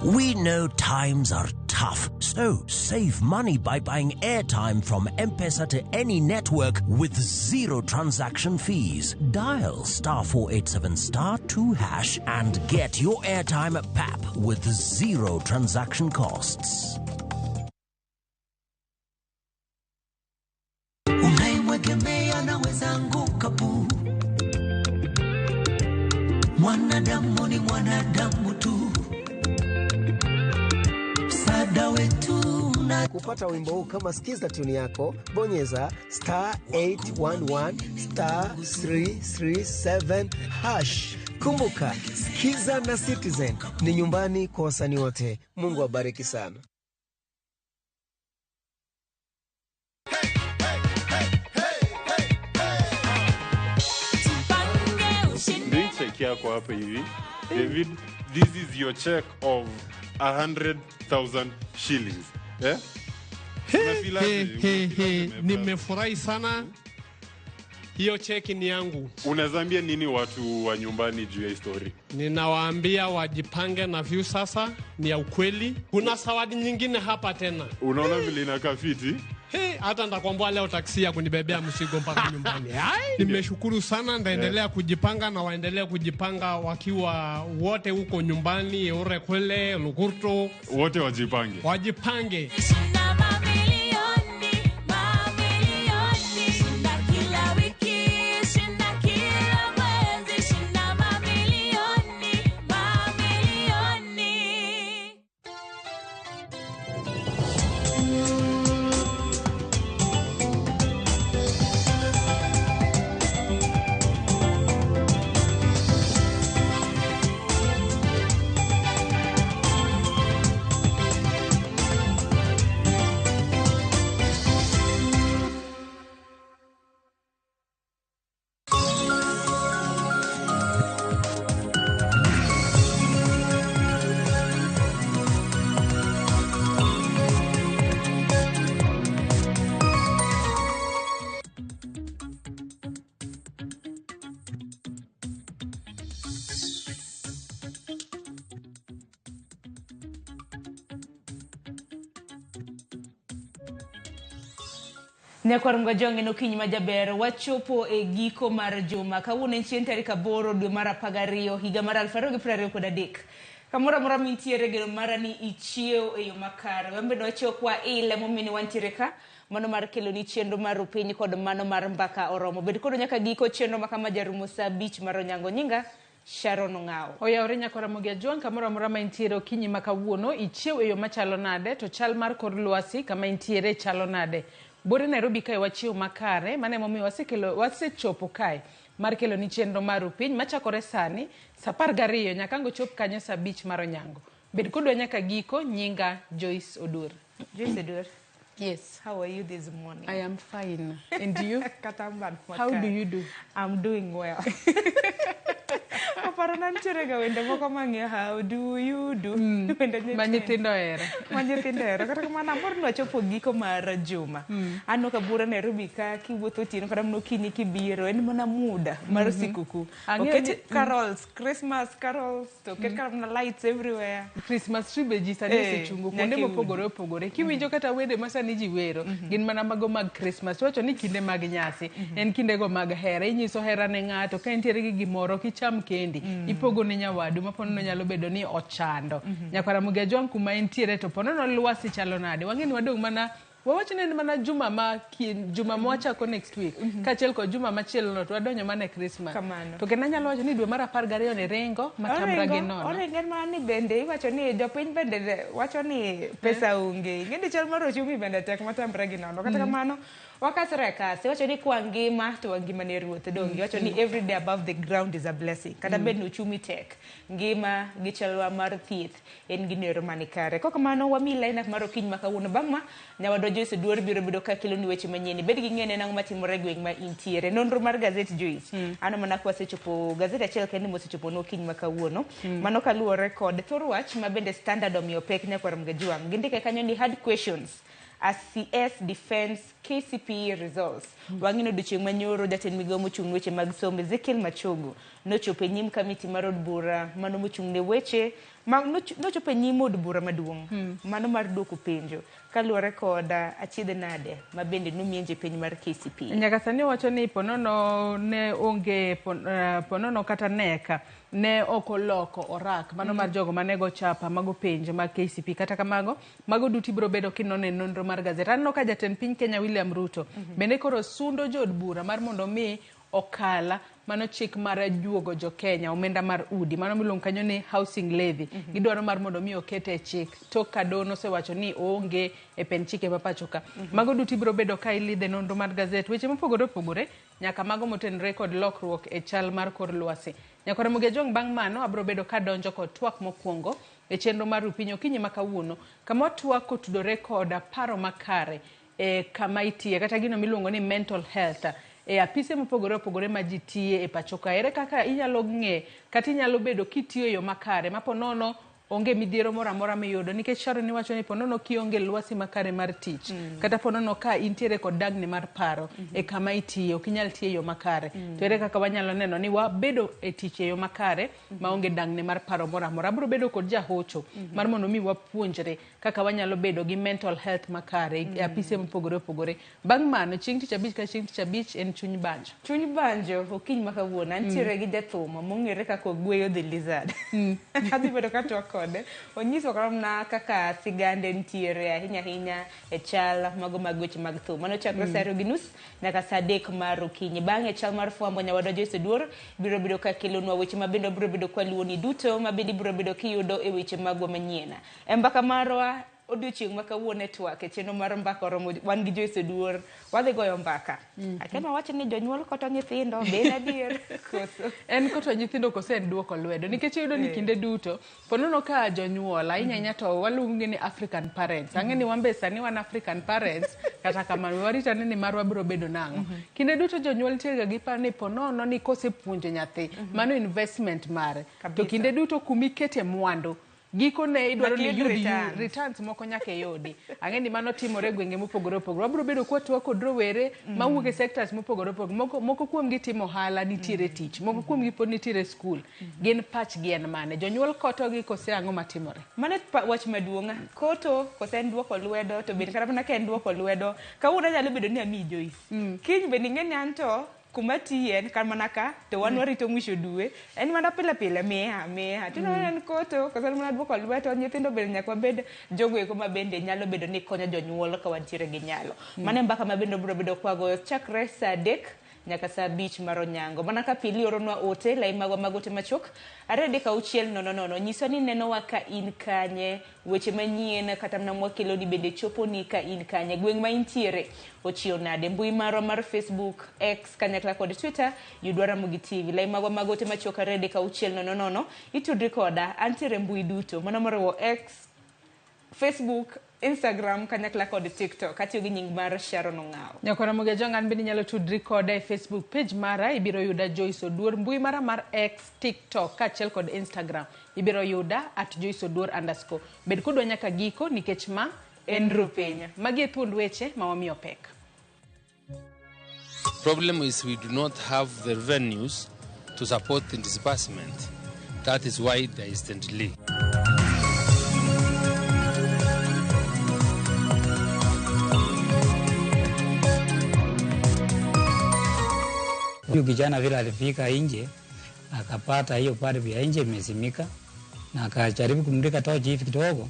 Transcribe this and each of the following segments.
We know times are tough, so save money by buying airtime from M-Pesa to any network with zero transaction fees. Dial star 487 star 2 hash and get your airtime at PAP with zero transaction costs. Unayemwegemea naweza anguka pu. Mwanadamu ni mwanadamu tu, msaada wetu na Kupata wimbo huu kama skiza tune yako, bonyeza star 811 star 337 hash. Kumbuka, Skiza na Citizen ni nyumbani kwa wasanii wote. Mungu awabariki sana. Ndio check yako hapa hivi. David, this is your check of 100,000 shillings. Eh? Unafeel aje? He, he, Unafeel aje, he. my brother? Nimefurahi sana, hiyo cheki ni yangu. Unaweza nini watu wa nyumbani juu ya hii story? Ninawaambia wajipange na Viusasa, ni ya ukweli. Kuna zawadi nyingine hapa tena. Unaona vile inakaa fiti? He, hata ndakwambia leo taksi ya kunibebea mzigo mpaka nyumbani. Ai, nimeshukuru sana, ndaendelea kujipanga na waendelee kujipanga wakiwa wote huko nyumbani, Urekwele, Lukurto, Wote wajipange. wajipange. Shinda mamilioni, mamilioni. Shinda kila wiki, shinda kila mwezi, shinda mamilioni, mamilioni. Nyakwar Ngwajonge nokinyi ma jaber wachopo e giko mar juma. Kawuono en chieng' tarik 8 dwe mar 12 higa mar 2023. Kamoro amora mintiere geno mara ni ichiew e yo makare. Wan bende wachiew kwa ile momiyo ni wantiere ka mano mar keloni chenro mar rupiny kod mano mar mbaka oromo. Bed kodwa nyaka giko chenro ma kama jarumo saa 5 mar onyango. Nyinga Sharon Ong'awo. Oyawore nyakora Ramogi Ajwang' kamoro amora ma intiere okinyi ma kawuono ichiew e yo machalo nade to chal mar kor lwasi kama intiere chalo nade. Bore Nairobi kae wachiew makare, mano emomiyo wasechopo kae mar kelo ni chenro mar rupiny machakore sani saa 12 nyaka ang' ochop kanyo saa 5 mar onyango. Bed kodwa nyaka giko, nyinga Joyce Odur. Joyce Odur. Yes. How are you this morning? I am fine. And you? Kata an How do you do? I'm doing well. Aparo nantiere ga wende moko mang'eyo how do you do. Wende Ma nyithindo ohero. Ma nyithindo ohero. Kata kamano amor ni wachopo giko mar juma. Aneno ka bura Nairobi ka kiwuotho otieno kata mana okinyi kibiro en mana muda mar sikuku. Ang'eyo Oket ni- carols, Christmas carols, to oket kata mana lights everywhere. Christmas tree be ji sani osechungo kuonde nyaka e udi. mopogore opogore. Kiwinjo kata wende ma sani ji wero, gin mana mago mag Christmas. Wacho ni kinde mag nyasi, en kindego mag hera. Inyiso hera ne ng'ato, ka intiere gi gimoro, kicham kendi, ipogo ne nyawadu ma ponono nyalo bedo ni ochando. Nyakwar Ramogi Ajwang' kuma entiere to ponono lwasi chalo nade. Wang'e ni wadong' mana wawach ni en mana juma ma juma mwachako next week kaachiel kod juma machielo no to wadonjo mana e Christmas. Kamano. To kendo anyalo wacho ni dwe mar 12 ni ringo matamra gi nono. Oringo en mana ni bende iwacho ni jopiny bende wacho ni pesa onge. Ing'e ni chal mar ochumi bende tek matamre gi nono. Kata kamano wakasre e kasi. Iwacho ni kwa ngima to wangima ne ruoth donge. Iwacho ni every day above the ground is a blessing. Kata bed ni ochumi tek, ngima gi chalwa mar thieth en gi nero mani kare. Kok kamano wami line up mar okinyi ma kawuono. Bang' ma nyawadwa Joyce Oduor biro bedo ka keloni weche manyien. Bed gi ng'e ne ang'o matimore e gweng' ma intiere. Nonro mar gazet Joyce. Ano mana ka wasechopo gazet achiel kende mosechopo no okinyi ma kawuono. Mano kaluwore kod thor wach ma bende Standard omiyo pek nyakwar Mgajwang'. Gindike kanyo ni hard questions as CS defense KCPE results. Wang'ino odiochieng' manyoro jatend migawo mochung' ne weche mag somo Ezekiel Machogu nochopo e nyim kamiti mar od bura mano mochung' ne weche Ma nochopo e nyim od bura maduong' mano mar duoko penjo kaluwore kod achiedh nade ma bende nomienje piny mar KCPE. Nyaka sani owacho ni ponono ne onge ponono kata neka ne ok oloko orak mano mar jogo mane go chapa mago penj mag KCPE. Kata kamago, mago duto ibiro bedo kinone e nonro mar gazet. Aneno ka jatend piny Kenya William Ruto bende koro sundo jood bura mar mondo mi okala mano chik mar juogo jo Kenya omenda mar udi mano miluongo kanyo ni housing levy. Gidwaro mar mondo mi okete e chik tok ka doho nosewacho ni oonge e pend chike ma pacho ka. Mago duto ibiro bedo ka ilidhe nonro mar gazet weche mopogore opogore nyaka mago motenore kod lokruok e chal mar kor lwasi. Nyakora Ramogi Ajwang' bang' mano abiro bedo kadonjo kod twak mokwongo e chenro mar Rupiny okinyi ma kawuono kama watwak kotudore kod paro makare e kama itiye kata gino miluongo ni mental health e apise mopogore opogore ma ji tiye e pacho ka. Ere kaka inyalo ng'e kata inyalo bedo kitiyo e yo makare ma ponono onge midhiero moro amora miyudo nikech Sharon iwacho ni ponono kionge lwasi makare mar tich kata ponono ka intiere kod dagni mar paro e kama itiye ok inyal tiyo e yo makare to ere kaka wanyalo neno ni wabedo e tich e yo makare maonge dangni mar paro moro amora. Abiro bedo kod jahocho mar mondo mi wapuonjre kaka wanyalo bedo gi mental health makare e apise mopogore opogore. Bang' mano chieng' tich abich ka chieng' tich abich en chuny banjo. Chuny banjo okinyi ma kawuono antiere gi jathum mong'ere kaka Ogweyo the Lizard. Adhi bedo ka twak kode. Onyiso mana kaka sigande nitiere ahinya ahinya e chal mago mag weche mag thum. Mano chakre saa 2:30 nyaka saa 3 mar okinyi. Bang'e chal mar fwambo nyawadwa Joyce Oduor biro bedo ka kelonwa weche ma bende biro bedo kwaluwoni duto ma bende ibiro bedo kiyudo e weche magwa manyien. E mbaka marwa odiochieng' ma kawuono e twak e chenro mar mbaka oromo wan gi Joyce Oduor wadhi goyo mbaka. Akema wach ni jonyuol koto nyithindo be en adier koso? En koto nyithindo koso en duoko lwedo nikech iyudo ni kinde duto ponono ka jonyuol ahinya ahinya to waluongi ni African parents. Ang'e ni wan be sani wan African parents kata kamano warit ane ni marwa biro bedo nang'o. Kinde duto jonyuol nitiere ga gi paro ni ponono ni kosepuonjo nyathi mano investment mare. To kinde duto kumikete mwandu gikone idwaro ni Nyaka iyud yud returns. returns moko nyaka iyudi. Ang'e ni mano timore e gwenge mopogore opogore. Wabiro bedo kwatwak kod rowere mawuok e sectors mopogore opogore. Moko kuomgi timo ohala nitiere tich, moko kuomgi pod nitiere skul. Gin pachgi en mane? Jonyuol kotogi kose ang'o matimore? Mano wach maduong'. Koto kose en duoko lwedo to bende kata mana ka en duoko lwedo kawuono anyalo bedo ni amiyi Joyce. Kiny bende ing'e ni anto kuma tiye en kan mana ka to wan warito mwisho dwe en mana pile pile miya miya to en koto koso en mana duoko lweto nyithindo bende nyaka wabed jogo eko ma bende nyalo bedo ni konyo jonyuol ka wantiere gi nyalo. Mano e mbaka ma bende wabiro bedo kwagoyo chakre saa 3 nyaka saa 5 mar onyango. Mana ka pili oronwa ote lai magwa mag ote machuok 2 3 6 0 0 nyiswa ni nenowa ka in kanye weche manyien kata mana mwakeloni bende choponi ka in kanye gweng' ma intiere ochiew nade mbui marwa mar Facebook X kanyakla kod Twitter yudwa Ramogi TV lai magwa mag ote machuok 2 3 6 0 0 itudri koda antiere mbui duto mano moriwo X Facebook Instagram kanyakla kod TikTok atiyo gi nying mar Sharon Ong'awo. Nyakora Ramogi Ajwang' an bende inyalo tudri koda e Facebook page mara ibiro yuda Joyce Oduor mbui mara mar X TikTok kaachiel kod Instagram ibiro yuda @joyceoduor_. Bed kodwa nyaka giko nikech ma en Rupiny. Magi e thuond weche ma wamiyo pek. Problem is we do not have the revenues to support the disbursement. That is why there is the delay. Huyu kijana vile alifika nje akapata hiyo bulb ya nje imezimika, na akajaribu kumulika tochi hivi kidogo,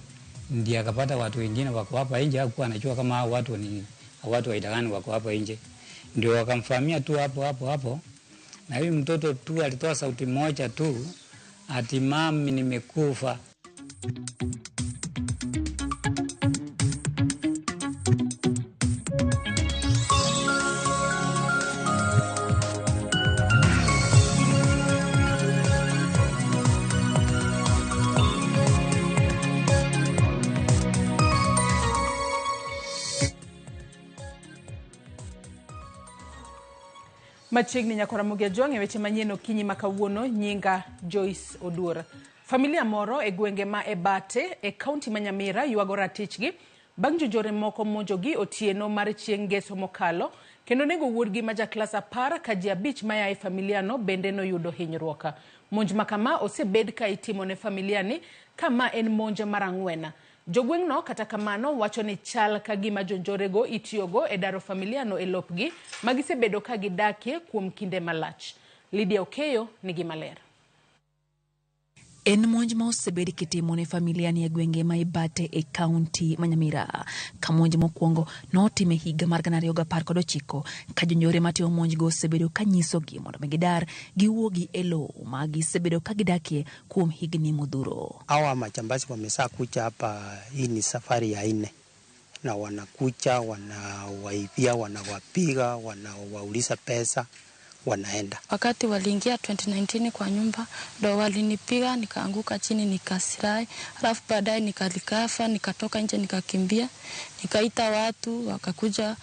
ndiye akapata watu wengine wako hapa nje. Hakuwa anajua kama hao watu ni watu wa aina gani wako hapa nje, ndio wakamfahamia tu hapo hapo hapo. Na huyu mtoto tu alitoa sauti moja tu, ati mami nimekufa. Machiegni nyakora Ramogi Ajwang' e weche manyien okinyi ma kawuono nyinga Joyce Oduor. Familia moro e gwenge ma Ebate e kaunti ma Nyamira ywago ratichgi bang' jonjore moko monjogi otieno mar chieng' ngeso mokalo kendo nego wuodgi ma ja klas 10 ka ji 5 maya e familiano bende noyudo hinyruok. Monj ma kama osebed ka itimo ne familiani ka ma en monj mar 4. Jogweng'no kata kamano wacho ni chal ka gima jonjorego itiyogo e daro familiano e lopgi ma gisebedo ka gidakie kuom kinde malach. Lydia Okeyo nigi maler. En monj ma osebed kitimo ne familia ni e gwenge ma Ibate e kaunti ma Nyamira. Ka monj mokwongo notim e higa mar 2019 ka jonjore matimo monjgo osebedo ka nyisogi mondo mi gidar giwuogi e lowo ma gisebedo ka gidakie kuom higni modhuro. Hawa majambazi wamesaa kuja hapa, hii ni safari ya 4 na wanakuja wanawaibia, wanawapiga, wanawauliza pesa, wanaenda. Wakati waliingia 2019 kwa nyumba ndo walinipiga nikaanguka chini nikasirai, alafu baadaye nikalikafa, nikatoka nje nikakimbia, nikaita watu wakakuja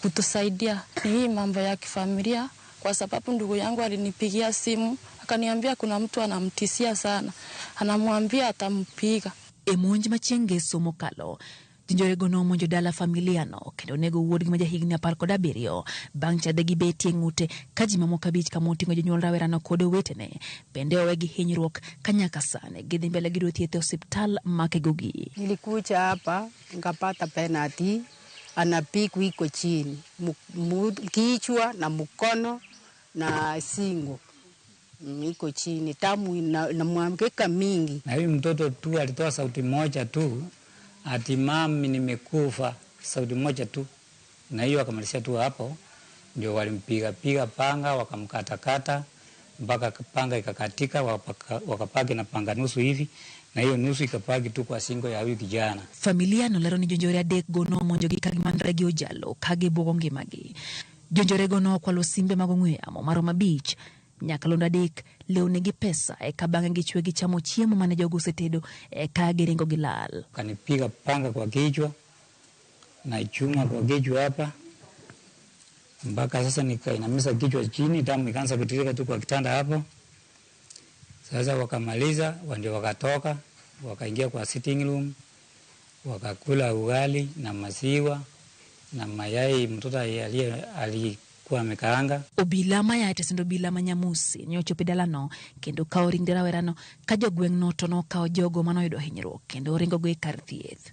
kutusaidia. Ni hii mambo ya kifamilia, kwa sababu ndugu yangu alinipigia simu akaniambia kuna mtu anamtishia sana, anamwambia atampiga. E monj ma chieng' ngeso mokalo, jonjorego nomonjo dala familiano kendo onego wuodgi ma jahigni 17 bang' chadhe gi betie ng'ute ka ji mamoko 5 kamoting'o jonyuol rawerano kod owetene bende owe gi hinyruok ka nyaka sani gidhi mbele gi yudo thieth e osiptal ma Kegogi. Nilikuja hapa nikapata penalty, anapigwa iko chini, kichwa na mkono na singo iko chini, damu inamwagika mingi. Na huyu mtoto tu alitoa sauti moja tu, ati mami nimekufa, sauti moja tu. Na hiyo akamalizia tu hapo, ndio walimpiga piga panga, wakamkatakata mpaka panga ikakatika, wakapaki na panga nusu hivi, na hiyo nusu ikapaki tu kwa singo ya huyu kijana. Familia nolero ni jonjore 3 go nomonjogi ka gimanre gi ojalo ka gibuogo ngimagi. Jonjorego nokwalo simbe mag ong'we yamo maromo 5, nyakalondo 3, lewni gi pesa, eka bang'e gichwe gichamo chiemo mane jogo osetedo, eka giringo gilal. Kanipiga panga kwa kichwa na chuma kwa kichwa hapa, mpaka sasa nikainamisha kichwa chini, damu ikaanza kutiririka tu kwa kitanda hapo. Sasa wakamaliza, ndio wakatoka, wakaingia kwa sitting room, wakakula ugali na maziwa na mayai mtoto alikuwa amekaanga. Obila maya e tesend obila ma Nyamusi ne ochopo e dalano kendo kawo ringre rawerano ka jogweng'no to nokawo jogo manoyudo hinyruok kendo oringogo e kar thieth.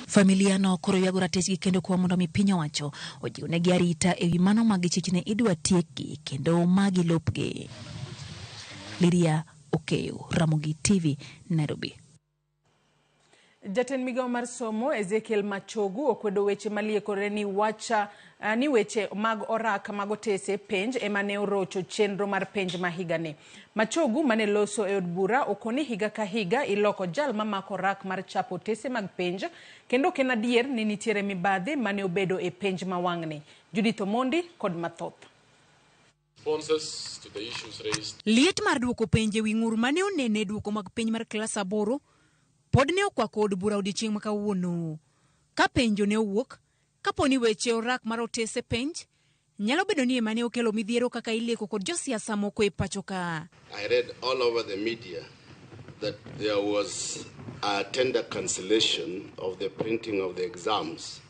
Familia no koro ywago ratechgi kendo kwa mondo mi piny owacho ojiwnegi arita ewi mano ma gichich ni idwa tiekgi kendo magi lopgi. Lydia Okeyo, Ramogi TV, Nairobi. Jatend migawo mar somo Ezekiel Machogu okwedo weche maliekore ni wacha ni weche mag orak mag otese penj ema ne orocho chenro mar penj ma higani. Machogu mane loso e od bura okoni higa ka higa iloko jal mamako orak mar chapo otese mag penj kendo ok en adier ni nitiere mibadhi mane obedo e penj ma wang'ni. Judith Omondi kod mathoth. Responses to the issues raised. Liet mar duoko penj ewi ng'ur mane onene duoko mag penj mar klas 8 pod ne okwako od bura odiechieng' ma kawuono. Ka penjo ne owuok, kapo ni weche orak mar otese penj nyalo bedo ni ema ne okelo midhiero kaka ileko kod josiasa moko e pacho ka. I read all over the media that there was a tender cancellation of the printing of the exams,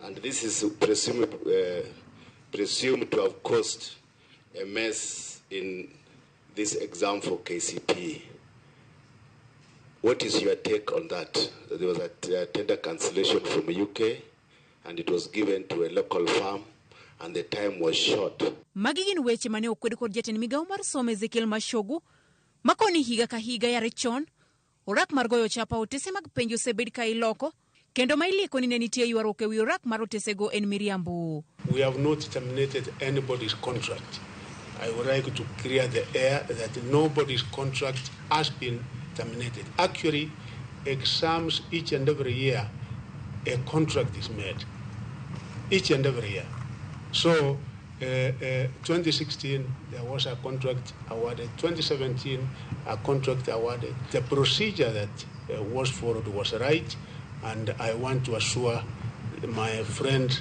and this is presumed to have caused a mess in this exam for KCPE. What is your take on that? There was a tender cancellation from UK, and it was given to a local firm, and the time was short. Magi gin weche mane okwed kod jatend migawo mar somo Ezekiel Machogu, makoni higa ka higa yare chon, orak mar goyo chapa otese mag penj osebed ka iloko, kendo ma ilieko ni ne nitie ywaruok ewi orak mar otesego en miriambo. We have not terminated anybody's contract. I would like to clear the air that nobody's contract has been terminated. Actually, exams each and every year, a contract is made. Each and every year. So, 2016, there was a contract awarded. 2017, a contract awarded. The procedure that was followed was right, and I want to assure my friend,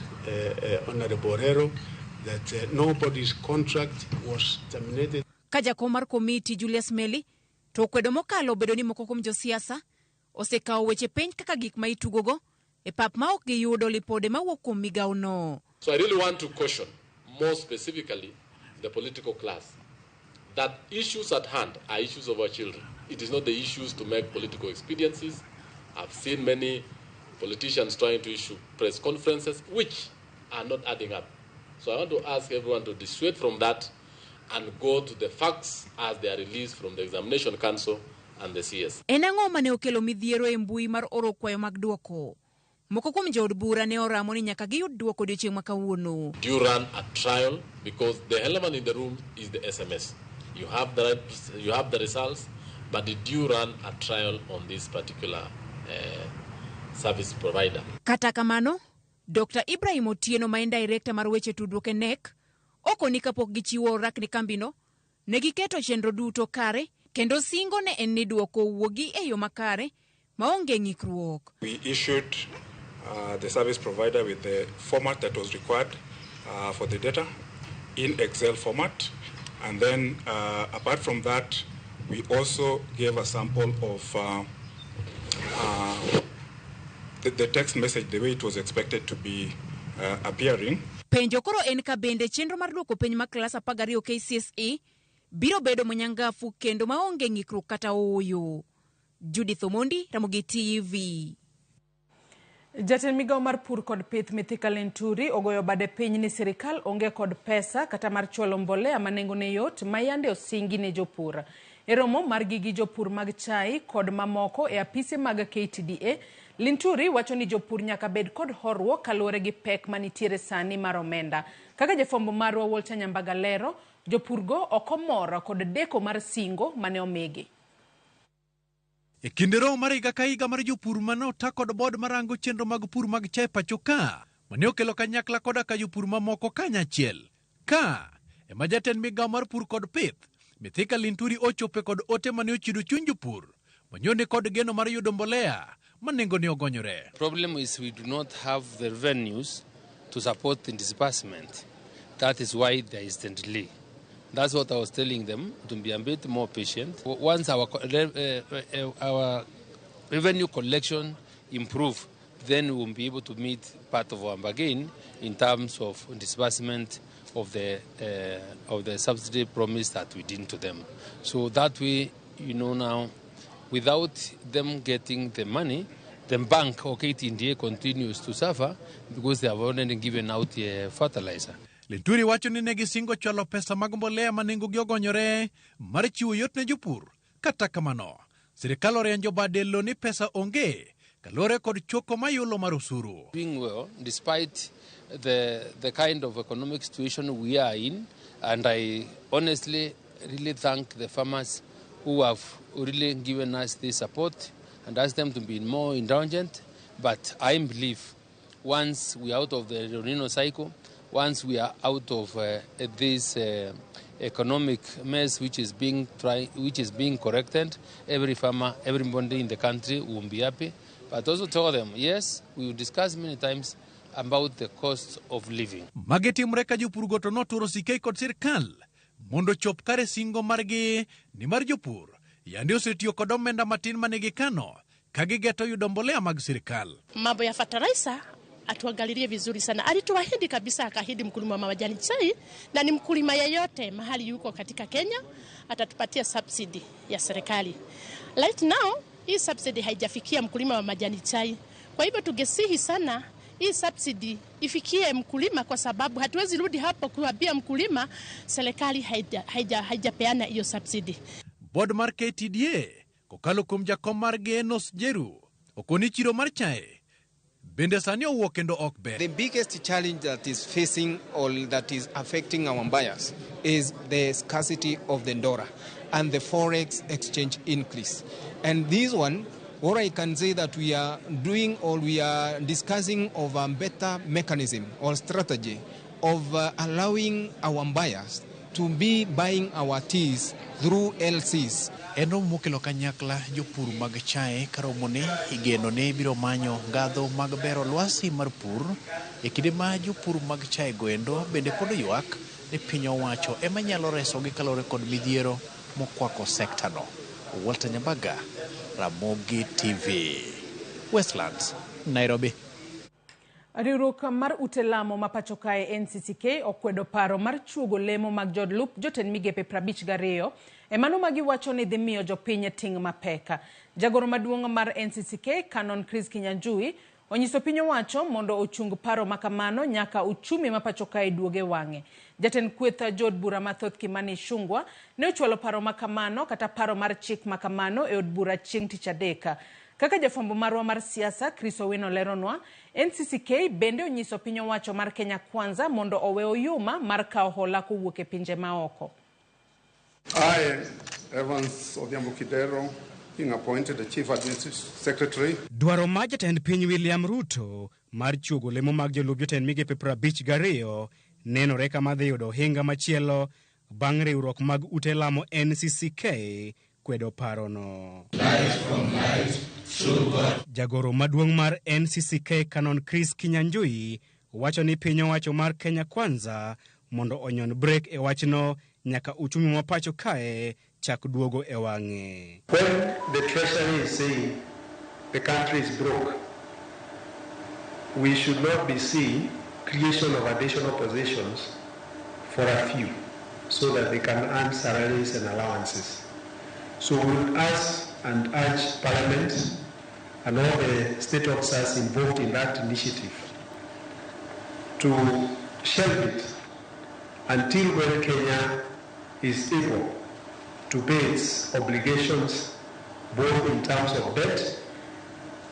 Honorable Orero, that nobody's contract was terminated. Ka jakom mar komiti Julius Meli to okwedo mokalo bedo ni moko kuom josiasa osekawo weche penj kaka gik ma itugogo e pap ma ok giyudo lipode mawuok kuom migawono. So I really want to caution, more specifically, the political class, that issues at hand are issues of our children. It is not the issues to make political expediencies. I've seen many politicians trying to issue press conferences which are not adding up. So I want to ask everyone to dissuade from that and go to the facts as they are released from the Examination Council and the CS. En ang'o mane okelo midhiero e mbui mar oro kwayo mag duoko? Moko kuom jood bura ne oramo ni nyaka giyud duoko odiochieng' ma kawuono. Do you run a trial? Because the element in the room is the SMS. You have the right, you have the results, but did you run a trial on this particular service provider? Kata kamano, Dr. Ibrahim Otieno ma en director mar weche tudruok e KNEC okoni kapok gichiwo orak ne kambino, ne giketo chenro duto kare kendo singo ne en ni duoko wuogi e yo makare maonge ng'ikruok. We issued the service provider with the format that was required for the data in Excel format. And then apart from that, we also gave a sample of the text message the way it was expected to be appearing. Penjo koro en ka bende chenro mar duoko penj mar klas 12 KCSE biro bedo manyangafu kendo maonge ng'ikruok kata ooyo. Judith Omondi, Ramogi TV. Jatend migao mar pur kod pith Mithika Linturi ogoyo bade piny ni sirikal onge kod pesa kata mar chwalo mbolea ma nengone yot ma yande osingi ne jopur. E romo margi gi jopur mag chai kod mamoko e apise mag KTDA, Linturi wacho ni jopur nyaka bed kod horuok kaluwore gi pek manitiere sani mar omenda. Kaka jafwambo marwa Walter Nyambaga lero, jopurgo ok omor kod deko mar singo mane omigi. E kinde romo mar higa ka higa mar jopur mane ota kod board marango chenro mag pur mag chae pacho ka, mane okelo kanyakla koda ka jopur mamoko kanyachiel. Ka ema jatend migao mar pur kod pith, Mithika Linturi ochope kod ote mane ochido chuny jopur, manyone kod geno mar yudo mbolea ma nengone ogonyore. Problem is we do not have the revenues to support the disbursement. That is why there is the delay. That's what I was telling them, to be a bit more patient. Once our revenue collection improve, then we will be able to meet part of our bargain in terms of disbursement of the subsidy promise that we did to them. So that way, now, without them getting the money, the bank or KTDA continues to suffer because they have already given out the fertilizer. Linturi wacho ni ne gisingo chwalo pesa mag mbolea ma nengogi ogonyore mar chiwo yot ne jopur. Kata kamano, sirikal orienjo bade lo ni pesa onge kaluwore kod choko mayulo mar osuru. Doing well despite the kind of economic situation we are in, and I honestly really thank the farmers who have really given us this support and asked them to be more indulgent. But I believe once we are out of the El Nino cycle, once we are out of this economic mess which is being corrected, every farmer, everybody in the country will be happy. But also tell them, yes, we will discuss many times about the cost of living. Magi timre ka jopur go to noturo sikei kod sirkal mondo chop kare singo margi ni mar jopur yande osetiyo kod omenda matin mane gikano ka gigeto yudo mbolea mag sirkal. Mambo ya fertilizer atuangalilie vizuri sana. Alituahidi kabisa, akaahidi mkulima wa majani chai na ni mkulima yeyote mahali yuko katika Kenya atatupatia subsidy ya serikali. Right now hii subsidy haijafikia mkulima wa majani chai. Kwa hivyo tungesihi sana hii subsidy ifikie mkulima, kwa sababu hatuwezi rudi hapo kuambia mkulima serikali haijapeana hiyo subsidy. Board mar KTDA kokalo kuom jakom margi Enos Jeru okoni chiro mar chae bende sani owuok kendo ok ber. The biggest challenge that is facing or that is affecting our buyers is the scarcity of the dollar and the forex exchange increase. And this one, what I can say that we are doing or we are discussing of a better mechanism or strategy of allowing our buyers to be buying our teas through LCs. En romo mokelo kanyakla jopur mag chae karomone igeno ne biro manyo ngadho mag bero lwasi mar pur e kinde ma jopur mag chae goendo bende pod ywak ni piny owacho ema nyalo resogi kaluwore kod midhiero mokwako sekta no. Walter Nyambaga, Ramogi TV, Westlands, Nairobi. Riwruok mar ute lamo ma pacho kae NCCK okwedo paro mar chuogo lemo mag jolup jotend migepe 52 e mano ma giwacho ni dhi miyo jopiny ting' mapek. Jagoro maduong' mar NCCK Canon Chris Kinyanjui onyiso piny owacho mondo ochung paro ma kamano nyaka uchumi ma pacho kae duog e wang'e. Jatend kweth jood bura mathoth Kimani Ichung'wah ne ochwalo paro ma kamano kata paro mar chik ma kamano e od bura chieng' tich adek. Kaka jafwambo marwa mar siasa Chris Owino leronwa, NCCK bende onyiso piny owacho mar Kenya Kwanza mondo owe oyuma mar kawo hola kowuok e pinje maoko. I, Evans Odhiambo Kidero, being appointed the Chief Administrative Secretary. Dwaro mar jatend piny William Ruto mar chuogo lemo mag jolup jotend migepe 52 nenore kama dhi yudo ohinga machielo bang' riwruok mag ute lamo NCCK kwedo parono. Jagoro maduong' mar NCCK Canon Chris Kinyanjui wacho ni piny owacho mar Kenya Kwanza mondo onyon brek e wachno nyaka uchumi ma pacho kae chak duogo e wang'e. When the Treasury is saying the country is broke, we should not be seeing creation of additional positions for a few so that they can earn salaries and allowances. So we would ask and urge Parliament and all the state officers involved in that initiative to shelve it until when Kenya is able to pay its obligations both in terms of debt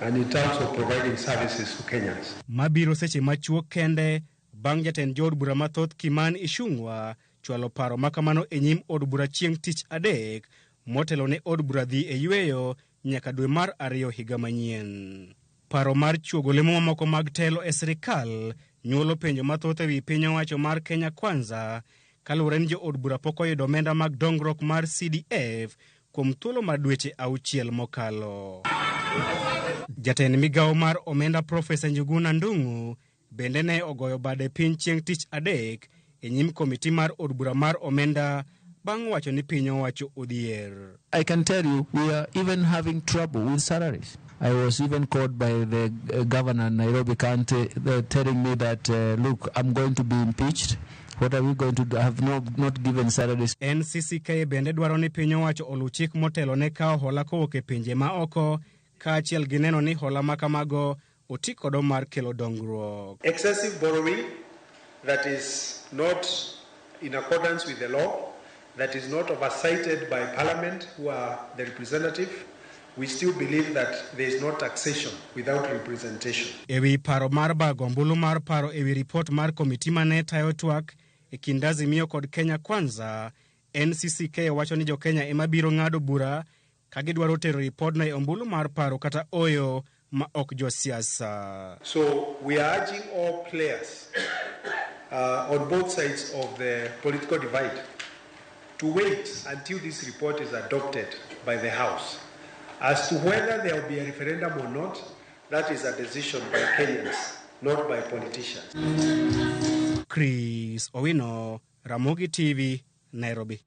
and in terms of providing services to Kenyans. Mabiro seche machuok kende bang' jatend jood bura mathoth Kimani Ichung'wah chwalo paro makamano e nyim od bura chieng' tich adek motelo ne od bura dhi e yweyo nyaka dwe mar ariyo higa manyien. Paro mar chuogo lemo mamoko mag telo e sirikal nyuolo penjo mathoth ewi piny owacho mar Kenya Kwanza kaluwore ni jood bura pok oyudo omenda mag dongruok mar CDF kuom thuolo mar dweche 6 mokalo. Jatend migawo mar omenda Profesa Njuguna Ndung'u bende ne ogoyo bade piny chieng' tich adek e nyim komiti mar od bura mar omenda bang' wacho ni piny owacho odhier. I can tell you we are even having trouble with salaries. I was even called by the governor Nairobi County telling me that, look, I'm going to be impeached. What are we going to do? I have not given salaries. NCCK bende dwaro ni piny owacho oluw chik motelo ne kawo hola kowuok e pinje ma oko kaachiel gi neno ni hola ma kamago oti kodo mar kelo dongruok. Excessive borrowing that is not in accordance with the law, that is not oversighted by Parliament, who are the representative, we still believe that there is no taxation without representation. Ewi paro mar bago ombulu mar paro ewi ripot mar komiti mane tayo twak e kind Azimio kod Kenya Kwanza, NCCK wacho ni jo-Kenya ema biro ng'ado bura ka gidwaro tero ripodno e ombulu mar paro kata oyo ma ok josiasa. So we are urging all players on both sides of the political divide to wait until this report is adopted by the House. As to whether there will be a referendum or not, that is a decision by Kenyans, not by politicians. Chris Owino, Ramogi TV, Nairobi.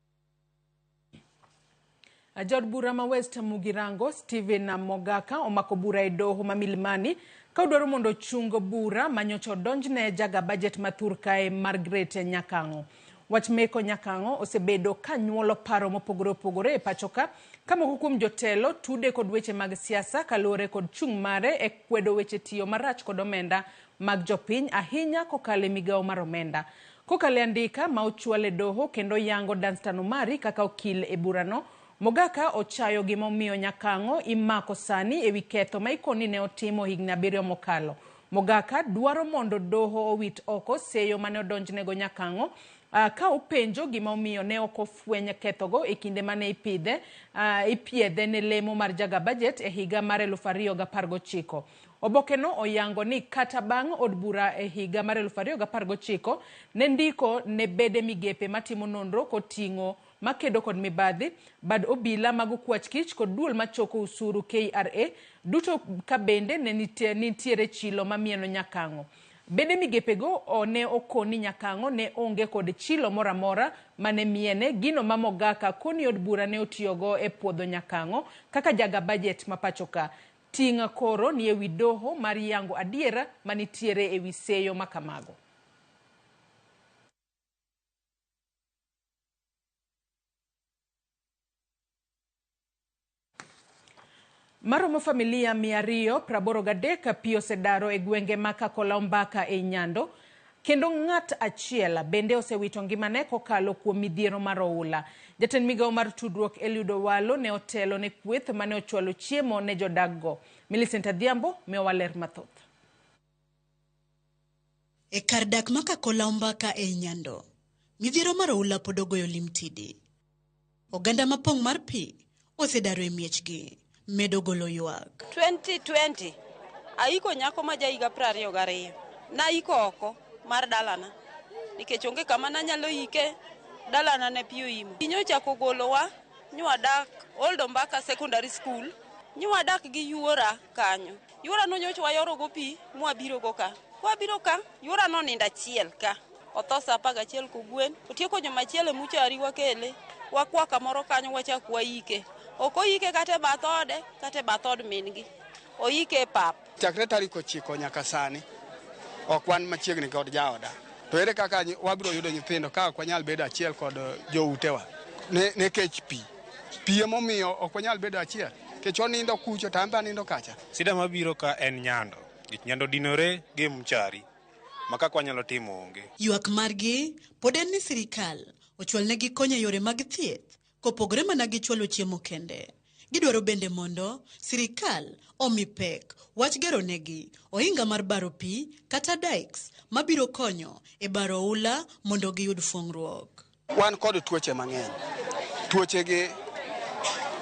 Jaod bura ma West Mugirango Stephen Mogaka omako bura e doho ma Milimani ka odwaro mondo ochung bura manyocha odonjne jaga budget ma thur kae Margaret Nyakang'o. Wach meko Nyakang'o osebedo ka nyuolo paro mopogore opogore e pacho ka, ka moko kuom jotelo tude kod weche mag siasa kaluwore kod chung' mare e kwedo weche tiyo marach kod omenda mag jopiny ahinya kokalo e migawo mar omenda. Kokalo e andika ma ochwal e doho kendo yango Danstan Omari kaka okil e burano, Mogaka ochayo gimomiyo Nyakang'o imako sani ewi ketho ma ikoni ne otimo higni 7 mokalo. Mogaka dwaro mondo doho owit oko seyo mane odonjnego Nyakang'o ka openjo gima omiyo ne ok ofweny kethogo e kinde mane ipiedhe ne lemo mar jaga budget e higa mar 2019. Obokeno oyango ni kata bang' od bura e higa mar 2019 ne ndiko ne bede migepe matimo nonro koting'o makedo kod mibadhi, bad obila mag okwach kich kod duol machoko usuru KRA duto ka bende ne nitiere chilo mamieno Nyakang'o. Bede migepego ne okoni Nyakang'o ne onge kod chilo moro amora mane miene, gino ma Mogaka koni od bura ne otiyogo e puodho Nyakang'o kaka jaga budget ma pacho ka. Ting' koro ni ewi doho mar yango adiera manitiere ewi seyo makamago. Maromo familia 283 pi osedaro e gwenge ma Kakola Ombaka e Nyando, kendo ng'at achiel bende osewito ngimane kokalo kuom midhiero mar oula. Jatend migawo mar tudruok Eliud Owalo ne otelo ne kweth mane ochwalo chiemo ne jodakgo. Millicent Adhiambo miyowa ler mathoth. E kar dak ma Kakola Ombaka e Nyando, midhiero mar oula pod ogoyo limtidi. Oganda mapong' mar pi osedaro e miechgi, medo golo ywak. 2020 aiko nyako ma ja higa 22. Naiko oko mar dalana nikech onge kama nanyalo ike, dalana ne pi oimo. Pi nyochako golowa nywadak Old Ombaka Secondary School, nywadak gi yuora kanyo. Yuora no nyocha wayorogo pi mwabirogo ka. Kwabiro ka, yuora nonindo achiel ka. Otho sa 11 kogwen, otieko juma achiel e muchari wakele, wakwa kamoro kanyo wachak waike. Ok oike kata e bath ode, kata e bath od min-gi. Oike e pap. Chakre tarik 9 nyaka sani, ok wan machiegni kod jaoda. To ere kaka wabiro yudo nyithindo ka ok wanyal bedo achiel kod joutewa? Nikech pi. Pi emomiyo ok wanyal bedo achiel. Nikech onindo kucho to an be anindo kacha. Sida mabiro ka en Nyando. Nikech Nyando dinore gi mchari. Ma kaka wanyalo timo onge. Ywak margi pod en ni sirikal ochwalnegi kony e yore mag thieth kopogore mana gi chwalo chiemo kende. Gidwaro bende mondo sirikal omi pek wach gero negi ohinga mar baro pi kata dikes mabiro konyo e baro oula mondo giyud fuong'ruok. Wan kod tuoche mang'eny. Tuoche gi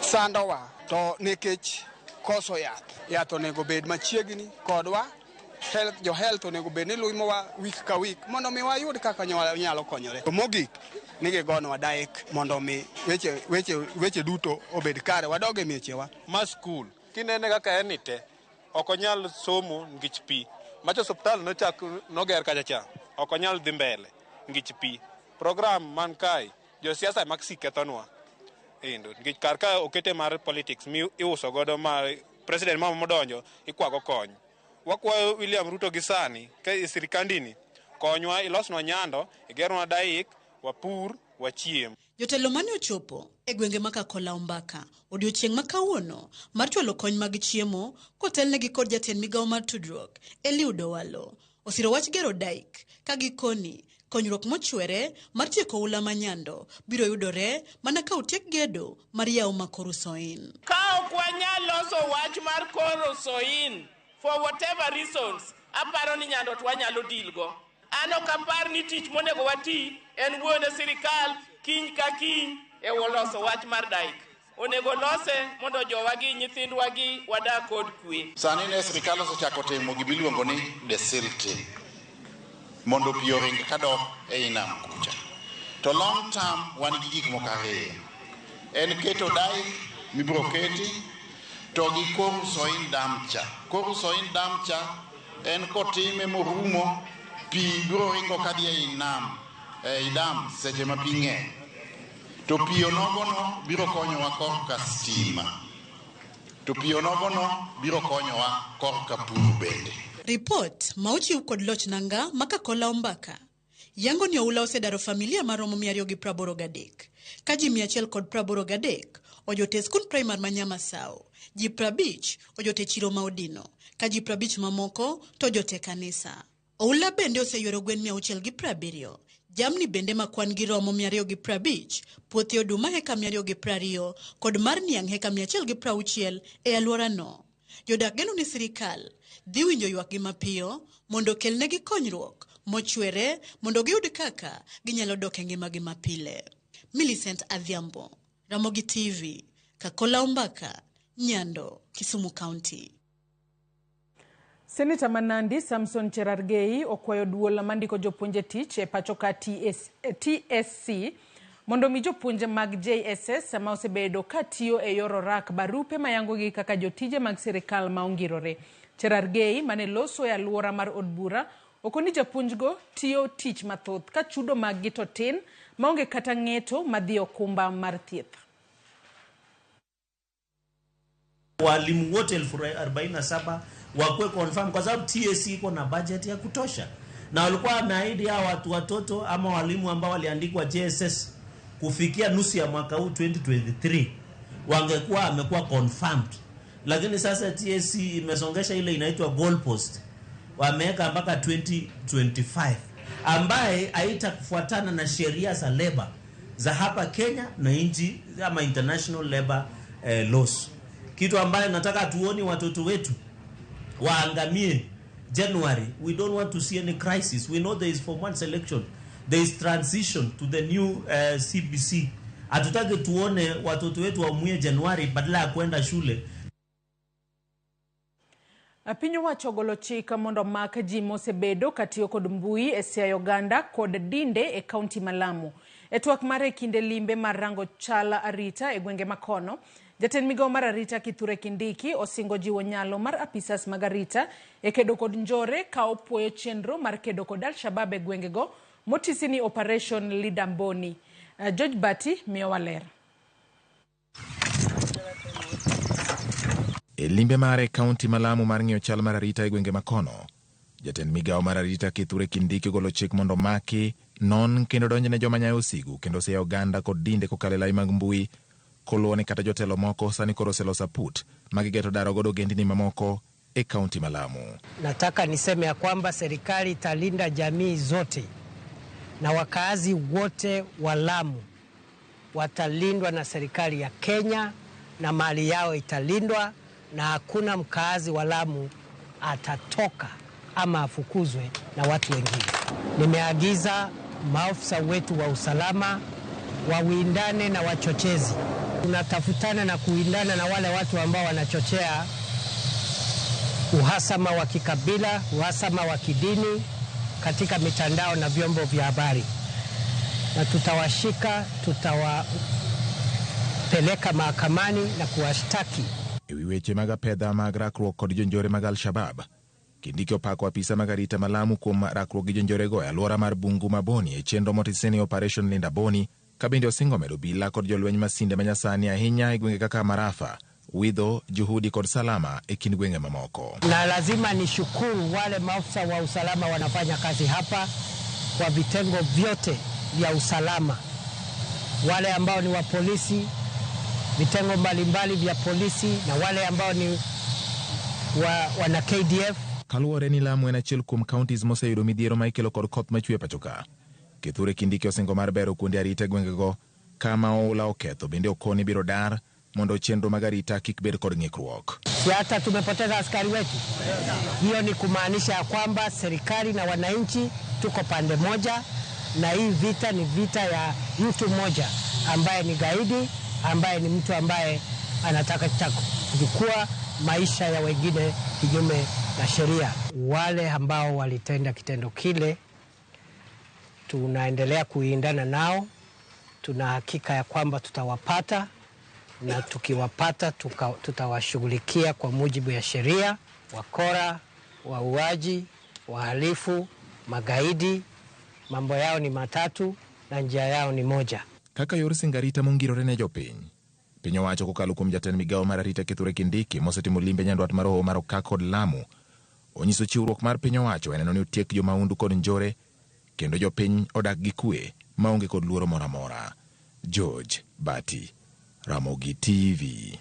sandowa to nikech koso yath. Yath onego bed machiegni kodwa. Health, jo health onego bed ni limowa week ka week mondo mi wayud kaka wanyalo konyore. To mogik ni gigonwa dike mondo mi weche duto obed kare, wadog e miechewa. Ma skul kinene kaka en ni te ok onyal somo nikech pi. Macho osiptal nochak noger kacha cha ok onyal dhi mbele nikech pi. Program man kae josiasa ema sik kethonwa. Endo nikech kar ka okete mar politics mi iuso godo ma president mama modonjo ikwago kony. Wakwayo William Ruto gi sani ka e sirikandini konywa ilosnwa Nyando, igernwa dike, wapur, wachiem. Jotelo mane ochopo e gwenge ma Kakola Ombaka odiochieng' ma kawuono mar chwalo kony mag chiemo kotelnegi kod jatend migawo mar tudruok Eliud Owalo osiro wach gero dike ka gikoni konyruok mochwere mar tieko oula ma Nyando biro yudore mana ka otiek gedo mar yawo ma Korusoin. Ka ok wanyal loso wach mar Korusoin for whatever reasons, aparo ni Nyando to wanyalo deal go. An ok apar ni tich monego wati en wuoyo ne sirikal kiny ka kiny e loso wach mar dike. Onego lose mondo jowa gi nyithindwa gi wadak kod kwe. Sani ne sirikal osechako timo gimiluongo ni desilting mondo pi oring kadok ei nam kucha. To long term wan gi gik moko ariyo. En keto dike mibiro keti to gi Korusoin dam cha. Korusoin dam cha en kotime morumo pi biro ringo kadhi ei nam, ei dam seche ma pi ng'eny. To pi onogono biro konyowa korka stima. To pi onogono biro konyowa korka pur bende. Ripot ma ochiw kod loch nanga ma Kakola Ombaka yango ni oula osedaro familia maromo 283 ka ji 183 ojote skund primar ma Nyamasao, ji 50 ojote chiro ma Odino, ka ji 50 mamoko to ojote kanisa. Oula bende oseywero gwen 670, jamni bende ma kwan gi romo 250, puothe oduma heka 220 kod mar niang' heka 160 e alworano. Jodak geno ni sirikal dhi winjo ywakgi mapiyo mondo okelnegi konyruok mochwere mondo giyud kaka ginyalo dok e ngimagi mapile. Millicent Adhiambo, Ramogi TV, Kakola Ombaka, Nyando, Kisumu County. Seneta ma Nandi Samson Cherargei okwayo duol mandiko jopuonje tich e pacho ka TSC mondo mi jopuonje mag JSS ma osebedo ka tiyo e yor orak barupe mayangogi kaka jotije mag sirikal ma ongirore. Cherargei mane loso e alwora mar od bura okoni japuonjgo tiyo tich mathoth ka chudo maggi to tin maonge kata ng'eto madhi okumba mar thieth. Walimu wote 47,000 wakuwe confirm, kwa sababu TSC iko na budget ya kutosha, na walikuwa wameahidi hao watu watoto ama walimu ambao waliandikwa JSS kufikia nusu ya mwaka huu 2023 wangekuwa amekuwa confirmed, lakini sasa TSC imesongesha ile inaitwa goalpost, wameweka mpaka 2025 ambaye haitakufuatana na sheria za labor za hapa Kenya na nchi ama international labor laws, kitu ambayo nataka tuoni watoto wetu waangamie January. We don't want to see any crisis. We know there is form one selection, there is transition to the new CBC. Hatutaki tuone watoto wetu waumie Januari badala ya kwenda shule. Piny owacho ogolo chik mondo omak ji mosebedo katiyo kod mbui e Siaya Oganda kod dinde e kaunti ma Lamu. E twak mare e kinde limbe mar rango chal arita e gwenge makono, jatend migawo mar arita Kithure Kindiki osingo jiwo nyalo mar apisas mag arita e kedo kod njore ka opuoyo chenro mar kedo kod Al-Shabab e gwengego motisi ni Operation Lidamboni. George Bati miyowa ler. E limbe mare e kaunti ma Lamu mar ng'iyo chal mar arita e gwenge makono, jatend migawo mar arita Kithure Kindiki ogolo chik mondo maki, non kendo donjne joma nyayo osigu kendo siayo oganda kod dinde kokalo e lai mag mbui, koluwo ni kata jotelo moko sani koro oseloso aput ma gigeto daro godo ogendini mamoko e kaunti ma Lamu. Nataka niseme ya kwamba serikali italinda jamii zote na wakaazi wote wa Lamu watalindwa na serikali ya Kenya na mali yao italindwa, na hakuna mkaazi wa Lamu atatoka ama afukuzwe na watu wengine. Nimeagiza maafisa wetu wa usalama wawindane na wachochezi. Tunatafutana na kuwindana na wale watu ambao wanachochea uhasama wa kikabila, uhasama wa kidini katika mitandao na vyombo vya habari, na tutawashika, tutawapeleka mahakamani na kuwashtaki. E wi weche mag apedha mag rakruok kod jonjore mag Al-Shabab, Kindiki opako apisa mag arita ma Lamu kuom rakruok gi jonjorego e alwora mar Bungu Maboni e chenro motisi ni Operation Linda Boni, ka bende osingo medo obila kod jolweny masinde manyasani ahinya e gwenge kaka Marafa, Widho, Juhudi kod Salama e kind gwenge mamoko. Na lazima nishukuru wale maafisa wa usalama wanafanya kazi hapa kwa vitengo vyote vya usalama, wale ambao ni wa polisi, vitengo mbalimbali vya polisi, na wale ambao ni wana KDF. Kaluwore ni Lamu en achiel kuom counties moseyudo midhiero ma ikelo kod koth machwe pacho ka. Kithure Kindiki osingo mar bero kuonde arita e gwengego kama oula oketho, bende okoni biro dar mondo chenro mag arita kik bed kod ng'ikruok. Si hata tumepoteza askari wetu. Hiyo ni kumaanisha ya kwamba serikali na wananchi tuko pande moja, na hii vita ni vita ya mtu mmoja ambaye ni gaidi, ambaye ni mtu ambaye anataka kuchukua maisha ya wengine kinyume na sheria. Wale ambao walitenda kitendo kile tunaendelea kuindana nao, tuna hakika ya kwamba tutawapata, na tukiwapata tutawashughulikia kwa mujibu ya sheria. Wakora, wauaji, wahalifu, magaidi, mambo yao ni matatu na njia yao ni moja. Kaka yor singo arita mongirore ne jopiny, piny owacho kokalo kuom jatend migawo mar arita Kithure Kindiki mosetimo limbe nyandwat mar Hoho mar Okak kod Lamu, onyiso chiwruok mar piny owacho e neno ni otiek jomahundu kod njore kendo jopiny odak gi kwe maonge kod luoro moro amora. George Bati, Ramogi TV.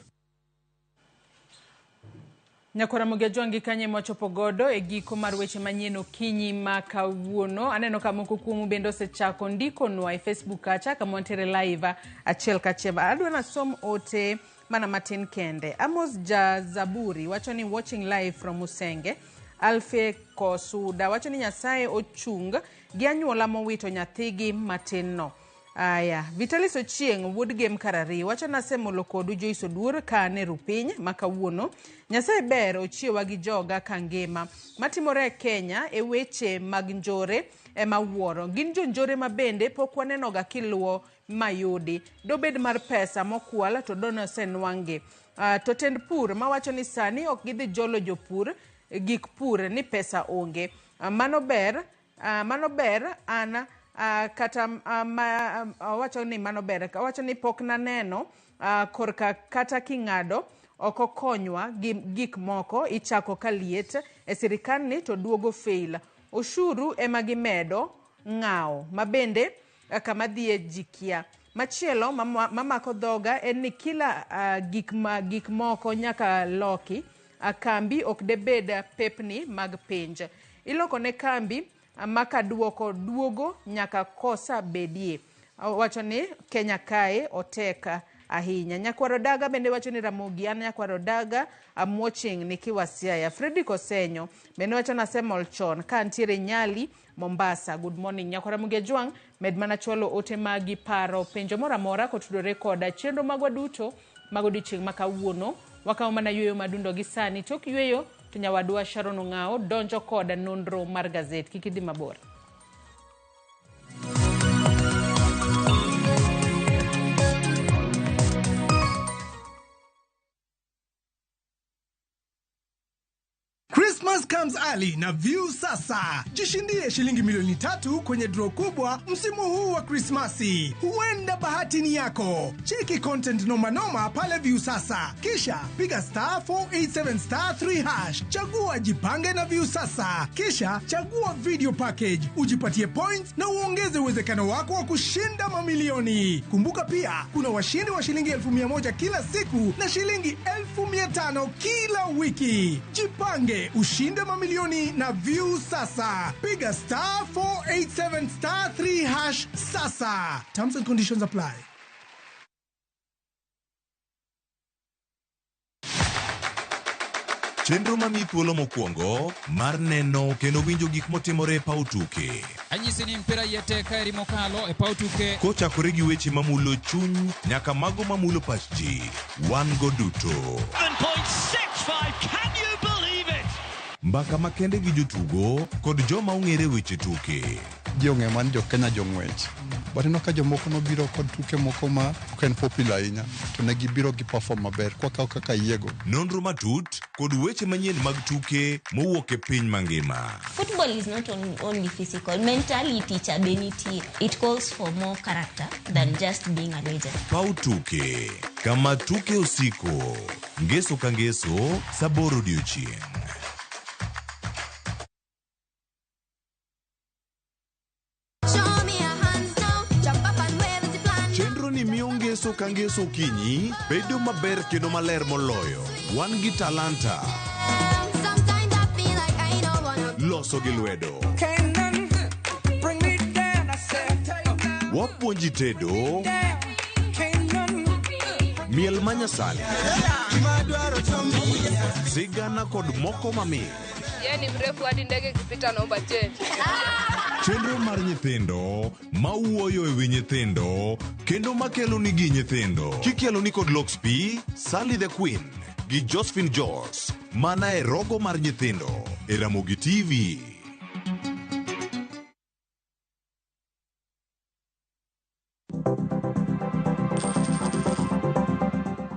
Nyakwa Ramogi Ajwang' gi kanye mwachopo godo e giko mar weche manyien okinyi ma kawuono. Aneno ka moko kuomu bende osechako ndikonwa e Facebook kacha kama wantiere live achiel kachiel. Adwa nasom ote mana matin kende. Amos Jazaburi wacho ni watching live from Usenge. Alfe Kosuda wacho ni Nyasaye ochung gi anyuola mowito nyathigi matin no. Aya, Vitalis Ochieng' wuod Gem Karari wacho nasemolo kodu Joyce Oduor ka an e rupiny ma kawuono. Nyasaye ber ochiewa gi joga ka ngima. Matimore e Kenya e weche mag njore ema wuoro. Gin jonjore ma bende pok wanenoga kiluwo mayudi. Dobed mar pesa mokwal to donosenwang'gi. To tend pur mawacho ni sani ok gidhi jolo jopur gik pur ni pesa onge. Mano ber an kata owacho ni mano ber, owacho ni pok naneno korka kata king'ado Ok okonywa gi gik moko ichako ka liet e sirikal ni to duogo fail. Oshuru ema gimedo ng'awo ma bende kama dhiye ji kia. Machielo mamako dhoga en ni kila gik moko nyaka loki. Kambi ok debed pepni mag penj. Iloko ne kambi maka duoko duogo nyaka kosa bedie. Wacho ni Kenya kae otek ahinya. Nyakwaro Daga bende wacho ni Ramogi an Nyakwaro Daga I'm watching nikiwa Siaya. Fredrick Osenyo bende wacho nasemol chon ka antiere Nyali Mombasa. Good morning Nyakwara Ramogi Ajwang', med mana chwalo ote magi paro penjo moro amora kotudore koda chenro magwa duto mag odiochieng' ma kawuono. Wakawo mana yueyo madundo gi sani. Tok yueyo to nyawadwa Sharon Ong'ao donjo koda nonro mar gazet. Kik idhi mabor. Christmas comes early na View Sasa. Jishindie shilingi milioni 3 kwenye draw kubwa msimu huu wa Krismasi. Huenda bahati ni yako. Cheki content noma noma pale View Sasa. Kisha piga *487*3#. Chagua jipange na View Sasa. Kisha chagua video package. Ujipatie points na uongeze uwezekano wako wa kushinda mamilioni. Kumbuka pia kuna washindi wa shilingi 100,000 kila siku na shilingi 500,000 kila wiki. Jipange ushinde mamilioni na View Sasa. Piga *487*3# sasa. Terms and conditions apply. Chenro mamiyi thuolo mokwongo mar neno kendo winjo gik motimore e paw tuke. Anyisi ni mpira iye tek kaeri mokalo e paw tuke. Kochakore gi weche mamulo chuny nyaka mago mamulo pach ji, wan go duto. 7.65, can you believe it? Mbaka makende gi jotugo kod joma ong'ere weche tuke. Ji ong'eyo mana ni jo Kenya jong'wech. But ineno ka jomoko nobiro kod tuke moko ma ok en popular ahinya to ne gibiro gi perform maber kwakawo kaka yiego. Nonro matut kod weche manyien mag tuke mowuok e piny mangima. Football is not only physical, mentality cha be nitie. It calls for more character than just being a legend. Paw tuke, kama tuke osiko. Ngeso ka ngeso, sa 8 odiochieng'. Chenro ni miyo ngeso ka ngeso okinyi bedo maber kendo maler moloyo. Wan gi talanta. Loso gi lwedo. Wapuonji tedo. Miel manyasani. Sigana kod moko mamit. Yeye ni mrefu hadi ndege ikipita naomba change. Chenro mar nyithindo mawuoyo e wi nyithindo kendo makelo nigi nyithindo. Kikelo ni kod Lox P, Sally the Queen gi Josephine Jos mana e rogo mar nyithindo e Ramogi TV.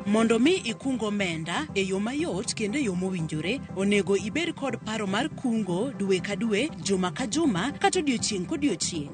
Mondo mi ikung omenda e yo mayot kendo e yo mowinjore, onego ibed kod paro mar kungo dwe ka dwe, juma ka juma, kata odiochieng' kodiochieng'.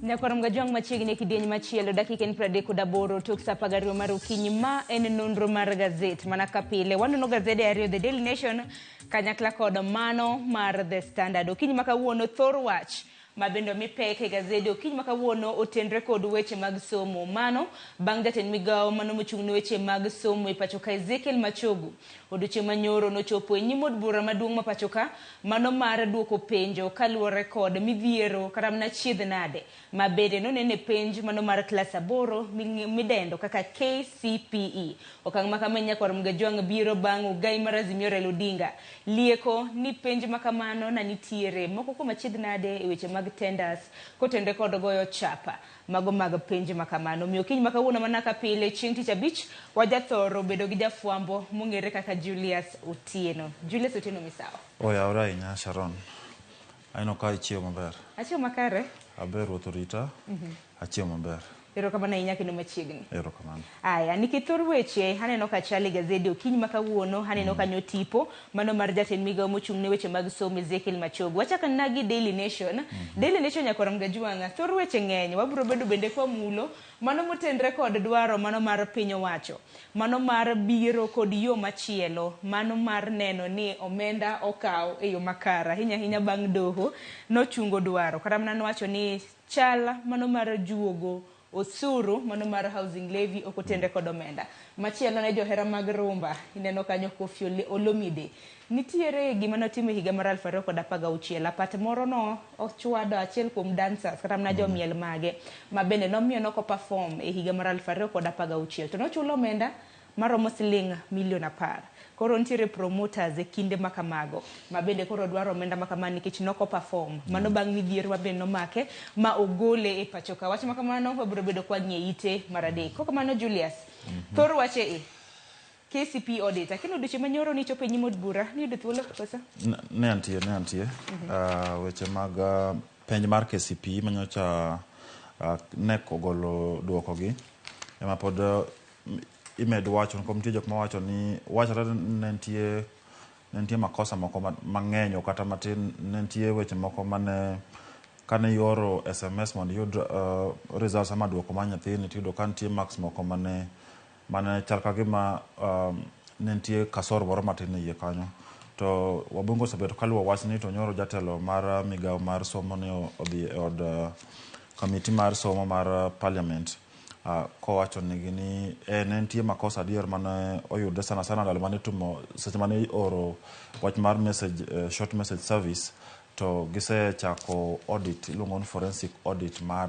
Nyakwar Mgajwang' machiegni e kidieny machielo dakika en 38 tok sa 12 mar okinyi. Ma en nonro mar gazet. Mana ka pile wanono gazede ariyo, The Daily Nation kanyakla kod mano mar The Standard. Okinyi ma kawuono thor wach ma bende omi pek e gazede okinyi ma kawuono otenre kod weche mag somo. Mano bang' jatend migawo mano mochung' ne weche mag somo e pacho ka Ezekiel Machogu odiochieng' manyoro nochopo e nyim od bura maduong' ma pacho ka mano mar duoko penjo kaluwore kod midhiero kata mana chiedh nade ma bende nonene penj mano mar klas aboro midendo kaka KCPE. Okang' ma kama nyakwar Mgajwang' biro bang' ogai mar Azimio Raila Odinga lieko ni penj ma kamano na nitiere moko kuom achiedh nade e weche mag tenders kotenre kod goyo chapa mago mag penj ma kamano. Omiyo okinyi ma kawuono mana ka pile chieng' tich abich wajathoro bedo gi jafwambo mong'ere kaka Julius Otieno. Julius Otieno misawa. Oyawore ahinya Sharon. Aneno ka ichiewo maber. Achiewo makare. Aber Ruoth orita. Achiewo maber. Erokamano ahinya kendo machiegni. Erokamano. Aya, nikech thor weche aneno ka chal e gazede okinyi ma kawuono, aneno kanyo tipo mano mar jatend migawo mochung' ne weche mag somo Ezekiel Machogu. Wachako anena gi Daily Nation. Daily Nation nyakwar Mgajwang'a, thor weche ng'eny, wabiro bedo bende kwamulo mano motenre kod dwaro mano mar piny owacho, mano mar biro kod yo machielo, mano mar neno ni omenda okaw e yo makare, ahinya ahinya bang' doho nochungo dwaro. Kata mana nowacho ni chal mano mar juogo osuru mano mar housing levy ok otenre kod omenda. Machielo ne johera mag rumba, ineno kanyo Koffi Olomide. Nitiere gima notimo e higa mar 2016, apat moro no ochwado achiel kuom dancers kata mana jomiel mage ma bende nomiyo nok perform e higa mar 2016 to nochulo omenda maromo siling milion 10. Koro nitiere promoters e kinde makamago ma bende koro dwaro omenda makamano nikech nok perform. Mano bang' midhiero ma bende nomake ma ogole e pacho ka. Wach makamano wabiro bedo kwa ng'iye ite mar adek. Kokamano Julius, thor wache e KCPE audit. Akino odiochieng' manyoro nichopo e nyim od bura, niyudo thuolo koso? Ne antie, ne antie. Weche mag penj mar KCPE manyocha NEC ogolo duokogi ema pod imed wacho nitie jok mawacho ni wachore ne nitie makosa moko mang'eny kata matin, ne nitie weche moko mane kane ioro SMS mondo iyud results ama duoko mar nyathini tiyudo ka nitie marks moko mane chal ka gima ne nitie kasoro moro matin e iye kanyo. To wabunge osebedo kaluwo wachni to nyoro jatelo mar migawo mar somo ne odhi e od komiti mar somo mar parliament kowacho negi ni ne nitie makosa adier mane oyudre sana sana ndalo mane itimo seche mane ioro wach mar message, short message service, to gisechako audit iluongo ni forensic audit mar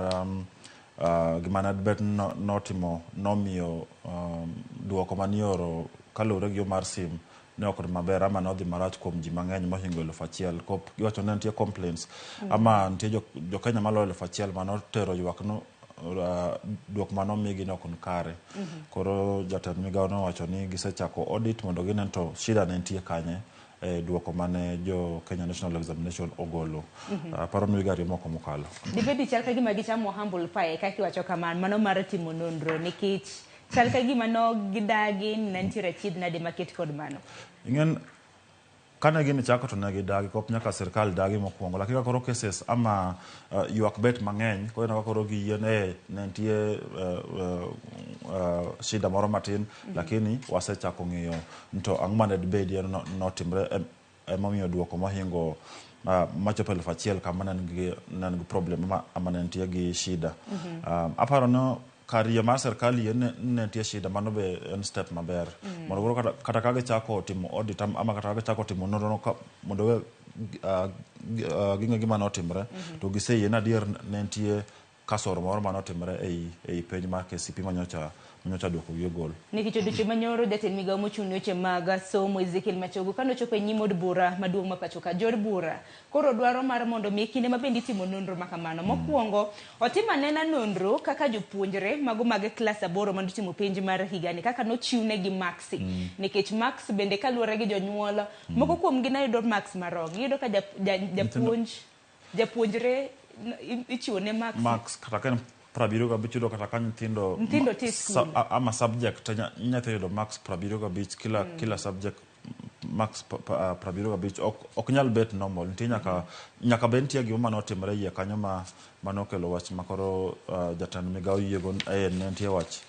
gima ne bet notimo nomiyo duoko manioro kaluwore gi yo mar sim ne ok maber ama nodhi marach kuom ji mang'eny mohingo 1000. Giwacho ni nitie complaints ama nitie jo Kenya maloyo 1000 manotero ywak no duoko manomigi ne ok ni kare. Koro jatend migawo nowacho ni gisechako audit mondo gine to shida ne nitie kanye e duoko mane jo Kenya National Examination ogolo. Aparo ni higa 2 moko mokalo. Dibed ni chal ka gima gichamo humble pie kaka iwacho kamano, mano mar timo nonro nikech chal ka gima no gidagi ne nitiere achiedh nade maket kod mano. Ing'en kane gini chako to ne gidagi kop nyaka sirkal dagi mokwongo, lakini ka koro cases ama ywak bet mang'eny koro ineno ka koro giyie ne nitie shida moro matin, lakini wasechako ng'iyo to ang'o mane dibedie notimre emomiyo duoko mohingo machopo 1000 kama ne nigi problem ama ne nitie gi shida. Aparo ni kar yie mar sirkal yie ne nitie shida, mano be en step maber. Mondo koro kata ka gichako timo audit ama kata ka gichako timo nonro mondo ging'e gima notimre, to giseyie ni adier ne nitie kasoro moro manotimre ei penj mar KCPE manyocha duoko gi ogol. Nikech odiochieng' manyoro jatend migawo mochung' ne weche mag somo Ezekiel Machogu kanochopo e nyim od bura maduong' ma pacho ka, jood bura koro dwaro mar mondo mi kinde ma bende itimo nonro ma kamano. Mokwongo otim anena nonro kaka jopuonjre mago mag klas 8 manotimo penj mar higani kaka nochiwnegi marks. Nikech marks bende kaluwore gi jonyuol moko kuomgi nayudo marks marom. Iyudo ka japuonjre ichiwo ne marks. Marks kata ka en 75 yudo kata ka nyithindo ama subject nyathi yudo marks 75 kila subject marks 75 ok nyal bet normal. Nitie nyaka bed nitie gima manotimre iye kanyo ma manokelo wach makoro jatend migawo yiego ne nitie wach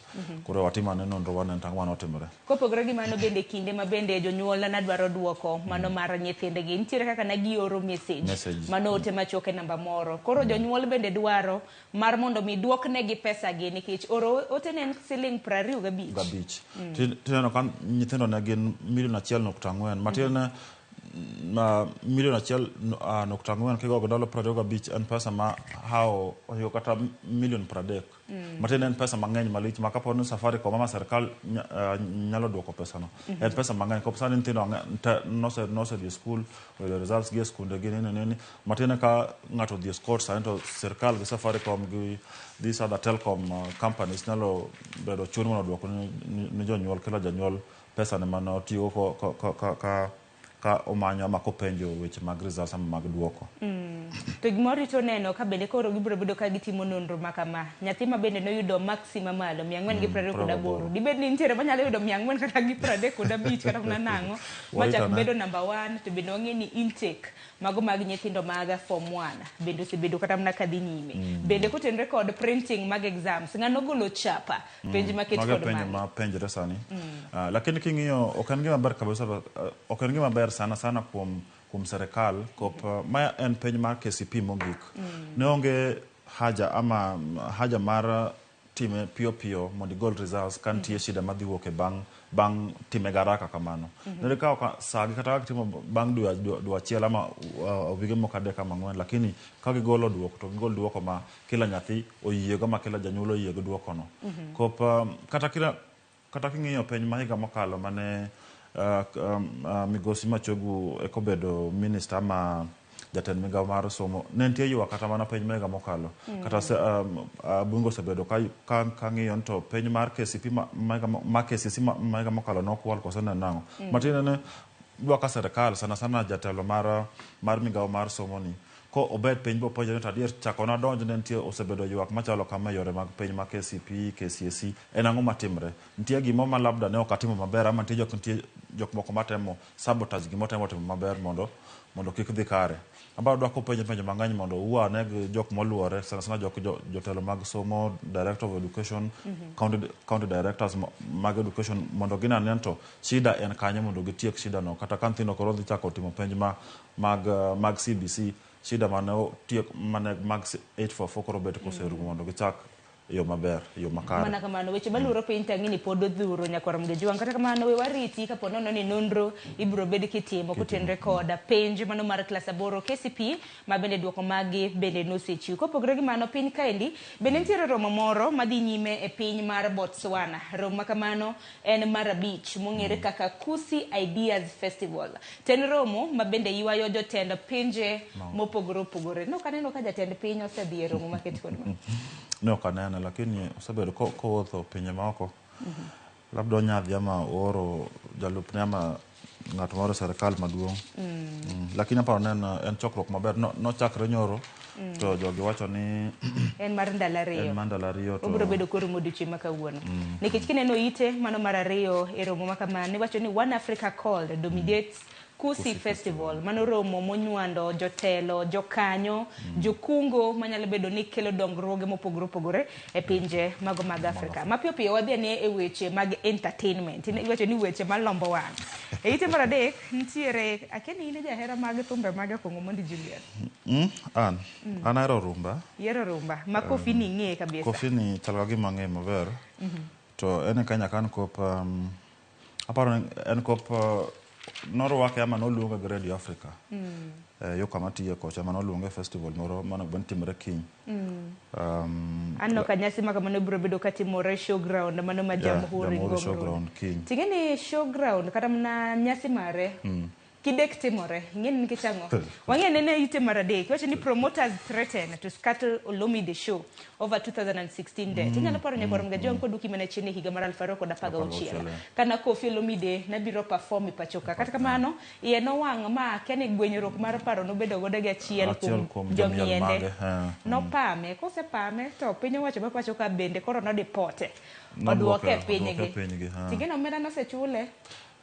Koro watim ane nonro wane to ang'o manotimore. Kopogore gi mano bende kinde ma bende jonyuol na dwaro duoko mano mar nyithindgi nitiere kaka ne gioro message, Message. Mano ote machuok e namba moro. Koro jonyuol bende dwaro mar mondo mi duoknegi pesa gi nikech oro ote ne en siling 25. Gabich. Tineno ka nyithindo ne gin milion 1.4 matiende ma milion 1.4 kigogo ndalo 25 en pesa ma hawo ohingo kata milion 30. Matiende en pesa mang'eny malich ma kapo ni Safaricom ama sirkal nyalo duoko pesano. En pesa mang'eny kop sani nyithindo nosedhi e skul oyudo results gi e skunde gi nini nini matiende ka ng'ato odhi e court sani to sirkal gi Safaricom gi these other telecom companies nyalo bedo chun mondo oduok ni jonyuol kila janyuol pesa ne mane otiyo ka omanyo ama kopenjo weche mag results ama mag duoko. To gima warito neno ka bende koro gibiro bedo ka gitimo nonro ma kama. Nyathi ma bende noyudo maksi mamalo 428. Dibed ni nitiere manyalo yudo 400 kata gi 35 kata mana nang'o machak bedo number 1 to bende wang'e ni intake mago mag nyithindo mag form 1 bende osebedo kata mana kadhi nyime. Bende kotenore kod printing mag exams ng'ano golo chapa penj maket kod penj ma penjre sani. Lakini king'iyo ok en gima ber kabisa, ok en gima ber sana sana kuom serikal kop ma en penj mar KCPE mogik. Ne onge haja ama haja mar time piyo piyo mondo igol results ka nitie shida madhi wuok e bang' time garaka kamano. Ne kawo ka saa gi kata ka gitimo bang' dwe achiel ama wige moko 3 ama 4, lakini ka gigolo duoko to gigol duoko ma kila nyathi oyiego ma kila janyuol oyiego duokono. Kop kata king'iyo penj ma higa mokalo mane Migosi Machogu ekobedo minister ma jatend migawo mar somo ne nitie ywak kata mana penj ma higa mokalo. Kata bunge osebedo ka ng'iyo to penj mar KCPE ma KCSE ma higa mokalo nokwal koso ne nang'o. Matiende ni dwa ka sirkal sana sana jatelo mar migawo mar somo ni ko obed piny bo penjo ni to adier chako nadonj ne nitie osebedo ywak machalo kama e yore mag penj ma KCPE, KCSE en ang'o matimre. Nitie gimo ma labda ne ok atimo maber ama nitie jok moko matemo sabotage gima otemo timo maber mondo kik dhi kare. Abiro dwa kopenjo penjo mang'eny mondo uwa ane gi jok moluore sana sana jotelo mag somo, director of education, county directors mag education mondo gine ane to shida en kanye mondo gitiek shida no. Kata ka nyithindo koro dhi chako timo penj mag CBC, shida mane otiek mane mag 844 koro bet koserumo mondo gichak yo maber, yo makare. Mana kamano weche maluoro piny tang'e ni pod odhuro nyakwar Mgejuang. Kata kamano we wariti kapo nono ni nonro ibiro bed kitimo kotenore kod penj mano mar klas 8 KCPE ma bende duoko magi bende nosechiw. Kopogore gi mano piny kaendi bende nitiere romo moro madhi nyime e piny mar Botswana. Romo ma kamano en mar 5 mong'ere kaka Kusi Ideas Festival. To en romo ma bende ywayo jotend pinje mopogore opogore. Nok aneno ka jatend piny osedhi e romo maket kod ma. Ne ok anene lakini osebedo kowuotho pinje maoko. Labda onyadhi ama ooro jalupne ama ng'at moro e sirkal maduong'. Lakini aparo ni en chokruok maber. Nochakre nyoro to jogi wacho ni en mar ndalo 2. En mar ndalo 2 to obiro bedo koro modiochieng' ma kawuono. Nikech kineno ite mano mar 2 e romo ma kama niwacho ni One Africa Call dominates Kusi Festival. Mano romo monywando jotelo, jokanyo, jokungo manyalo bedo ni kelo dongruoge mopogore opogore e pinje mago mag Afrika. Mapiyo piyo wadhi ane e weche mag entertainment. Iwacho ni weche malombo wang'. E ite mar 3 nitiere akia ni in e jahera mag thumbe mag Kong'o Mondi Julius. An ahero rumba. Ihero rumba. Ma Kofi ni ing'eye kabisa. Kofi ni chal ka gima ang'eye maber. To en e Kenya kan kop aparo ni en kop norwake ama noluonge gi Radio Africa. Yo kama tiye kocha ama noluonge festival moro mane ben timore kiny. Aneno ka nyasi ma kamano biro bedo katimore showground mano ma Jamhuri showground kiny. Ting'e ni showground kata mana nyasi mare kidek timore ing'e ni nikech ang'o? Wang'e nene ite mar 3 iwacho ni promoters threaten to scuttle Olomide show over 2016 death. Inyalo paro nyakwar Mgajwang' koduki mana chien e higa mar 2016 kana Koffi Olomide nabiro perform e pacho ka. Kata kamano iye nowang' ma akia ni gwenyruok mar paro nobedo godo gi achiel kuom jomiende. Nopame, kosepame to piny owacho ma pacho ka bende koro nodipote oduoke e pinygi. Ting'e ni omenda nosechule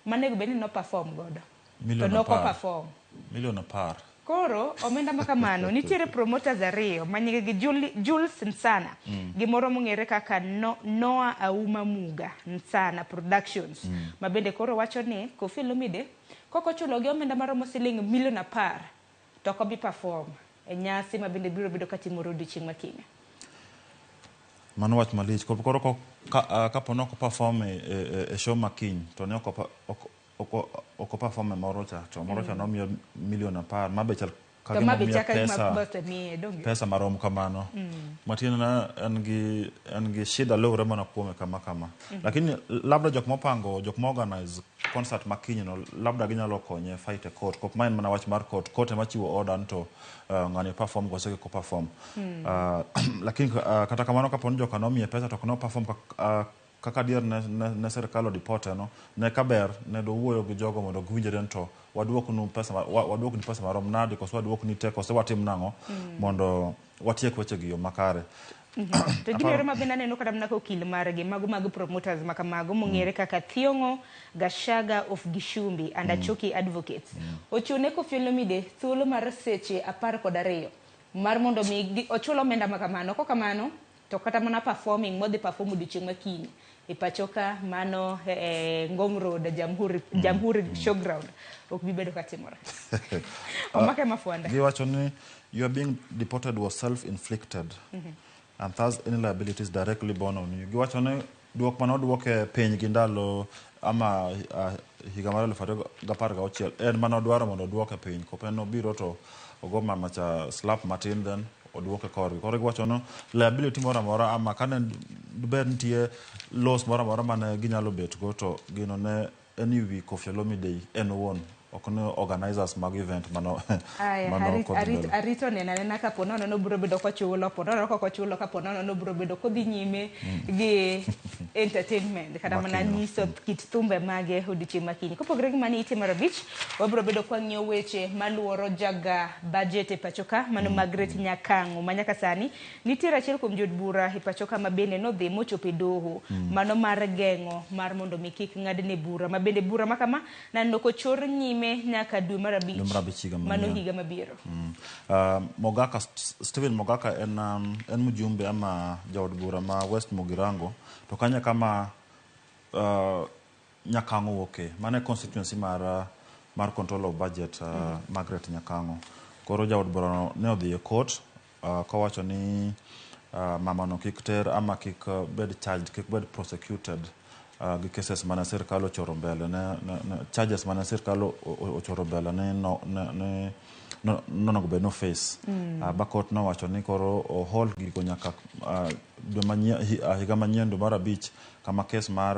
manego bed ni no perform godo. Milion 10. Milion 10. Koro omenda ma kamano nitiere promoters ariyo ma nyingegi Jules Nsana gi moro mong'ere kaka Noah Auma Muga Nsana Productions ma bende koro wacho ni Koffi Olomide kok ochulo gi omenda maromo siling milion 10 to ok obi perform e nyasi ma bende biro bedo katimore odiochieng' ma kiny. Mano wach malich. Koro kapo ni ok perform e show ma kiny to ne ok perform e moro cha to moro cha nomiyo milion 10 ma be chal ka To ma gima be omiyo chal ka gima pesa osemiye, donge? Pesa marom kamano. Matiende en gi shida luwore mana kuome kama kama. Lakini labda jok mopango, jok mo organize concert ma kiny no, labda ginyalo konye fight e court. Kop ma en mana wach mar court. Court ema chiwo order ni to ng'ani perform kose kik perform. Lakini kata kamano kapo ni joka nomiye pesa to ok no perform kaka adier ne sirikal odipote no, ne kaber ne dowuoyo gi jogo mondo giwinjre ni to waduoknu pesa waduokni pesa marom nadi koso waduokni te koso watim nang'o mondo watiek weche gi yo makare. To gimoro ma bende aneno kata mana ka okil margi mago mag promoters ma kamago mong'ere kaka Thiong'o Gashaga of Gishumbi and Achoki Advocates ochiwo ne Koffi Olomide thuolo mar seche 12 mar mondo mi ochul omenda ma kamano. Kok kamano to kata mana performing modhi perform odiochieng' ma kiny e pacho ka mano Ngong Road Jamhuri Showground ok bi bedo katimore. Omake mafwanda. Giwacho ni you are being deported was self-inflicted and thus any liabilities directly borne on you. Giwacho ni duok mane oduoke piny gi ndalo ama higa mar 2016 en mane odwaro mondo oduoke piny. Kop en obiro to ogo mama cha slap matin then oduoke korgi. Koro giwacho ni liability moro amora ama kane ber nitie loss moro amora mane ginyalo bet go to gino ne en wi Koffi Olomide en owuon, ok ni organizers mag event mano Aya, mano kodhi mbele. Arito neno anena kapo nono no biro bedo kochulo, po nono kok ochulo, kapo nono no biro bedo kodhi nyime gi entertainment kata mana Makiny. nyiso kit thumbe mage odiochieng' makiny. Kopogore gi mano ite mar 5, wabiro bedo kwang'iyo weche maluoro jaga budget e pacho ka, mano Margaret Nyakang'o ma nyaka sani nitiere achiel kuom jood bura e pacho ka ma bende nodhi mochopo e doho mano mar geng'o mar mondo mi kik ng'adne bura, ma bende bura ma kama naneno kochor nyime nyaka dwe mar 5, Dwe mar 5 higa mano manyien. higa mabiro. Mogaka Stephen Mogaka en mjumbe ama jaod bura ma West Mugirango to kanya kama Nyakang'o wuoke mano e constituency mar control of budget Margaret Nyakang'o. Koro jaod bura no ne odhi e court kowacho ni mama no kik ter ama kik bed charged, kik bed prosecuted gi cases mane sirikal ochoro mbele ne charges mane sirikal ochoro mbele ni no, ne, ne, no, nonego bed no face. Ba court nowacho ni koro o hold gigo nyaka dwe manyien, higa manyien dwe mar 5 kama case mar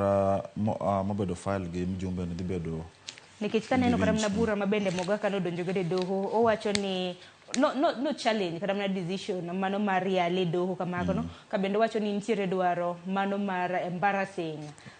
mobedo file gi mjumbe ni dhi bedo Nikech kaneno kata mana giwinj. bura ma bende Mogaka nodonjo godo e doho, owacho ni no challenge kata mana decision mano mar yale e doho kamago no, ka bende owacho ni nitiere dwaro mano mar embarrassing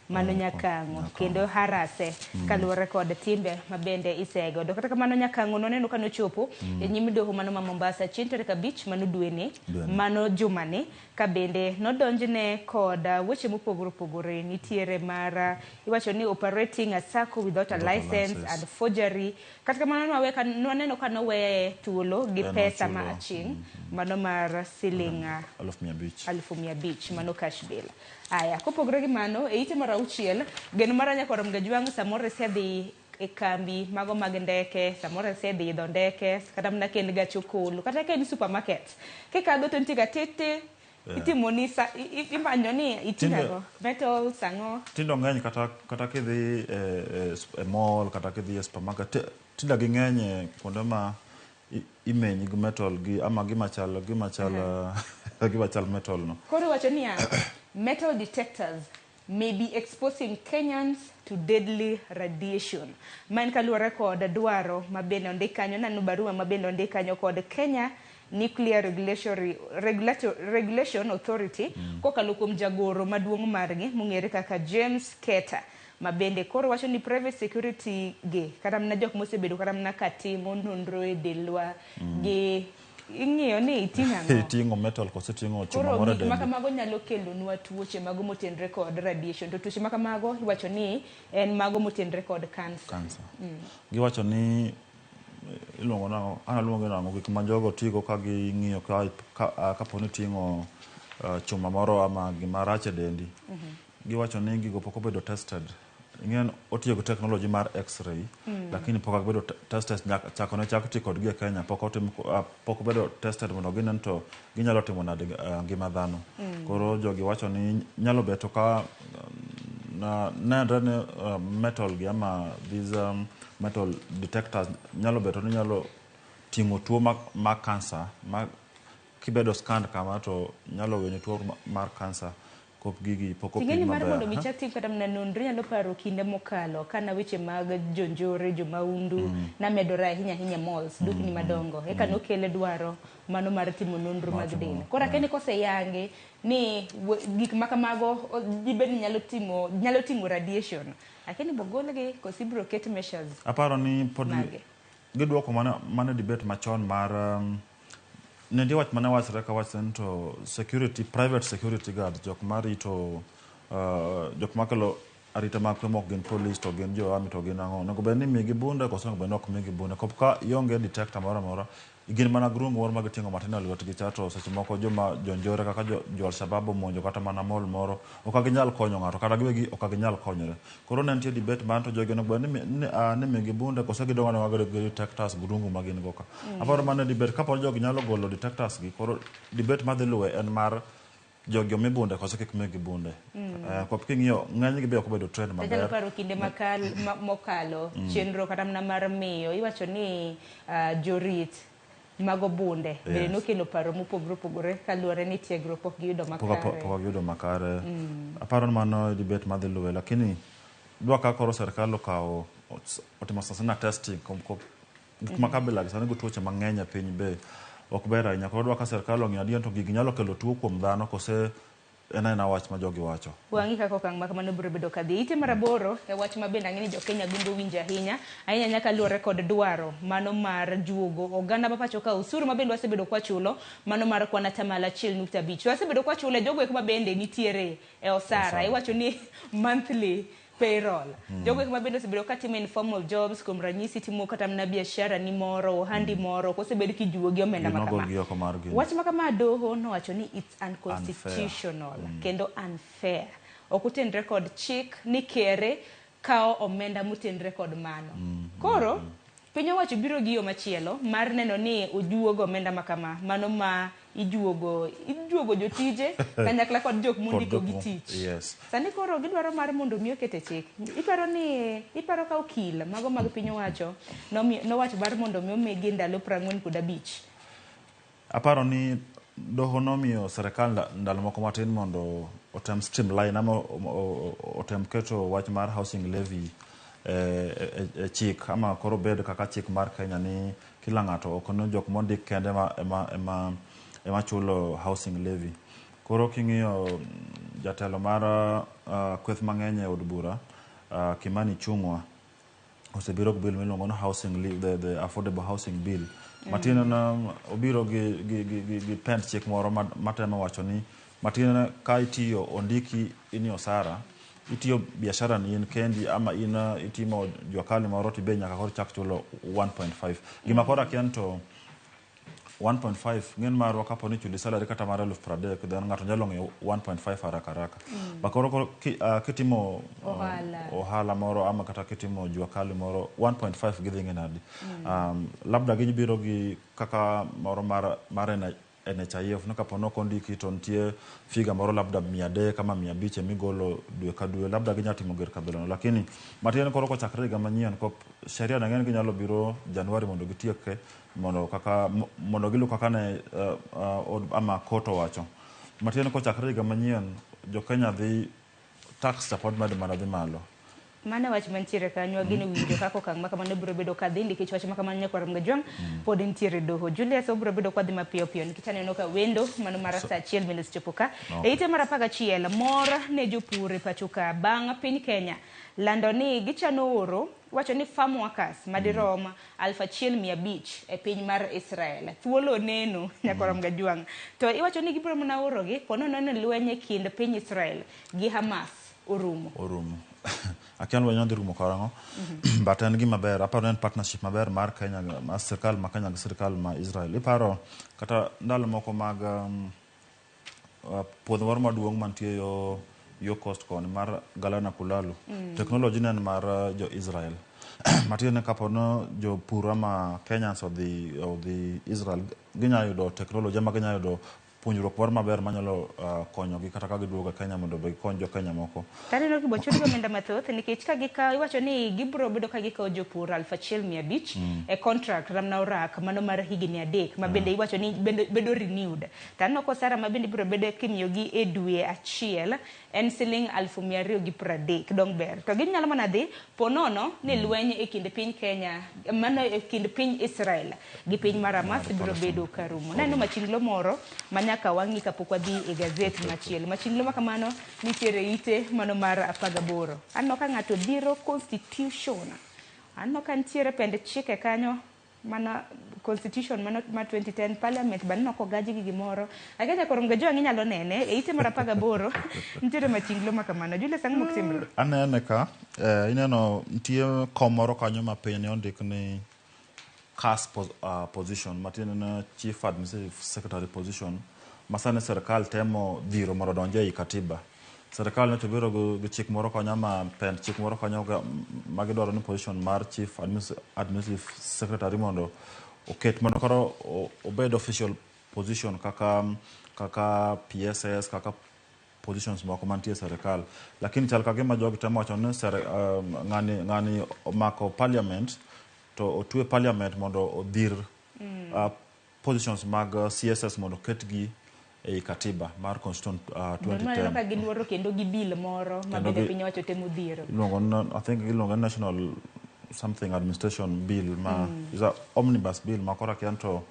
mano Nyakang'o kendo harase kaluwore kod timbe ma bende isegodo. Kata kamano Nyakang'o noneno ka nochopo e nyim doho mano ma Mombasa chieng' tarik 5 mano dweni, Dweni. mano jumani, ka bende nodonjne kod weche mopogore opogore. Nitiere mar iwacho ni operating a sacco without a Without a license license. and forgery. Kata kamano nwaneno ka noweye thuolo gi En pesa ma ochulo. aching' mano mar siling 500,000. 500,000 mano cash bail. Aya, kopogore gi mano e ite mar 6, geno mar Nyakwar Mgajwang' samoro isedhi e kambi mago mag ndeke, samoro isedhi idho ndeke, kata mana ka en gach okolo, kata ka en supermarket. Kikadho to nitie ga tete, itimo ni sa, imanyo ni iting'o ang'o? Metals ang'o? Tindo ng'eny kata kidhi e mall, kata kidhi e supermarket, tindo ging'eny e kuonde ma imenyi gi metal gi ama gima chal metal no. Koro iwacho niya, metal detectors may be exposing Kenyans to deadly radiation. Ma en kaluwore kod dwaro ma bende ondik kanyo, nano barua ma bende ondik kanyo kod Kenya Nuclear Regulation Authority kokalo kuom jagoro maduong' margi mong'ere kaka James Keter, ma bende koro wacho ni private security gi kata mana jok mosebedo kata mana ka timo nonro e delwa gi ing'iyo ni iting'o ang'o? Iting'o metal koso iting'o chuma Koro moro e gik ma dendi? kamago nyalo kelonwa tuoche mago motenre kod radiation, to tuoche ma kamago iwacho ni en mago motenre kod cancer. Cancer. Giwacho ni iluongo nang'o an aluonge nang'o gik ma jogo tigo ka ging'iyo ka kapo ni iting'o chuma moro ama gima rach e dendi. Giwacho ni gigo pok obedo tested. Ing'e otiyo gi technology mar x-ray lakini pok obedo tested nyaka chako ne chak ti kodgi e Kenya pok otim pok obedo tested mondo ginen to ginyalo timo nade ngima dhano. Koro jogi wacho ni nyalo beto ka nenre ni metal gi ama these metal detectors nyalo beto ni nyalo ting'o tuo ma cancer ma kibedo scanned kama to nyalo wenyo tuo mar cancer kop gigi pok opim Ting'eni mar maber. mondo mi chak tim kata mana nonro inyalo paro kinde mokalo kana weche mag jonjore jomaundu namedore ahinya ahinya malls dukni madongo eka nokele dwaro mano mar timo nonro mag del. Koro akia ni koseyangi ni gik ma kamago dibed ni nyalo timo nyalo ting'o radiation. Akia ni bogolgi koso ibiro ket measures. Aparo ni pod gidwoko mana debate machon mar ne nitie wach mane wachre ka wachre ni to security private security guard jok marito jok makelo arita mag kwe mok gin police to gin jo army to gin ang'o onego bed ni imigi bunde koso onego bed ni ok migi bunde kop ka ionge detector moro amora gin mana grung moro ma giting'o matin e lwetgi cha to seche moko joma jonjore kaka jo Alshabab omonjo kata mana mall moro ok ginyal konyo ng'ato kata giwegi ok ginyal konyore. Koro ne nitie debate mar to jogi onego bed ni imigi bunde koso gidong' adong'a gi detectors grungu ma gin go ka. Aparo mano e debate kapo ni jogi nyalo golo detectors gi koro debate madhi luwe en mar jogi omi bunde koso kik migi bunde. Kop king'iyo ng'enygi be ok obedo trend maber. Anyalo paro kinde mokalo chenro kata mana mar miyo iwacho ni jorit mago bunde bende nokelo paro mopogore opogore kaluwore ni tiegruok pok giyudo makare. Pok giyudo makare. Aparo ni mano debate madhi luwe lakini dwa ka koro sirikal okawo otimo sana testing gik ma kabila gi sani go tuoche mang'eny e piny be ok ber ahinya. Koro dwa ka sirikal ong'iyo adier to gigi nyalo kelo tuo kuom dhano kose en aena wach ma jogi wacho. Wang'i kaka okang' ma kamano biro bedo kadhi. Ite mar 8 e wach ma bende ang'e ni jokenya gombo winjo ahinya ahinya nyaka luwore kod dwaro mano mar juogo oganda ma pacho ka osuru ma bende wasebedo kwachulo mano mar kwan 1.5%. Wasebedo kwachule jogo eko ma bende nitiere e osara iwacho ni monthly payroll. Jogo eko ma bende osebedo katimo informal jobs kuom ranyisi timo kata mana biashara ni moro ohandi moro kosebed kijuogi omenda ma kama. Wach ma kama doho nowacho ni it's unconstitutional kendo unfair. Ok otenre kod chik ni kere kawo omenda motenre kod mano. Koro piny owacho biro gi yo machielo mar neno ni ojuogo omenda ma kama mano ma ijuogo jotije kanyakla kod jok mondiko gi tich. Sani koro gidwaro mar mondo mi okete chik. Iparo ni iparo ka okil mago mag piny owacho nowacho mar mondo mi omigi ndalo 45. Aparo ni doho nomiyo sirikal ndalo moko matin mondo otem streamline ama otem keto wach mar housing levy e chik ama koro bed kaka chik mar Kenya ni kila ng'ato ok no jok mondik kende ema chulo housing levy. Koro king'iyo jatelo mar kweth mang'eny e od bura Kimani Ichung'wa osebiro gi bill miluongo ni housing levy, the affordable housing bill. Matin obiro gi pend chik moro matemo wacho ni matin ka itiyo ondiki in osara itiyo biashara ni in kendi ama in itimo jua kali moro tibe nyaka koro chak chulo 1.5. Gima koro akia to 1.5 ng'en marwa kapo ni chuli salary kata mar 30,000 then ng'ato nyalo ng'iewo 1.5 haraka haraka. Ba koro kitimo ohala moro ama kata kitimo jua kali moro 1.5 gidhi ng'e nadi. Labda gibiro gi kaka moro mar NHIF no kapo nok ondiki to nitie figa moro labda 300 kama 500 emigolo dwe ka dwe labda ginyalo timo gir kabilano. Lakini matin koro kochakre higa manyien kop sheria nang'eny ginyalo biro Januari mondo gitieke mondo kaka mondo gilu kaka ne ama court owacho. Matin kochakre higa manyien jo Kenya dhi tax support med mana dhi malo. Mano wach mantiere kanyo ageno winjo kaka okang' ma kamano biro bedo kadhi nikech wach ma kamano nyakwar Mgajwang' pod nitiere doho. Julius obiro bedo kwadhi mapiyo piyo nikech aneno ka wendo mano mar saa 1 bende osechopo ka. E ite mar 11 mor ne jopur e pacho ka bang' piny Kenya lando ni gichano oro wacho ni farm workers madirom 1,500 e piny mar Israel. Thuolo neno nyakwar Mgajwang'. To iwacho ni gibiro mana orogi ponono ni lweny e kind piny Israel gi Hamas orumo. Orumo. Akia ni lweny dhi rumo karang'o. But en gima ber. Aparo ni en partnership maber mar Kenya, mar sirkal ma Kenya gi sirkal ma Israel. Iparo kata ndalo moko mag puodho moro maduong' mantie yo coast koni mar Galana Kulalu. Technology ne en mar jo Israel. Matiende ni kapo ni jopur ama Kenyans odhi Israel, ginyalo yudo technology ama ginyalo yudo puonjruok moro maber manyalo konyogi kata ka giduogo Kenya mondo be gikony jo Kenya moko. Taneno kibo chulgi omenda mathoth nikech ka gikawo iwacho ni gibiro bedo ka gikawo jopur 1500 e contract ramna orak mano mar higni 3 ma bende iwacho ni bedo renewed. Taneno ko osara ma bende ibiro bedo kimiyogi e dwe achiel en siling 230,000 dong ber. To ginyalo mana dhi po nono ni lweny e kind piny Kenya mano e kind piny Israel gi piny mar Hamas biro bedo karumo. Naneno machinglo moro manyaka wang'i kapok wadhi e gazet machielo. Machinglo ma kamano nitiere ite mano mar 18. Aneno ka ng'ato dhiro constitution. Aneno ka nitiere pend chike kanyo mana constitution mano ma 2010 parliament baneno kogaji gi gimoro. Akia koro Mgajwang' inyalo nene e ite mar 18 nitiere machinglo ma kamano. Julius, ang'o mok timre? Anene ka ineno nitie kom moro kanyo ma piny ondik ni CAS position matiende ni Chief Administrative Secretary position ma sani sirkal temo dhiro mondo odonj ei katiba. Sirkal nyocha obiro gi chik moro kanyo ma pend chik moro kanyo ma gidwaro ni position mar Chief Administrative Secretary mondo oket mondo koro obed official position kaka PSS kaka positions moko mantie e sirkal. Lakini chal ka gima jogi temo wacho ni ng'ani omako parliament to otwe parliament mondo odhir positions mag CSS mondo oketgi ei katiba mar Constitution 2010. Maneno ka giluoro kendo gi bill moro ma bende piny owacho temo dhiro. Iluongo ni, I think iluongo ni National something administration bill ma is a omnibus bill ma koro akia to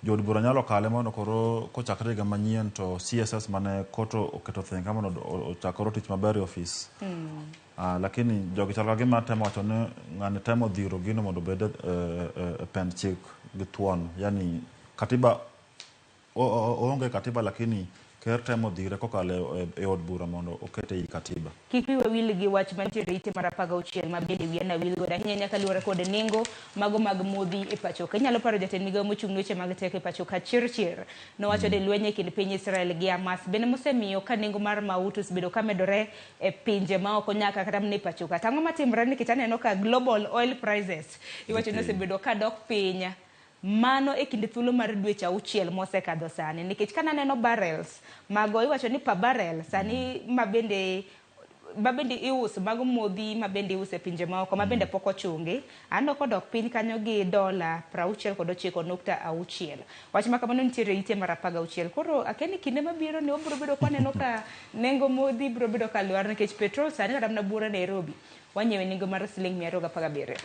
jood bura nyalo kale mondo koro kochakre higa manyien to CSS mane koto oketo thenge mondo ochak koro tich maber e ofis. Lakini jogi chal ka gima temo wacho ni ng'ani temo dhiro gino mondo obed e pend chik gi thuon. Yani katiba oonge katiba lakini ker temo dhire kokalo e od bura mondo okete ei katiba. Kik wiwa wil gi wach mantiere ite mar 16 ma bende wiya na wil godo ahinya nyaka luwore kod nengo mago mag modhi e pacho ka. Inyalo paro jatend migawo mochung' ne weche mag teko e pacho ka Chirchir nowacho ni lweny e kind piny Israel gi Hamas bende mosemiyo ka nengo mar mauta osebedo ka medore e pinje ma oko nyaka kata mana e pacho ka. Tang'o matimore nikech aneno ka global oil prices iwacho ni osebedo ka dok piny. Mano e kind thuolo mar dweche 6 mosekadho sani nikech kana neno barrels mago iwacho ni per barrel sani ma bende iuso mago modhi ma bende iuso e pinje maoko ma bende pok ochungi aneno kodok piny kanyo gi $69.6. Wach ma kamano nitiere ite mar 16. Koro akia ni kinde mabiro ni wabiro bedo kwaneno ka nengo modhi biro bedo ka lwar nikech petrol sani kata mana buora Nairobi wanyiewe nengo mar siling 217.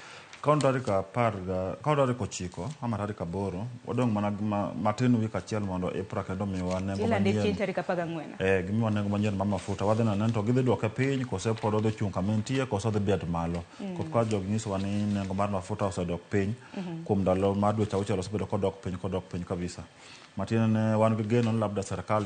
Kaon tarik 9 ama tarik 8 wadong' mana matin wik achiel mondo EPRA kendo miwa nengo manyien. Tarik 14. Gimiwa nengo manyien mar mafuta. Wadhi neno to gidhi duoke piny kose pod odhi chung' kama entie kose odhi bet malo. Ka jogi nyisowa ni nengo mar mafuta osedok piny kuom ndalo mar dweche 6 osebedo kodok piny kabisa. Matiende ni wan gi geno ni labda sirkal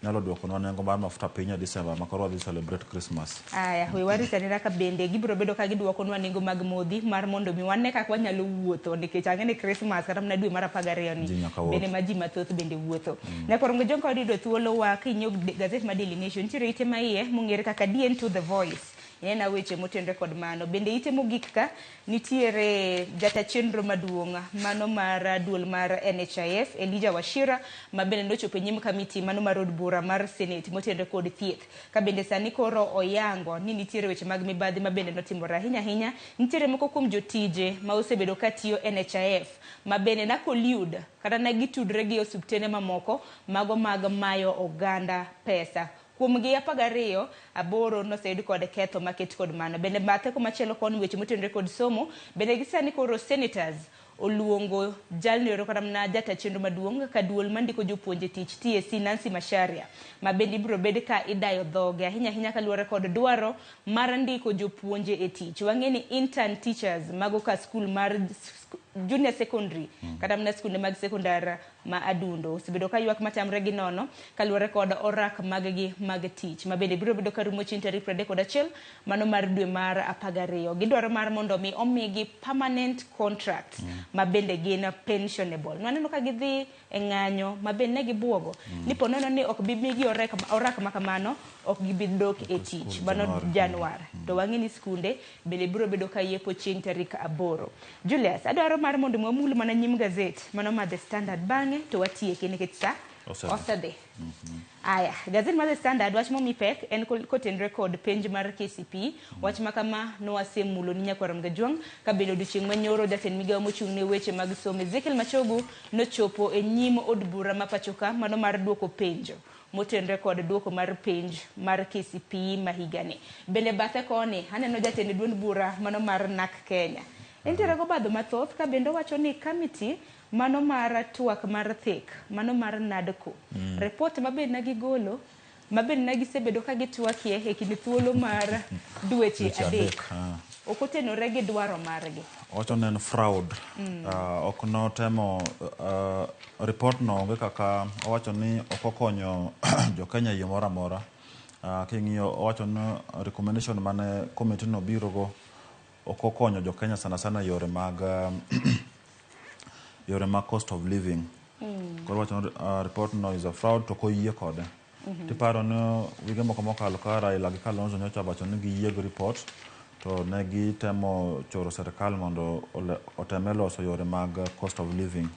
nyalo duokonwa nengo mar mafuta piny e December ma koro wadhi celebrate Christmas. Aya, we warito ni kaka bende gibiro bedo ka giduokonwa nengo mag modhi mar mondo mi wane kaka wanyalo wuotho nikech ang'e ni Christmas kata mana dwe mar 12 ni bende ma ji mathoth bende wuotho. Nyakorongo jonka wayudo thuolo wa kinyiewo gazet mar Daily Nation nitiere ite ma iye mong'ere kaka DN to the Voice. Inena weche motenore kod mano. Bende ite mogik ka nitiere jata chenro maduong' mano mar duol mar NHIF Elijah Wachira ma bende nochopo e nyim kamiti mano mar od bura mar Senate motenore kod thieth. Ka bende sani koro oyango ni nitiere weche mag mibadhi ma bende notimore ahinya ahinya. Nitiere moko kuom jotije ma osebedo ka tiyo NHIF ma bende na collude kata na gitudre gi osiptende mamoko mago mag mayo oganda pesa. Kuom gi 12 aboro noseyud kod ketho maket kod mano. Bende bathe komachielo koni weche motenore kod somo bende gisani koro senators oluongo jalno ero kata mana jata chenro maduong' ka duol mandiko jopuonje tich TSC Nancy Macharia ma bende ibiro bed ka idayo dhoge ahinya ahinya kaluwore kod dwaro mar ndiko jopuonje e tich. Wang'e ni intern teachers mago ka skul mar junior secondary kata mana skunde mag sekondar ma Adundo osebedo ka ywak matamre gi nono kaluwore kod orak mag-gi mag tich ma bende biro bedo ka rumo chieng' tarik 31 mano mar dwe mar 12. Gidwaro mar mondo mi omigi permanent contracts ma bende gin pensionable. Nwaneno ka gidhi e ng'anyo ma bende ne gibuogo ni po nono ni ok bi migi orak ma kamano, ok gibi dok e tich mano Januar. To wang'e ni skunde bende biro bedo ka yepo chieng' tarik 8. Julius, adwaro mar mondo wamul mana nyim gazet mano mar The Standard, bang'e to watieke nikech sa osedhi. Aya, gazet mar The Standard wach momi pek en kotenre kod penj mar KCPE. Wach ma kama nowasemulo ni nyakwar Mgajuang' ka bende odiochieng' manyoro jatend migawo mochung' ne weche mag somo Ezekiel Machogu nochopo e nyim od bura ma pachoka mano mar duoko penjo motenre kod duoko mar penj mar KCPE ma higani. Bende bathe koni aneno jatend duond bura mano mar NARC Kenya. Entiere gobadho mathoth ka bende owacho ni kamiti mano mar twak mar thik mano mar NADCO. Report ma bende ne gigolo ma bende ne gisebedo ka gitwakie e kind thuolo mar dweche 3. Ok otenore gi dwaro margi. Owacho ni en fraud. Ok notemo report no onge kaka owacho ni ok okonyo jo Kenya e yo moro amora. King'iyo owacho ni recommendation mane committee no biro go ok okonyo jo Kenya sana sana yore mag yore mag cost of living. Koro wacho ni report no is a fraud to koyie kode. Tiparo ni wige moko mokalo ka Raila gi Kalonzo nyocha wacho ni giyie gi report to ne gitemo choro sirikal mondo oteme loso yore mag cost of living.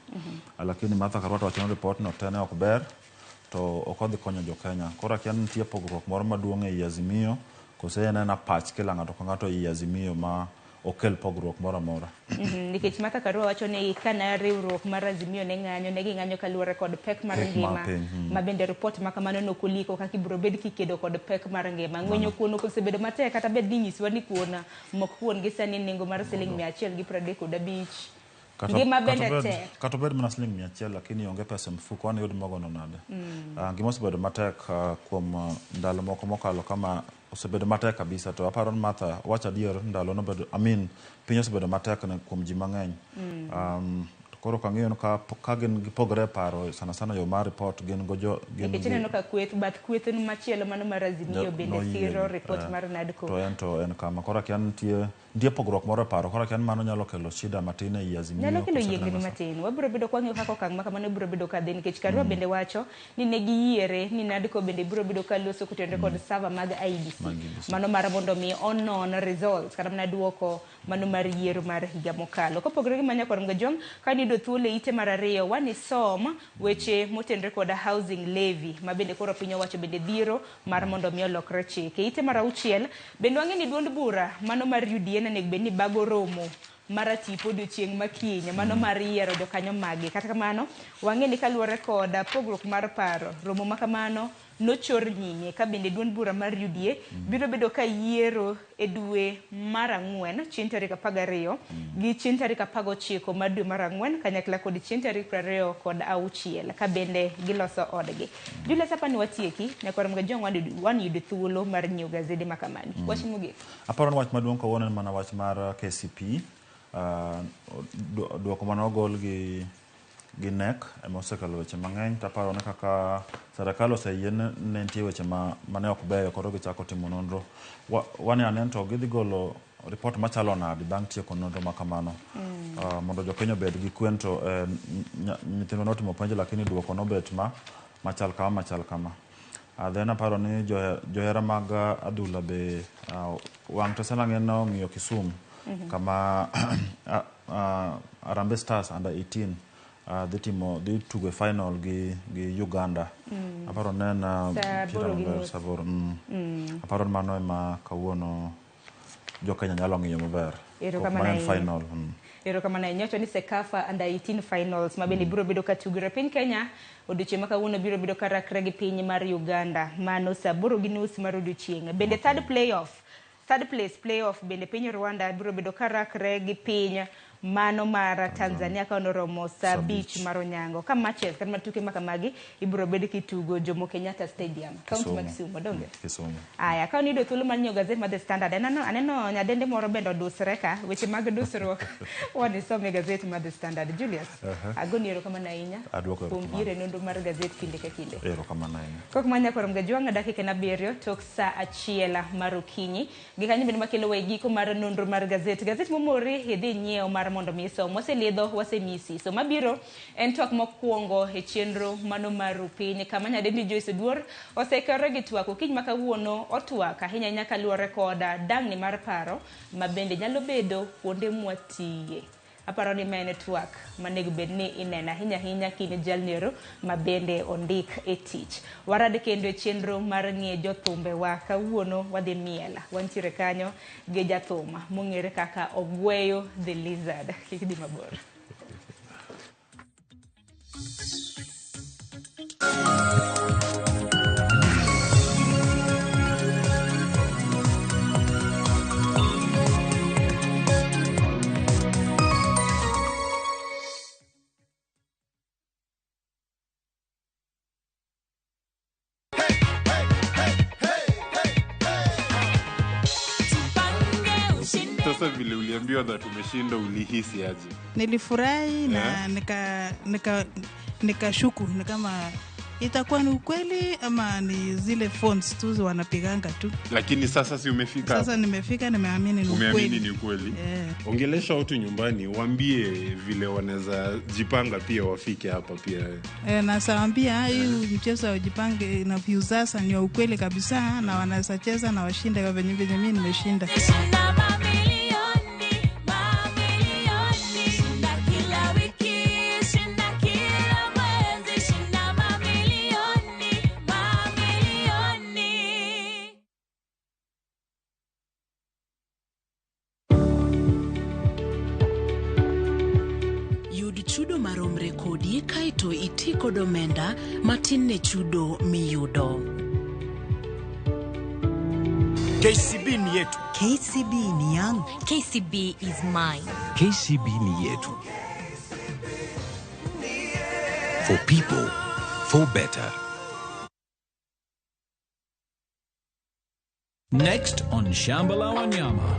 Lakini Martha Karua to wacho ni report no te ne ok ber to ok odhi konyo jo Kenya. Koro akia ni nitie pogruok moro maduong' ei Azimio kose en ena pach kila ng'ato ka ng'ato ei Azimio ma okel pogruok moro amora. Nikech Martha Karua wacho ni kana riwruok mar Azimio ne ng'anyo, ne ging'anyo kaluwore kod pek mar ngima ma bende report ma kamano nokoliko kaka ibiro bed kikedo kod pek mar ngima. Ng'wenyo kuon osebedo matek kata bed ni nyiswa ni kuon mok kuon gi sani nengo mar siling 135. Ngima bende tek. Kata obed mana siling 100 lakini onge pesa e mfuko, wan yud mogono nade. Gima osebedo matek kuom ndalo moko mokalo kama osebedo matek kabisa to aparo ni Martha wacho adier ndalo nobedo, I mean, piny osebedo matek ne kuom ji mang'eny. Koro kang'iyo ka gin gipogore e paro sana sana yo mar report gin go jo gin nikech ineno ka kweth bath kweth machielo mano mar Azimio bende siro report mar NADCO. To en kama koro akia nitie pogruok moro e paro koro akia ni mano nyalo kelo shida matin ei Azimio. Nyalo kelo yiengni matin. Wabiro bedo kwang'iyo kaka okang' ma kamano biro bedo kadhi nikech Karua bende wacho ni ne giyiere ni NADCO bende biro bedo ka loso kotenore kod server mag IEBC. Mano mar mondo mi onon results kata mana duoko mano mar yiero mar higa mokalo. Kopogore gi manya kod Mgajong ka niyudo thuolo e ite mar 2 wanisom weche motenore kod housing levy ma bende koro piny owacho bende dhiro mar mondo mi olokre chike. Ite mar 6 bende wang'e ni duond bura mano mar UDA onego bed ni bago romo mar tipo odiochieng' ma kiny mano mar yiero jokanyo mage. Kata kamano wang'e ni kaluwore kod pogruok mar paro romo ma kamano nochor nyime ka bende duond bura mar UDA biro bedo ka yiero e dwe mar 4 chieng' tarik 12 gi chieng' tarik 19 mar dwe mar 4 kanyakla kod chieng' tarik 26 ka bende giloso odgi. Julius, apa ni watieki nyakwar Mgajong wan yudo thuolo mar nyiewo gazede ma kamani. Wach mogik. Aparo ni wach maduong' kawuono en mana wach mar KCPE. Duoko mane ogol gi NEC ema osekelo weche mang'eny to aparo ni kaka sirikal oseyie ne nitie weche mane ok beyo koro gichako timo nonro. Wane anen to gidhi golo report machalo nade bang' tieko nonro ma kamano. Mondo jopiny obed gi kwen to nyithindo notimo penj lakini duoko nobet machal kama machal kama. Then aparo ni johera mag adhula be wang' to sana ng'en ong'iyo Kisumu kama Harambee Stars under 18 dhi tugo e final gi Uganda. Aparo ne en saa 8:30. Aparo ni mano ema kawuono jo Kenya nyalo ng'iyo maber. Mano en final. Erokamano ahinya. Wacho ni CECAFA under 18 finals ma bende biro bedo ka tugore piny Kenya odiochieng' ma kawuono biro bedo ka rakre gi piny mar Uganda mano saa 8:30 mar odiochieng'. Bende third place playoff bende piny Rwanda biro bedo ka rakre gi piny mano mar Tanzania ka onoromo saa 5 mar onyango. Ka matches kata matuke makamagi ibiro bed kitugo Jomo Kenyatta Stadium, kaunti ma Kisumu, donge? Kisumu. Aya, ka niyudo thuolo mar nyiewo gazet mar The Standard, aneno nyadende moro bende odusre ka, weche mag dusruok wanisome gazet mar The Standard. Julius, agoni erokamano ahinya kuom biro e nonro mar gazet kinde ka kinde. Erokamano ahinya. Kok manya korom gajwang' dakika 7 tok saa 1 mar okinyi. Gikanyo bende makelo wa e giko mar nonro mar gazet. Gazet momori idhi nyiewo mar mondo mi isom. Waselidho, wasemisi. So mabiro en twak mokwongo e chenro mano mar piny kama nyadendi Joyce Oduor osekore gi twak okinyi ma kawuono otwak ahinya ahinya kaluwore koda dang'ni mar paro ma bende nyalo bedo kuonde mwatiye. Aparo ni ma en twak manego bed ni ineno ahinya ahinya kinde jalnero ma bende ondik e tich. Warad kendo e chenro mar ng'e jothumbe wa kawuono wadhi miel. Wantiere kanyo gi jathum mong'ere kaka Ogweyo the Lizard. Kik dhi mabor. Sasa vile uliambiwa that umeshinda ulihisi aje? Nilifurahi na nikashuku ni kama itakuwa ni ukweli ama ni zile phones tu wanapiganga tu. Lakini sasa si umefika? Sasa nimefika, nimeamini ni ukweli. Umeamini ni ukweli. Ongelesha watu nyumbani, waambie vile wanaweza jipanga pia wafike hapa pia. Na saambia hii mchezo wa jipange na Viusasa ni ukweli kabisa na wanaweza cheza na washinde kwa venye mimi nimeshinda. Chudo maromre kodi kaeto iti kod omenda matin ne chudo miyudo. KCB ni yetu. KCB ni yangu. KCB is mine. KCB ni yetu. For people, for better. Next on Shamba la Wanyama.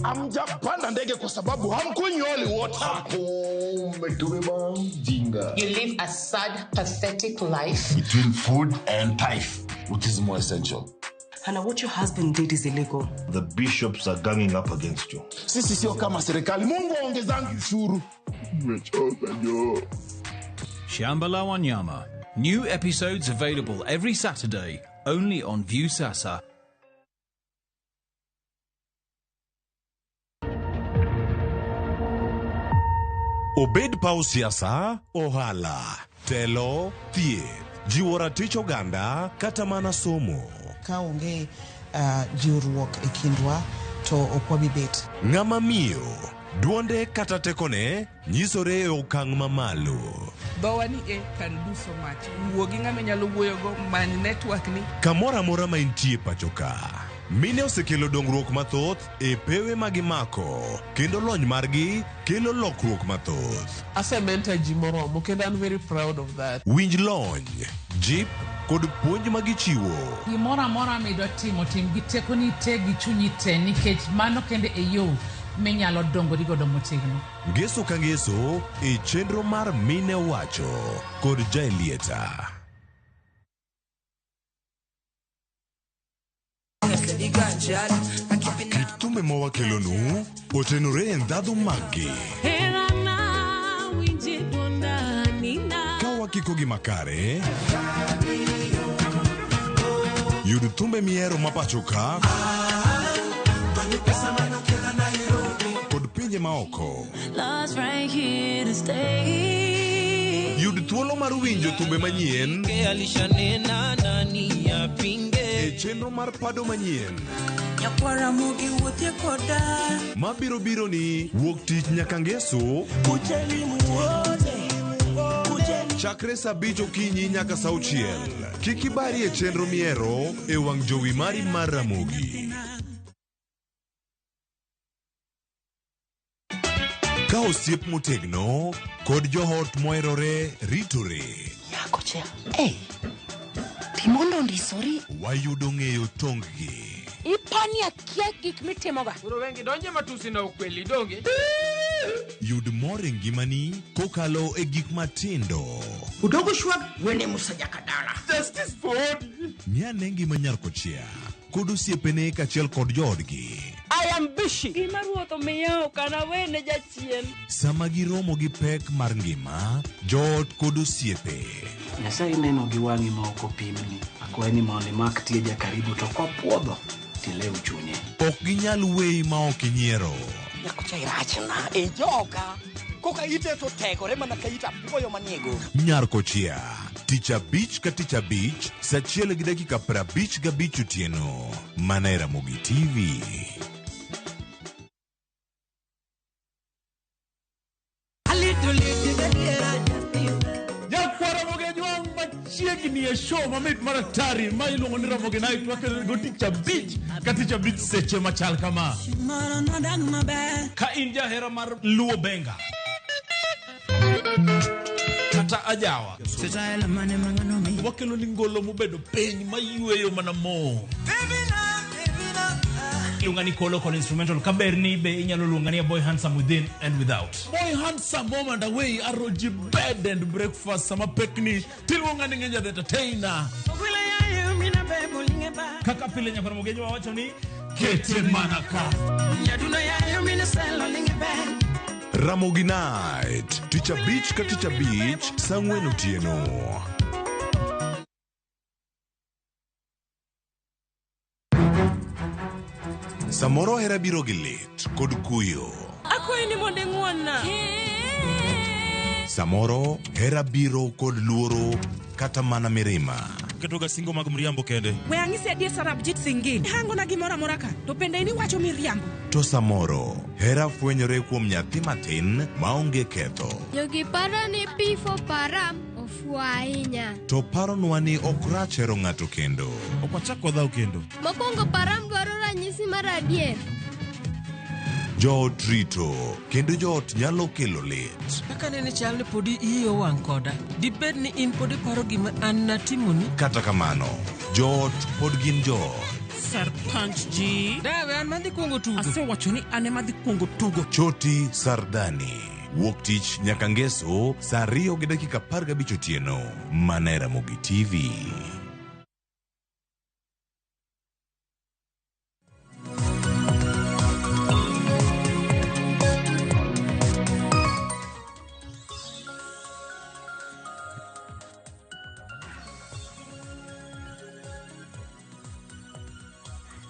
Hamjapanda ndege kwa sababu hamkunywi holy water. Umetubeba mjinga. You live a sad, pathetic life. Between food and tithe, which is more essential? Hannah, what your husband did is illegal. The bishops are ganging up against you. Sisi sio kama serikali. Mungu aongezangi ushuru. Nimechoka jo. Shamba la Wanyama. New episodes available every Saturday, only on Viusasa. Obed paw siasa, ohala, telo, thieth, jiwo ratich oganda kata mana somo. Ka onge jiwruok e kindwa to ok wabi bet. Ng'ama miyo, duonde kata tekone nyisore e okang' mamalo. Dhowa ni e can do so much. Wuo gi ng'ama inyalo wuoyogo, many network ni. Kamoro amora ma intie pacho ka. Mine osekelo dongruok mathoth e pewe magimako kendo lony margi kelo lokruok mathoth. Asementa ji moromo kendo I'm very proud of that. Winj lony, jip kod puonj magichiwo. Gimoro amora midwa timo, tim gi tekoni te gi chunyi te nikech mano kende e yo minyalo dongori godo motegno. Ngeso ka ngeso e chenro mar Mine Wacho kod Jaelieta. Kit thumbe mawakelonu otenore e ndhadhu maggi. Ka wakikogi makare, yud thumbe mihero ma pacho ka kod pinje maoko. Yud thuolo mar winjo thumbe manyien e chenro mar pado manyien mabiro biro ni wuok tich nyaka ngeso chakre saa 5 okinyi nyaka saa 6. Kik ibari e chenro mihero e wang' jowi mari mar Ramogi. Ka osiep motegno kod joot moherore ritore. Nyako cha, hey, timondo ondisori. Wayudo ng'eyo tonggi. Ipani akia gik mitimoga. Koro wengi donje matusi na ukweli donge. Yud mor e ngimani kokalo e gik matindo. Udogo shwag wene Musa Jakadala. Justice for Ng'ane ngima nyar kochia kod osiepene kaachiel kod joodgi. I am busy. Gima ruoth omiya ok anawene jachien. Sama giromo gi pek mar ngima, joot kod osiepe. Nyasaye neno gi wang'i ma ok opimni. Akwayi ni mondo imak tieja karibu to kopuodho tilew chunye. Ok ginyal weyi ma ok inyiero. Nyakocha irachna e joka. Koka ite to tegore mana ka it apuoyo manie goro. Nyar Kochia, tich abich ka tich abich, saa achiel gi dakika 55 otieno, mana e Ramogi TV. Nyakwar Ramogi Ajwang' machiegni e show mamit mar atari ma iluongo ni Ramogi Night wakelo go tich abich ka tich abich seche machal kama. Ka in jahera mar Luo Benga kata ajawa, wakelo ni ngolo mobedo piny mayweyo mana mo. Iluonga ni Kolo kod instrumental kaber ni be inyalo luonga ni a boy handsome within and without. Boy handsome home and away aroji bed and breakfast sama pekni tiluonga ni Ngenja the entertainer. Kaka pile nyakwar Ramogi wawacho ni kete mana ka. Ramogi Night, tich abich ka tich abich, saa ang'wen otieno. Samoro hera biro gi lit kod kuyo. Akwayi ni mondo ing'won-na. Samoro hera biro kod luoro kata mana mirima. Ketoga singo mag mriambo kende. We ang'isi adier Sarabjit Singh. Hangona gimoro amora ka, to bende in iwacho miriambo. To samoro hera fwenyore kuom nyathi matin maonge ketho. Jogi paro ni P for Param ofuwo ahinya. To paronwa ni ok rach hero ng'ato kendo. Ok wachak wadhaw kendo. Mokwongo Param dwaro ranyisi mar adier. Joot rito kendo joot nyalo kelo lit. Kaka nene chal ni podi iyi owang' koda. Dibed ni in pod iparo gima an natimoni? Kata kamano, joot pod gin joot. Sarpanch ji. Dawe an madhi kuongo tugo. Asewacho ni an ema adhi kuongo tugo. Choti Sardani. Wuok tich nyaka ngeso saa 2:15 otieno. Mana e Ramogi TV.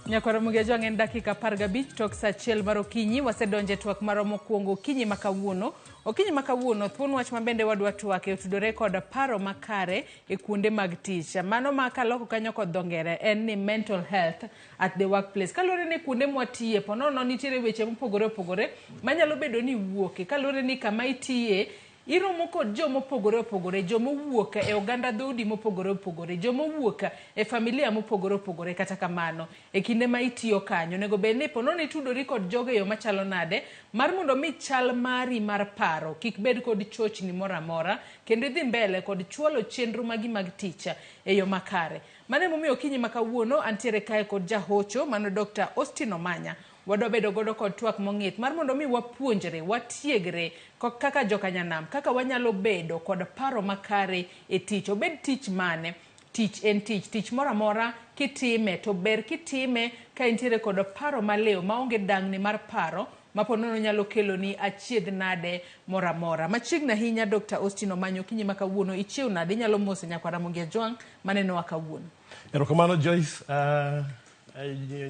Nyakwar Ramogi Ajwang' en dakika 15 tok saa 1 mar okinyi wasedonjo e twak marwa mokwongo okinyi ma kawuono. Okinyi ma kawuono thuon wach ma bende wadwa twake otudore kod paro makare e kuonde mag tich. Mano ma kaloko kanyo kod dho ngere en ni mental health at the workplace. Kaluwore ni kuonde mwatiye ponono nitiere weche mopogore opogore manyalo bedo ni wuoke. Kaluwore ni kama itiye iromo kod jomopogore opogore, jomowuok e oganda dhoudi mopogore opogore, jomowuok e familia mopogore opogore. Kata kamano, e kinde ma itiyo kanyo, onego bed ni ponono itudori kod jogo e yo machalo nade mar mondo mi chal mari mar paro kik bed kod chochni moro amora, kendo idhi mbele kod chwalo chenro magi mag tich e yo makare. Mano emomiyo okinyi ma kawuono antiere kae kod jahocho mano Dr. Austin Omanya. Wadwa bedo godo kod twak mong'ith mar mondo mi wapuonjre, watiegre kaka jokanyanam, kaka wanyalo bedo kod paro makare e tich. Obed tich mane, tich en tich, tich moro amora kitime to ber kitime ka intiere kod paro maliw maonge dangni mar paro ma ponono nyalo keloni achiedh nade moro amora. Machiegni ahinya Dr. Austin Omanya, okinyi ma kawuono ichiew nade? Inyalo mose nyakwar Ramogi Ajwang' manenowa kawuono. Erokamano Joyce.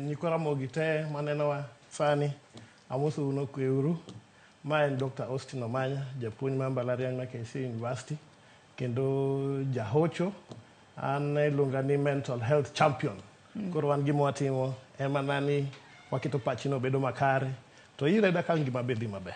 Nyikwa Ramogi te manenowa sani, amosou nokweuru. Ma en Dr. Austin Omanya, japuonj mar mbalariany mar KCA University, kendo jahocho. An iluonga ni mental health champion. Koro wan gima watimo en mana ni waketo pachino bedo makare, To iyudo ka ngima be dhi maber.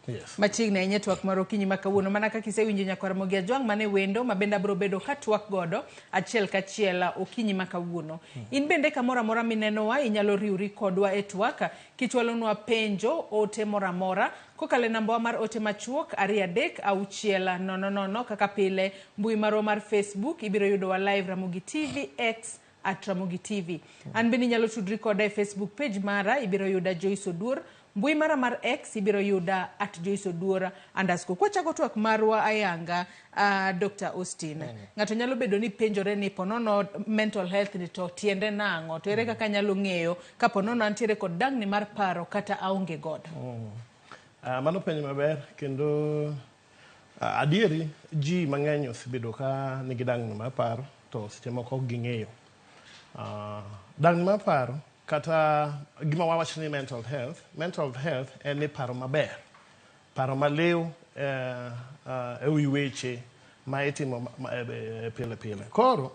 Yes. Machiegni ahinya e twak mar okinyi ma kawuono mana kaka isewinjo nyakwar Ramogi Ajwang' mane wendo ma bende abiro bedo ka twak godo achiel kachiel okinyi ma kawuono. In bende kamoro amora minenowa inyalo riwri kodwa e twak kichwalonwa penjo, ote moro amora kokalo e nambawa mar ote machuok 2 3 6 0 0 kaka pile mbui marwa mar Facebook ibiro yudowa live Ramogi TV X at Ramogi TV. An bende inyalo tudri koda e Facebook page mara ibiro yuda Joyce Oduor. Mbui mara mar X ibiro yuda at Joyce Oduor underscore. Kwachako twak marwa ayanga Dr. Austin. Ng'ato nyalo bedo ni penjore ni ponono mental health ni to tiende nang'o? To ere kaka anyalo ng'eyo ka ponono antiere kod dangni mar paro kata aonge godo? Mano penjo maber kendo adieri ji mang'eny osebedo ka nigi dangni mar paro to seche moko ok ging'eyo. Dangni mar paro kata gima wawacho ni mental health en ni paro maber, paro maliw e wi weche ma itimo pile pile. Koro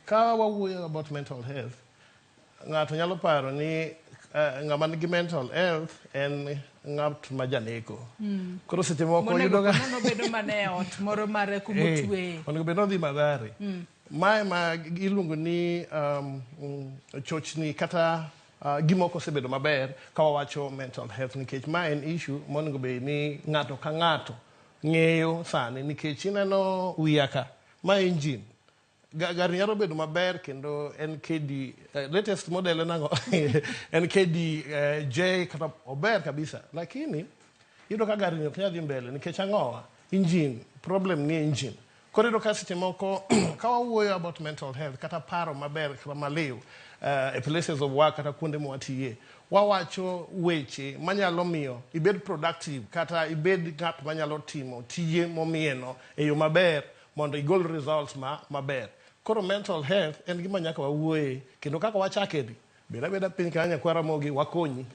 ka wawuoyo about mental health, ng'ato nyalo paro ni ng'ama nigi mental health en ng'at ma janeko. Koro seche moko yudo ga Monego bedo mana e ot moro mar kuma otweye. Onego bed ni odhi Mathare. Mae ma iluongo ni chochni kata gima ok osebedo maber ka wawacho mental health nikech ma en issue monego bed ni ng'ato ka ng'ato ng'eyo sani nikech ineno wiya ka ma engine gari nyalo bedo maber kendo en KD latest model en ang'o en KD J kata ober kabisa lakini iyudo ka gari ni ok nyal dhi mbele nikech ang'owa engine problem ni engine. Koro iyudo ka seche moko ka wawuoyo about mental health kata paro maber kata maliw e places of work kata kuonde mwatiye, wawacho weche manyalo miyo ibed productive kata ibed ng'at manyalo timo tije momiyeno e yo maber mondo igol results maber. Koro mental health en gima nyaka wawuoye kendo kaka wachake ni bed abeda piny kanyo nyakwar Ramogi wakonyi.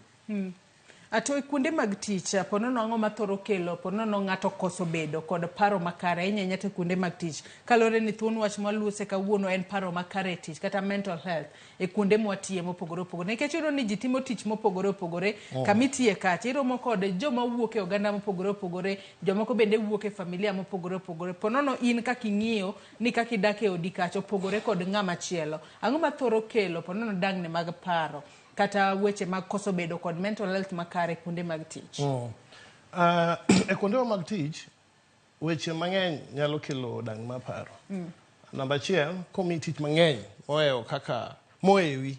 Ato e kuonde mag tich ponono ang'o mathoro kelo ponono ng'ato koso bedo kod paro makare ahinya ahinya to kuonde mag tich kaluwore ni thuon wach mwalose kawuono en paro makare e tich kata mental health e kuonde mwatiye mopogore opogore nikech iyudo ni ji timo tich mopogore opogore. Kamitiye kacha iromo kod joma wuok e oganda mopogore opogore, jomoko bende wuok e familia mopogore opogore. Ponono in kaka ing'iyo ni kaka idak e odi kacha opogore kod ng'ama chielo. Ang'o mathoro kelo ponono dangni mag paro kata weche mag koso bedo kod mental health makare kuonde mag tich? E kuonde mag tich weche mang'eny nyalo kelo dangni mar paro. Namba achiel, komiyi tich mang'eny mohewo kaka mohewi.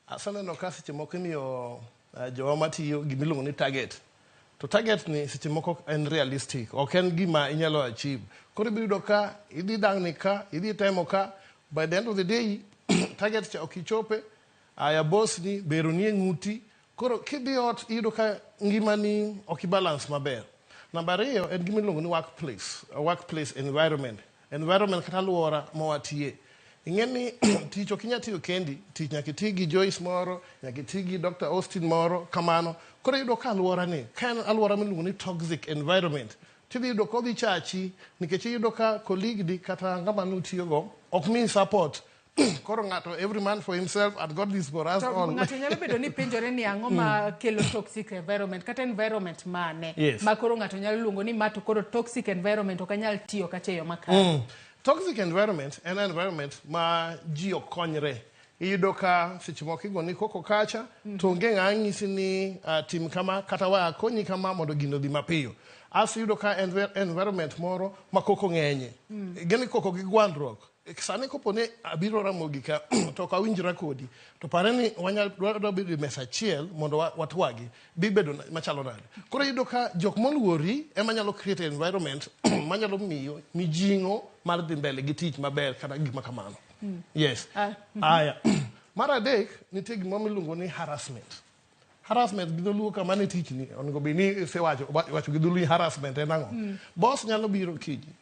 Aseneno ka seche moko imiyo jowa matiyo gimiluongo ni target. To target ni seche moko en realistic, ok en gima inyalo achieve. Koro ibiro yudo ka idhi dangni ka, idhi temo ka, by the end of the day target cha ok ichope, aya boss ni beroni e ng'uti. Koro kidhi ot iyudo ka ngimani ok ibalance maber. Namba ariyo en gima iluongo ni workplace environment. Environment kata alwora mawatiye. Ing'e ni tich ok inyal tiyo kendi, tich nyaka iti gi Joyce moro, nyaka iti gi Dr. Austin moro, kamano. Koro iyudo ka alwora ni, ka en alwora miluongo ni toxic environment, tidhi yudo kodhi chachi, nikech iyudo ka colleague di kata ng'ama nutiyogo ok miyi support. Koro ng'ato every man for himself and God is for us all. Ng'ato nyalo bedo ni penjore ni ang'o ma kelo toxic environment kata environment mane ma koro ng'ato nyalo luongo ni ma to koro toxic environment ok anyal tiyo kata e yo makare. Toxic environment en environment ma ji ok konyre. Iyudo ka seche moko igoni koko kacha to onge ng'a ng'isi ni tim kama kata wa akonyi kama mondo gino odhi mapiyo. Asto iyudo ka environment moro ma koko ng'enye. Gini koko gi gwandruok. Sani kopo ni abiro Ramogi ka to ok awinjra kodi to pare ni wanyalo dwa bedo e mesa achiel mondo watwagi dhi bedo machalo nade. Koro iyudo ka jok moluori ema nyalo create environment manyalo miyo mijing'o mar dhi mbele gi tich maber kata gik ma kamano. Yes. Aya. Mar adek nitie gima miluongo ni harassment. Harassment gi dholuo kama ne tich ni onego bed ni isewacho wacho gi dholuo ni harassment en ang'o? Boss nyalo biro kinyi.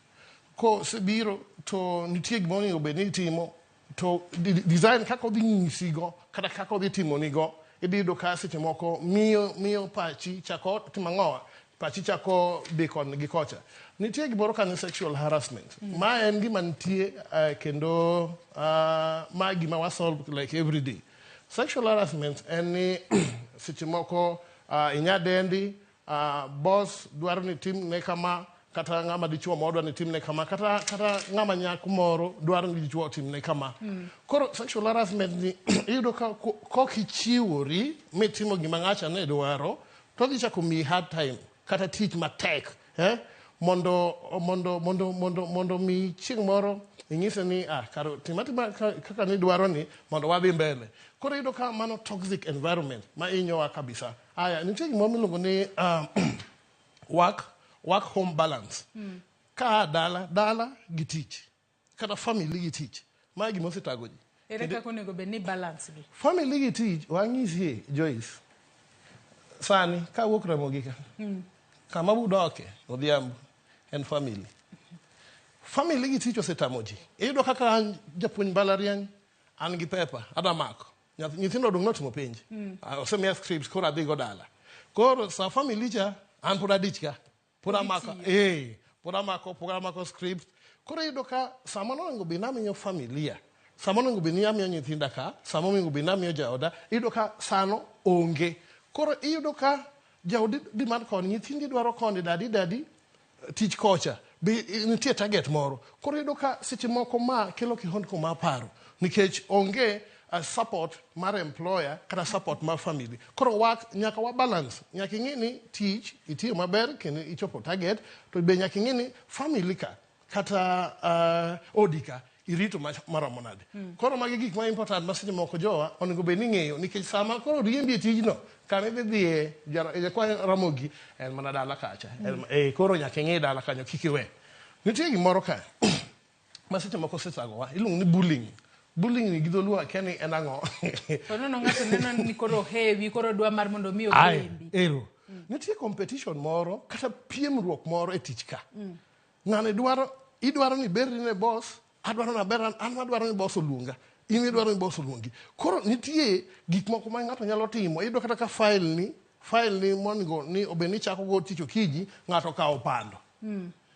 Kosebiro to nitie gima onego bed ni itimo to design kaka odhi nyisigo kata kaka odhi timonigo idhi yudo ka seche moko miyo pachi chako timo ang'owa pachi chako dhi koni gi kocha. Nitie gimoro kanyo sexual harassment. Ma en gima nitie kendo ma gima wa solve like every day. Sexual harassment en ni seche moko Inyadendi, boss dwaro ni timne kama, kata ng'ama dichuo moro dwaro ni timne kama, kata ng'ama nyako moro dwaro ni dichuo otimne kama. Koro sexual harassment ni iyudo ka kok ichiwori mitimo gima ng'acha ne dwaro, to odhi chako miyi hard time kata tich matek, mondo mi chieng' moro inyise ni kar tim atima kaka nidwaro ni mondo wadhi mbele. Koro iyudo ka mano toxic environment ma hinyowa kabisa. Aya, nitie gimoro miluongo ni work home balance. Ka dala gi tich, kata family gi tich, ma gima osetago ji. Ere kaka onego bed ni balance gi? Family gi tich, wang'isie Joyce. Sani kawuok Ramogi ka. Kama budoke odhiambo en family. Family gi tich osetamo ji. Iyudo kaka an japuonj mbalariany, an gi pepa, adwa mako. Nyithindo odong' notimo penj. Osemiya scripts, koro adhi go dala. Koro sa family cha, an pod adich ka. Pod amako. Pod amako script. Koro iyudo ka sama onego bed ni amiyo familia, sama onego bed ni amiyo nyithinda ka, sama onego bed ni amiyo jaoda, iyudo ka sano onge. Koro iyudo ka jaodi demand koni, nyithindi dwaro koni, dadi, tich kocha. Be nitie target moro. Koro iyudo ka seche moko ma kelo kihondko mar paro, nikech onge support mar employer kata support mar family. Koro nyaka wa balance. Nyaka ing'e ni tich itiyo maber kendo ichopo target, to be nyaka ing'e ni family ka kata odi ka irito maromo nade. Koro magi gik ma important ma seche moko jowa onego bed ni ng'eyo, nikech sama koro riembi e tijno, kama idhi dhiye jakwa Ramogi en mana dala kacha. Koro nyaka ing'e dala kanyo kik iwe. Nitie gimoro ka ma seche moko osesagowa, iluongo ni bullying. Bullying ni gi dholuo akia ni en ang'o. To nono ng'ato neno ni koro heavy, koro dwa mar mondo mi obembi. Ero. Nitie competition moro kata piemruok moro e tich ka. Ng'ane dwaro, idwaro ni berri ne boss, adwaro ni aber, an adwaro ni boss oluonga. In idwaro ni boss oluongi. Koro nitie gik moko ma ng'ato nyalo timo. Iyudo kata ka file ni monego ni obed ni chako go tich okinyi, ng'ato okawo pando.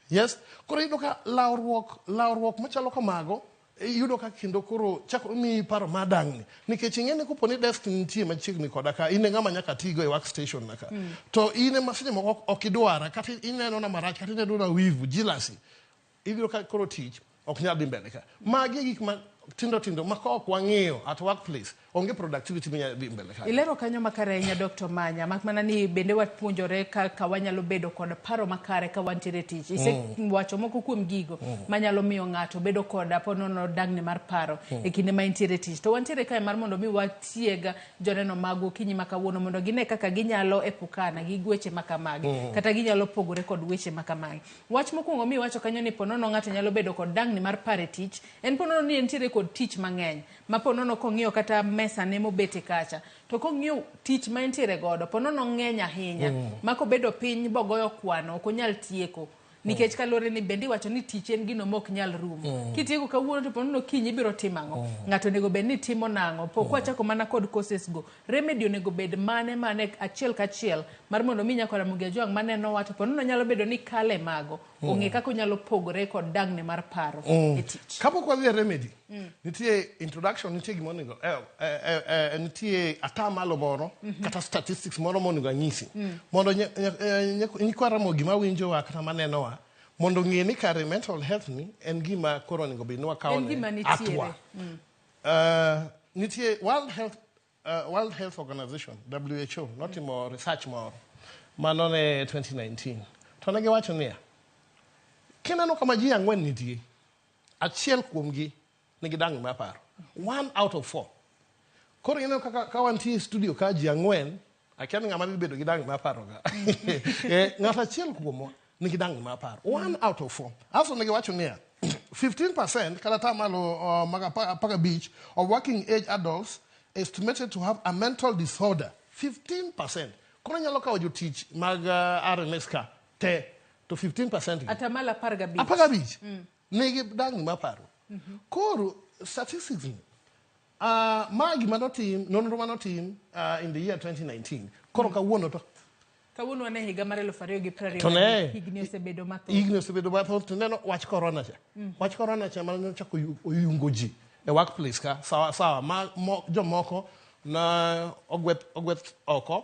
Yes. Koro iyudo ka lawruok machalo kamago, iyudo ka kendo koro chako miyi paro madang'ni. Nikech ing'e ni kopo ni desk nitie machiegni koda ka, in e ng'ama nyaka tigo e workstation na ka. To in ema seche moko ok idwara, kata ineno na marach, kata ineno na wivu, jealousy. Iyudo ka koro tich ok nyal dhi mbele ka. Magi gik ma tindo tindo ma ok wang'iyo at workplace, onge productivity minyalo dhi mbele ka. Ilero kanyo makare ahinya Dr. Manya, mak mana ni bende wapuonjore kaka wanyalo bedo kod paro makare ka wantiere e tich. Isewacho moko kuom gigo manyalo miyo ng'ato bedo kod aponono dang'ni mar paro e kinde ma entiere e tich. To wantiere kae mar mondo mi watieg joneno mag okinyi ma kawuono mondo gine kaka ginyalo epukana gi weche makamagi, kata ginyalo pogore kod weche makamagi. Wach mokwongo miwacho kanyo ni ponono ng'ato nyalo bedo kod dang'ni mar paro e tich, en ponono ni entiere kod tich mang'eny ma ponono kong'iyo kata mesa ne mobete kacha, to kong'iyo tich ma entiere godo ponono ng'eny ahinya ma kobedo piny bogoyo kwano ok onyal tieko. Nikech kaluwore ni bende iwacho ni tich en gino mok nyal rumo. Kitieko kawuono to ponono kiny ibiro timo ang'o? Ng'ato onego bed ni timo nang'o? Pok wachako mana kod courses go. Remedy onego bed mane achiel kachiel mar mondo mi nyakora Ramogi Ajwang' maneno wa to ponono nyalo bedo ni kale mago. Ong'e kaka onyalo pogore kod dang'ne mar paro e tich. Kapok wadhi e remedy, nitie introduction, nitie gima onego nitie atamalo moro kata statistics moro monego anyisi. Mondo nyikwa Ramogi mawinjowa kata manenowa mondo ng'e ni kare mental health ni en gima koro onego bed ni wakawo ne hatua. Nitie World Health Organization, WHO, notimo research moro mano ne 2019. To ne giwacho niya, kineno kama ji 4 nitie, achiel kuomgi nigi dang'ni mar paro. 1 out of 4. Koro ineno kaka ka wantie e studio ka ji 4, akia ni ng'ama dhi bedo gi dang'ni mar paro ka. Ng'ato achiel kuomwa nigi dang'ni mar paro. 1 out of 4. Aso ne giwacho niya, 15% kata atamalo mag 15 of working age adults estimated to have a mental disorder. 15%. Koro nyalo kawo jotich mag RMS ka te to 15%. Atamalo 15. 15. Nigi dang'ni mar paro. Koro statistics ni ma gima notim, nonro manotim in the year 2019. Koro kawuono to kawuono wan e higa mar 2022, higni osebedo mathoth. Higni osebedo mathoth to neno wach corona cha. Wach corona cha mane ochako oyungo ji e workplace ka sawa sawa ma jomoko na ogweth oko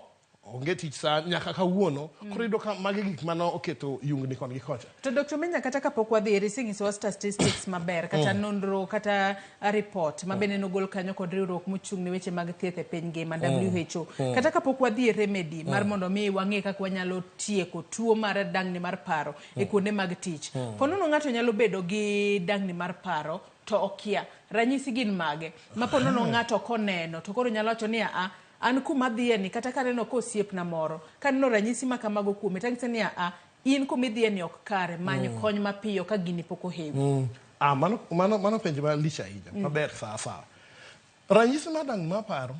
Onge tich sa nyaka kawuono. Koro iyudo ka magi gik mane oketo yungni kon gi kocha. To Dr. Menya kata kapok wadhi eri isenyisowa statistics maber kata nonro kata report ma bende nogol kanyo kod riwruok mochung' ne weche mag thieth e piny ngima WHO. Kata kapok wadhi e remedy mar mondo mi wang'e kaka wanyalo tieko tuo mar dang'ni mar paro e kuonde mag tich. Ponono ng'ato nyalo bedo gi dang'ni mar paro to okia. Ranyisi gin mage? Ma ponono ng'ato koneno to koro nyalo wacho ni a an kuma dhiye ni kata kaneno ka osiepna moro kaneno ranyisi ma kamago kuome tanyise ni a in kuma idhiye ni ok kare many kony mapiyo ka gini pok ohewi. Ah, mano, mano, mano penjo malich ahinya. Maber sawa sawa. Ranyisi mar dang'ni mar paro,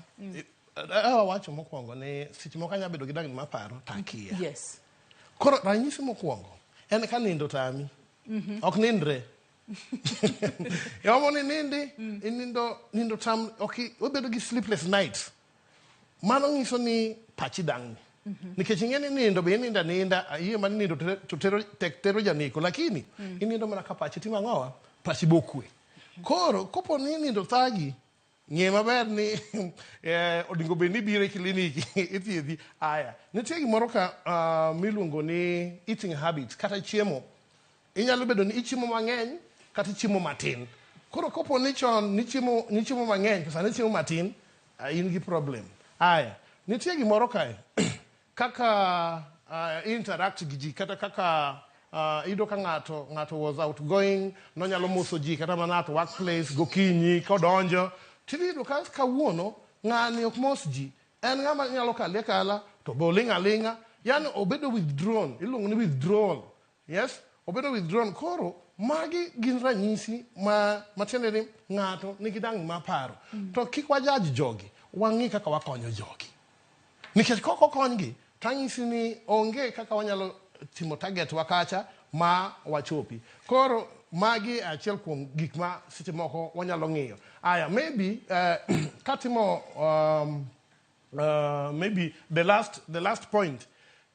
awacho mokwongo ni seche moko anyalo bedo gi dang'ni mar paro to akia. Yes. Koro ranyisi mokwongo en ka nindo tami. Ok nindre. Yomo ni nindi, inindo nindo tam ok obedo gi sleepless nights. Mano nyiso ni pachi dang'ni. Nikech ing'e ni nindo be inindo aninda, ayie mana nindo to tero tek tero janeko, lakini inindo mana ka pachi timo ang'owa? Pachi bokwe. Koro kopo ni nindo thagi, ng'e maber ni onego bed ni ibiro e klinik ithiedhi. Aya, nitie gimoro ka miluongo ni eating habits kata chiemo. Inyalo bedo ni ichiemo mang'eny kata ichiemo matin. Koro kopo ni chon nichiemo mang'eny to sani ichiemo matin, in gi problem. Aya, nitie gimoro kae kaka interact gi ji kata kaka iyudo ka ng'ato was outgoing, nonyalo moso ji kata mana at workplace gokinyi kodonjo. Tiyudo ka kawuono ng'ani ok mos ji. En ng'ama nyalo kale akala to be oling' aling'a. Yani obedo withdrawn, iluongo ni withdrawal. Yes, obedo withdrawn. Koro magi gin ranyisi ma matiende ni ng'ato nigi dang'ni mar paro. To kik wajaj jogi, wang'i kaka wakonyo jogi. Nikech kok okonygi, tanyisi ni onge kaka wanyalo timo target wa kacha ma wachopi. Koro magi achiel kuom gik ma seche moko wanyalo ng'iyo. Aya, maybe katimo maybe the last point.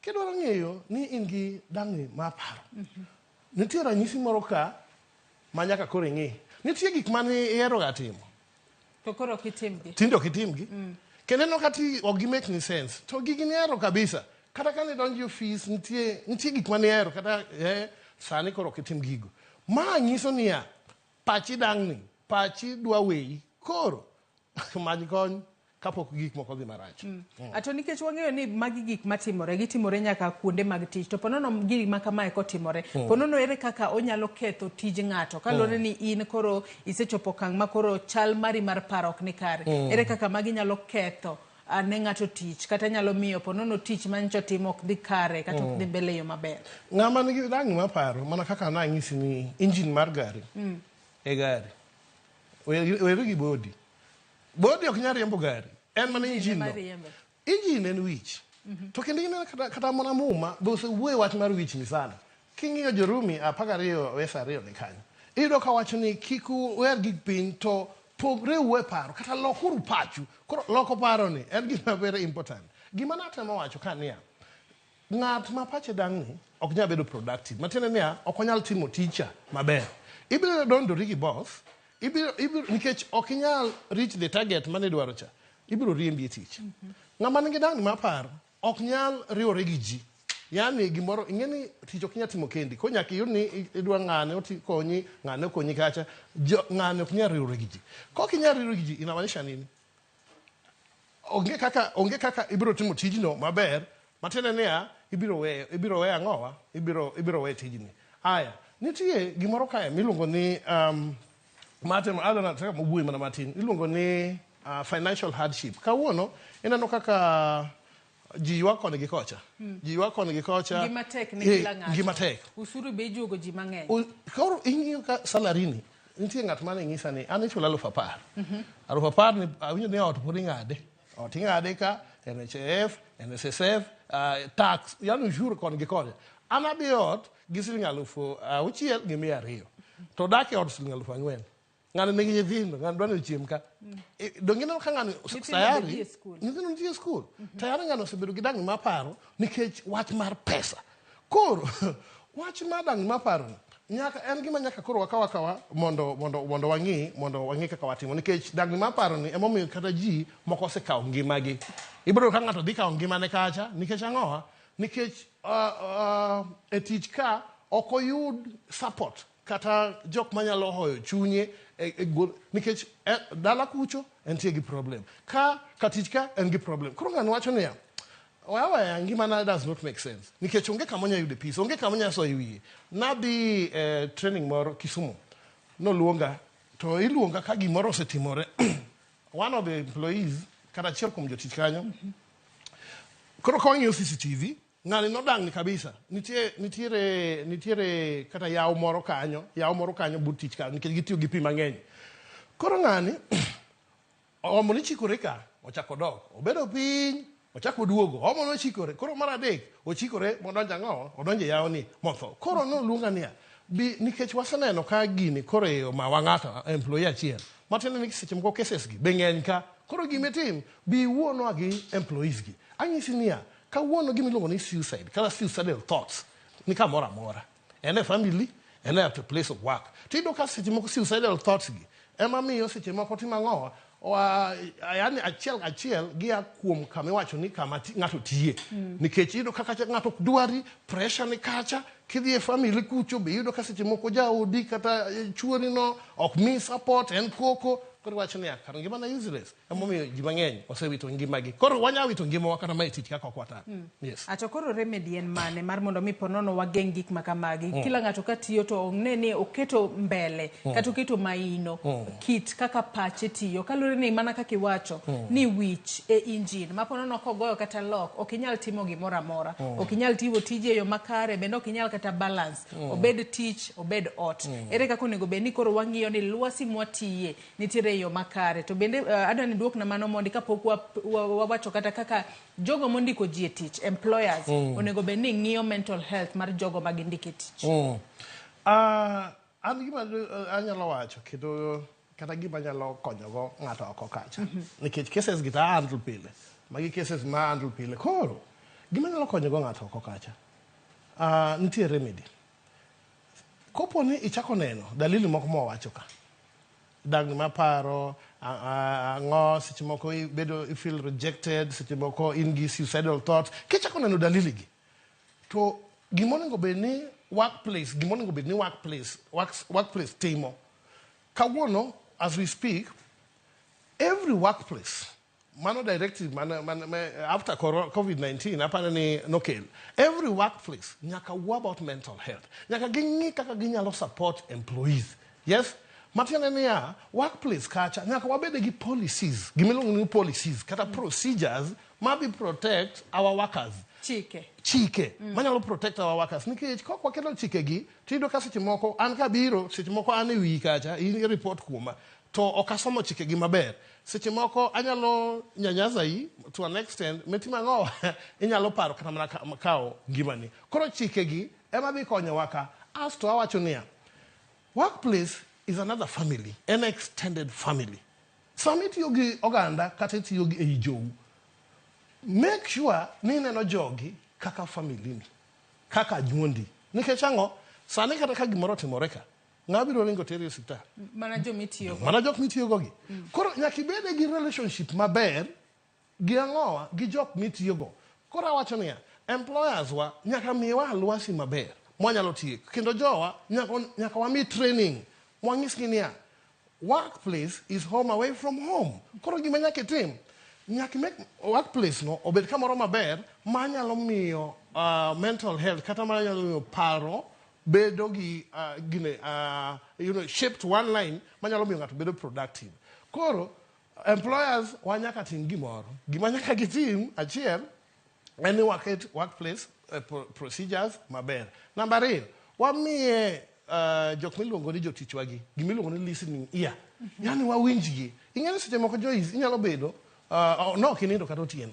Kidwaro ng'eyo ni in gi dang'ni mar paro. Nitie ranyisi moro ka ma nyaka koro ing'i. Nitie gik mane ihero ga timo. To koro ok itimgi. Tinde ok itimgi. Kendo ineno ka ti ok gi make ni sense. To gigi nihero kabisa. Kata ka nidonjo e ofis, nitie gik mane ihero kata sani koro ok itim gigo. Ma nyiso niya, pachi dang'ni, pachi dwa weyi. Koro many kony kapok gik moko dhi marach. Ato nikech wang'eyo ni magi gik matimore, gitimore nyaka kuonde mag tich. To ponono gima kamae kotimore, ponono ere kaka onyalo ketho tij ng'ato. Kaluwore ni in koro isechopo okang' ma koro chal mari mar paro ok ni kare. Ere kaka magi nyalo ketho ne ng'ato tich, kata nyalo miyo ponono tich manyicho timo ok dhi kare, kata ok dhi mbele e yo maber. Ng'ama nigi dang'ni mar paro, mana kaka nanyisi ni engine mar gari, e gari, weri gi body. Body ok nyal riembo gari, en mana engine no. Engine en wich. To kendo ineno kata mana Muma be osewuoyo wach mar wich ni sana. King'iyo Jorumi 12 verse 2 ni kanyo. Iyudo ka wacho ni kik uher gik piny to pogreuru e paro kata lokuru pachu. Koro loko paro ni en gima very important. Gima natemo wacho ka niya, ng'at ma pache dang'ni ok nyal bedo productive. Matiende niya, ok onyal timo ticha maber. Ibiro dondori gi boss, ibiro nikech ok inyal reach the target mane idwaro cha. Ibiro riembi e tich. Ng'ama nigi dang'ni mar paro ok nyal riwore gi ji. Yani gimoro ing'e ni tich ok inyal timo kendi. Koro nyaka iyud ni idwa ng'ane oti konyi, ng'ane okonyi kacha. Ng'ane ok nyal riwore gi ji. Kok inyal riwore gi ji, inamaanisha nini? Onge kaka ibiro timo tijno maber, matiende niya, ibiro weyo ang'owa? Ibiro weyo tijni. Aya, nitie gimoro kae miluongo ni matemo adwa nataka mowuoyo mana matin. Iluongo ni financial hardship. Kawuono ineno kaka ji ywak koni gi kocha. Ji ywak koni gi kocha. Ngima tek ne kila ng'ato. Ngima tek. Usuru be ijuogo ji mang'eny. Koro ing'iyo ka salary ni, nitie ng'at mane ng'isa ni an ichula 10,000. 10,000 ni awinjo ni ot pod ing'ade. Ot ing'ade ka NHIF, NSSF, tax, yani ushuru koni gi kocha. An adhi ot gi siling 6,200. To dak e ot siling 4,000. Ng'ani nigi nyithindo, ng'ani dwa ni ochiem ka. Donge ineno ka ng'ani tayari, nyithindo nitie e skul. Tayari ng'ani osebedo gi dang'ni mar paro nikech wach mar pesa. Koro, wach mar dang'ni mar paro ni, Nyaka en gima nyaka koro wakaw akawa mondo mondo mondo wang'i mondo wang'i kaka watimo nikech dagni mar paro ni emomiyo kata ji moko osekawo ngimagi. Ibiro yudo ka ng'ato dhi kawo ngimane kacha nikech ang'owa? Nikech e tich ka ok oyud support kata jok manyalo hoyo chunye e, e, nikech e, dala kucho entie gi problem ka ka tich ka en gi problem. Koro ng'ano wacho niya, Oya weya ngimana does not make sense nikech onge kama onya yude peace, onge kama onya soye wiye. Nadhi e training moro Kisumu, noluonga to iluonga ka gimoro osetimore. One of the employees kata achiel kuom jotich kanyo koro ka wang'iyo CCTV ng'ani nodang'ni kabisa. Nitie nitiere nitiere kata yawo moro kanyo, yawo moro kanyo but tich kanyo nikech gitiyo gi pi mang'eny. Koro ng'ani Omo ni chikore ka, ochako dok. Obedo piny, ochako oduogo. Omo nochikore. Koro mar adek, ochikore modonjo ang'o? Odonjo e yawoni motho. Koro noluonga niya, bi nikech waseneno ka gini koro e omawa ng'ato, employee achiel. Matiende ni seche moko cases gi be ng'eny ka. Koro gima itim, bi iwuonwa gi employees gi. Anyisi niya, kawuono gima iluongo ni suicide kata suicidal thoughts ni kamoro amora. En e family, en at a place of work. To iyudo ka seche moko suicidal thoughts gi ema miyo seche moko timo ang'owa wa, yani achiel achiel gia kuom kama iwacho ni kama ng'ato tiye. Nikech iyudo ka kacha ng'ato ok dwari, pressure ni kacha, kidhi e family kucho be iyudo ka seche moko jaodi kata chuori no ok mi support, en koko. Koro iwacho niya, kar ngimana useless. Emomiyo ji mang'eny osewito ngimagi. Koro wanya wito ngimawa kata ma e tich kaka ok watang'. Yes. Ato koro remedy en mane mar mondo mi ponono wageng' gik ma kamagi? Kila ng'ato ka tiyo to ong'e ni oketo mbele kata oketo maino kit kaka pache tiyo. Kaluwore ni mana kaka iwacho ni wich e engine ma ponono kogoyo kata lock ok inyal timo gimoro amora. Ok inyal tiyo tiji e yo makare bende ok inyal kata balance. Obed tich, obed ot. Ere kaka onego bed ni koro wang'iyo ni lwasi mwatiye nitiere e yo makare. To bende adwa ni duokna mano mondi kapok wawacho kata kaka jogo mondiko ji e tich, employers, onego bed ni ng'iyo mental health mar jogo ma gindiko e tich. An gima anyalo wacho kendo kata gima anyalo konyogo ng'ato oko kacha. Nikech cases gi to a handle pile. Magi cases ma handle pile. Koro, gima anyalo konyogo ng'ato oko kacha, nitie remedy. Kopo ni ichako neno dalili moko mwawacho ka, dang'ni maparo, ang'o, seche moko ibedo, i feel rejected, seche moko in gi suicidal thoughts, kichako neno dalili gi, to gima onego bed ni workplace, gima onego bed ni workplace, work, workplace timo. Kawuono, as we speak, every workplace, mano directive man, man, man, after COVID-19, aparo ni nokel. Every workplace nyaka wuo about mental health. Nyaka ging'i kaka ginyalo support employees. Yes? Matiende niya, workplace kacha, nyaka wabede gi policies, gimiluongo ni policies, kata procedures, madhi protect our workers. Chike. Chike. Manyalo protect our workers. Nikech kok waketo chike gi, tiyudo ka seche moko, an kabiro, seche moko an e wiyi kacha, in report kuoma, to ok asomo chike gi maber. Seche moko anyalo nyanyasai to an extent, mitimo ang'o, inyalo paro kata mana kawo ngimani. Koro chike gi ema dhi konyowa ka. Asto awacho niya, workplace is another family, an extended family. Sama itiyo gi oganda kata itiyo gi ei jou, make sure ni ineno jogi kaka family ni, kaka anyuondi. Nikech ang'o? Sani kata ka gimoro otimore ka, ng'a biro ringo teri e osiptal? Mana jomitiyogo. Mana jok mitiyogo gi. Koro nyaka ibede gi relationship maber gi ang'owa, gi jok mitiyogo. Koro awacho niya, employers wa nyaka miwa alwasi maber mwanyalo tiyo. Kendo jowa nyaka, nyaka wami training. Mwanyisgi niya, workplace is home away from home. Koro gima nyaka itim, nyaka make workplace no obed kamoro maber manyalo miyo mental health kata manyalo miyo paro bedo gi gine, you know, shaped one line manyalo miyo ng'ato bedo productive. Koro employers wa nyaka tim gimoro. Gima nyaka gitim achiel en ni waket workplace procedures maber. Namba ariyo, wamiye jok miluongo ni jotichwa gi gima iluongo ni listening ear. Yani wawinjgi. Ing'e ni seche moko Joyce inyalo bedo no ok inindo kata otieno.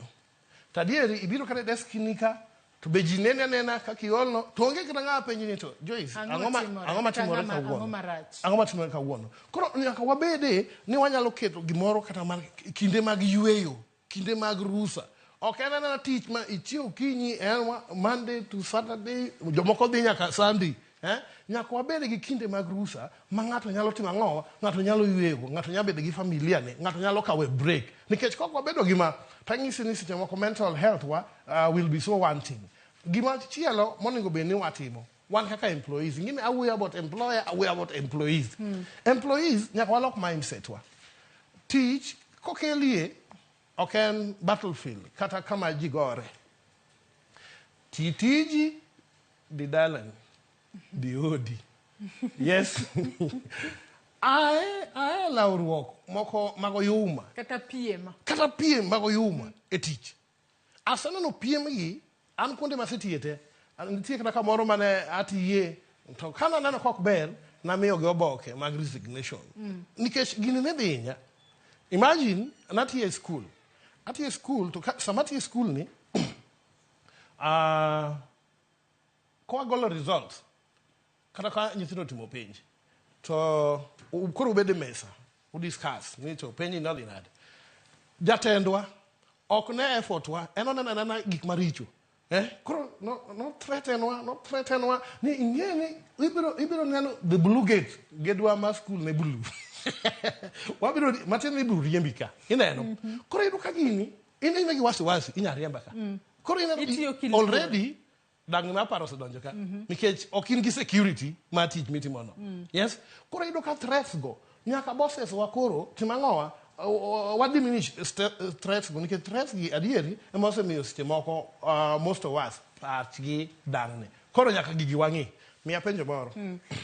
To adieri ibiro kata e desk ni ka to be ji neni anena kaka iolno to onge kata ng'ama penji ni to Joyce Ang'o timore? ang'o matimore Kata kawuono? ang'o marach? Ang'o matimore kawuono? Koro nyaka wabede ni wanyalo keto gimoro kata mar kinde mag yueyo, kinde mag rusa. Ok en anena tich ma ichiew okinyi en Monday to Saturday, jomoko dhi nyaka Sunday. Eh? Nyaka wabed gi kinde mag rusa ma ng'ato nyalo timo ang'o, ng'ato nyalo yueyo, ng'ato nyalo bedo gi familia ne, ng'ato nyalo kawo break. Nikech kok wabedo gi ma, tanyisi ni seche moko mental health wa will be so wanting. Gima chielo monego bed ni watimo, wan kaka employees, ing'e ni awuoyo about employer, awuoyo about employees. Employees nyaka walok mindset wa. Tich kokelie ok en battlefield kata kama ji gore. Ti tiji, dhi dalani, dhi odi. Yes. Ae ae lawruok moko mag oyuma. Kata piem. Kata piem mag oyuma e tich. Aseneno piem gi an kuonde masetiye te. Nitie kata kamoro mane atiye to ka naneno ka ok ber namiyogi oboke mag resignation. Nikech gini ne dhi hinya. Imagine natiyo e school. Atiyo e school to ka, sama atiyo e school ni kwagolo results kata ka nyithindo otimo penj to koro ubed e mesa udiscuss ni to penj ni nodhi nade. Jatendwa ok ne effort wa, en oneno anena gik maricho. Koro no, no threatenwa, no threatenwa ni ing'e ni ibiro neno the blue gate, gedwa mar school ne blue. Wabiro matiende ni ibiro riembi ka. Ineno? Koro iyudo ka gini, in in gi wasiwasi, inya riemba ka. Koro ineno Itiyo kiluor. already dang' mar paro osedonjo ka. Nikech ok in gi security mar tich mitimono. Yes? Koro iyudo ka threats go, nyaka bosses wa koro tim ang'owa, wa diminish threats go, nikech threats gi adieri ema osemiyo seche moko most of us pachgi dang'ni. Koro nyaka gigi wang'i. Miya penjo moro.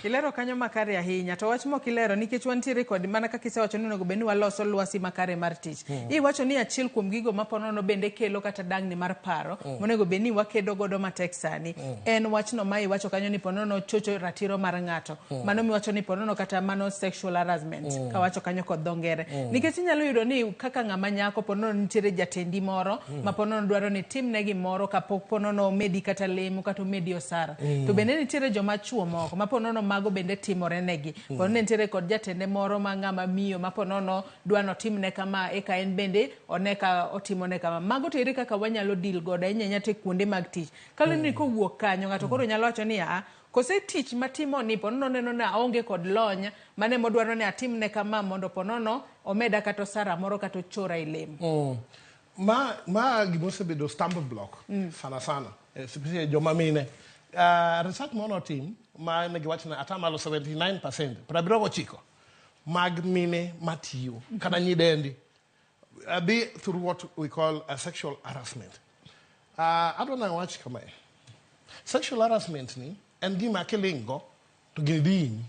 Ilero kanyo makare ahinya, to wach mok ilero nikech wantiere kod mana kaka isewacho ni onego bed ni waloso lwasi makare mar tich. Iwacho ni achiel kuom gigo ma ponono bende kelo kata dang'ni mar paro monego bed ni wakedo godo matek sani. En wachno ma iwacho kanyo ni ponono chocho ratiro mar ng'ato. Mano miwacho ni ponono kata mano sexual harassment. Kawacho kanyo kod dho ngere. Nikech inyalo yudo ni kaka ng'ama nyako ponono nitiere jatendi moro ma ponono dwaro ni timne gimoro kapok ponono omedi kata lemo kata omedi osara. To bende nitiere joma chuo moko ma ponono mago bende timore negi. Ponono nitiere kod jatende moro ma ng'ama miyo ma ponono dwa notimne kama eka en bende one ka otimone kama. Mago to ere kaka wanyalo deal godo ahinya ahinya to e kuonde mag tich. Kaluwore ni kowuok kanyo ng'ato koro nyalo wacho ni a kose tich matimo ni ponono neno ni aonge kod lony mane modwaro ni atimne kama mondo ponono omeda kata osara moro kata ochora e lemo. Ma gimosebedo stumble block sana sana especially joma mine. Research moro notim ma ne giwacho ni atamalo 79% 79 mag mine matiyo kata nyidendi dhi through what we call a sexual harassment. Adwa nawach kamae. Sexual harassment ni en gima kiling' go to gini dhi hinyi.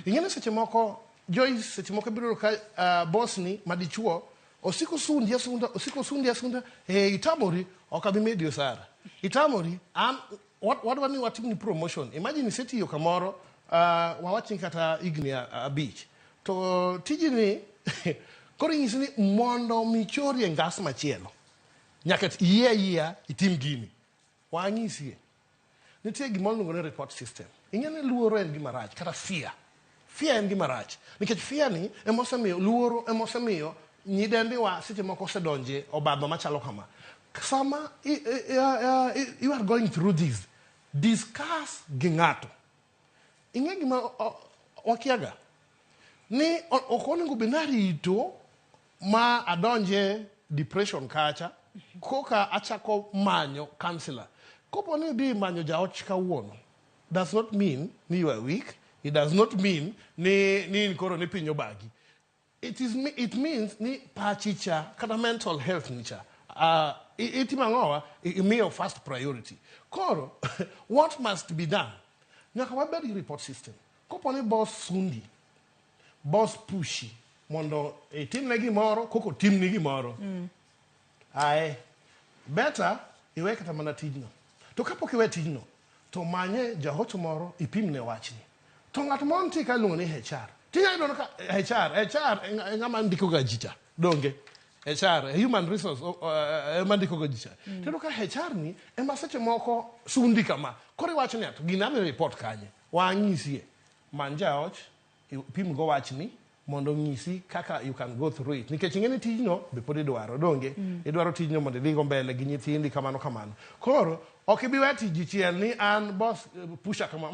Ing'e ni seche moko Joyce, seche moko ibiro yudo ka boss ni madichuo osiko sundi asunda, osiko sundi asunda, itamori ok abi medi osara. Itamori an wadwa ni watimni promotion. Imagine isetiyo kamoro wawach ni kata higni 5 to tijini koro inyisi ni mondo michori e ngas machielo nyaka iyie ayia itim gini. Wanyisie nitie gima iluongo ni report system. Ing'e ni luoro en gima rach kata fear. Fear en gima rach nikech fear ni ema osemiyo luoro ema osemiyo nyidendiwa seche moko osedonje obadho machalo kama. Sama you are going through this, discuss gi ng'ato. Ing'e gima wakiaga ni ok onego bed ni arito ma adonje depression kacha koka achako manyo counselor. Kopo ni idhi manyo jaoch kawuono does not mean ni you are weak. It does not mean ni in koro ni piny obagi. It means ni pachi cha kata mental health ni cha itimo ang'owa imiyo first priority. Koro what must be done? Nyaka wabed gi report system. Kopo ni boss sundi, boss pushi mondo itimne gimoro koko timni gimoro. Ae, better iwe kata mana tijno. To kapok iwe tijno, to manye jahocho moro ipimne wachni. To ng'at moro nitie ka iluongo ni HR. Tinyalo yudo ka HR e ng'ama ndiko ga ji cha. Donge? HR, human resource ema ndiko ga ji cha. Tiyudo ka HR ni ema seche moko sundi kama. Koro iwacho ni to gini adhi report kanye? Wanyisie. Many jaoch, ipim go wachni mondo onyisi kaka you can go through it. Nikech ing'e ni tijno be pod idwaro, donge? Idwaro tijno mondo idhi go mbele gi nyithindi kamano kamano. Koro Ok ibi we tich dichiel ni an boss pusha kama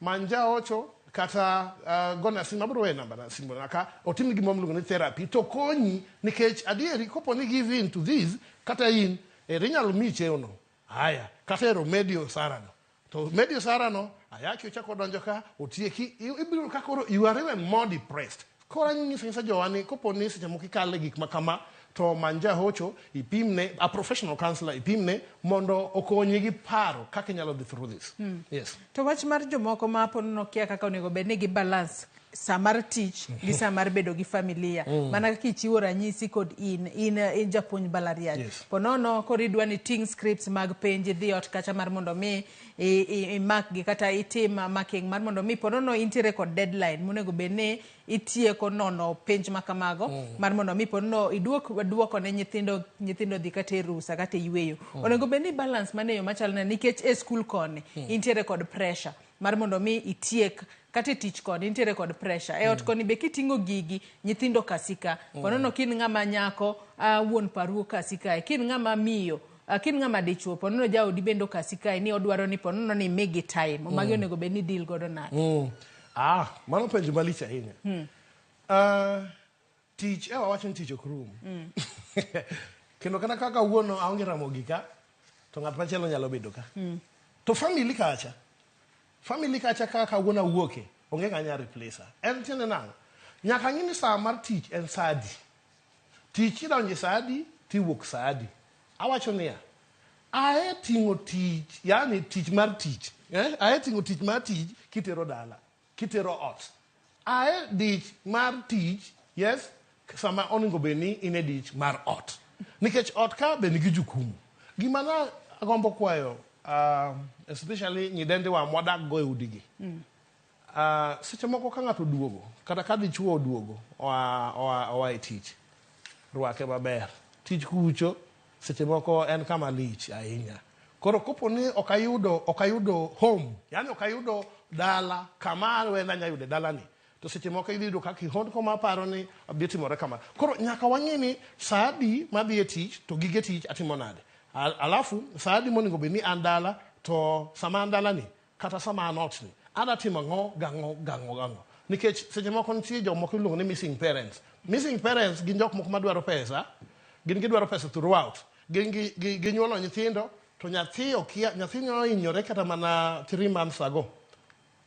many jaocho kata gona simu abiro weyo namba na simu na ka otim gima iluongo ni therapy to konyi nikech adieri kopo ni give in to this kata in eri inyalo miyi cheo no haya kata ero medi osara no to medi osara no ayaki ochako donjo ka otieki ibiro ka koro you are even more depressed. Koro anyiso nyisa jowa ni kopo ni seche moko ikale gik ma kama to many jahocho ipimne a professional counselor ipimne mondo okonyi gi paro kaka inyalo dhi through this. Yes. To wach mar jomoko ma po nokia kaka onego bed ni gi balance sa mar tich gi sa mar bedo gi familia. Mana kaka ichiwo ranyisi kod in japuonj mbalariany. Yes. Po nono koro idwa ni ting scripts mag penj idhi ot kacha mar mondo mi imak gi kata itim marking mar mondo mi po nono intiere kod deadline monego bed ni itieko nono penj ma kamago mar mondo mi ponono iduok duoko ne nyithindo nyithindo dhi kata e rusa kata e yweyo. Onego bed ni balance mane yo machalo nade nikech e skul koni intiere kod pressure mar mondo mi itiek kata e tich koni intiere kod pressure e ot koni be kiting'o gigi nyithindo kasi ka ponono kin ng'ama nyako wuon paru okasi kae kin ng'ama miyo kin ng'ama dichuo ponono jaodi bende okasi kae ni odwaro ni ponono ni imigi time magi onego bed ni deal godo nade. Ah, mano penjo malich ahinya. Tich ewa wacho ni tich ok rum. Kendo kata kaka kawuono aonge Ramogi ka, to ng'at machielo nyalo bedo ka. To family kacha, family kacha kaka kawuono awuoke, onge ng'a nyalo replace En tiende nang'o? Nyaka ng'i ni saa mar tich en saa adi. Tich idonje saa adi, tiwuok saa adi. Awacho niya, ae ting'o tich, yani tich mar tich, ae ting'o tich mar tich kitero dala, kitero ot. Ae dich mar tich, yes, sama onego bed ni in e dich mar ot. Nikech ot ka be nigi jukumu. Gima na agombo kwayo, especially nyidendiwa mwadak go e udigi. Seche moko ka ng'ato oduogo, kata ka dichuo oduogo oa e tich, rwake maber. Tich kucho, seche moko en kama lich ahinya. Koro kopo ni ok ayudo home, yani ok ayudo dala kama awena anya yude dalani, to seche moko idhi yudo ka kihondko maparo ni dhi timore kama. Koro nyaka wang'e ni saa adi madhi e tich to gige tich atimo nade. Alafu saa adi monego bed ni an dala to sama an dalani kata sama an ot ni adwa timo ang'o gang'o gang'o gang'o. Nikech seche moko nitie jomoko iluongo ni missing parents. Missing parents gin jok moko madwaro pesa, gin gidwaro pesa throughout. Gin ginyuolo nyithindo to nyathi okia, nyathi nohinyore kata mana 3 months ago.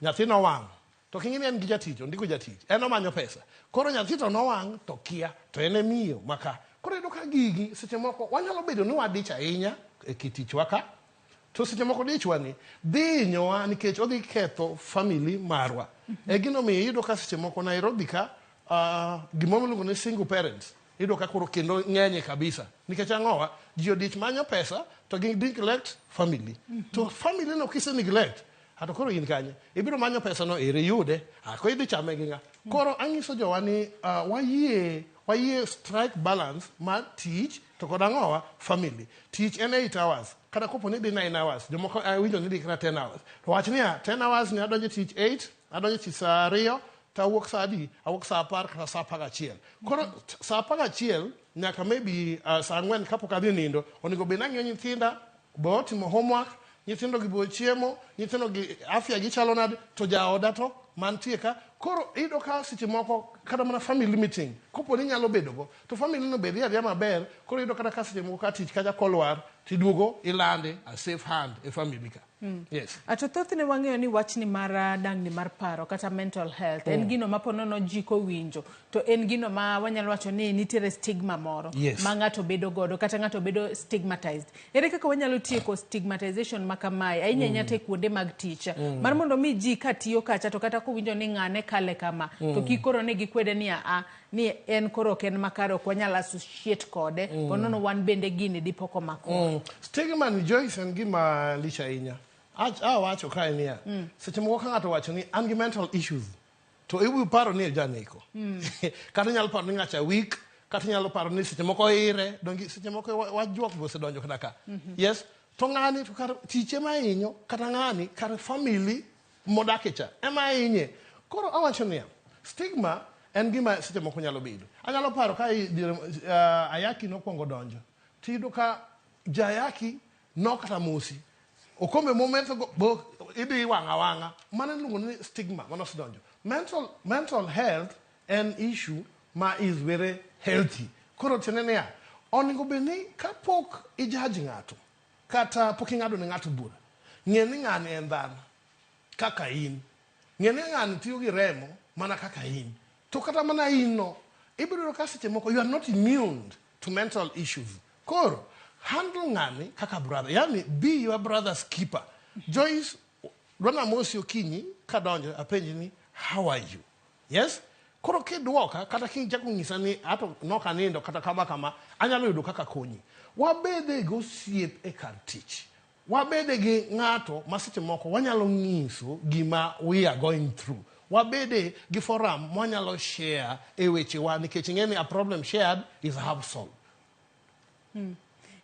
Nyathi nowang'. To king'i ni en gi jatich, ondiko jatich. En omanyo pesa. Koro nyathi to nowang' to kia, to en e miyo maka. Koro iyudo ka gigi seche moko wanyalo bedo ni wadich ahinya e kit tichwa ka, to seche moko dichwa ni dhi hinyowa nikech odhi ketho family marwa. E gino miyo iyudo ka seche moko Nairobi ka gimoro miluongo ni single parents iyudo ka koro kendo ng'enye kabisa. Nikech ang'owa, ji odich manyo pesa to gi neglect family. To family no kise neglect, ato koro in kanye? Ibiro manyo pesa no ere iyude, koro idhi chame gi ng'a? Koro anyiso jowa ni wayie strike balance mar tich to kod ang'owa family. Tich en 8 hours, kata kopo ni idhi 9 hours, jomoko awinjo ni idhi kata 10 hours. To wach niya, 10 hours ni adonjo tich 8, adonjo tich saa 2, to awuok saa adi? Awuok saa 10 kata saa 11. Koro saa 11 nyaka maybe saa 4 kapok adhi nindo, onego bed ni ang'iyo nyithinda, be otimo homework, nyithindo gi bo chiemo, nyithindo gi afya gi chalo nade, to jaoda to mantie ka. Koro iyudo ka seche moko kata mana family meeting, kopo ni inyalo bedo go, to family no be dhi adhiya maber, koro iyudo kata ka seche moko ka tich kacha kolwar, tiduogo ilande a safe hand e family ka. Yes. To thothne wang'eyo ni wachni mar dangni mar paro kata mental health en gino ma ponono ji kowinjo to en gino ma wanyalo wacho ni nitiere stigma moro ma ng'ato bedo godo kata ng'ato bedo stigmatized. Ere kaka wanyalo tieko stigmatization ma kamae ahinya ahinya to e kuonde mag tich mar mondo mi ji katiyo kacha to kata kowinjo ni ng'ane kale kama to kik koro ne gikwede ni aa ni en koro ok en makare ok wanyal associate kode ponono wan bende gini dipo komakowa. Stigma ni Joyce en gima lich ahinya. Awacho kae niya, seche moko ka ng'ato wacho ni an gi mental issues, to ibiro paro ni janeko. Kata inyalo paro ni ng'acha weak, kata inyalo paro ni seche moko ire, donge seche moko wach juok be osedonjo kata ka. Yes, to ng'ani to kar tich ema hinyo, kata ng'ani kar family modake cha ema hinye. Koro awacho niya, stigma en gima seche moko nyalo bedo. Anyalo paro ka ayaki nokwongo donjo, tiyudo ka jayaki nok kata mosi. Okombe mometho go bo idhi wang' awang'a. Mano iluongo ni stigma mano osedonjo. Mental health en issue ma is very healthy. Koro tiende niya, onego bed ni kapok i judge ng'ato kata pok ing'ado ne ng'ato bura, ng'e ni ng'ani en dhano kaka in. Ng'e ni ng'ani tiyo gi remo mana kaka in. To kata mana in no, ibiro yudo ka seche moko you are not immune to mental issues. Koro, handle ng'ani kaka brother. Yani, be your brother's keeper. Joyce, dwana mosi okinyi kadonjo apenji ni how are you? Yes? Koro kidwoka kata kichako nyisa ni ato nok anindo kata kama kama, anyalo yudo kaka konyi. Wabede gi osiep e kar tich. Wabede gi ng'ato ma seche moko wanyalo nyiso gima we are going through. Wabede gi forum mwanyalo share e wechewa nikech ing'e ni a problem shared is half solved.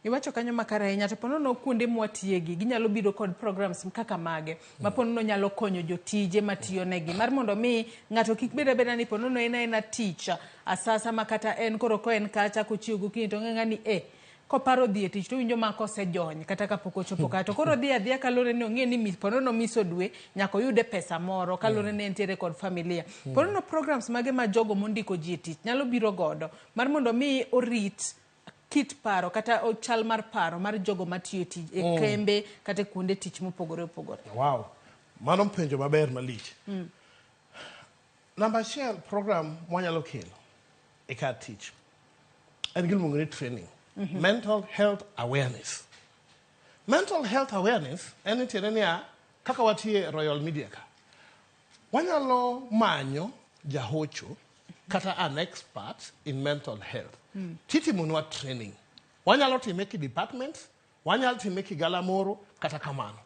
Iwacho kanyo makare ahinya to ponono kuonde mwatiyegi ginyalo biro kod programs kaka mage ma ponono nyalo konyo jotije matiyo negi mar mondo mi ng'ato kik bed abeda ni ponono en aena tich asasa ma kata en koro ko en kacha kochiew gokinyi to ong'e ni e koparo dhi e tich to owinjo ma kosejony kata kapok ochopo kacha to koro odhi adhiya kaluwore ni ong'e ni ponono miso dwe nyaka oyude pesa moro kaluwore ni entiere kod familia. Ponono programs mage ma jogo mondiko ji e tich nyalo biro godo mar mondo mi orit kit paro kata chal mar paro mar jogo matiyo tich e kembe kata e kuonde tich mopogore opogore. Wow. Mano penjo maber malich. Namba achiel, program mwanyalo kelo e kar tich en giluongo ni training. Mental health awareness. Mental health awareness en ni tiende niya, kaka watie Royal Media ka, wanyalo manyo jahocho kata an expert in mental health. Titimonwa training. Wanyalo time ki departments, wanyalo time ki galamoro, kata kamano.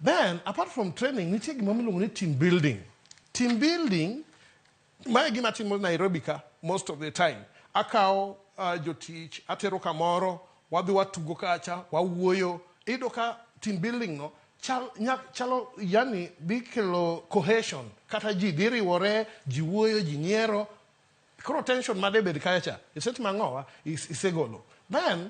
Then, apart from training, nitie gima miluongo ni team building. Team building, mae gima timo Nairobi ka most of the time. Akawo jotich, atero kamoro, wadhi watugo kacha, wawuoyo. Iyudo ka team building no, chalo, yani, dhi kelo cohesion. Kata ji dhi riwore, ji wuoyo, ji nyiero. Koro tension made bed kacha cha, isetimo ang'owa, isegolo. Then,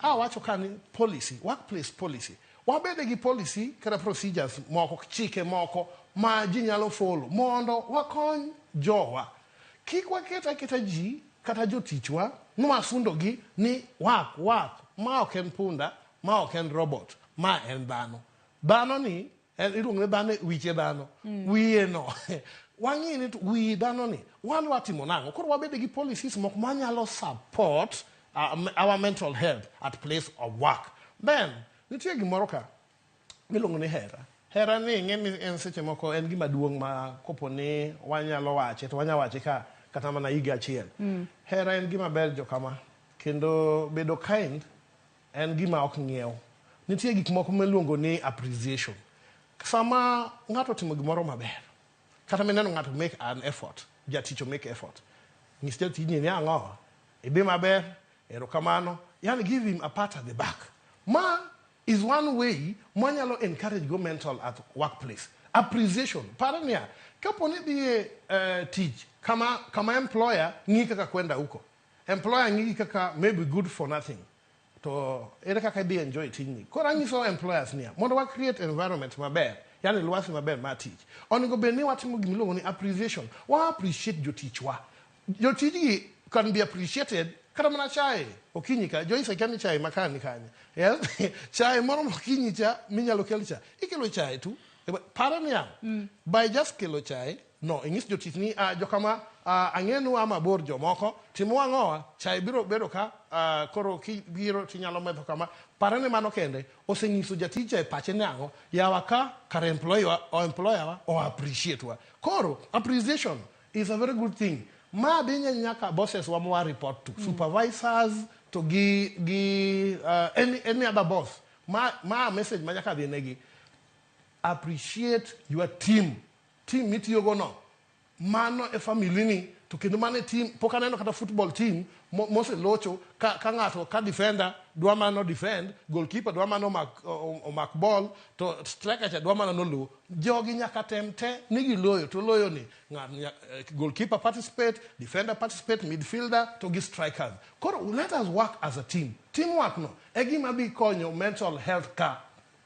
awacho ka ni policy, workplace policy. Wabede gi policy kata procedures moko, chike moko ma ji nyalo follow mondo wakony jowa. Kik waket aketa ji kata jotichwa nwasundo gi ni work, work. Ma ok en punda, ma ok en robot, ma en dhano. Dhano ni, en iluongo ni dhano wiche dhano. Wiye no. Wang'i ni to wi dhano ni, wan watimo nang'o? Koro wabede gi policies moko manyalo support our mental health at place of work. Then, nitie gimoro ka miluongo ni hera. Hera ni ing'e ni en seche moko en gima duong' ma kopo ni wanyalo wache to wanyalo wache ka kata mana higa achiel. Hera en gima ber jokama kendo bedo kind en gima ok ng'iew. Nitie gik moko miluongo ni appreciation. Sama ng'ato otimo gimoro maber, kata mineno ng'ato make an effort, jatich o make effort, nyis jatijni ni ang'o, idhi maber, erokamano, yani give him a pat at the back. Ma is one way mwanyalo encourage go mental at workplace. Appreciation. Par niya, kapo ni idhi e tich kama employer ng'i kaka kwenda huko. Employer ng'i kaka maybe good for nothing. To ere kaka idhi enjoy tijni. Koro anyiso employers niya, mondo wa create environment maber, yani lwasi maber mar tich. Onego bed ni watimo gimiluongo ni appreciation. Wa appreciate jotichwa. Jotijgi can be appreciated kata mana chae okinyi ka Joyce akia ni chae makani ni kanye. Yes? Chae moro mokinyi cha minyalo kel cha. Ikelo chae tu. Paro niya, by just kelo chae, no, inyis jotich ni jokama ang'enu a mabor jomoko, timo ang'owa, chae biro bedo ka, koro kibiro tinyalo metho kama. Paro ni mano kende, osenyiso jatich cha e pache ni ang'o, yawa ka, kar employer wa, o employer wa, o appreciate wa. Koro, appreciation is a very good thing. Ma dhi nyaka bosses wa mwa report to, supervisors, to gi any other boss. Ma message ma nyaka dhi negi. Appreciate your team. Team mitiyogo no. Mano e family ni, to kendo mano e team, pok aneno kata football team moselocho ka ng'ato ka defender dwa mana defend, goalkeeper dwa mana omak ball, to striker cha dwa mana noluw. Jogi nyaka tem te ni giloyo, to loyo ni goalkeeper participate, defender participate, midfielder to gi strikers. Koro let us work as a team. Teamwork no e gima dhi konyo mental health ka.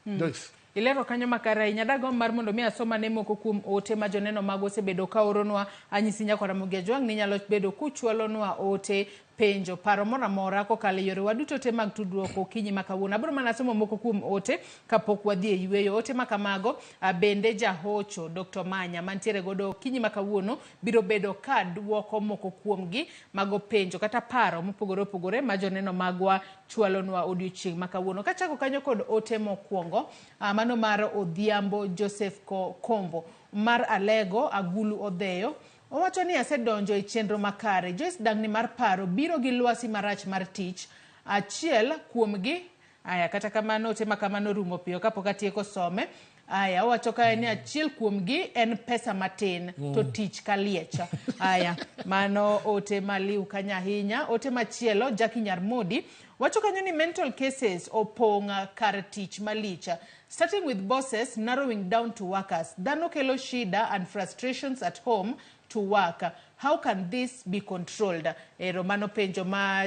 Joyce. Ilero kanyo makare ahinya. Dagomb mar mondo mi asom ane moko kuom ote ma joneno mago osebedo ka oronwa. Anyisi nyakwa Ramogi Ajwang' ni inyalo bedo kuchwalonwa ote, penjo, paro moro amora kokalo e yorewa duto te mag tudruok okinyi ma kawuono. Abiro mana somo moko kuom ote kapok wadhi e yueyo. Ote ma kamago bende jahocho Dr. Manya mantiere godo okinyi ma kawuono biro bedo ka duoko moko kuomgi mago penjo kata paro mopogore opogore ma joneno magwa chwalonwa odiochieng' ma kawuono. Kachako kanyo kod ote mokwongo, mano mar Odhiambo Joseph Kombo mar Alego Agulu Odheyo. Owacho ni asedonjo e chenro makare. Joyce dang'ni mar paro biro gi lwasi marach mar tich. Achiel kuomgi, aya kata kamano ote ma kamano rumo piyo kapok atieko some. Aya owacho kae ni achiel kuomgi en pesa matin to tich kaliech. Aya mano ote maliw kanyo ahinya. Ote machielo Jackie Nyarmodi wacho kanyo ni mental cases opong' kar tich malich. Starting with bosses, narrowing down to workers. Dhano kelo shida and frustrations at home to work. How can this be controlled? Ero mano penjo ma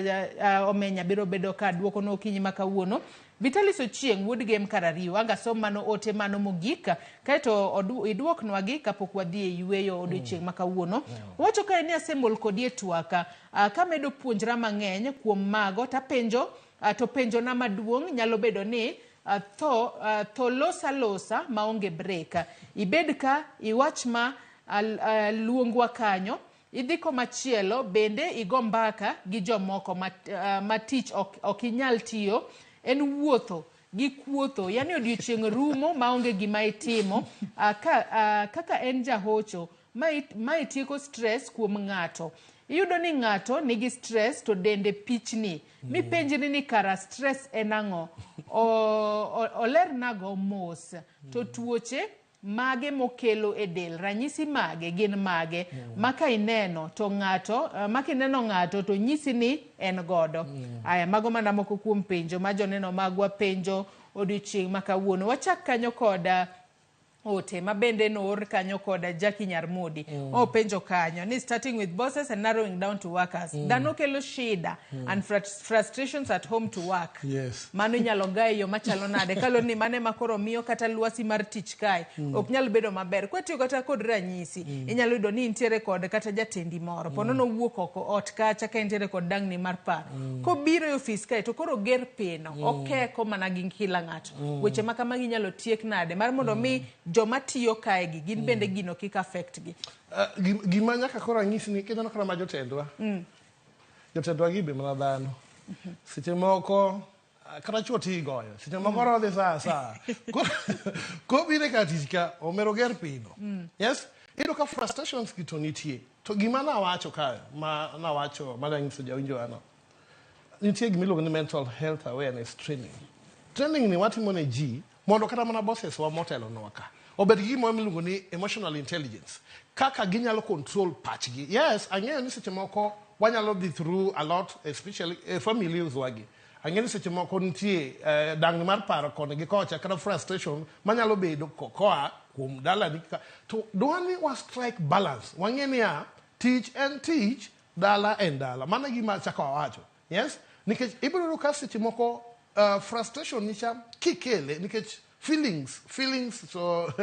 Omenya biro bedo ka duoko no okinyi ma kawuono. Vitalis Ochieng' wuod Gem Karariu, anga som mano ote mano mogik, kaeto iduoknwagi kapok wadhi e yueyo odiochieng' ma kawuono. Owacho kae ni asemol kodi e twak, kamedo puonjra mang'eny kuom mago tapenjo, to penjo na maduong' nyalo bedo ni tho losa losa maonge break. Ibed ka iwach ma luongwa kanyo, idhi komachielo bende igo mbaka gi jomoko ma tich ok inyal tiyo, en wuotho gi kuotho, yani odiochieng' rumo maonge gima itimo. Kaka en jahocho ma itieko stress kuom ng'ato. Iyudo ni ng'ato nigi stress to dende pichni. Mipenjri ni kara stress en ang'o? Olernago mos. To tuoche mage mokelo e del, ranyisi mage gin mage? Ma ka ineno to ng'ato, ma kineno ng'ato to nyisi ni en godo. Aya, mago mana moko kuom penjo ma joneno magwa penjo odiochieng' ma kawuono. Wachak kanyo kod ote ma bende noor kanyo kod Jackie Nyarmodi. Openjo kanyo ni starting with bosses and narrowing down to workers. Dhano kelo shida and frustrations at home to work. Mano inyalo ga e yo machalo nade? Kaluwore ni mano ema koro miyo kata lwasi mar tich kae ok nyal bedo maber. Kwatiyo kata kod ranyisi, inyalo yudo ni intiere kod kata jatendi moro. Po nono owuok oko ot kacha ka entiere kod dang'ni mar paro. Kobiro e ofis kae to koro oger pino, okeko mana gi kila ng'ato. Weche ma kamagi inyalo tiek nade mar mondo mi joma tiyo kae gi gin bende gino kik affect gi? Gima nyaka koro anyisi ni kineno kata ma jotendwa. Jotendwa gi be mana dhano. Seche moko kata chuo ti goyo. Seche moko rodhi saa saa. Kobiro e kar tich ka, omero ger pino. Yes? Iyudo ka frustrations gi to nitie. To gima nawacho kae, ma nawacho, ma nanyiso jawinjo ano, nitie gima iluongo ni mental health awareness training. Training ni watimo ne ji mondo kata mana bosses wa motelonwa ka obed gi gimoro miluongo ni emotional intelligence, kaka ginyalo control pachgi. Yes, ang'eyo ni seche moko wanyalo dhi through a lot, especially families wagi. Ang'eyo ni seche moko nitie dang'ni mar paro koni gi kocha kata frustration manyalo bedo koa kuom dalani ka. To dwani wa strike balance. Wang'e niya, tich en tich, dala en dala. Mano e gima achako awacho. Yes? Nikech ibiro yudo ka seche moko frustration nicha kikele nikech feelings so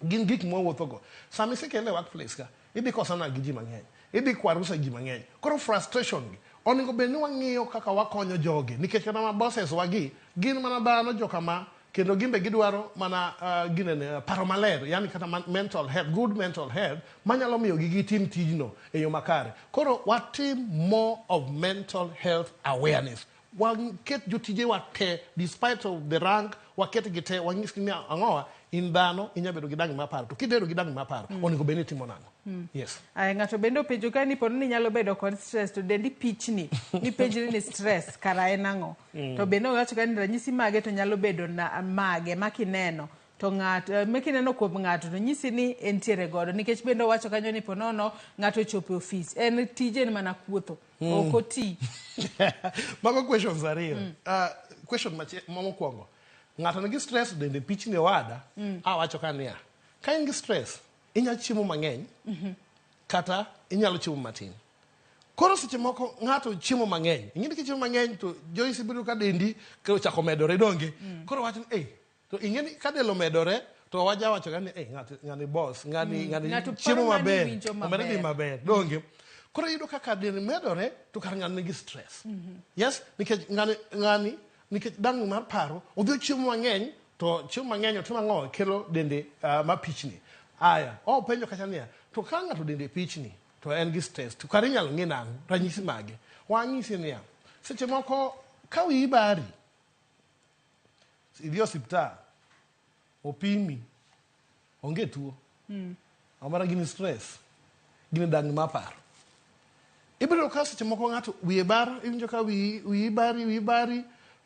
gin gik mwawuothogo. Sama isekele e workplace ka, idhi kosana gi ji mang'eny, idhi kwarusa ji mang'eny. Koro frustration gi, onego bed ni wang'iyo kaka wakonyo jogi, nikech kata ma bosses wagi, gin mana dhano jokama, kendo gin be gidwaro mana ginene, paro maler, yani kata mental health, good mental health, manyalo miyo gi gitim tijno e yo makare. Koro watim more of mental health awareness. Waket jotijewa te, despite of the rank, waket gi te, wanyisgi ni ang'owa, in dhano, inya bedo gi dang'ni mar paro. To kibedo gi dang'ni mar paro, onego bed ni itimo nang'o? Yes. Aya, ng'ato bende openjo ka ni pono ni nyalo bedo kod stress to dendi pichni, mipenjri ni stress kara en ang'o? To bende owacho ka ni ranyisi mage to nyalo bedo na, mage ma kineno to ng'ato, ma kineno kuom ng'ato to nyisi ni entiere godo, nikech bende owacho kanyo ni ponono ng'ato ochopo e ofis, en tije en mana kuotho, ok oti. Mago questions ariyo. Question mokwongo, ng'ato nigi stress dende pichni owada, awacho ka niya, ka in gi stress, inyalo chiemo mang'eny, kata inyalo chiemo matin. Koro seche moko ng'ato chiemo mang'eny, ing'e ni kichiemo mang'eny to Joyce ibiro ka dendi koro ochako medore donge. Koro wacho ni, To ing'e ni ka del omedore to wajawacho ga ni eh, ng'ani boss, ng'ani ng'ani Ng'ato chiemo paro ng'ani maber, winjo omenda dhi maber. maber. Donge? Koro iyudo kaka del medore to kar ng'ani nigi stress. Yes, nikech ng'ani nikech dang'ni mar paro odhi ochiemo mang'eny to chiemo mang'eny otimo ang'o kelo dende mapichni. Aya, openjo kacha niya, to ka ng'ato dende pichni to en gi stress to kare inyalo ng'e nang'o ranyisi mage? Wang'isi niya, seche moko ka wiyi bari idhi e osiptal opimi onge tuo amara gini stress gini dang'ni mar paro ibiro yudo ka seche moko ng'ato wiye bar iwinjo ka wiyi bari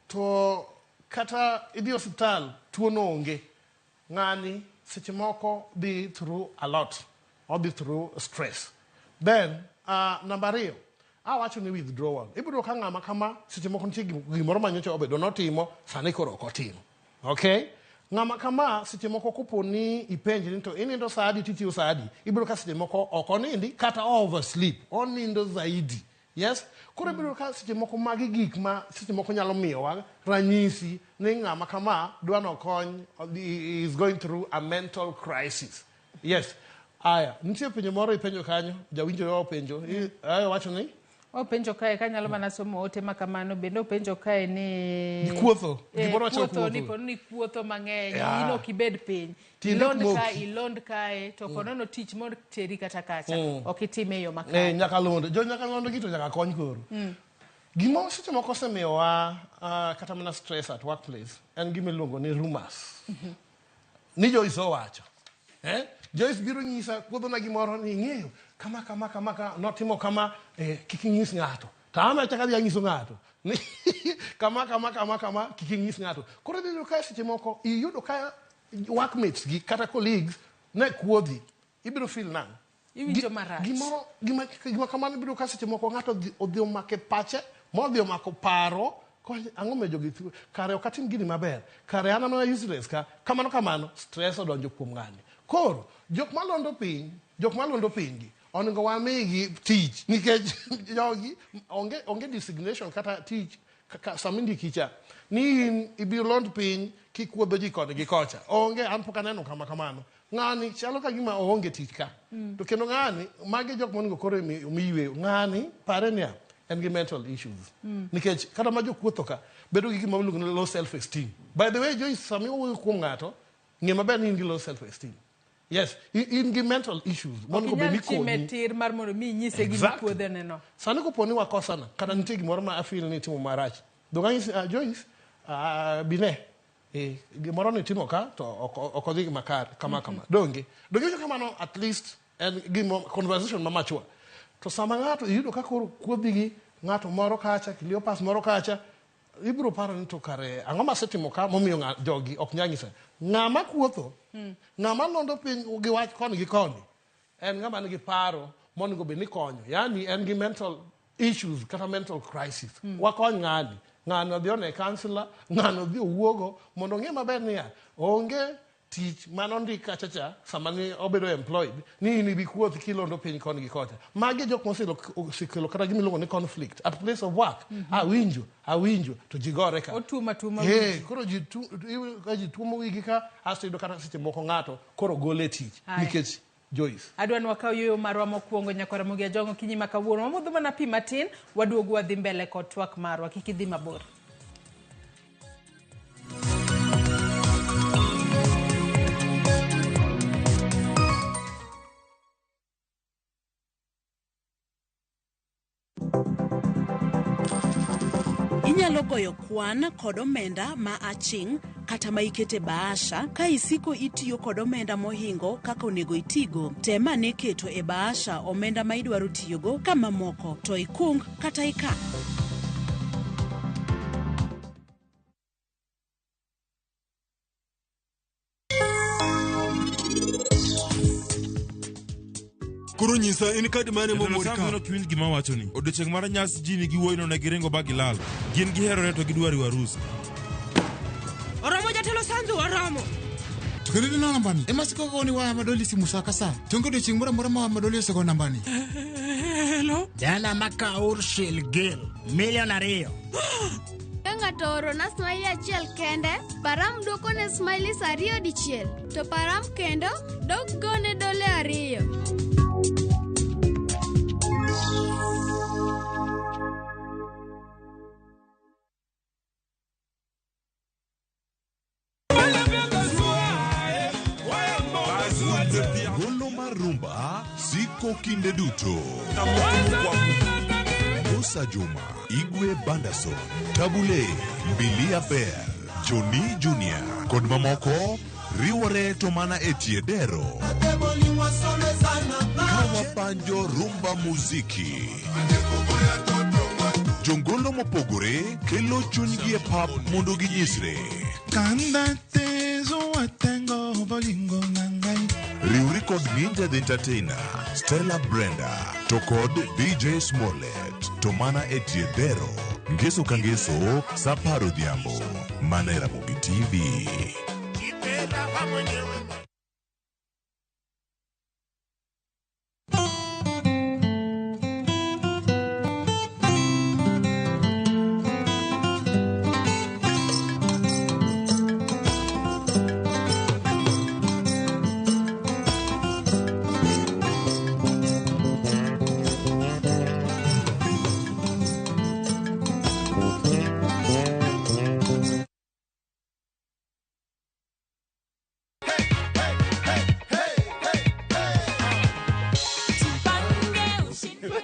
to kata idhi osiptal tuo no onge ng'ani seche moko dhi through a lot odhi through stress then namba 2 awacho ni withdrawal ibiro ka ng'ama kama seche moko nitie gimoro ma nyocha obedo notimo sani koro ok otim okay ng'ama kama seche moko kopo ni ipenje ni to inindo saa adi titiyo saa adi ibiro ka seche moko ok onindi kata oversleep onindo zaidi yes koro ibiro ka seche moko magi gik ma seche moko nyalo miyowa ranyisi ni ng'ama kama dwa nokony is going through a mental crisis yes aya nitie penjo moro ipenjo kanyo jawinjo openjo aya wacho ni openjo kae kanyalo mana somo ote ma kamano bende openjo kae ni kuotho gimoro wacho kuotho ni kuotho mang'eny in ok ibed piny ilond kae to konono tich mor teri kata kacha ok itime e yo makare nyakalondo jo nyakalondo gi to nyaka kony koro gima seche moko osemiyowa kata mana stress at workplace en gima iluongo ni rumors ni Joyce owacho Joyce biro nyisa kuodhona gimoro ni ing'eyo kama kama kama notimo kama kik inyis ng'ato to an achako adhi anyiso ng'ato ni kama kama kama kama kik inyis ng'ato koro ibiro ka seche moko iyudo ka workmates gi kata colleagues ne kuodhi ibiro feel nang'o iwinjo marach gimoro gima kamano ibiro ka seche moko ng'ato odhi omake pache modhi omako paro ang'o ma jogi kare ok atim gini maber kare an anona useless ka kamano kamano stress odonjo kuom ng'ani koro jok malondo piny gi onego wamigi tich nikech jogi onge designation kata tich sama indiki cha ni in ibiro lond piny kikuodho ji koni gi kocha onge an pok aneno kama kamano ng'ani chalo ka gima oonge tich ka to kendo ng'ani magi jok monego koro omi yweyo ng'ani pare niya en gi mental issues nikech kata ma jokuotho ka bedo gi gima iluongo ni low self esteem by the way Joyce sama iwuoyo kuom ng'ato ng'e maber ni in gi low self esteem yes in gi mental issues monego bed ni konyi tir mar mondo mi inyise gima kuodhe neno sani kopo ni wakosana kata nitie gimoro ma afeel ni itimo marach dong anyisi Joyce bine gimoro ni timo ka to ok odhi makare kama kama donge kamano at least en gimo conversation ma mature to sama ng'ato iyudo ka koro kuodhi gi ng'ato moro kacha Cleopas moro kacha ibiro paro ni to kare ang'o masetimo ka momiyo jogi ok nyal nyisa ng'ama kuotho ng'ama londo piny gi wach koni gi koni en ng'ama nigi paro monego bed ni konyo yani en gi mental issues kata mental crisis wakony ng'ani ng'ani odhi one counselor ng'ani odhi owuogo mondo ong'e maber niya onge tich manondik kacha cha sama ni obedo employed ni in ibi kuoth kilondo piny koni gi kocha magi jok mosekelo kata gima iluongo ni conflict at place of work awinjo to ji gore ka otuma koro ji tuomo wigi ka asto yudo kata seche moko ng'ato koro gole tich nikech Joyce adwa ni wakaw yueyo marwa mokwongo nyakwara Ramogi Ajwang' okinyi ma kawuono wamodho mana pi matin waduogo wadhi mbele kod twak marwa kik idhi mabor. Inyalo goyo kwan kod omenda ma aching' kata ma ikete bahasha ka isiko itiyo kod omenda mohingo kaka onego itigo. Tem ane keto e bahasha omenda ma idwaro tiyogo ka mamoko to ikung kata ikan. Koro nyisa in kadi mane momori ka? Ok iwinj gima awachoni. Odiochieng' mar nyasi ji nigi wuoyino ne giringo ba gilal. Gin giherore to gidwa riwo arus. Oromo jatelo Sanzu, oromo. To kendo ineno nambani. Ema siko goni waya madoli simu sa ka sa. To onge odiochieng' moro amora ma waya madoli osego nambani. Hello. Jana maka Urshil Gil, milion 2. ng'ato oorona smiley achiel kende, Param dwokone smileys ariyo dichiel, to Param kendo dok gone dole ariyo. Golo mar rumba siko kinde duto. Musa Juma, Igwe Bandason, Tabule, Mbilia Bell, Johnny Junior kod mamoko riwore to mana e tie dero. Kawabanjo rumba muziki. Jongolo mopogore kelo chunygi e pap mondo ginyisre. Kanda te zowatengo bolingo nangai. Riwri kod Ninja the Entertainer, Stella Brenda, to kod DJ Smollett, to mana e tie dero. Ngeso ka ngeso, sa apar odhiambo, mana e Ramogi TV.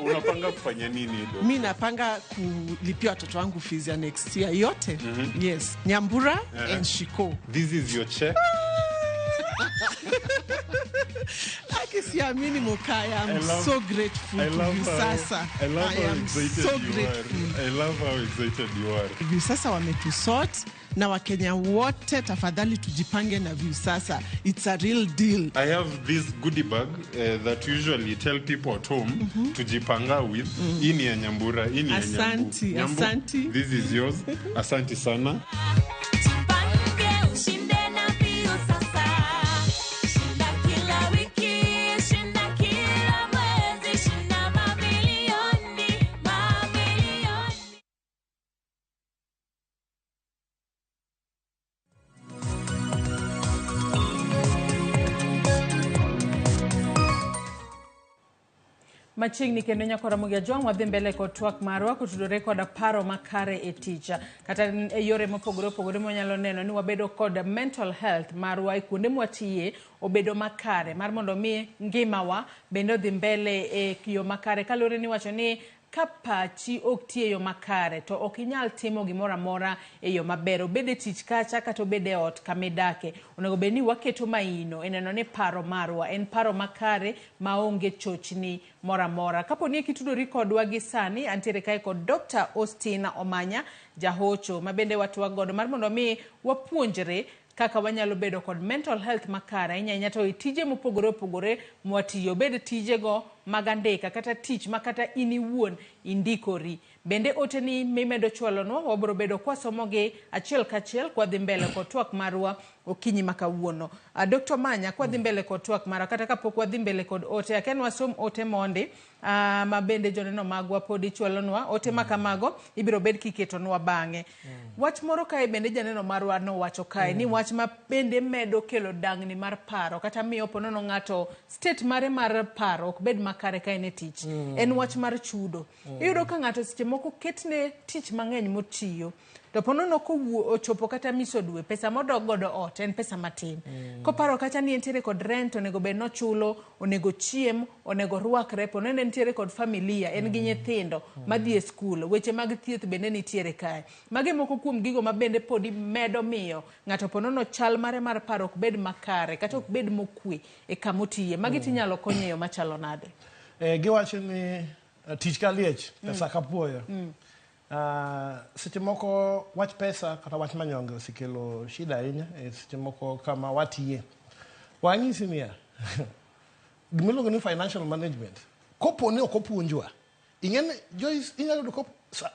Unapanga kufanya nini do? Mi napanga kulipia watoto wangu fees ya next year yote. Yes, Nyambura and Shiko. This is your check. Aki siamini Mokaya, I'm I love- so grateful I to love how- Viusasa. I love I how am excited so you are. grateful. I love how excited you are. Viusasa wametusort na Wakenya wote tafadhali tujipange na Viusasa. It's a real deal. I have this goodie bag that usually tell people at home to jipanga with. Hii ni ya Nyambura, hii ni ya Nyambu. Asanti, Nyambu, asanti. This is yours. Asanti sana. Jipange ushinde na Viusasa. Shinda kila wiki, shinda kila mwezi, shinda mamilioni, mamilioni. Machiegni kendo nyako Ramogi Ajwang' wadhi mbele kod twak marwa kotudore koda paro makare e tich kata e yore mopogore opogore mwanyalo neno ni wabedo kod mental health marwa e kuonde mwatiye obedo makare mar mondo mi ngimawa bende odhi mbele e yo makare kaluwore ni wacho ni ka pachi ok ti e yo makare to ok inyal timo gimoro amora e yo maber, obed e tich kacha kata obed e ot kamidake. Onego bed ni waketo maino e neno ni paro marwa en paro makare maonge chochni moro amora. Kapo ni kitudori kodwa gi sani, antiere kae kod Dr. Austin Omanya Jahocho ma bende watwak godo mar mondo mi wapuonjre kaka wanyalo bedo kod mental health makare ahinya ahinya to e tije mopogore opogore mwatiyo, obed tijego mag andika kata tich ma kata in iwuon indikori. Bende oteni mimedo chwalonwa wabiro bedo kwasomogi achiel kachiel kwadhi mbele kod twak marwa okinyi ma kawuono. Dr. Omanya, kwadhi mbele kod twak marwa kata kapok wadhi mbele kod ote, akia ni wasom ote mondi ma bende joneno magwa pod ichwalonwa. Ote ma kamago ibiro bed kiketonwa bang'e. Wach moro kae bende janeno marwa nowacho kae ni wach ma bende medo kelo dangni mar paro kata miyo ponono ng'ato state mare mar paro ok bed makare ka en e tich. En wach mar chudo. Iyudo ka ng'ato seche moko ketne tich mang'eny motiyo to ponono kowuo ochopo kata miso dwe, pesa modok godo ot en pesa matin. Koparo kacha ni entiere kod rent onego bed nochulo, onego chiem, onego rwakre, ponono entiere kod familia, en gi nyithindo madhi e skul, weche mag thieth bende nitiere kae. Magi moko kuom gigo ma bende podi medo miyo ng'ato ponono chal mare mar paro ok bed makare kata ok bed mokwe e kamotiye. Magi tinyalo konyo e yo machalo nade? Giwacho ni tich ka liech, pesa ka puoyo. Seche moko wach pesa kata wach manyonge osekelo shida ahinya e seche moko kama watiye. Wanyisi niya, gimiluongo ni financial management, kopo ni ok opuonjwa, ing'e ni Joyce inyalo yudo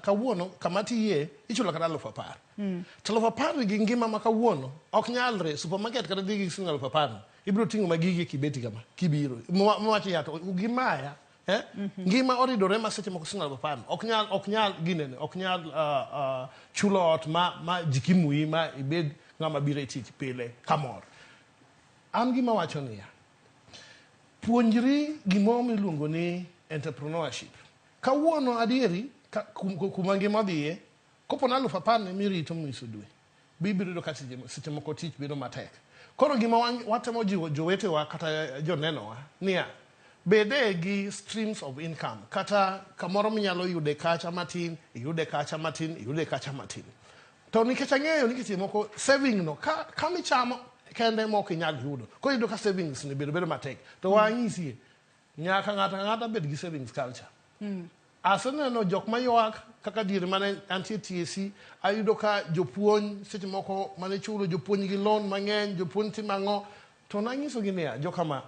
kawuono kama tiye ichulo kata 10,000. To 10,000 gi ngima ma kawuono ok nyalre, supermarket kata dhi gi siling 10,000 ibiro ting'o ma gigi e kibeti kama kibiro. Miwacho ya to gimaya. Eh? Ngima oridore ma seche moko siling 10,000 ok nyal ginene, ok nyal chulo ot ma jikimui ma ibed ng'ama biro e tich pile kamor. An gima wacho niya, puonjri gimoro miluongo ni entrepreneurship. Kawuono adieri kuma ngima odhiye, kopo na 10,000 emirito nyiso dwe, bibiro yudo ka seche moko tich bedo matek. Koro gima watemo jiwo jowetewa kata jonenowa niya, bede gi streams of income, kata kamoro minyalo yude kacha matin, iyude kacha matin, iyude kacha matin. To nikech ang'eyo ni seche moko saving no, kamichamo kende mok inyal yudo. Koro iyudo ka savings ni bedo matek. To wanyisie, nyaka ng'ato ang'ata bed gi savings culture. Aseneno jok maywak kaka diere mane antie TSC, ayudo ka jopuonj seche moko mane chulo jopuonj gi loan mang'eny, jopuonj timo ang'o, to nanyisogi niya, jokama,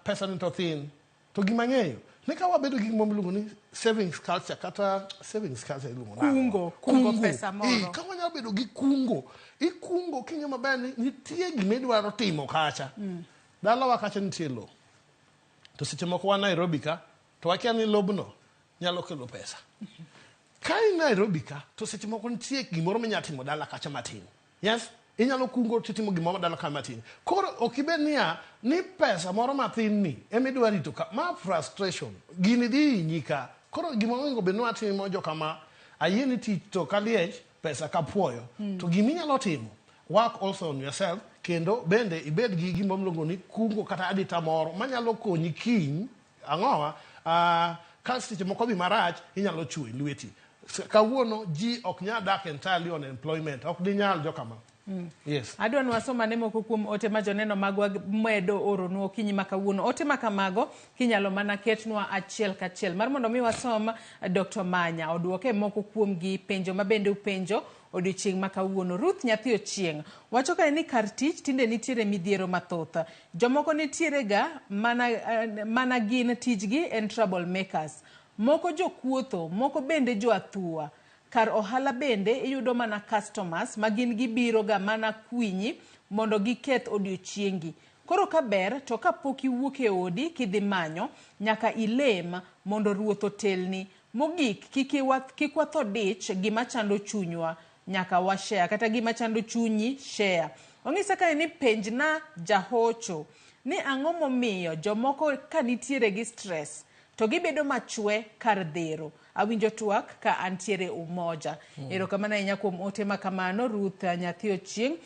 pesa ni to thin, to gima ang'eyo, ni ka wabedo gi gimoro miluongo ni savings culture, kata savings culture iluongo nang'o? Kungo pesa moro. Ka wanyalo bedo gi kungo, ikungo king'eyo maber ni nitie gima idwaro timo kacha. Dalawa kacha nitie lowo. To seche moko wan Nairobi ka, to wakia ni lobno nyalo kelo pesa. Ka in Nairobi ka, to seche moko nitie gimoro minyalo timo dala kacha matin. Yes? Inyalo kungo titimo gimoro dala ka matin. Koro ok ibed niya, ni pesa moro matin ni ema idwa rito ka. Ma frustration. Gini dhi hinyi ka. Koro gima onego bed ni watimo jokama, ayie ni tich to kaliech, pesa kapuoyo. To gima inyalo timo, work also on yourself, kendo bende ibed gi gima iluongo ni kungo kata adita moro manyalo konyi kiny, ang'owa, ka seche moko dhi marach, inyalo chuo e lweti. Kawuono ji ok nyal dak entirely on employment, ok dinyal jokama. Yes. Adwa ni wasom ane moko kuom ote ma joneno magwa medo oronwa okinyi ma kawuono. Ote ma kamago kinyalo mana ketnwa achiel kachiel mar mondo mi wasom Dr. Manya oduoke moko kuom gi penjo ma bende upenjo odiochieng' ma kawuono. Ruth Nyathi Ochieng' wacho kae ni kar tich tinde nitiere midhiero mathoth. Jomoko nitiere ga mana gin tijgi en trouble makers. Moko jokuotho, moko bende jo athua. Kar ohala bende iyudo mana customers ma gin gibiro ga mana kwinyi mondo giketh odiochiengi. Koro ka ber to kapok iwuok e odi kidhi manyo, nyaka ilem mondo ruoth otelni. Mogik, kik watho dich gima chando chunywa, nyaka wa share, kata gima chando chunyi share. Ong'isa kae ni penjna jahocho ni ang'o momiyo jomoko ka nitiere gi stress to gibedo machwe kar dhero. Awinjo twak ka antiere Umoja. Erokamano ahinya kuom ote ma kamano, Ruth Nyathi Ochieng'.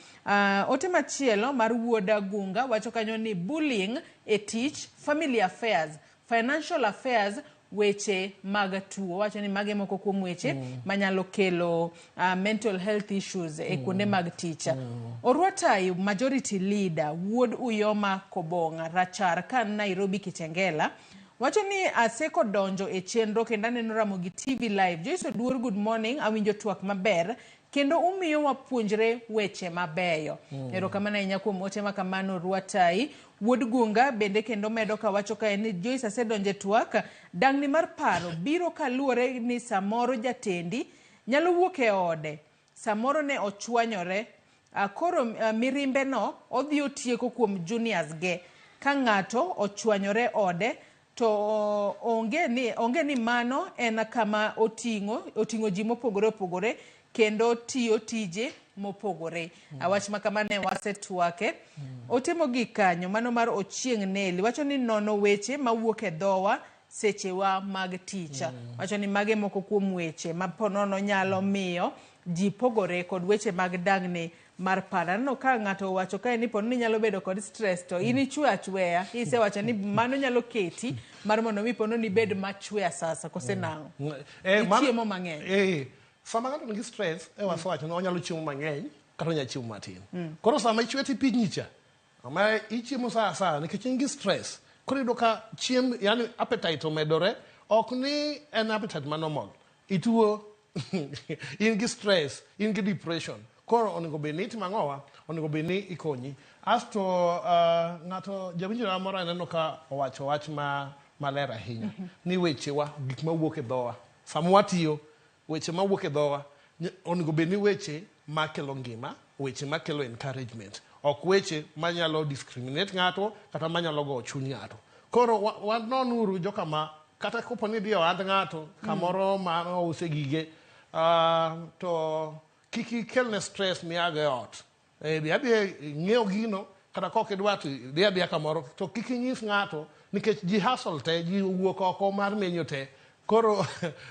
Ote machielo mar wuod Gunga wacho kanyo ni bullying e tich, family affairs, financial affairs, weche mag tuo. Wacho ni mage moko kuom weche manyalo kelo mental health issues e kuonde mag tich. Orwatai majority leader wuod Uyoma Kobong'a Rachar ka Nairobi Kitengela wacho ni aseko donjo e chenro kendo aneno Ramogi TV live. Joyce Oduor, good morning, awinjo twak maber kendo umiyo wapuonjre weche mabeyo. Erokamano ahinya kuom ote ma kamano Rwatai. Wuod Gunga bende kendo medo kawacho kae ni Joyce asedonjo e twak, dang'ni mar paro biro kaluwore ni samoro jatendi nyalo wuok e ode, samoro ne ochwanyore, koro mirimbe no odhi otieko kuom juniors ge. Ka ng'ato ochwanyore ode to onge ni mano en kama oting'o ji mopogore opogore kendo tiyo tije mopogore. Wach ma kamano ne wasetwake. Ote mogik kanyo mano mar Ochieng' Neli wacho ni nono weche mawuok e dhowa sechewa mag tich. Wacho ni mage moko kuom weche ma ponono nyalo miyo ji pogore kod weche mag dang'ni mar paro. Aneno ka ng'ato owacho kae ni ponono inyalo bedo kod stress to in ichwe achweya. Isewacho ni mano nyalo keti mar mondo mi ponono ibed machwe asasa kose nang'o? Ichiemo mang'eny. Sama ng'ato nigi stress, wasewacho ni onyalo chiemo mang'eny kata onyalo chiemo matin. Koro sama ichwe tipinyi cha, ma ichiemo sa asaya nikech in gi stress. Koro iyudo ka chiemb, yani appetite omedore, ok ni en appetite ma normal. Ituo, in gi stress, in gi depression. Koro onego bed ni itimo ang'owa, onego bed ni ikonyi. Asto ng'ato jawinjo moro aneno ka owacho wach maler ahinya. Ni wechewa, gik mawuok e dhowa. Sama watiyo, weche mawuok e dhowa, onego bed ni weche makelo ngima, weche makelo encouragement. Ok weche manyalo discriminate ng'ato, kata manyalo goyo chuny ng'ato. Koro wanonuru jokama kata kopo ni idhi e ohand ng'ato kamoro ma ouse gige to kik ikelne stress miago e ot. Dhi adhiya ing'iew gino kata kok idwa to idhi adhiya kamoro to kik inyis ng'ato nikech ji hustle te ji owuok oko mar menyo te. Koro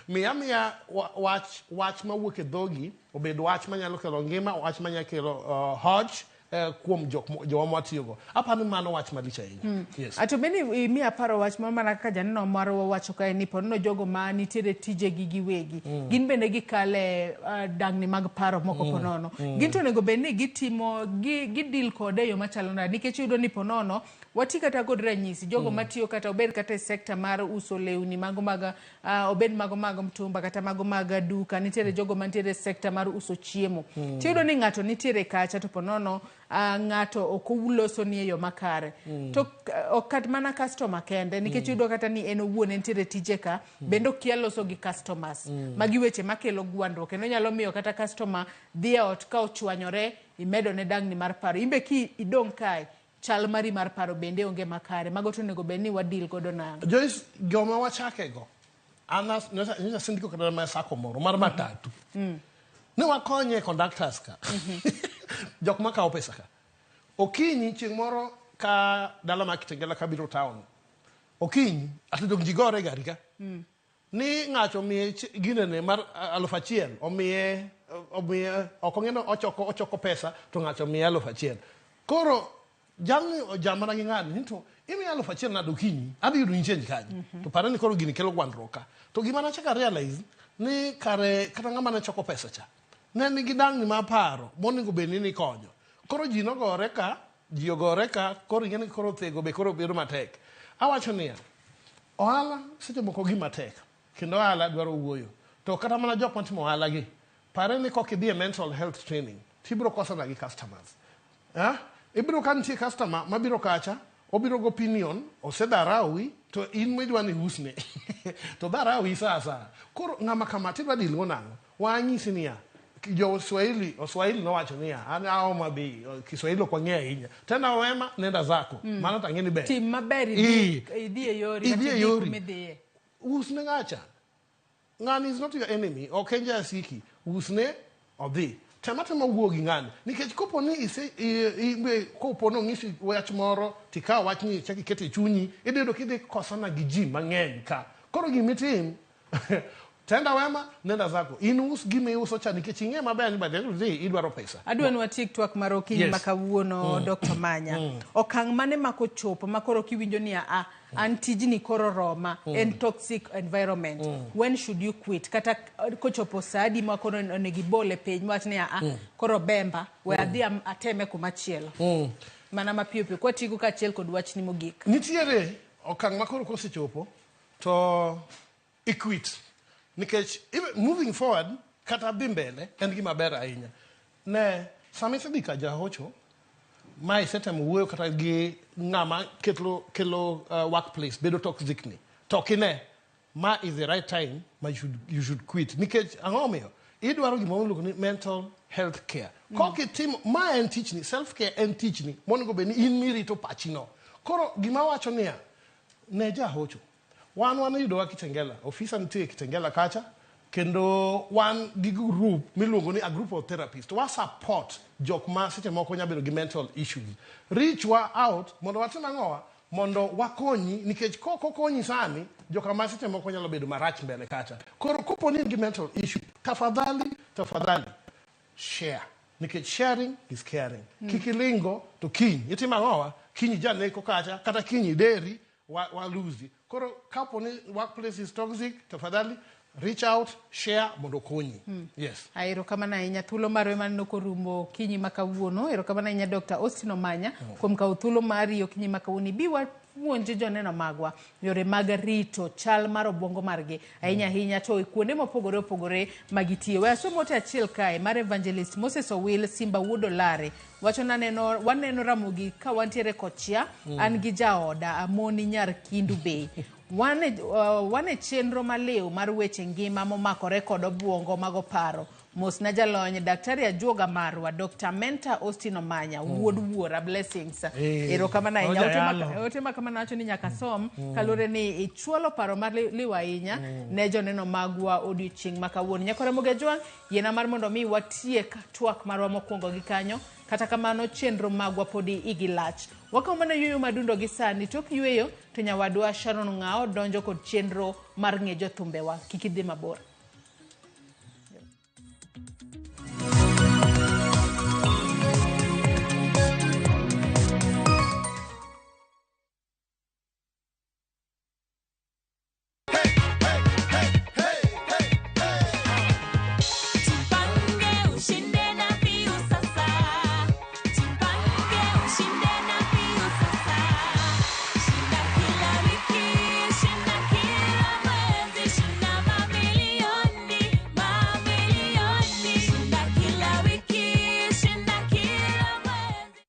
miya miya wach wach mawuok e dhogi obed wach manyalo kelo ngima, wach manyalo kelo hoch kuom jok jowa mwatiyogo. Aparo ni mano wach malich ahinya. Yes. Ato bende imiya paro wach moro mana kaka janeno marwa wacho kae ni ponono jogo ma nitiere tijegi giwegi gin bende gikale dangni mag paro moko ponono. Gin to onego bed ni gitimo gi deal kode e yo machalo nade nikech iyudo ni ponono wati kata kod ranyisi jogo matiyo kata obed kata e sekta mar uso lewni mago mag obed mago mag mtumba kata mago mag duka nitiere jogo mantiere e sekta mar uso chiemo. Tiyudo ni ng'ato nitiere kacha to ponono ng'ato ok oloso ni e yo makare. To ok kat mana customer kende nikech iyudo kata ni en owuon entiere tije ka bende okia loso gi customers. Magi weche makelo gwandruok kendo nyalo miyo kata customer dhi e ot ka ochwanyore imedo ne dangni mar paro. Inbe ki idong' kae chal mari mar paro bende onge makare. Mago to onego bed ni wadeal godo nang'o? Joyce, joma wachake go an nyocha asendiko kata mana sacco moro mar matatu. Ne wakonye conductors ka. Jok makawo pesa ka. Okinyi chieng' moro ka dala ma Kitengela kabiro town. Okinyi ati dong ji gore e gari ka. Ni ng'ato omiye ginene mar 1000 omiye omiye ok ong'e ni ochoko pesa to ng'ato omiye 1000. Koro jalni ojamana gi ng'ani ni to imiya 1000 nade okinyi adhi yudo ni change kanye. To pare ni koro gini kelo gwandruok ka. To gima nachako realize ni kare kata ng'ama ne choko pesa cha ne nigi dangni mar paro monego bed ni nikonyo. Koro ji nogore ka, ji ogore ka, koro ing'e ni koro thego be koro bedo matek. Awacho niya, ohala seche moko gima tek kendo ohala dwaro wuoyo. To kata mana jok matimo ohala gi, pare ni kok idhi e mental health training, tibiro kosana gi customers. Ibiro ka nitie customer mabiro kacha, obiro go opinion, osedharawi, to in midwa ni iusne. To dharawi sa asaya. Koro ng'ama kama tidwa deal go nang'o? Wanyisi niya, jo Swahili, Oswahili nowacho niya, an aoma be Kiswahili ok wang'eyo ahinya. Tenda wema, nenda zako. Mano to ang'e ni ber. Tim maber idhi e yori Idhi kata e idhi yori. kumidhiye. Usne ng'acha. Ng'ani is not your enemy. Ok en jasiki. Usne odhi. Tem atema wuo gi ng'ani. Nikech kopo ni ise kopo ni ong'isi wach moro tikawo wachni ichak iketo e chunyi, idhi yudo kidhi kosana gi ji mang'eny ka. Koro gimitim, tenda wema, nenda zako. In us gima iuso cha nikech ing'e maber ni by the end of the day idwaro pesa. Adwa ni watiek twak mar okinyi ma kawuono Dr. Manya. Okang' mane ma kochopo ma koro kiwinjo ni a an tijni koro roma en toxic environment. When should you quit? Kata kochopo sa adi ma koro onego ibole piny mawach ni a koro bemba we adhi ateme kumachielo. Mana mapiyo piyo kwatieko kaachiel kod wachni mogik. Nitiere okang' ma koro kosechopo to iquit nikech even moving forward kata dhi mbele en gima ber ahinya. Ne sama isedhi ka jahocho ma isetemo wuoyo kata gi ng'ama kelo workplace bedo toxic ni to ok ine ma is the right time ma you should quit nikech ang'o omiyo idwaro gima iluongo ni mental health care. Kok itimo ma en tichni, self care en tichni monego bed ni in mirito pachino. Koro gima wacho niya, ne jahocho wan yudowa Kitengela, ofisa nitie Kitengela kacha kendo wan gi group miluongo ni a group of therapists wa support jok ma seche moko nya bedo gi mental issues. Reach wa out mondo watim ang'owa mondo wakonyi nikech kok okonyi sani jokama seche moko nyalo bedo marach mbele kacha. Koro kopo ni in gi mental issue, tafadhali tafadhali share nikech sharing is caring. Kik ilingo to kiny itimo ang'owa kiny janeko kacha kata kiny ideri wa lose. Koro kapo ni workplace is toxic, tafadhali reach out, share mondo okonyi. Yes. Erokamano ahinya thuolo marwa maneno korumo okinyi ma kawuono. Erokamano ahinya Dr. Austin Omanya kuom kawo thuolo mari okinyi ma kawuono. Ibi wapuonj joneno magwa yore mag rito chal mar obwongo margi ahinya ahinya to e kuonde mopogore opogore ma gitiye. We asom ote achiel kae mar Evangelist Moses Owil Simba Wuod Olare wacho naneno waneno Ramogi ka wantiere Kochia an gi jaoda Amoni nyar Kindu Bay. Wan e chenro maliw mar weche ngima momakore kod obwongo mago paro. Mosna jalony Daktari Ajuoga marwa Dr. Menta Austin Omanya wuod wuora blessings. Erokamano ahinya. Oja Ote ma- yalo. Ote ma kamano wacho ni nyaka som kaluwore ni ichwalo paro mar liw ahinya ne joneno magwa odiochieng' ma kawuono. Nyakora Ramogi Ajwang', yiena mar mondo mi watiek twak marwa mokwongo gi kanyo. Kata kamano chenro magwa podi igi lach. Wakawo mana yueyo madundo gi sani. Tok yueyo to nyawadwa Sharon Ng'ao donjo kod chenro mar ng'e jothumbewa. Kik idhi mabor. Jipange ushinde na Viusasa. Jipange ushinde na Viusasa. Shinda kila wiki, shinda kila mwezi, shinda mamilioni, mamilioni. Shinda kila wiki, shinda kila mwezi.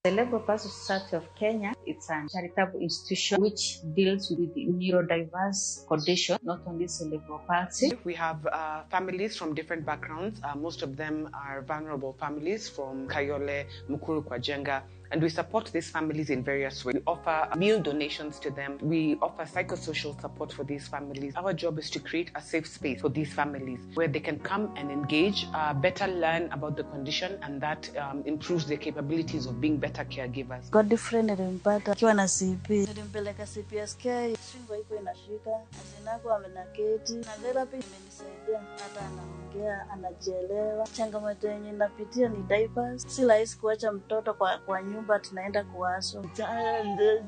The Cerebral Palsy Society of Kenya, it's a charitable institution which deals with neurodiverse condition, not only cerebral palsy. We have families from different backgrounds. Most of them are vulnerable families from Kayole, Mukuru kwa Njenga, and we support these families in various ways. We offer meal donations to them. We offer psychosocial support for these families. Our job is to create a safe space for these families where they can come and engage, better learn about the condition, and that improves their capabilities of being better caregivers. Godfrey nilimpata akiwa na CP, nilimpeleka CPSK, shingo iko inashika, asinako amenaketi na therapy imenisaidia, hata anaongea, anajielewa. Changamoto yenye napitia ni diapers, si rahisi kuacha mtoto kwa nyumba, tunaenda kuwaswa. Challenges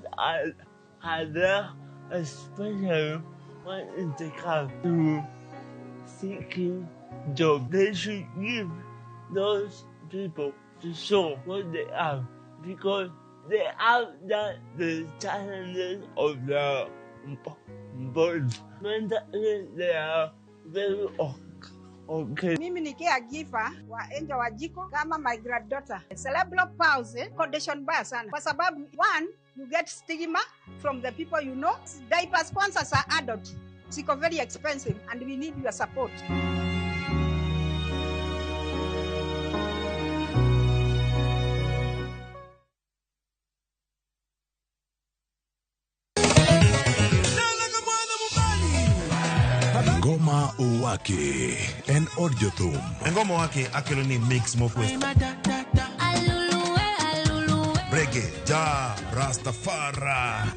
are there, especially when it comes to seeking job. They should give those people to show what they have, because they have that the challenges of the bird. Mentally, they are very okay. Mimi ni caregiver wa Angel Wanjiku kama my granddaughter. Cerebral palsy condition mbaya sana kwa sababu one, you get stigma from the people you know. Diaper sponsors are adult. Ziko very expensive and we need your support. Ngoma Owake en od jothum. Ngoma Owake akelo ni mix mokwe. Reggae, ja, Rastafari.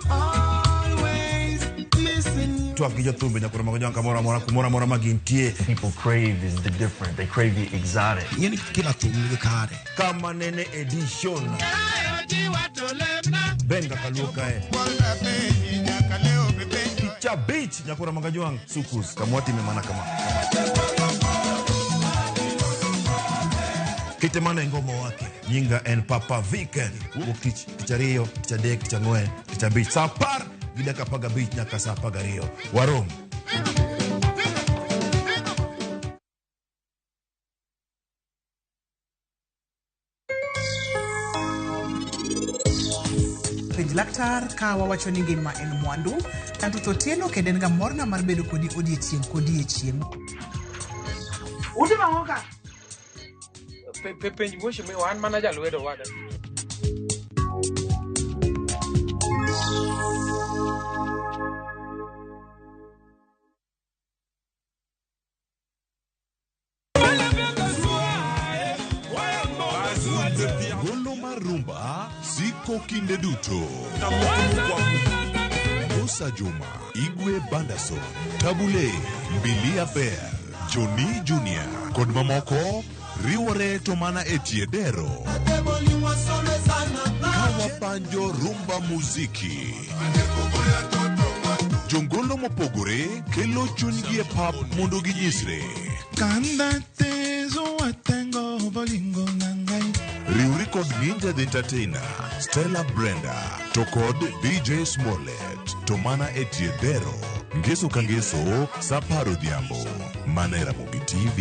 Twak gi jothumbe nyaka romo gi kamoro amora kumoro amora ma gintie. People crave is the different. They crave the exotic. Ing'eni kila thum nigi kare. Kama nene edition. Benga kaluo kae. Cha beach nyakura magajuang sukus kamwati memana kama. Kitemana ngoma wake nyinga en Papa Viken wuok tich tich ariyo tich adek tich ang'wen tich abich saa apar gi dakika apar gabich nyaka saa apar gariyo warom. Penj laktar ka wawacho ni ngima en mwandu. Anto Otieno kendo en ga morna mar bedo kodi odiechieng' kodiechieng'. Utimo ang'o ka? Penj wuoche wan mana jalwedo wada. Golo mar rumba siko kinde duto. Musa Juma, Igwe Bandason, Tabule, Mbilia Bear, Johnny Junior kod mamoko riwore to mana e tie dero. Kawapanjo rumba muziki. Jongolo mopogore kelo chunygi e pap mondo ginyisre. Riwri kod Ninja the Entertainer, Stella Brenda, to kod DJ Smollett, to mana e tie dero. Ngeso ka ngeso, sa apar odhiambo, mana e Ramogi TV.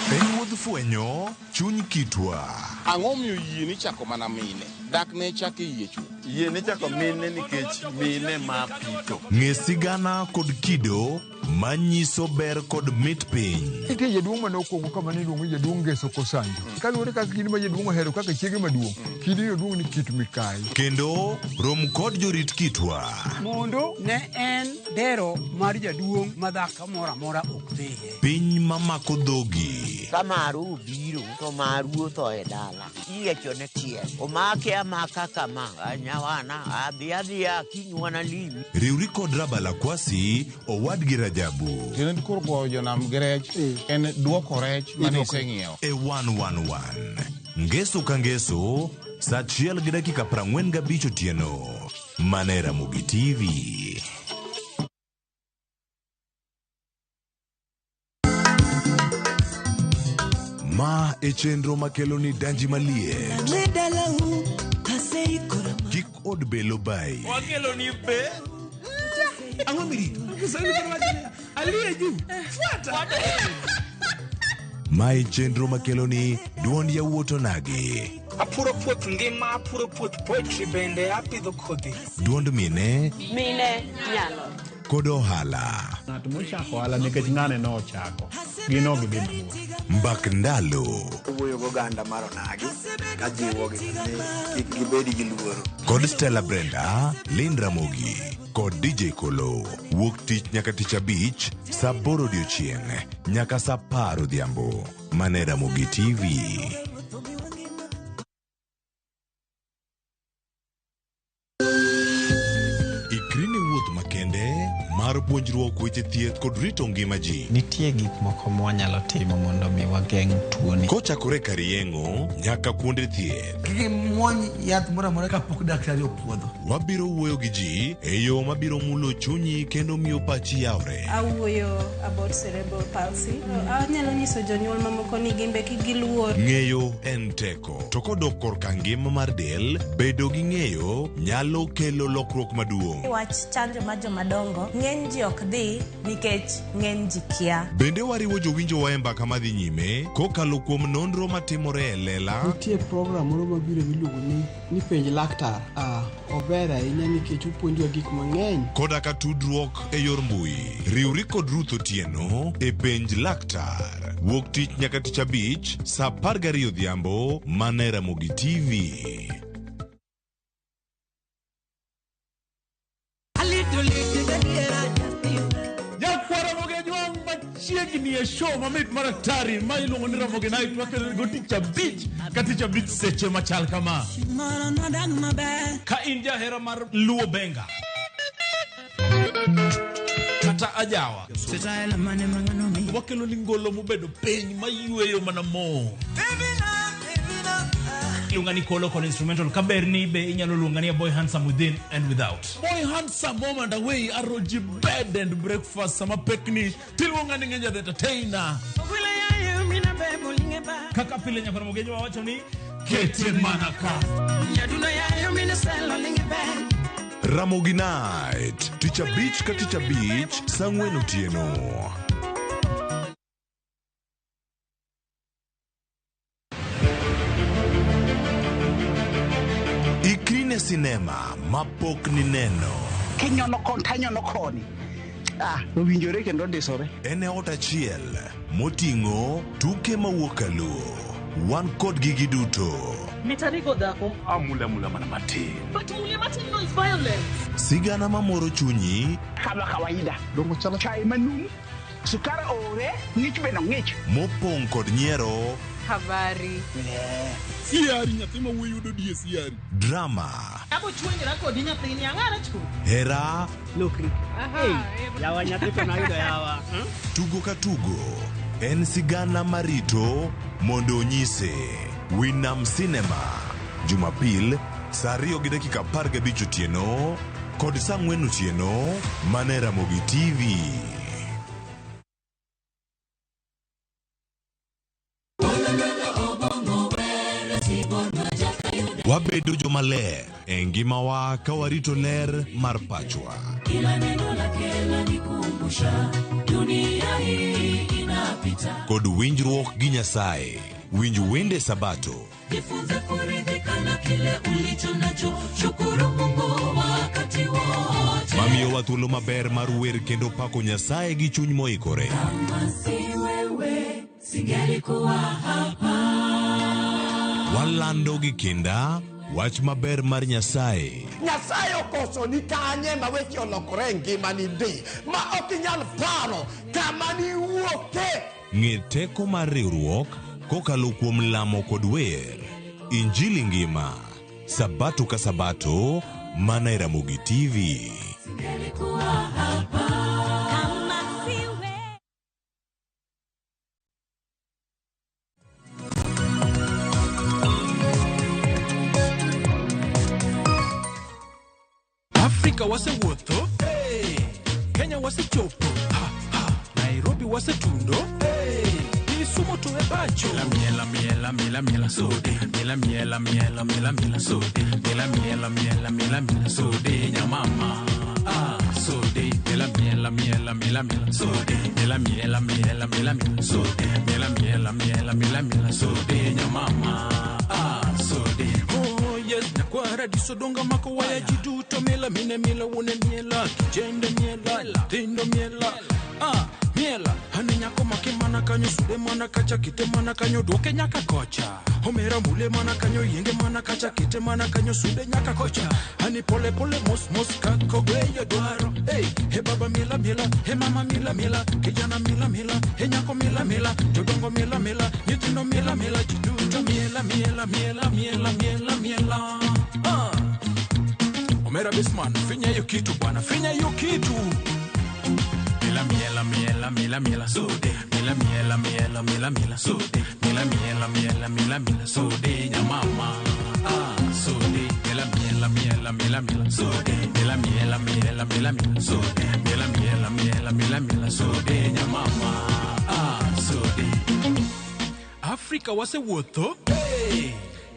En wuodh Fwenyo chuny kitwa. Ang'o miyo yie ni chako mana mine? Dak ne chak e yie chuo. Yie ni chako mine nikech mine ma pito. Ng'e sigana kod kido manyiso ber kod mit piny. Nitie jaduong' mane okwongo kama ne iluongo ni jaduong' Ngeso Kosanjo. Kaluwore kaka kidi ma jaduong' ohero kaka chiege maduong', kidi no duong' ni Kit Mikayi. Kendo rom kod jorit kitwa. Mondo ne en dero mar jaduong' ma dhako moro amora ok dhiye. Piny mamako dhogi. Ka maru obiro to maru otho e dala. Iyiechone chiel. Omake amaka kama. Nyawana adhi adhiya kinywana limi. Riwri kod Rabala Kwasi, owadgi Rajabu. Tiende koro goyo jonam gi rech en duoko rech mane iseng'iewo. E 111. Ngeso ka ngeso, saa 1:45 otieno. Mana e Ramogi TV. Ma e chenro makelo ni danji maliet. Kik od belo bai. Wakelo ni be. Ang'o mirito? Kiswahili koro wacho niya, aliye juu. Fuata. Ma e chenro makelo ni duond yawuot onagi. Apuro puoth ngima, apuro puoth poetry bende apidho kodhi. Duond mine Mine nyalo. kod ohala. Ng'at mochako ohala nikech ng'ane nochako, gin ok gidhi mabor. Mbak ndalo. Wuoyo goganda mar onagi kajiwogi ni kik gibed gi luoro. Kod Stella Brenda, Lynn Ramogi kod DJ Kolo. Wuok tich nyaka tich abich, saa 8 odiochieng' nyaka saa 10 odhiambo. Mana e Ramogi TV. Ikri ne wuoth makende mar puonjruok weche thieth kod rito ngima ji. Nitie gik moko mwanyalo timo mondo mi wageng' tuoni. Kochakore kar yeng'o nyaka kuonde thieth. Kik imuony yath moro amora kapok daktari opuodho. Wabiro wuoyo gi ji e yo mabiro mulo chunyi kendo miyo pachi yawre. Awuoyo about cerebral palsy. Anyalo nyiso jonyuol mamoko ni gin be kik giluor. Ng'eyo en teko. To kodok korka ngima mar del, bedo gi ng'eyo nyalo kelo lokruok maduong'. Wach chanjo mar jomadongo, ng'eny ji ok dhi nikech ng'eny ji kia. Bende wariwo jowinjowa e mbaka madhi nyime kokalo kuom nonro matimore e lela. Nitie program moro mabiro miluongo ni penj laktar. Ober ahinya nikech opuonjowa gik mang'eny. Koda ka tudruok e yor mbui. Riwri kod Ruth Otieno e penj laktar. Wuok tich nyaka tich abich, saa 12 odhiambo, mana e Ramogi TV. Nyakwara Ramogi machiegni e show mamit mar atari ma iluongo ni Ramogi Night wakelo go tich abich ka tich abich seche machal kama. Ka in jahera mar Luo Benga kata ajawa, wakelo ni ngolo mobedo piny mayweyo mana mo. Iluonga ni Kolo kod instrumental kaber ni be inyalo luonga ni a boy handsome within and without. Boy handsome home and away aroji bed and breakfast sama pekni tiluonga ni Ngenja the entertainer. Kaka pile nyakwar Ramogi wawacho ni kete mana ka. Ramogi Night, tich abich ka tich abich, saa 4 otieno. Ikri ne sinema mapok nineno. Kinyono koni tanyono koni. Owinjore kendo ndisore. En e ot achiel moting'o tuke mawuok kaluo. Wan kodgi giduto. Mitarigo dhako. Amula mula mana matin. But mule matin no is violence. Sigana mamoro chunyi. Kama kawaida. Dongo chalo chai manumu. Sukari ore, ng'ich be nong'ich. Mopong' kod nyiero. Habari. Siari nyathi ma wuoyi yudo die siari. Drama. Abo chwenyra kodi nyathini ang'ara chu. Hera. Lokri. Yawa nyathi to nayudo yawa. Tugo ka tugo en sigana marito mondo onyise. Winam Cinema. Jumapil saa 2:15 otieno kod saa 4 otieno mana e Ramogi TV. Wabedo jomaler e ngimawa ka warito ler mar pachwa. Kila neno lake lanikumbusha dunia hii inapita. kod winjruok gi Nyasaye. Winj wende Sabato. Jifunze kuridhika na kile ulicho nacho, shukuru Mungu wakati wote. Mamiyowa thuolo maber mar wer kendo pako Nyasaye gi chuny moikore. Kama si wewe, singelikuwa hapa. Walando gi kinda wach maber mar Nyasaye. Nyasaye okoso ni kanye ma weche olokore e ngimani ndi ma ok inyal paro kama niwuoke. Ng'e teko mar riwruok kokalo kuom lamo kod wer. Injili ngima. Sabato ka Sabato, mana e Ramogi TV. Singelikuwa hapa. Kama si wewe. Afrika wasewuotho, hey. Kenya wasechopo, ha, ha. Nairobi wasetundo, hey. Kisumu to e pacho. Miela miela miela miela sode, miela miela miela miela miela sode, miela miela miela miela miela sode nyamama. Ah, sode, miela miela miela miela miela sode, miela miela miela miela miela sode, miela miela miela miela miela sode nyamama. Ah, sode. Oh yes, nyakwara disodonga mako waya ji duto miela mine miela wuone miela kijende miela tindo miela. Ah, miela ane nyako make mana kanyo sude mana kacha kite mana kanyo duoke nyaka kocha omera mule mana kanyo yienge mana kacha kite mana kanyo sude nyaka kocha ani pole pole mos mos kako gweyo dwaro hey he baba miela miela he mama miela miela kijana miela miela he nyako miela miela jodongo miela miela nyithindo miela miela ji duto miela miela miela miela miela miela. Ah, omera bisman finya hiyo kitu bwana, finya hiyo kitu. Miela miela miela miela miela sode, miela miela miela miela miela sode, miela miela miela miela miela sode nyamama. Ah, sode, miela miela miela miela miela sode, miela miela miela miela miela sode, miela miela miela miela miela sode nyamama. Ah, sode. Afrika wasewuotho, hey.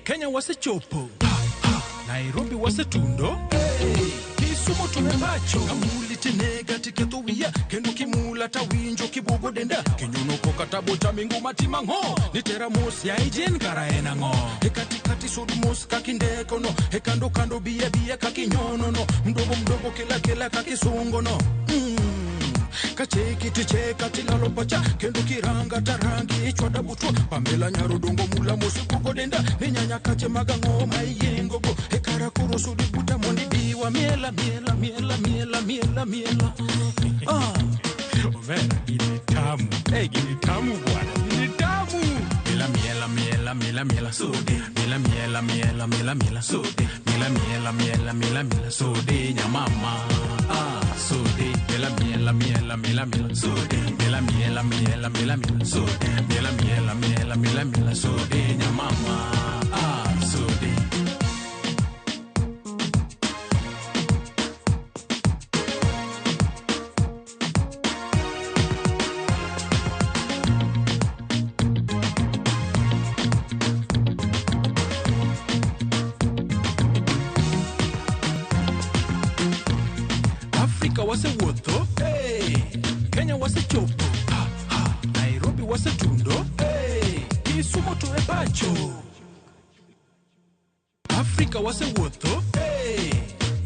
Kenya wasechopo, ha, ha. Nairobi wasetundo, hey. Kisumu tumepacho. Kamuli tinega tiketho wiya kendo kimula tawinjo kibugo denda kinyono koka tabo mingu matimang'o nitera mos ya ijen kara en ang'o e katikati sud mos kakindeko no e kando kando biye biye kakinyono no mdogo mdogo kila kila kakisungo no kacheki ticheka tilalo pacha kendo kiranga tarangi ichwada butwa pamela nyarudongo mula musi denda ninyanya kache magang'o maiyengogo ekara koro sudi buta mondi biwa miela miela miela miela miela miela. Ah, omera gini tamu, hey, gini tamu bwana, gini tamu. Miela miela miela miela miela sode, miela miela miela miela miela sode, miela miela miela miela miela sode nyamama. Ah, sode, miela miela miela miela miela sode, miela miela miela miela miela sode, miela miela miela miela miela sode nyamama. Ah, sode. Afrika wasewuotho, hey. Kenya wasechopo, ha, ha. Nairobi wasetundo, hey. Kisumu to e pacho. Afrika wasewuotho, hey.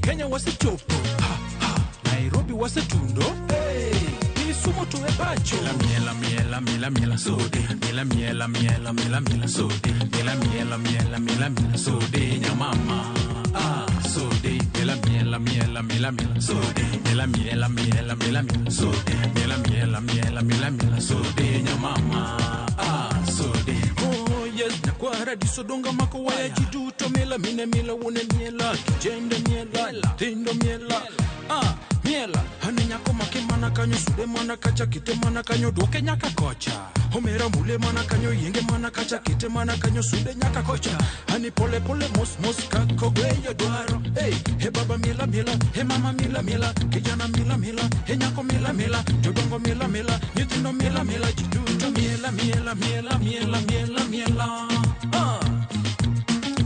Kenya wasechopo, ha, ha. Nairobi wasetundo, hey. Kisumu to e pacho. Miela miela miela miela sode, miela miela miela miela miela sode, miela miela miela miela miela sode nyamama. Ah, sode, miela miela miela miela miela sode, miela miela miela miela miela sode, miela miela miela miela miela sode nyamama. Ah, sode. Oh yes, nyakwara disodonga mako waya ji duto miela mine miela wuone miela kijende miela tindo miela. Ah, miela ane nyako make mana kanyo sude mana kacha kite mana kanyo duoke nyaka kocha omera mule mana kanyo yienge mana kacha kite mana kanyo sude nyaka kocha ani pole pole mos mos kako gweyo dwaro hey he baba miela miela he mama miela miela kijana miela miela he nyako miela miela jodongo miela miela nyithindo miela miela ji duto miela miela miela miela miela miela. Ah,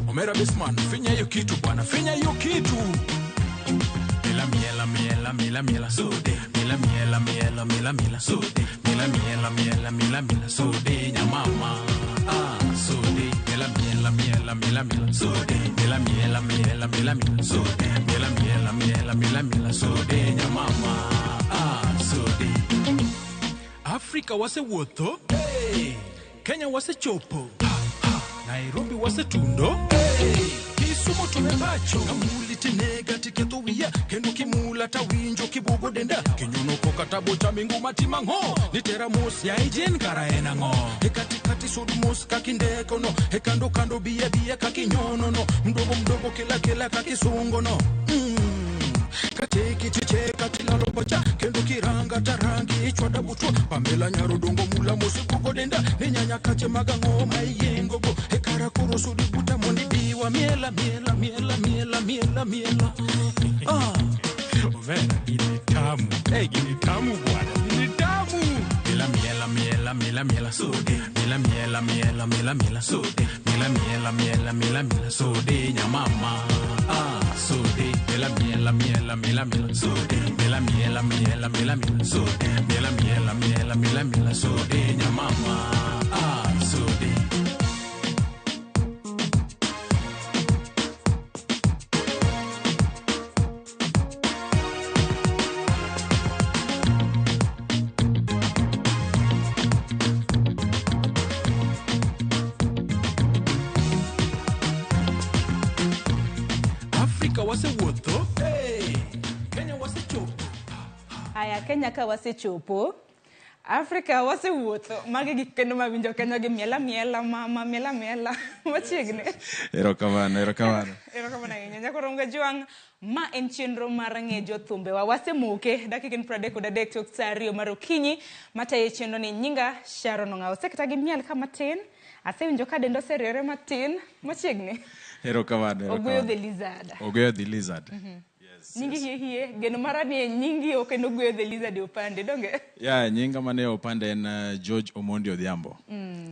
omera bisman finya hiyo kitu bwana, finya hiyo kitu. Miela miela miela miela miela sode, miela miela miela miela miela miela sudi miela miela miela miela miela sudi nyamama ah sudi miela miela miela miela miela sudi miela miela miela miela miela sudi miela miela miela miela miela sudi nyamama ah sudi Afrika wasewuotho hey. Kenya wasechopo ha, ha. Nairobi wasetundo hey. Kisumu tumepacho kamuli tinega tiketho wiya kendo kimula tawinjo kibugo denda kinyono koka tabo cha mingu matimang'o nitera mos ya ijen kara en ang'o e katikati sud mos kakindeko no e kando kando biya biya kakinyono no mdogo mdogo kila kila kakisungo no kateki ticheka tilalo bocha kendo kiranga tarangi ichwada buchwa pamela nyarudongo mula musukugo denda ninyanya kache magango maiyengogo ekara koro sudi buta mondi biwa miela miela miela miela miela miela ah overa gini tamu eh gini tamu bwana gini tamu miela miela miela miela miela sudi miela miela miela miela miela sudi miela miela miela miela miela sudi nyamama ah sudi miela miela miela miela miela sudi miela miela miela miela miela sudi miela miela miela miela miela sudi nyamama ah sudi. Wasewuotho hey. Kenya wasechopo. Aya, Kenya ka wasechopo, Afrika wasewuotho. Magi gik kendo mawinjo Kenya gi miela miela mama miela miela machiegni. Erokamano, erokamano. Erokamano ahinya. Nyakoro Jwang', ma en chenro mar ng'e jothumbewa. Wasemoke dakika en 33 tok sa 2 mar okinyi. Matayo chenro ni nyinga Sharon Ong'awo. Osekata gi miel ka matin. Asewinjo ka dendo oseriere matin machiegni. Erokamano, erokamano. Oguyo the Lizard. Oguyo the Lizard. Yes. Nyingi hie hie, geno mara ni e nyingi ok en Oguyo the Lizard e opande, donge? Yeah, nyinga mane opande en George Omondi Odhiambo.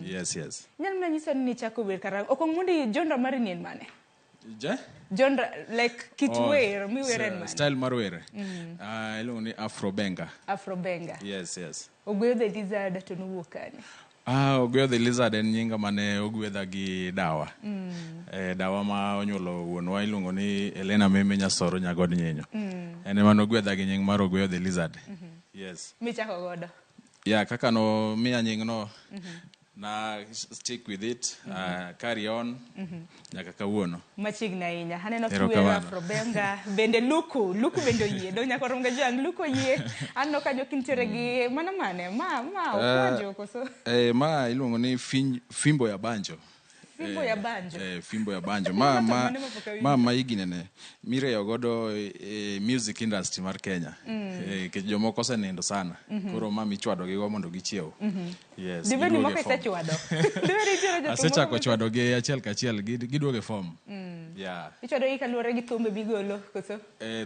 Yes, yes. Inyalo mana nyisa ni nichako wer karang'o? Ok Omondi genre mari ni en mane? Je? Genre, like kit wer, miwer en mane? Style mar wer. Iluongo ni Afro Benga. Afro Benga. Yes, yes. Oguyo the Lizard to nowuok kanye? Ah, Oguyo the Lizard en nyinga mane ogwedha gi dawa. Dawa ma onyuolo wuonwa iluongo ni Elena Meme Nyasoro Nyagod Nyinyo. En ema nogwedha gi nying mar Oguyo the Lizard. Yes. Michako godo. Yeah, kaka no miya nying no, na stick with it, carry on, nyaka kawuono. Machiegni ahinya. Aneno kiwero Afro Benga, bende luku, luku bende oyie. Dong nyaka romga Jwang', luku oyie. Aneno kanyo kintiere gi mano mane? Ma okwanjo koso? Ma iluongo ni fimbo ya banjo. Fimbo ya banjo. Fimbo ya banjo. Ma iginene mireyo godo music industry mar Kenya. Jomoko osenindo sana. Koro ma michwado gi go mondo gichiew. Yes. Dibed ni moko isechwado. Dibed nitiere jothum moko Asechako chwado gi achiel kachiel giduogo e form. Yeah. Ichwado gi kaluwore gi thumbe migolo koso?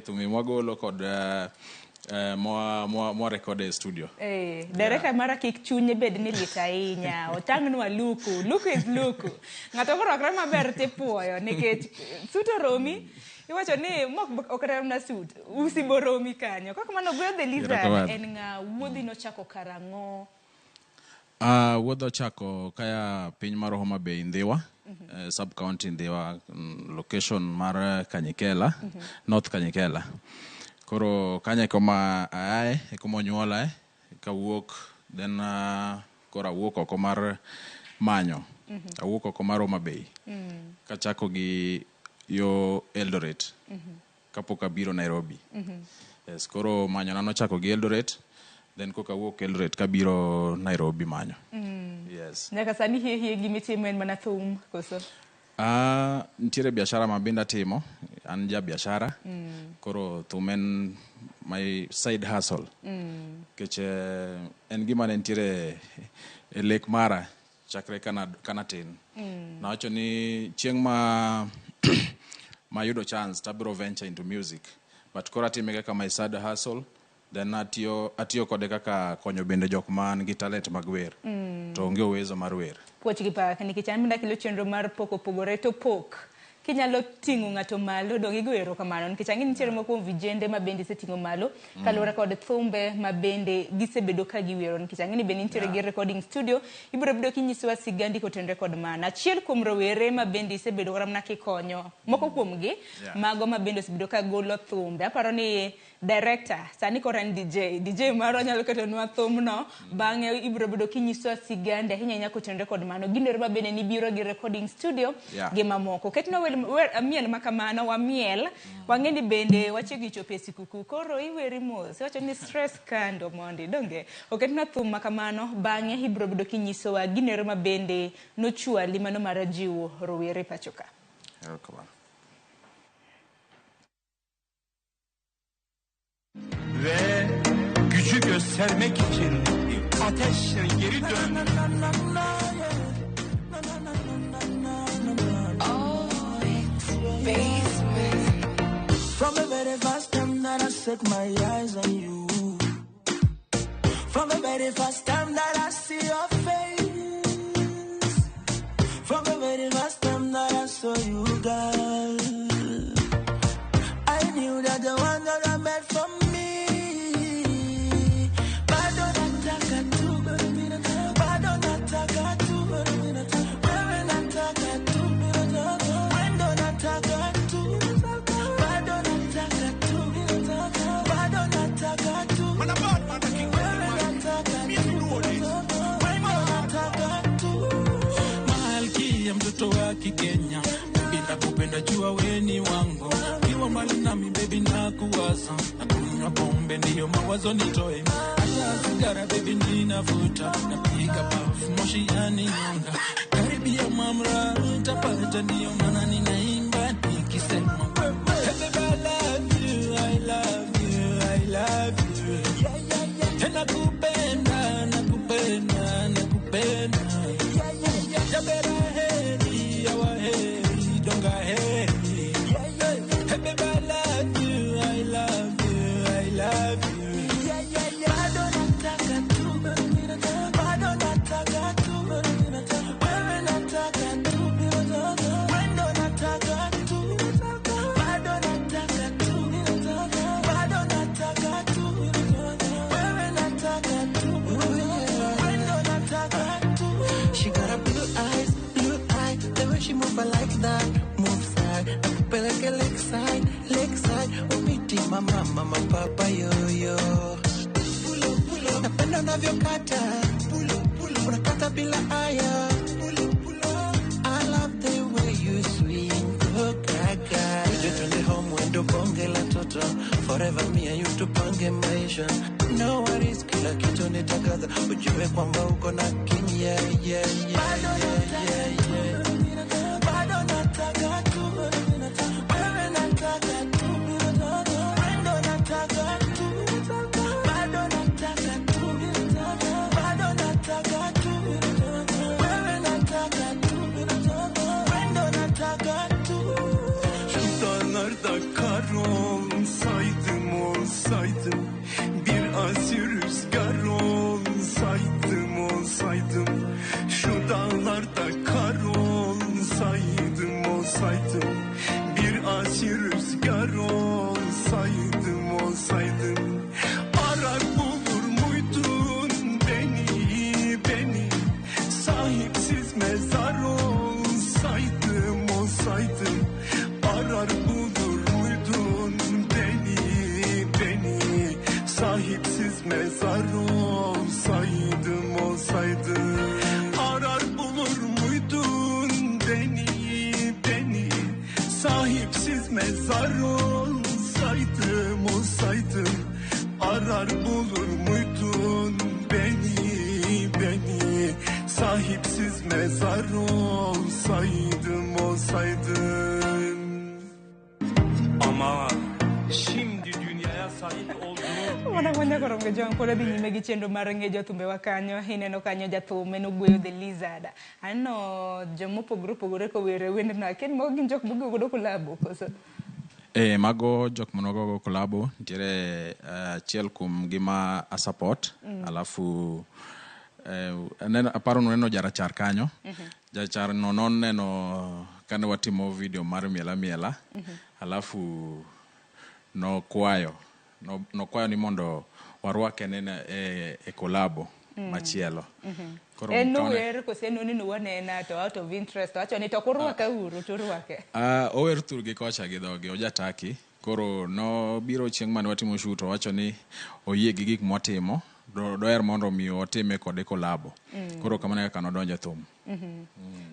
Thumbe mwagolo kod mwa record e studio. Director mara kik chunye bed ni lit ahinya. Otang'nwa luku. Luku is luku. Ng'ato korwakre maber tipuoyo nikech suit oromi. Iwacho ni mok ok remna suit. Usi boromi kanyo. Kaka mano Oguyo the Lizard en ng'a wuodhi nochako karang'o? Wuodh ochako kaya piny mar Homa Bay Ndhiwa, sub county Ndhiwa, location mar Kanyikela, North Kanyikela. Koro kanyo e kuma aaye, e kuma onyuolae, kawuok then koro awuok oko mar manyo. Awuok oko mar Homa Bay. Kachako gi yo Eldoret. Kapok abiro Nairobi. Yes, koro manyo nochako gi Eldoret. Then koka wuok Eldoret kabiro Nairobi manyo. Yes. Nyaka sani hie hie gimitimo en mana thum koso? Nitiere biashara ma bende atimo, an ja biashara. Koro thum en my side hustle. Nikech en gima ne nitiere e lek mara chakre kana tin. Nawacho ni chieng' ma mayudo chance tabiro venture into music. But koro atime kaka my side hustle. Then atiyo kode kaka konyo bende jok man gi talent mag wer. To onge uwezo mar wer. Puoch gi pak nikech an bende akelo chenro mar pok opogore to pok. Kinyalo ting'o ng'ato malo dong igo erokamano nikech ang'e ni nitiere moko kuom vijende ma bende iseting'o malo kaluwore kod thumbe ma bende gisebedo ka giwero nikech ang'e ni bende nitiere gi recording studio ibiro bedo kinyisowa sigandi kotenore kod mano. Achiel kuom rowere ma bende isebedo kata mana kikonyo moko kuomgi mago ma bende osebedo ka golo thumbe aparo ni director sani koro en DJ DJ marwa nyalo ketonwa thumno bang'e ibiro bedo kinyisowa sigandi ahinya ahinya kotenore kod mano gino ero ma bende nibiro gi recording studio gi mamoko ketnwa miel ma kamano wamiel wang'e ni bende wachiegni chopo e sikuku koro iweri mos iwacho ni stress kando mondi donge oketnwa thum ma kamano bang'e ibiro bedo kinyisowa gino ero ma bende nochwali mano mar jiwo rowere pacho ka. Erokamano. Ve gücü göstermek için ateşle geri dön. From the very first time that I set my eyes on you, from the very first time that I see your face, from the very first time that I saw you, girl, I knew that the one that I met for me. Bado nataka tu, bado nataka tu, wewe nataka tu, wendo nataka tu, bado nataka tu, bado nataka tu, wewe nataka tu, wendo nataka tu. Malkia mtoto wa Kikenya, ninakupenda jua weni wangu, kiwa mbali nami baby nakuwaza, nakunywa pombe ndiyo mawazo nitoe, hata sigara baby ninavuta, napiga puff moshi yaninyonga, karibia mamra nitapata, ndiyo maana ninaimba nikisema hey baby I love you, I love you, I love you, nakupenda, nakupenda, nakupenda, Jabera heri, awa heri, donga heri. Hey baby, I love you, I love you, I love you. Bado nataka tu, bado nataka tu, wewe nataka tu, wendo nataka tu, bado nataka tu, bado nataka tu, wewe nataka tu, wendo nataka tu. She got a blue eyes, blue eye. The way she move, I like that. Move side, nakupeleke lakeside, lakeside. Umiti mama, mama, papa, yo yo. Napenda unavyokata, unakata bila haya. I love the way you swing, oh gaga. Tuje twende home, wendo bonge la toto. Forever me and you tupange maisha. No worries, kila kitu nitakaza. Ujue kwamba uko na king, yeah, yeah, yeah, yeah, yeah, yeah. Bado nataka tu, wewe nataka tu, wendo nataka tu, bado nataka tu, bado nataka tu, wewe nataka tu, wendo nataka tu. Şu dağlarda kar olsaydım olsaydım, bir asi rüzgar olsaydım olsaydım, şu dağlarda kar olsaydım olsaydım, bir asi rüzgar olsaydım olsaydım, arar bulur muydun beni, beni, sahipsiz mezar olsaydım olsaydım, arar bulur muydun beni, beni, sahipsiz mezar olsaydım olsaydım, arar bulur muydun beni, beni, sahipsiz mezar olsaydım olsaydım, arar bulur muydun beni, beni, sahipsiz mezar olsaydım olsaydım. Ama şimdi dünyaya sahip olduğum Mana kwanya koro Jwang' pod adhi nyime gi chenro mar ng'e jothumbe wa kanyo ineno kanyo jathum en ogweyo The Lizard aneno jomopogore opogore kowero e wendno akia ni mago gin jok mogo godo kolabo koso Mago jok manogogo kolabo nitiere achiel kuom gima a support alafu aparo nuneno jarachar kanyo. Jarachar no noneno Kane watimo video mar Miela Miela, alafu nokwayo nokwayo ni mondo warwake nene e kolabo machielo. Koro En mkaone- nower kose en oneno wanena to out of interest owacho ni to kurwake uru to urwake. Ower thurgi kocha gi dhoge ojataki. Koro nobiro chieng' mane watimo shoot, owacho ni oyie gi gik mwatimo, doher mondo mi watime kode kolabo. Koro kamano e kaka nodonjo e thum.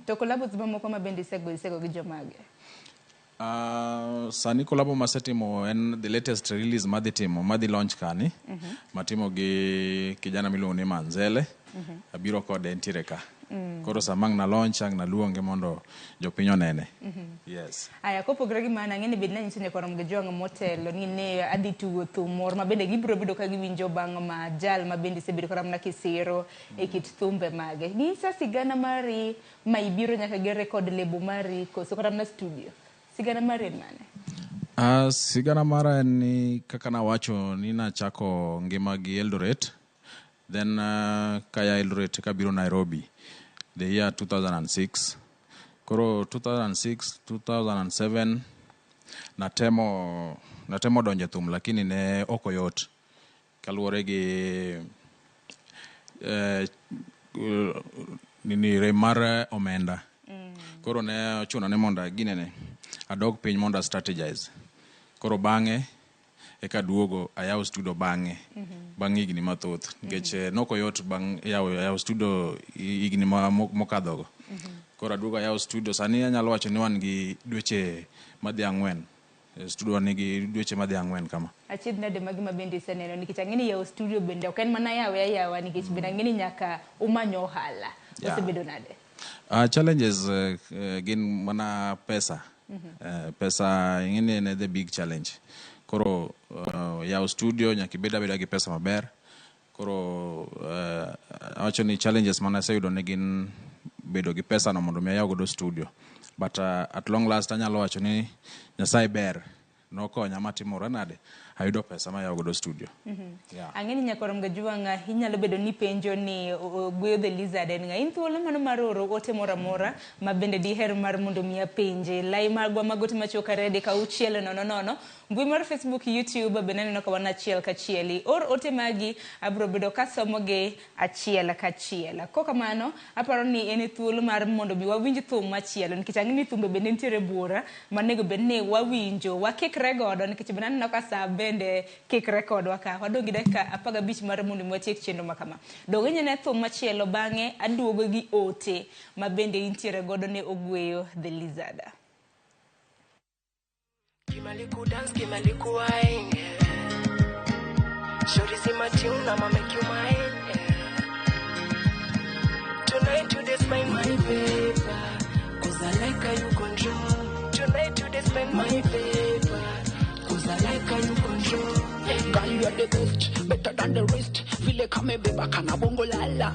To collabos mamoko ma bende isego gi jomage? Sani kolabo masetimo en the latest release madhi timo, madhi launch kani, matimo gi kijana miluongo ni Manzele. Abiro kode, entiere ka. Koro sama ang' na launch, ang' naluonge mondo jopiny onene. Yes. Aya, kopogore gi mano, ang'e ni bed nanyiso nyakwar Mgejwang' motelo ni ne adhi tugo thum moro ma bende gibiro bedo ka giwinjo bang' ma jal ma bende isebedo kata mana kisiro e kit thumbe mage. Nyisa sigana mari ma ibiro nyaka gi record label mari koso kata mana studio. Sigana mari en mane? Sigana mara en ni kaka nawacho ni nachako ngima gi Eldoret, then kaya Eldoret kabiro Nairobi the year 2006. Koro 2006 2007 natemo donjo e thum, lakini ne ok oyot kaluwore gi nini, rem mar omenda. Koro ne ochuno ni mondo ginene adog piny mondo a strategize. Koro bang'e eka aduogo ayawo studio bang'e, bang' higni mathoth, nikech nok oyot bang' yawo studio higni mokadhogo. Koro aduogo ayawo studio, sani anyalo wacho ni wan gi dweche madhi 4. Studio nigi dweche madhi 4 kama. Achiedh nade magi ma bende iseneno, nikech ang'e ni yawo studio bende ok en mana yawe ayawa, nikech bende ang'e ni nyaka umanyo ohala. Osebedo nade? Challenges gin mana pesa. Pesa ing'e ni en the big challenge. Koro yawo studio nyaka ibed abeda gi pesa maber. Koro awacho ni challenges mane aseyudo ne gin bedo gi pesa no mondo mi ayaw godo studio. But at long last anyalo wacho ni Nyasaye ber. Nokonya matimora nade, ayudo pesa mayawo godo studio. Yeah. Ang'e ni nyakwar Mgajwang' inyalo bedo ni penjo ni Ogweyo the Lizard en ng'a. In thuolo mano mar oro ote moro amora ma bende diher mar mondo mi apenje. Lai magwa mag ote machuok 2 3 6 0 0. Mbui mar Facebook, YouTube bende aneno ka wan achiel kachiel. Or ote magi, abiro bedo kasomogi achiel kachiel. Kokamano, aparo ni en thuolo mar mondo mi wawinj thum machielo, nikech ang'e ni thumbe bende nitiere buora manego bed ni wawinjo, wakikre godo, nikech bende aneno ka sa bende kikre kodwa ka. Wadong' gi dakika 15 mar mondo mi watiek chenro ma kama. Dog inyene thum machielo, bang'e aduogo gi ote ma bende intiere godo ne Ogweyo the Lizard. Kimaliku dance, Kimaliku wine, yeah. Shorty see my tune, I'ma make you mine, yeah. Tonight you just spend my paper, 'cause I like how you control. Tonight you just spend my paper, 'cause I like how you control. Girl, you are the best, better than the rest. Vile kamebeba kana bongo lala.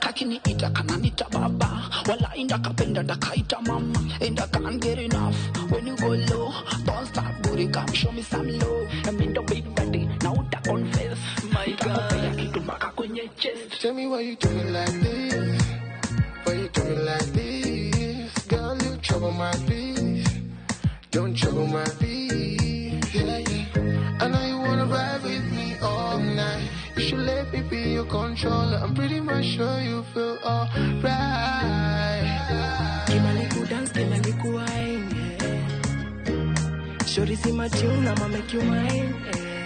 Kakiniita kananita baba. Wala inda kapenda ndakaita mama. And I can't get enough when you go low. Don't stop, booty, come show me some love. I'm in the big daddy, now uta confess. My girl. Nitakupea kitu mpaka kwenye chest. Tell me why you do me like this. Why you do me like this? Girl, you trouble my peace. Don't trouble my peace. Yeah, yeah. I know you wanna ride with me all night. You should let me be your controller. I'm pretty much sure you feel alright. Kimaliku dance, Kimaliku wine, yeah. Shorty see my tune, I'ma make you mine, yeah.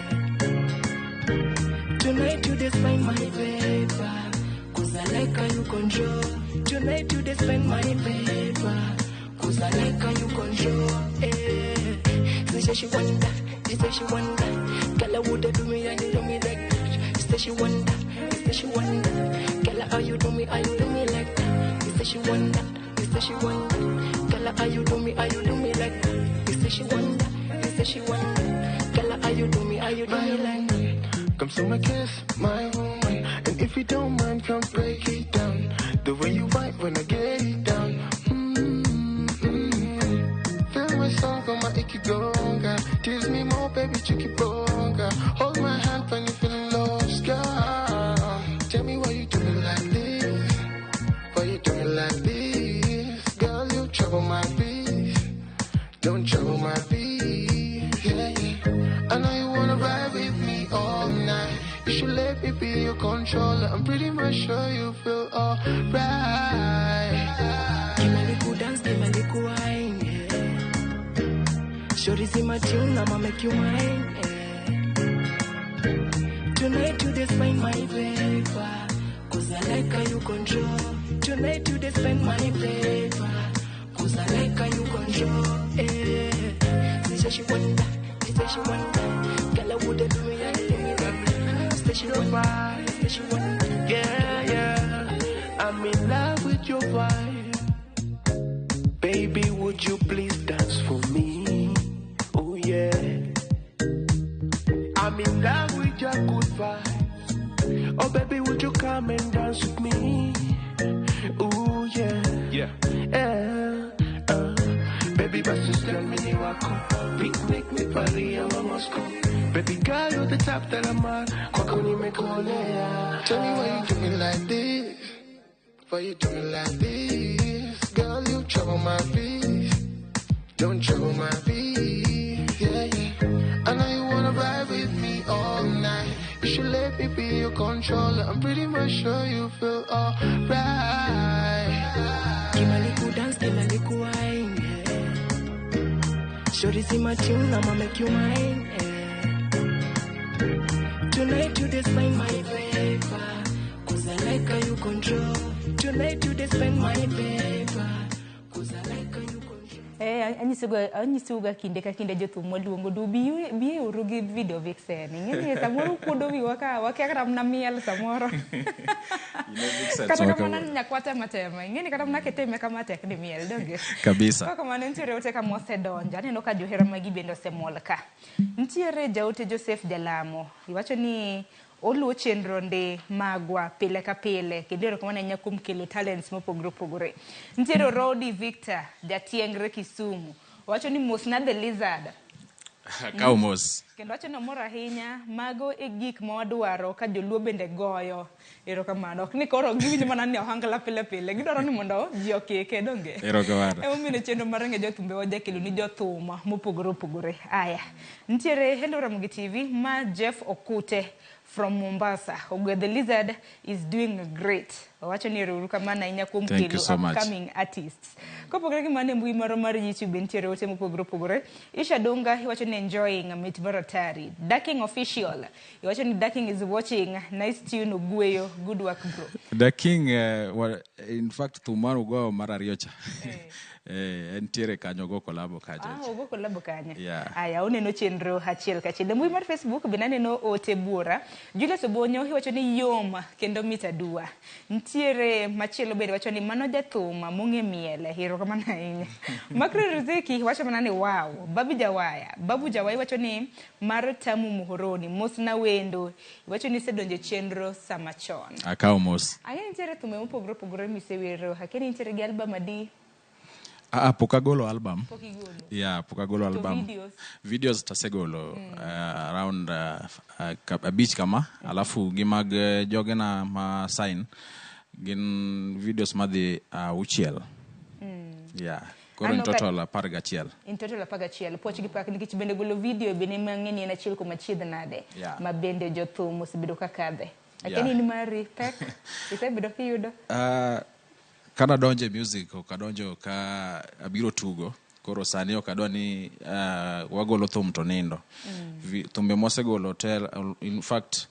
Tonight you just spend my paper, 'cause I like how you control. Tonight you just spend my paper, 'cause I like how you control, yeah. She say she want that, she say she want that. Girl, I woulda do me and you do me like that. She say she want that, she say she want that. Girl, how you do me, how you do me like that. She say she want that, she say she want that. Girl, how you do me, how you do me like that. She say she want that, she say she want that. Girl, how you do me, how you do me like that. Come to my kiss, my woman. And if you don't mind, come break it down. The way you bite when I get it down. Feel my song, kama ikigonga. Tease me more, baby, chikibonga. Hold my hand when you're feeling lost, girl. Tell me why you do me like this. Why you do me like this? Girl, you trouble my peace. controller. I'm pretty much sure you feel alright. Kimaliku dance, kimaliku wine, yeah. Shorty see my tune, I'ma make you mine, yeah. Tonight you just spend my paper, 'cause I like how you control. Tonight you just spend my paper, 'cause I like how you control, yeah. She said she want that, she said she want that. Girl, I woulda do me and do me that. Say she want that, say she want that. Yeah, yeah, I'm in love with your vibe. Baby, would you please dance for me? Oh yeah. I'm in love with your good vibes. Oh baby, would you come and dance with me? Oh yeah. Yeah. Yeah. Baby, basi tell me ni wako. Picnic ni Paris ama Moscow. Baby girl, you're the top that I'm on. Kwako nimekolea. Tell me why you do me like this. Why you do me like this? Girl, you trouble my peace. Don't trouble my peace. Yeah, yeah. I know you wanna ride with me all night. You should let me be your controller. I'm pretty much sure you feel alright. Kimaliku dance, kimaliku wine, yeah. Shorty see my tune, I'ma make you mine, yeah. Tonight you just spend my paper, 'cause I like how you control. Tonight you just spend my paper, 'cause I like how you control. Anyisuga kinde ka kinde jothum mwaluongo du biye uru gi video vixen. Ing'eni samoro ukuodo wiwa ka wakia kata mana miel samoro. Kata kamano nyaka watem atema. Ing'eni kata mana kitime kama tek ni miel donge. Kabisa. Kaka kamano nitiere ote kama osedonjo. Aneno ka johera magi bende osemol ka. Nitiere jaote Joseph Jalamo. Iwacho ni oluwo chenro nde magwa pile ka pile kendo erokamano ahinya kuom kelo talents mopogore opogore. Nitiere Rodi Victor jatiengre Kisumu. Owacho ni mosna the lizard. Kaw mos. Kendo wacho ni omor ahinya, mago e gik ma wadwaro ka joluo bende goyo. Erokamano. Ok ni koro giwinjo mana ni ohangla pile pile. Gidwaro ni mondo ji okike donge. Erokamano. Emomiyo chenro mar ng'e jothumbe wajakelo ni jothum mopogore opogore. Aya. Nitiere Hello Ramogi TV ma Jeff Okute from Mombasa. Ogwe the Lizard is doing great. Owacho ni ero kamano ahinya kuom kelo so upcoming artists. Kopogore gi mano e mbui moro mar YouTube nitiere ote mopogore opogore. Isha Dunga iwacho ni enjoying mit mar atari. Ducking official iwacho ni Ducking is watching. Nice tune Ogweyo. Good work bro. The King in fact thum mar ugoyo mar ariyo cha. Entiere kanyo go kolabo kacha. Ogo kolabo kanyo. Yeah. Aya uneno chenro achiel kachiel. E mbui mar Facebook bende aneno ote buora. Julius Obonyo iwacho ni yom kendo mit aduwa. Nitiere machielo bende wacho ni mano jathum mong'e miel. Erokamano ahinya. Makre Riziki wacho mana ni wow. Babu Jawaya. Babu Jawaya wacho ni mar tamu muhoroni. Mos na wendo. Iwacho ni isedonjo e chenro sama chon. Akaw mos. Ang'e nitiere thumbe mopogore opogore misewero. Akia ni nitiere gi album adi? Pok agolo album. Pok igolo. Yeah, pok agolo album. Videos? Videos tasegolo around abich kama. Alafu gi mag jogena ma sign gin videos madhi auchiel. Yeah. Koro in total 11. In total 11. Puoch gi pak nikech bende golo video bende mang'eny en achiel kuom achiedh nade. Yeah. Ma bende jothum osebedo ka kadhe. Akia ni in mari pek isebedo kiyudo? Kana donjo e music ok adonjo ka abiro tugo. Koro sani ok adwa ni wagolo thum to nindo. Thumbe mwasegolo te, in fact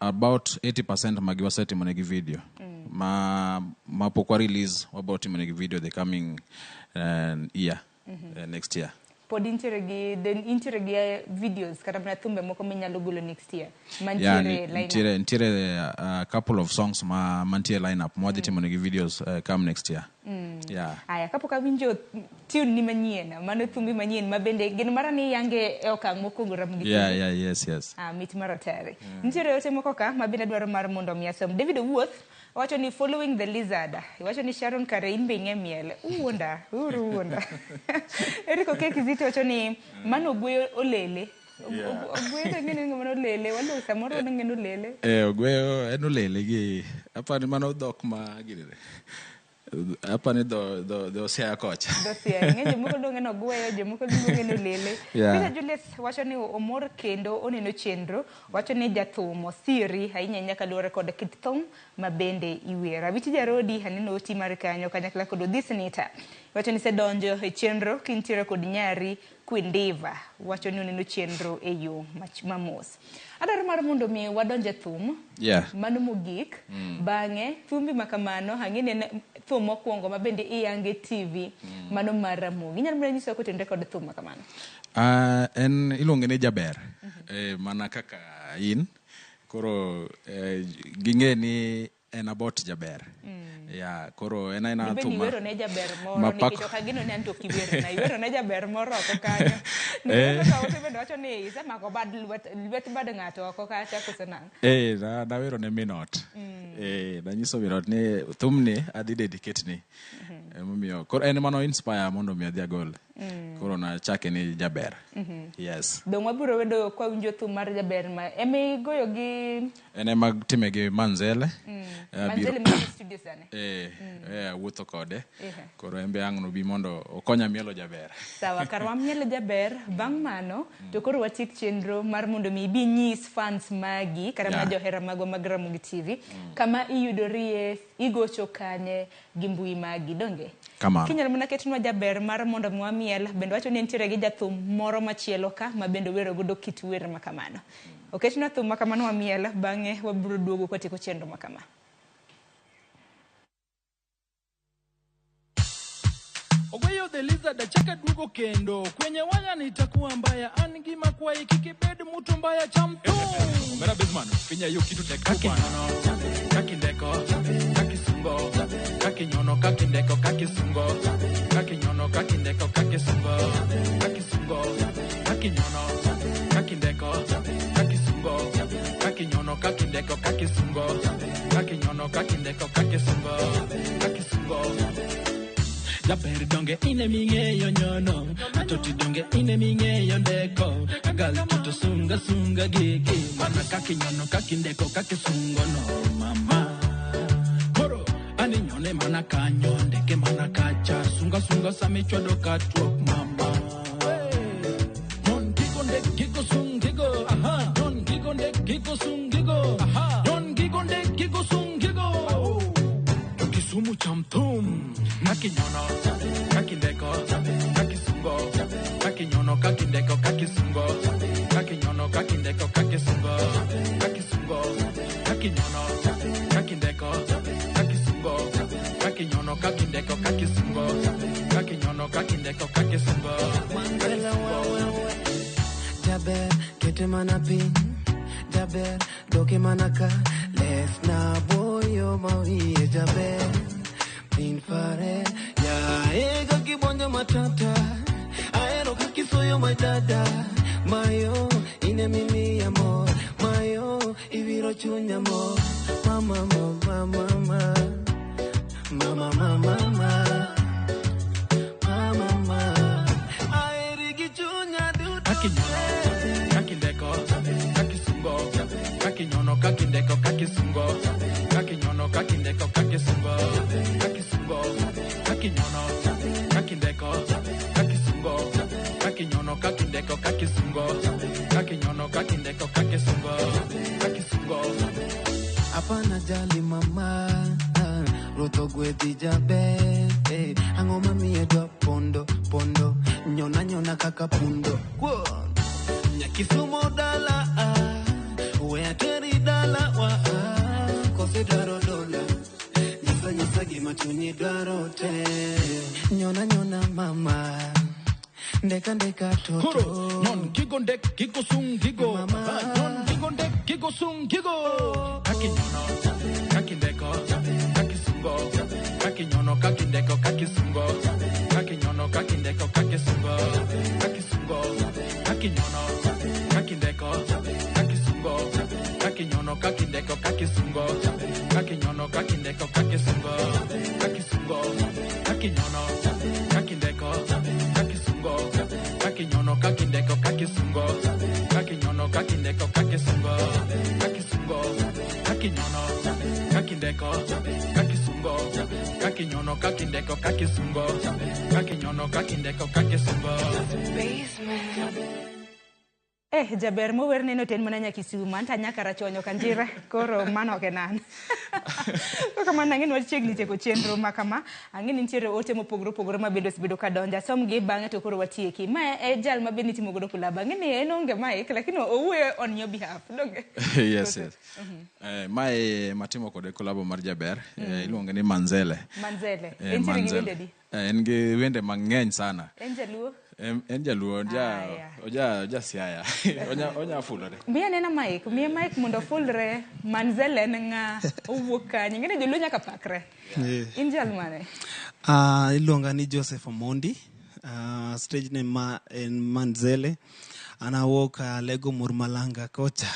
about 80% magi wasetimo negi video. Ma pok wa release wabiro timo negi video the coming year. Next year. Pod intiere gi videos kata mana thumbe moko minyalo golo next year. Mantiere lineup. Nitiere a couple of songs ma mantie lineup mwadhi timo negi videos come next year. Yeah. Aya kapok awinjo tune ni manyien, mano thumbi manyien ma bende geno mara ni yange e okang' mokwongo Ramogi TV. Yeah, yes. Mit mar atari. Nitiere ote moko ka ma bende adwaro mar mondo mi asom. David Owuoth wacho ni following the lizard. Iwacho ni Sharon kare in be ing'e miel. Uwuonda, uru wuonda. Eriko Keki Zito wacho ni mano ogweyo olele. Ogweyo to ng'e ni mano olele, walo samoro ng'e ni olele. Ogweyo en olele gi apani mano dhok ma ginene. Apa ni dho Siaya kocha. Dho Siaya. Ng'e jomoko luonge ni Ogweyo, jomoko luonge ni Olele. Yeah. Peter Julius wacho ni omor kendo oneno chenro. Wacho ni jathum osiri ahinya ahinya kaluwore kod kit thum ma bende iwero. Awiti Jarodi aneno oti mar kanyo kanyakla kod Odhis Nita. Wacho ni isedonjo e chenro kintiere kod nyari Queen Diva. Wacho ni oneno chenro e yo mamos. Adwaro mar mondo mi wadonj e thum. Yeah. Mano mogik. Bang'e thumbi ma kamano ang'e ni en thum mokwongo ma bende iyange TV mano mar Ramogi. Inyalo mana nyisowa kotenore kod thum ma kamano. En iluonge ni Jaber. Mana kaka in. Koro ging'e ni en about Jaber. Yeah, koro en aena Dibed thum ni ma iwero ne Jaber moro mapako. nikech ok ageno ni an to ok iwerona. Iwero ne Jaber moro oko kanyo. Nikech kaka ote bende wacho ni isemako bad lwet bad ng'ato oko kacha koso nang'o? Nawero ne min ot. Nanyiso min ot ni thumni adhi dedicate ni. Emomiyo koro en mano inspire mondo mi adhi agol. Koro nachake ni Jaber. Yes. Dong' wabiro bedo kwa winjo thum mar Jaber ma ema igoyo gi En ema time gi Manzele. Manzele ma e studio sani. Awuotho kode. Koro en be ang' nobi mondo okonya mielo Jaber. Sawa, karwa mielo Jaber, bang' mano to koro watiek chenro mar mondo mi ibi nyis fans magi kata mana johera magwa mag Ramogi TV kama iyudorie, igocho kanye gi mbui magi, donge? Kamano. Kinyalo mana ketnwa Jaber mar mondo mi wamiel, bende wacho ni nitiere gi jathum moro machielo ka ma bende wero godo kit wer ma kamano. Oketnwa thum ma kamano wamiel, bang'e wabiro duogo kwatieko chenro ma kama. Ogweyo the lizard achaka duogo kendo kwenye waya nitakuwa mbaya an gima kwayi kik ibed mutu mbaya cham thum. Mera Bisman finya hiyo kitu tek Kakinyono, kakindeko, kakisungo, kakinyono, kakindeko, kakisungo, kakinyono, kakindeko, kakisungo, kakisungo, kakinyono, kakindeko, kakisungo, kakinyono, kakindeko, kakisungo, kakinyono, kakindeko, kakisungo, kakisungo. Jaber donge ine ming'eyo nyono, atoti donge ine ming'eyo ndeko, agal toto sunga sunga gigi, mana kakinyono kakindeko kakisungo no mama. Koro ani nyone mana kanyo ndeke mana kacha, sunga sunga samichwado katwok mama. Nyon gigo ndek gigo sung gigo, aha. Nyon gigo ndek gigo sung gigo, aha. Nyon gigo ndek gigo sung gigo. To Kisumu cham thum. Kakinyono, kakindeko, kakisungo, kakinyono, kakindeko, kakisungo, kakinyono, kakindeko, kakisungo, kakisungo, kakinyono, kakindeko, kakisungo, kakinyono, kakindeko, kakisungo, kakinyono, kakindeko, kakisungo, kakisungo. Jaber, kete mana piny, Jaber, doke mana ka, lesna boyo mawiye Jaber. Pare ya ega kibonjo matata aero kakisoyo madada mayo ine mimi amor mayo ibiro chunya mo mama mama mama mama mama mama mama aeri gichunya duto. Kakinyono, kakindeko, kakisungo, kakinyono, kakindeko, kakisungo, kakinyono, kakindeko, kakisungo, kakisungo, kakinyono, kakindeko, kakisungo, kakinyono, kakindeko, kakisungo, kakinyono, kakindeko, kakisungo, kakisungo. Hapana jali mama, roto gwedhi Jaber, ang'o mamiyo dwa pondo pondo, nyona nyona kaka pundo. Nyakisumo dala, we ateri dala wa, kose dwaro dola, nyisa nyisa gima chunyi dwaro te, nyona nyona mama, ndeka ndeka toto. Koro nyon gigo ndek gigo sung gigo, nyon gigo ndek gigo sung gigo. Kakinyono, kakindeko, kakisungo, kakinyono, kakindeko, kakisungo, kakinyono, kakindeko, kakisungo, kakisungo, kakinyono, kakindeko, kakisungo, kakinyono, kakindeko, kakisungo, kakinyono, kakindeko, kakisungo, kakisungo, kakinyono, kakindeko, kakisungo, kakinyono, kakindeko, kakisungo, kakinyono, kakindeko, kakisungo, kakisungo, kakinyono, Kakindeko, kakisungo, kakinyono, kakindeko, kakisungo, kakinyono, kakindeko, kakisungo. Jaber mower neno ten mana nyakisumu anta nyaka rachuonyo kanjira koro mano ok en an. Kaka mana ang'e ni wachiegni tieko chenro ma kama, ang'e ni nitiere ote mopogore opogore ma bende osebedo ka donjo. Asom gi bang'e to koro watieki. Ma e jal ma bende itimo godo collab. Ang'e ni en onge mic lakini owuoyo on your behalf. Donge? Yes, yes. Mae matimo kode collab mar Jaber, iluonge ni Manzele. Manzele. Entiere gi wende di? En gi wende mang'eny sana. En jaluo? En jaluo, oja Siaya. Onya fulore. Miya nena mic, miya mic mondo fulre. Manzele en ng'a owuok kanye? Ing'e ni joluo nyaka pakre. In jal mane? Iluonga ni Joseph Omondi. Stage name ma en Manzele. An awuok Alego Murmalanga kocha.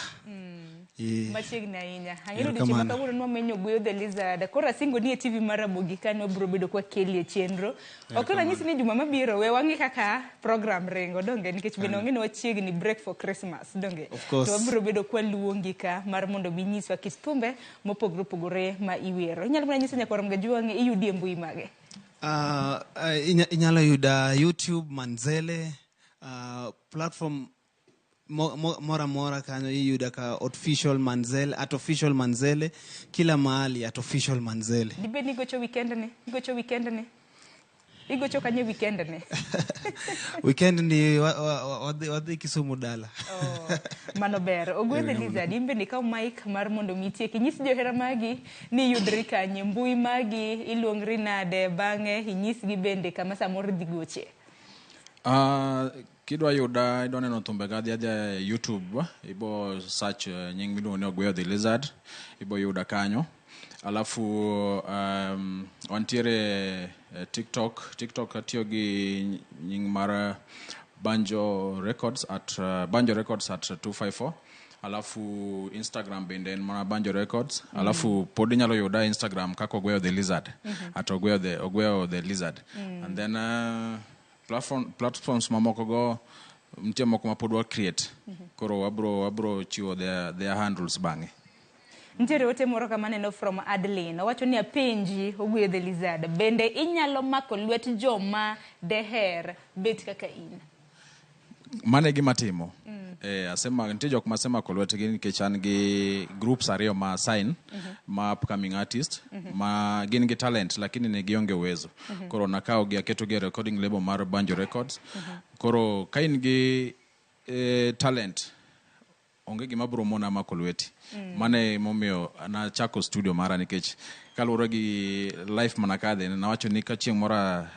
Machiegni ahinya. Ang'e ni odiochieng' ma kawuono nwamenyo Ogweyo the Lizard. Koro asingo ni e TV mar Ramogi ka nwabiro bedo kwa keli e chenro. Ok ranyisi ni juma mabiro we wang'i kaka program ringo donge nikech bende wang'e ni wachiegni break for Christmas donge. To wabiro bedo kwa luongi ka mar mondo mi nyiswa kit thumbe mopogore opogore ma iwero. Inyalo mana nyiso nyakwar Mgajuang' iyudi e mbui mage? Inyalo yuda YouTube Manzele, platform mora mora kanyo iyuda ka official Manzele, at official Manzele, kila mahali at official Manzele. Dibed ni igocho weekend ni? Igocho weekend ni? Igocho kanye weekend ni? Weekend ni wadhi Kisumu dala. Mano ber. Ogweyo the Lizard, in bende ikaw mic mar mondo mi itieki. Nyis johera magi ni yudri kanye, mbui magi iluongri nade, bang'e inyisgi bende kama samoro dhi goche. Kidwa yuda, idwa neno thumbe ga, dhi adhiya e YouTube, ibo search nying miluongo ni Ogweyo the Lizard, ibo yuda kanyo. Alafu wantiere TikTok, TikTok atiyo gi nying mar Banjo Records at Banjo Records at 254. Alafu Instagram bende en mana Banjo Records. Alafu pod inyalo yuda Instagram kaka Ogweyo the Lizard. At Ogweyo the Lizard. And then platforms mamoko go nitie moko ma pod wa create. Koro wabro chiwo their handles bang'e. Nitiere ote moro kama neno from Adeline. Owacho ni apenji Ogweyo the Lizard, bende inyalo mako lwet joma deher bet kaka in? Mano e gima timo. Asema nitie jok ma asemako lwetgi nikech an gi groups ariyo ma sign ma upcoming artist ma gin gi talent lakini ne gionge uwezo. Koro nakawo gi aketo gi e recording label mar Banjo Records. Koro ka in gi talent onge gima biro mona mako lweti. Mano emomiyo nachako studio mara nikech kaluwore gi life manakadhe nawacho ni ka chieng' moro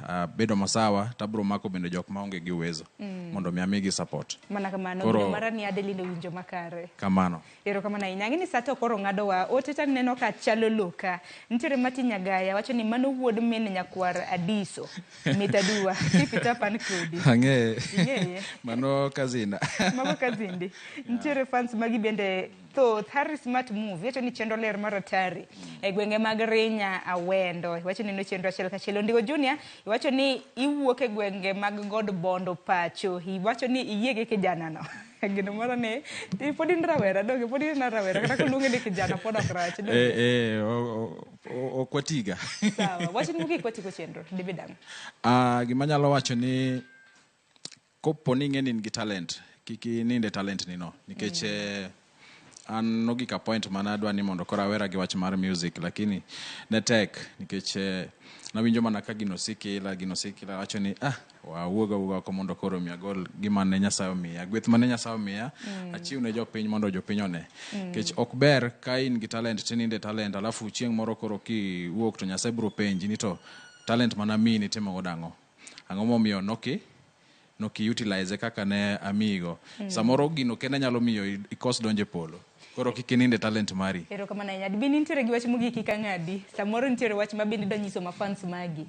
abedo masawa tabiro mako bende jok maonge gi uwezo mondo mi amigi support. Mana kamano, koro mara ni Adeline owinjo makare. Kamano. Erokamano ahinya. Ang'e ni sa to koro ng'adowa. Ote to aneno ka chalo loka. Nitiere Martin Nyagaya wacho ni mano wuod min nyakwar Adiso. Mit aduwa. Keep it up an kodi. Ang'eye. Ing'eye. Mano kazina. Mago kazindi. Nitiere fans magi bende thoth. Harry Smart Move wacho ni chenro ler mar atari e gwenge mag Rinya Awendo. Iwacho ni no chenro achiel kachiel. Ondigo Junior iwacho ni iwuok e gwenge mag God Bondo pacho. Iwacho ni iyie gi kijana no. Gino moro ni pod in rawera donge, pod in rawera kata koluongi ni kijana pod ok rach. Ok watiga. Sawa. Wach ni mogik watieko chenro. Dibed ang'o? Gima anyalo wacho ni kopo ni ing'e ni in gi talent, kik ininde talent ni no. Nikech an nogik a point mana adwa ni mondo koro awera gi wach mar music, lakini ne tek nikech nawinjo mana ka gino sikila, wacho ni wawuog awuoga oko mondo koro mi agol gima ne Nyasaye omiya, gweth mane Nyasaye omiya, achiw ne jopiny mondo jopiny one. Nikech ok ber ka in gi talent tininde talent, alafu chieng' moro koro kiwuok to Nyasaye biro penji ni to talent mana miyi nitimo godo ang'o? Ang'o momiyo noki utilize kaka ne amiyigo. Samoro gino kende nyalo miyo ikos donjo e polo. Koro kik ininde talent mari. Erokamano ahinya. Dibed ni nitiere gi wach mogik kik ang'adi. Samoro nitiere wach ma bende idwa nyiso ma fans magi.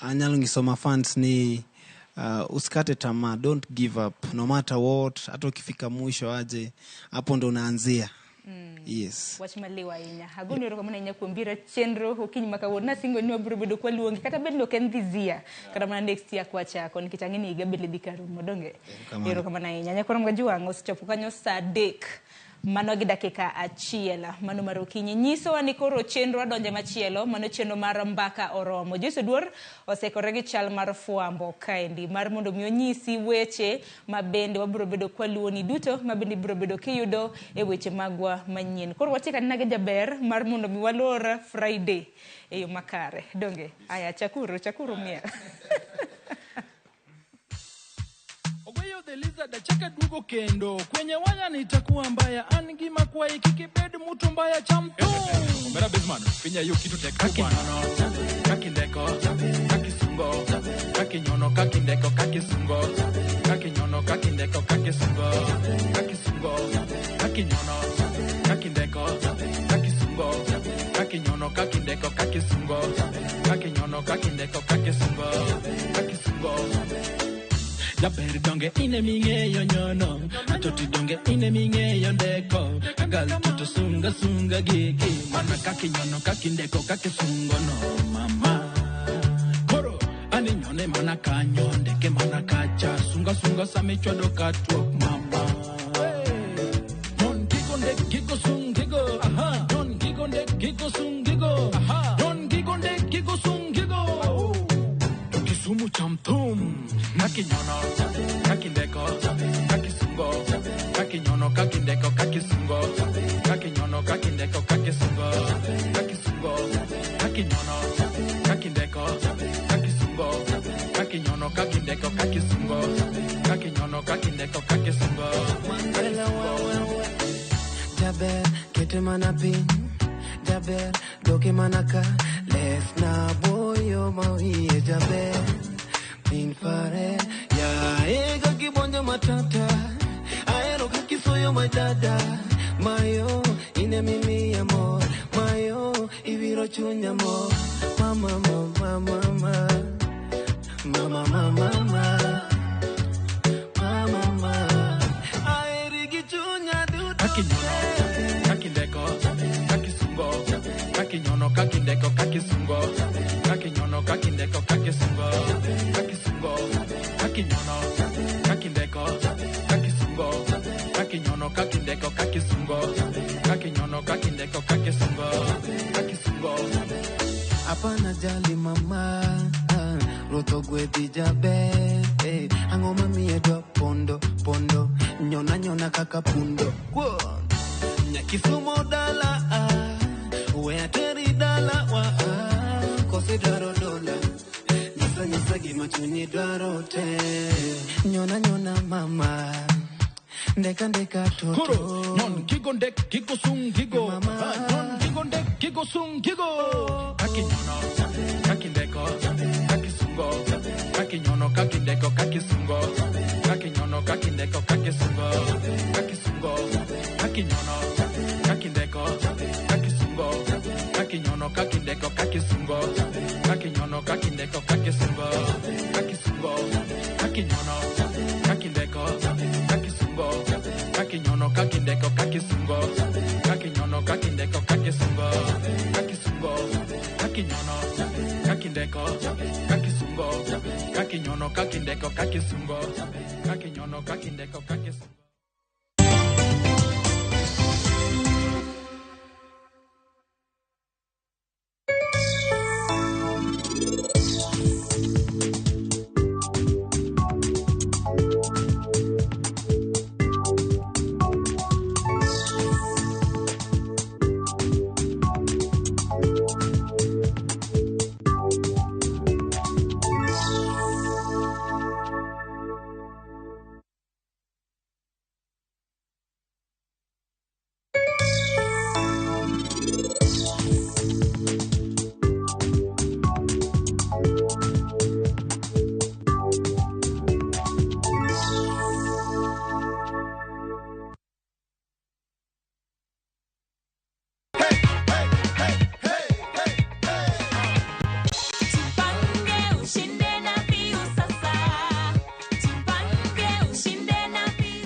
Anyalo nyiso ma fans ni usikate tamaa, don't give up no matter what. Hata ukifika mwisho aje, hapo ndo unaanzia. Yes. Wach maliw ahinya. Agoni erokamano ahinya kuom biro chenro okinyi ma kawuono. Nasingo ni wabiro bedo kwaluongi kata bed ni ok en this year, kata mana next year kwachako nikech ang'e ni higa bende dhi ka rumo, donge? Erokamano. Erokamano ahinya. Nyakwar Mgajuang' osechopo kanyo saa 3. Mano gi dakika achiel mano mar okinyi nyisowa ni koro chenro adonje machielo mano chenro mar mbaka oromo. Joyce Oduor osekore gi chal mar fwambo kaendi mar mondo mi onyisi weche ma bende wabiro bedo kwaluwoni duto ma bende ibiro bedo kiyudo e weche magwa manyien. Koro watiek anena gi jaber mar mondo mi walor Friday e yo makare. Donge? Aya, chakuru, chakuru miel. Ogweyo the lizard achaka duogo kendo kwenye waya nitakuwa mbaya an gima kwayi kik ibed mutu mbaya cham thum. Omera Bisman pinya yo kitu tek kakinyono kakindeko kakisungo kakinyono kakindeko kakisungo kakinyono kakindeko kakisungo kakisungo kakinyono kakindeko kakisungo kakinyono kakindeko kakisungo kakinyono kakindeko kakisungo kakisungo. Jaber donge ine ming'eyo nyono atoti donge ine ming'eyo ndeko agal toto sunga sunga gigi mana kakinyono kakindeko kakisungo no mama koro ani nyone mana kanyo ndeke mana kacha sunga sunga samichwado katwok mama non gigo ndek gigo sung gigo aha non gigo ndek gigo sung gigo aha non gigo ndek gigo sung gigo to Kisumu cham thum. Kakinyono, kakindeko, kakisungo, kakinyono, kakindeko, kakisungo, kakinyono, kakindeko, kakisungo, kakisungo, kakinyono, kakindeko, kakisungo, kakinyono, kakindeko, kakisungo, kakinyono, kakindeko, kakisungo. Jaber, kete mana piny, jaber, doke mana ka, lesna boyo mawiye jaber. Minfare ya ega kibonjo matata aero kakisoyo madada mayo ine mimi amor mayo ibiro chunya mo mama mama mama mama mama mama mama aeri gichunya duto kakinyono kakindeko kakisungo kakinyono kakindeko kakisungo kakinyono kakindeko kakisungo kakisungo kakinyono kakindeko kakisungo kakinyono kakindeko kakisungo kakinyono kakindeko kakisungo kakisungo. Hapana jali mama roto gwedhi jaber ang'o mamiye dwa pondo pondo nyona nyona kaka pundo Nyakisumo dala we ateri dala wa kose dwaro dola nyisa nyisa gima chunyi dwaro te nyona nyona mama ndeka ndeka toto koro nyon gigo ndek gigo sung gigo nyon gigo ndek gigo sung gigo kakinyono kakindeko kakisungo kakinyono kakindeko kakisungo kakinyono kakindeko kakisungo kakisungo kakinyono kakindeko kakisungo kakinyono kakindeko kakisungo kakinyono kakindeko kakisungo kakisungo kakinyono kakindeko kakisungo kakinyono kakindeko kakisungo kakinyono kakindeko kakisungo kakisungo kakinyono kakindeko kakisungo kakinyono kakindeko kakisungo kakinyono kakindeko kakisungo.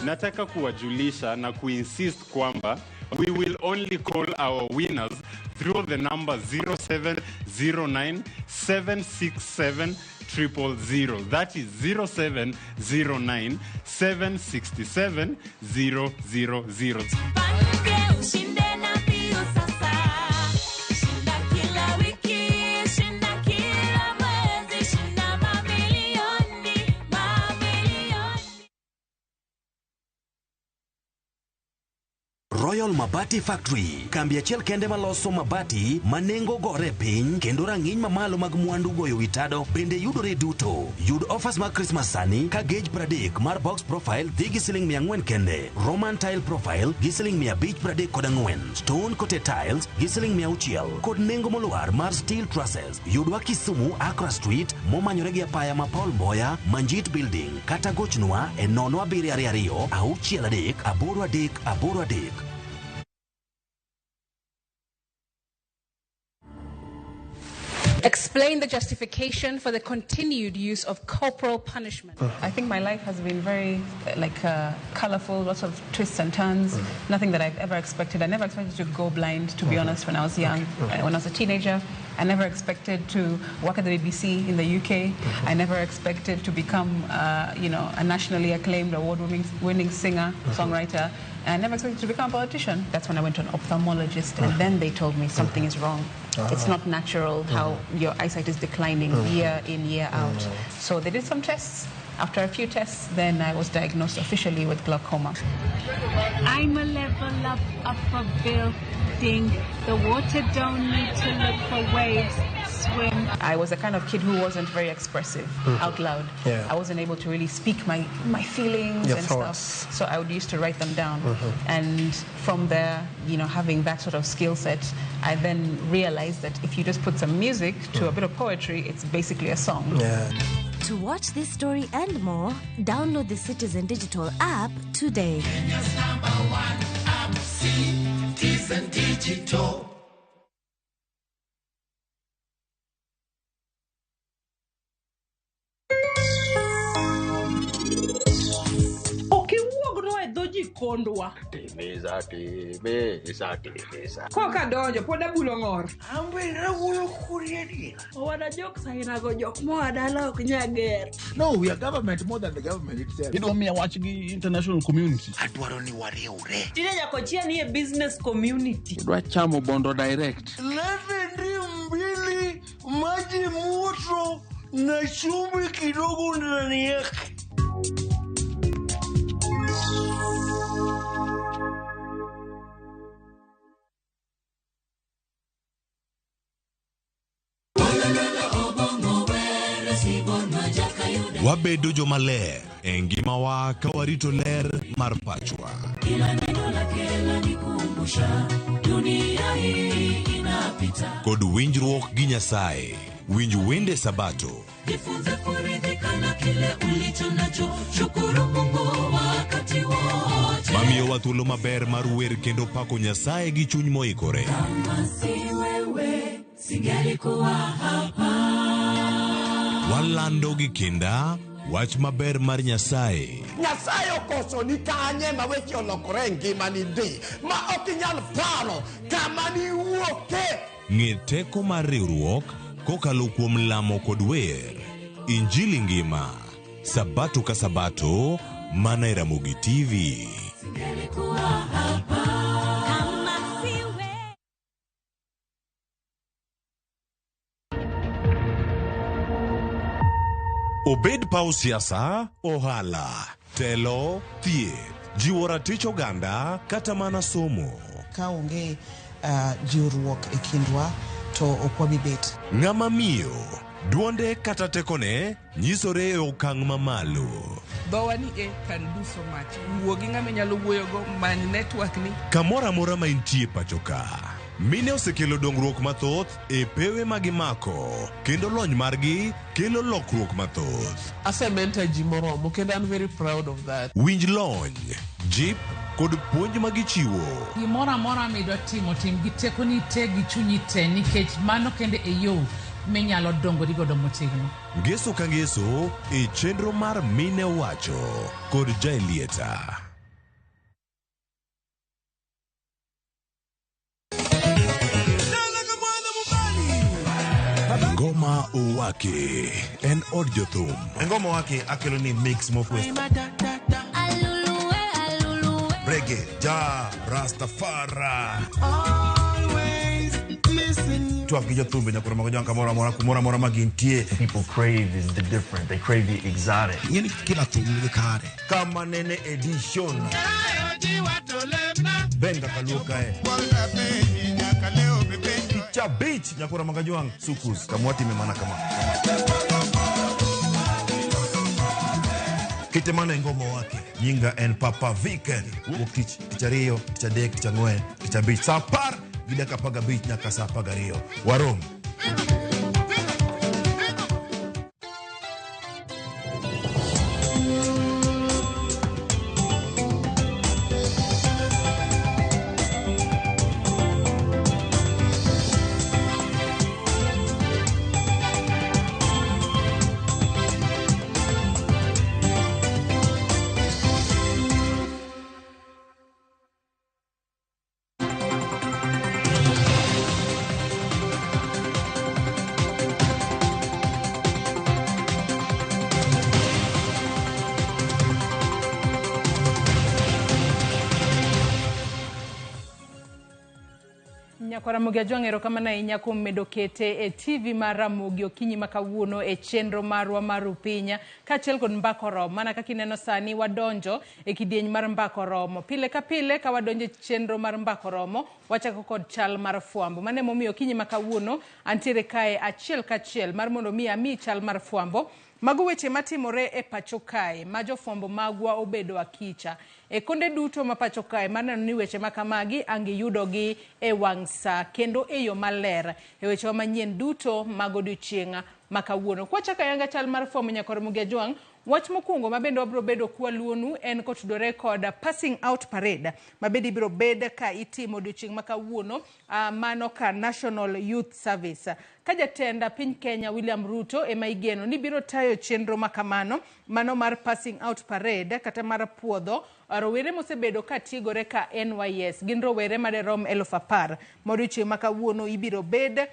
Nataka kuwajulisha na kuinsist kwamba We will only call our winners through the number 0709 767 000. That is 0709 767 000. Jipange ushinde na mbio sasa. Shinda kila wiki, shinda kila mwezi, shinda mamilioni, mamilioni. Royal Mabati Factory, kambi achiel kende maloso mabati ma nengo gore piny kendo rang'iny mamalo mag mwandu goyo wi tado bende yudore duto. Yud offers mag Christmas sani ka gauge 30 mar box profile dhi gi siling 400 kende, Roman tile profile gi siling 534, stone coated tiles gi siling 600 kod nengo molwar mar steel trusses. Yudwa Kisumu, Accra Street, momanyore gi apaya ma Paul Mboya, Manjit Building, kata gochnwa e 0722 63 83 83. Explain the justification for the continued use of corporal punishment. I think my life has been very colorful, lots of twists and turns, nothing that I've ever expected. I never expected to go blind, to be honest, when I was young. When I was a teenager, I never expected to work at the BBC in the UK. I never expected to become, a nationally acclaimed award-winning singer, songwriter. And I never expected to become a politician. That's when I went to an ophthalmologist, and then they told me something is wrong. It's not natural how your eyesight is declining year in, year out. So they did some tests. After a few tests, then I was diagnosed officially with glaucoma. I'm a level up upper building. The water don't need to look for waves. Swim. I was a kind of kid who wasn't very expressive out loud. Yeah. I wasn't able to really speak my feelings Your and thoughts. Stuff. So I would used to write them down. And from there, having that sort of skill set, I then realized that if you just put some music to a bit of poetry, it's basically a song. Yeah. To watch this story and more, download the Citizen Digital app today. Kenya's number one app, Citizen Digital. Jikondwa. Timiza, timiza, timiza. Koka donjo pod abulo ng'or. Ambe nawuoyo kodi adier. Owada jok sainago jok moa dala ok nya ger. No, we are government more than the government itself. Idwa miya wach gi international community. Adwaro ni wariwre. Tinde nyaka ni e business community. Idwa chamo bondo direct. Lete ndimu mbili, maji moto na chumvi kidogo ndani yake. Wabedo jomaler e ngimawa ka warito ler mar pachwa. Kila neno lake lanikumbusha dunia hii inapita. Kod winjruok gi Nyasaye. Winj wende Sabato. Jifunze kuridhika na kile ulicho nacho. Shukuru Mungu wakati wote. Mamiyowa thuolo maber mar wer kendo pako Nyasaye gi chuny moikore. Kama si wewe singelikuwa hapa. Walando gi kinda wach maber mar Nyasaye. Nyasaye okoso ni kanye ma weche olokore e ngimani ndi ma ok inyal paro kama niwuoke. Ng'e teko mar riwruok kokalo kuom lamo kod wer. Injili ngima Sabato ka Sabato mana e Ramogi TV. Singelikuwa hapa. Kama si wewe. Obed paw siasa, ohala, telo, thieth, jiwo ratich oganda kata mana somo. Ka onge jiwruok e kindwa to ok wabi bet. Ng'ama miyo, duonde kata tekone nyisore e okang' mamalo. Dhowa ni e can do so much. Wuo gi ng'ama inyalo wuoyogo, many network ni. Kamoro amora ma intie pacho ka. Mine osekelo dongruok mathoth e pewe ma gimako kendo lony margi kelo lokruok mathoth. Asementa ji moromo kendo I'm very proud of that. Winj lony, jip kod puonj ma gichiwo. Gimoro amora midwa timo, tim gi tekoni te gi chunyi te nikech mano kende e yo minyalo dongori godo motegno. Ngeso ka ngeso e chenro mar Mine Wacho kod Jaelieta. Ngoma Owaki en od jothum. Ngoma Owaki akelo ni mix mokwe. Reggae, ja, Rastafari. Twak gi jothumbe nyaka romo gi kamoro amora kumoro amora ma gintie. People crave is the different. They crave the exotic. Ing'eni kila thum nigi kare. Kama nene edition. Benga kaluo kae. Cha beach nyakura magajuang sukus kamwati memana kama. Kitemane ngoma wake nyinga en Papa Viken. Wuok tich tich ariyo tich adek tich ang'wen tich abich saa apar gi dakika apar gabich nyaka saa apar gariyo. Warom. Nyakwar Ramogi Ajwang' erokamano ahinya kuom medo kete e TV mar Ramogi okinyi ma kawuono e chenro marwa mar Upinya kaachiel kod Mbaka Oromo. Mana kaka ineno sani wadonjo e kidieny mar Mbaka Oromo. Pile ka pile ka wadonjo e chenro mar Mbaka Oromo, wachako kod chal mar fwambo. Mano emomiyo okinyi ma kawuono antiere kae achiel kachiel mar mondo mi ami chal mar fwambo. Mago weche matimore e pacho kae ma jofwambo magwa obedo akicha. E konde duto ma pacho kae maneno ni weche makamagi ang' iyudogi e wang' sa kendo e yo maler. E wechewa manyien duto mag odiochieng' ma kawuono. Kwachako ayanga chal mar fwambo nyakwar Ramogi Ajwang', wach mokwongo ma bende wabiro bedo kwaluonu en kotudore kod passing out parade ma bende ibiro bed ka itimo odiochieng' ma kawuono mano ka National Youth Service. Ka jatend piny Kenya William Ruto ema igeno ni biro tayo chenro ma kamano mano mar passing out parade kata mar puodho rowere mosebedo ka tiegore ka NYS gin rowere maderom 10,000 ma odiochieng' ma kawuono ibiro bed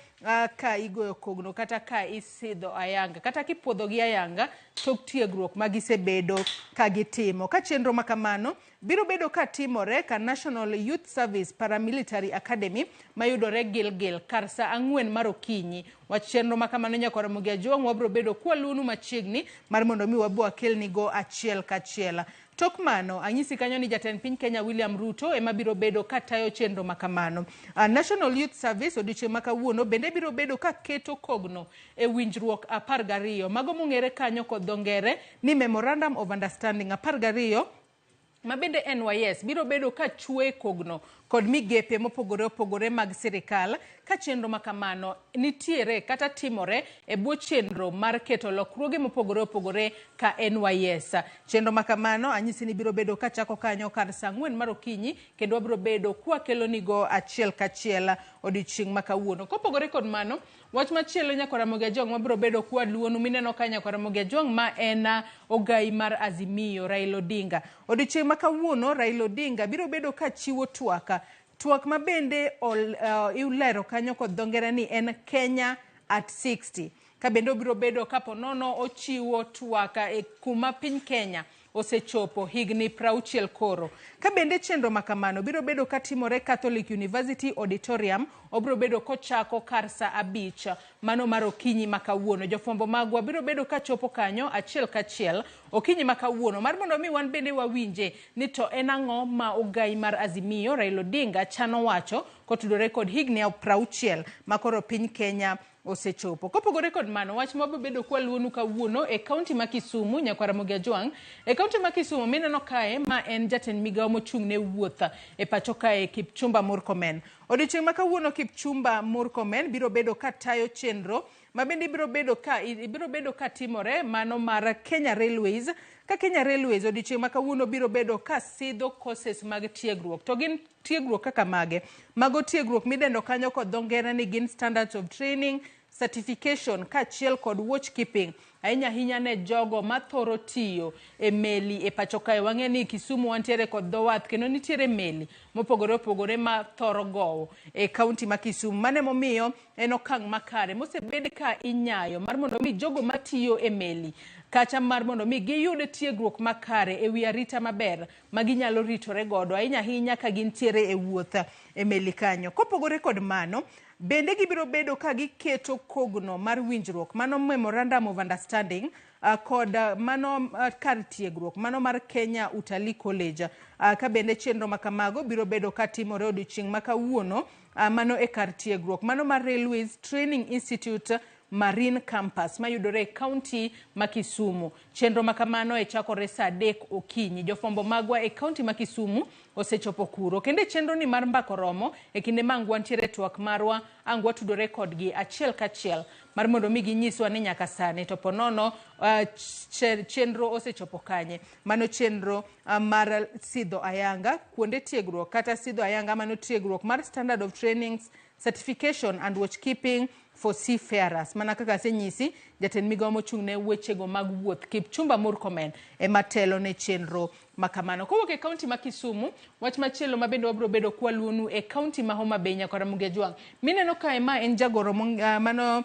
ka igoyo kogno kata ka isidho ayanga kata kipuodho gi ayanga tok tiegruok ma gisebedo ka gitimo. Ka chenro ma kamano biro bedo ka timore ka National Youth Service Paramilitary Academy mayudore Gilgil kar saa 4 mar okinyi. Wach chenro ma kamano nyakwar Ramogi Ajwang' wabiro bedo kwalunu machiegni mar mondo mi wabo akelnigo achiel kachiel. Tok mano, anyisi kanyo ni jatend piny Kenya William Ruto ema biro bedo ka tayo chenro ma kamano. National Youth Service odiochieng' ma kawuono bende biro bedo ka keto kogno e winjruok 12. Mago mong'ere kanyo kod dho ngere ni Memorandum of Understanding 12 ma bende NYS biro bedo ka chwe kogno kod migepe mopogore opogore mag sirikal ka chenro ma kamano nitiere kata timore e bwo chenro mar keto lokruoge mopogore opogore ka NYS. Chenro ma kamano anyisi ni biro bedo ka chako kanyo kar saa 4 mar okinyi kendo wabiro bedo kwakelonigo achiel kachiel odiochieng' ma kawuono. Kopogore kod mano, wach machielo nyakwar Ramogi Ajwang' wabiro bedo kwaluonu mineno ka nyakwar Ramogi Ajwang' ma en ogai mar Azimio Raila Odinga. Odiochieng' ma kawuono Raila Odinga biro bedo ka chiwo twak. Twak ma bende ilero kanyo kod dho ngere ni en Kenya at 60. Ka bende obiro bedo kapo nono ochiwo twak e kuma piny Kenya osechopo higni 60 koro. Ka bende chenro ma kamano biro bedo katimore Catholic University Auditorium, obiro bedo kochako kar saa 5 mano mar okinyi ma kawuono. Jofwambo magwa biro bedo kachopo kanyo achiel kachiel okinyi ma kawuono mar mondo mi wan bende wawinje ni to en ang'o ma ogai mar Azimio Raila Odinga chano wacho kotudore kod higni 60 ma koro piny Kenya osechopo. Kopogore kod mano, wach ma wabiro bedo kwaluonu kawuono e kaunti ma Kisumu, nyakwar Ramogi Ajwang', e kaunti ma Kisumu mineno kae ma en jatend migawo mochung' ne wuoth e pacho kae Kipchumba Murkomen. Odiochieng' ma kawuono Kipchumba Murkomen biro bedo ka tayo chenro ma bende ibiro bedo ka timore mano mar Kenya Railways. Ka Kenya Railways odiochieng' ma kawuono biro bedo ka sidho courses mag tiegruok. To gin tiegruok kaka mage? Mago tiegruok midendo kanyo kod dho ngere ni gin standards of training, certification kaachiel kod watchkeeping ahinya ahinya ne jogo mathoro tiyo e meli e pacho kae. Wang'e ni Kisumu wantiere kod dho wath kendo nitiere meli mopogore opogore ma thoro gowo e kaunti ma Kisumu. Mano emomiyo en okang' makare mosebed ka inyayo mar mondo mi jogo matiyo e meli kata mar mondo mi giyud tiegruok makare e wi arita maber ma ginyalo ritore godo ahinya ahinya ka gintiere e wuoth e meli kanyo. Kopogore kod mano, bende gibiro bedo ka giketo kogno mar winjruok mano memorandum of understanding kod mano kar tiegruok mano mar Kenya Utalii College ka bende chenro ma kamago biro bedo ka timore odiochieng' ma kawuono mano e kar tiegruok mano mar Railways Training Institute Marine Campus mayudore e kaunti ma Kisumu. Chenro ma kamano e chakore saa 3 okinyi. Jofwambo magwa e kaunti ma Kisumu osechopo kuro. Kendo e chenro ni mar mbako romo e kinde ma ang' wantiere twak marwa ang' watudore kodgi achiel kachiel mar mondo mi ginyiswa ni nyaka sani to ponono chenro osechopo kanye. Mano chenro mar sidho ayanga kuonde tiegruok kata sidho ayanga mano tiegruok mar standard of trainings, certification and watchkeeping for seafarers. Mana kaka asenyisi, jatend migawo mochung' ne wechego mag wuoth Kipchumba Murkomen ema telo ne chenro makamano. Kowuok e kaunti ma Kisumu, wach machielo ma bende wabiro bedo kwaluonu e kaunti ma Homa Bay nyaka Ramogi Ajwang'. Mineno kae ma en jagoro mano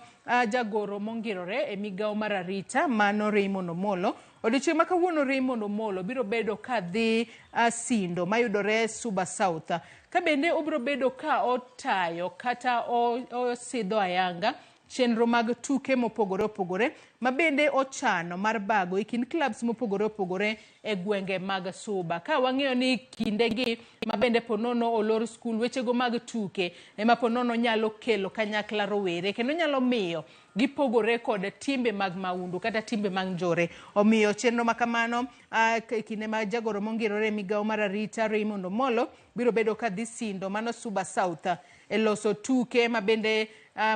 jagoro mongirore e migawo mar arita mano Raymond Omolo. Odiochieng' ma kawuono Raymond Omolo biro bedo ka dhi Sindo mayudore Suba South. Ka bende obiro bedo ka otayo kata osidho ayanga chenro mag tuke mopogore opogore ma bende ochano mar bago e kind clubs mopogore opogore e gwenge mag Suba. Ka wang'eyo ni kindegi ma bende ponono olor skul, wechego mag tuke ema ponono nyalo kelo kanyakla rowere kendo nyalo miyo gipogore kod timbe mag maundu kata timbe mag njore. Omiyo chenro ma kamano kinde ma jagoro mongirore e migawo mar arita Raymond Omolo biro bedo ka dhi Sindo mano Suba South e loso tuke ma bende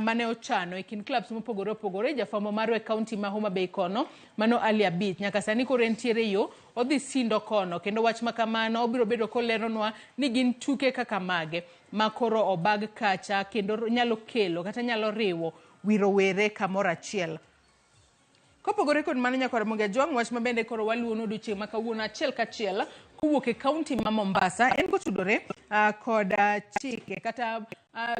mane ochano e kind clubs mopogore opogore. Jafwambo marwa e kaunti ma Homa Bay kono mano Ali Abich nyaka sani koro entiere yo odhi Sindo kono kendo wach ma kamano obiro bedo koleronwa ni gin tuke kaka mage ma koro obag kacha kendo nyalo kelo kata nyalo riwo wi rowere kamoro achiel. Kopogore kod mano nyaka Ramogi Ajwang', wach ma bende koro waluwono odiochieng' ma kawuono achiel kachiel kowuok e kaunti ma Mombasa en kotudore kod chike kata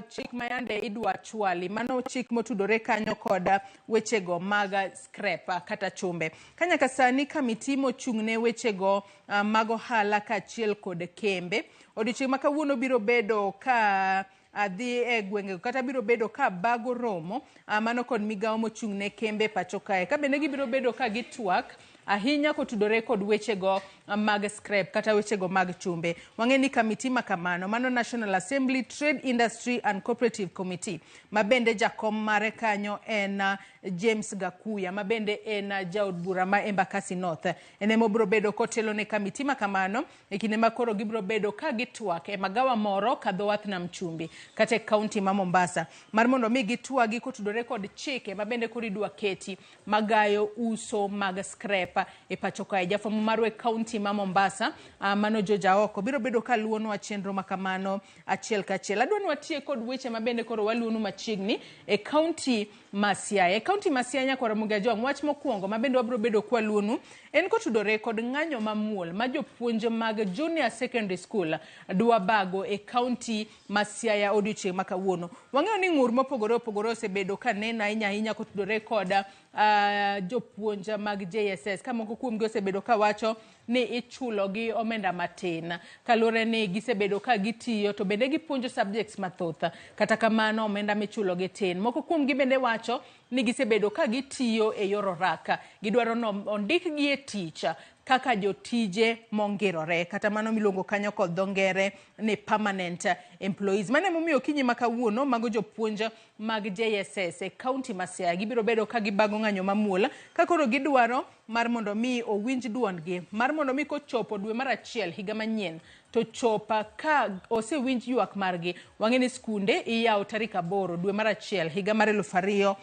chik ma yande idwa chwali mano chik motudore kanyo kod wechego mag scrap kata chumbe. Ka nyaka sani kamiti mochung' ne wechego mag ohala kaachiel kod kembe odiochieng' ma kawuono biro bedo ka dhi e gwenge kata biro bedo ka bago romo mano kod migawo mochung' ne kembe pacho kae. Ka bende gibiro bedo ka gitwak ahinya kotudore kod wechego mag scrap kata wechego mag chumbe. Wang'e ni kamiti ma kamano mano National Assembly Trade Industry and Cooperative Committee ma bende jakom mare kanyo en James Gakuya ma bende en jaod bura ma Embakasi North. En ema obiro bedo kotelo ne kamiti ma kamano e kinde ma koro gibiro bedo ka gitwak e magawa moro ka dho wath nam chumbi kata e kaunti ma Mombasa mar mondo mi gitwagi kotudore kod chike ma bende koro idwa keti magayo uso mag scrap e pacho kae. Jafwambo marwa e kaunti ma Mombasa mano George Aoko biro bedo ka luwonwa chenro ma kamano achiel kachiel. Adwa ni watiek kod weche ma bende koro waluwonu machiegni e kaunti ma Siaya. E kaunti ma Siaya nyaka Ramogi Ajwang', wach mokwongo ma bende wabiro bedo kwaluwonu en kotudore kod ng'anyo mamuol ma jopuonj mag Junior Secondary School dwa bago e kaunti ma Siaya odiochieng' ma kawuono. Wang'eyo ni ng'ur mopogore opogore osebedo ka neno ahinya ahinya kotudore kod jopuonj mag JSS ka moko kuomgi osebedo ka wacho ni ichulo gi omenda matin kaluwore ni gisebedo ka gitiyo to bende gipuonjo subjects mathoth, kata kamano omenda michulo gi tin. Moko kuomgi bende wacho ni gisebedo ka gitiyo e yor oraka, gidwaro ni ondikgi e tich kaka jotije mongirore kata mano miluongo kanyo kod dho ngere ni permanent employees. Mano emomiyo okinyi ma kawuono mago jopuonj mag JSS e kaunti ma Siaya gibiro bedo ka gibago ng'anyo mamuol ka koro gidwaro mar mondo mi owinj duondgi mar mondo mi kochopo dwe mar achiel higa manyien to chopa ka osewinj ywak margi. Wang'e ni skunde iyawo tarik 8 dwe mar achiel higa mar 2024.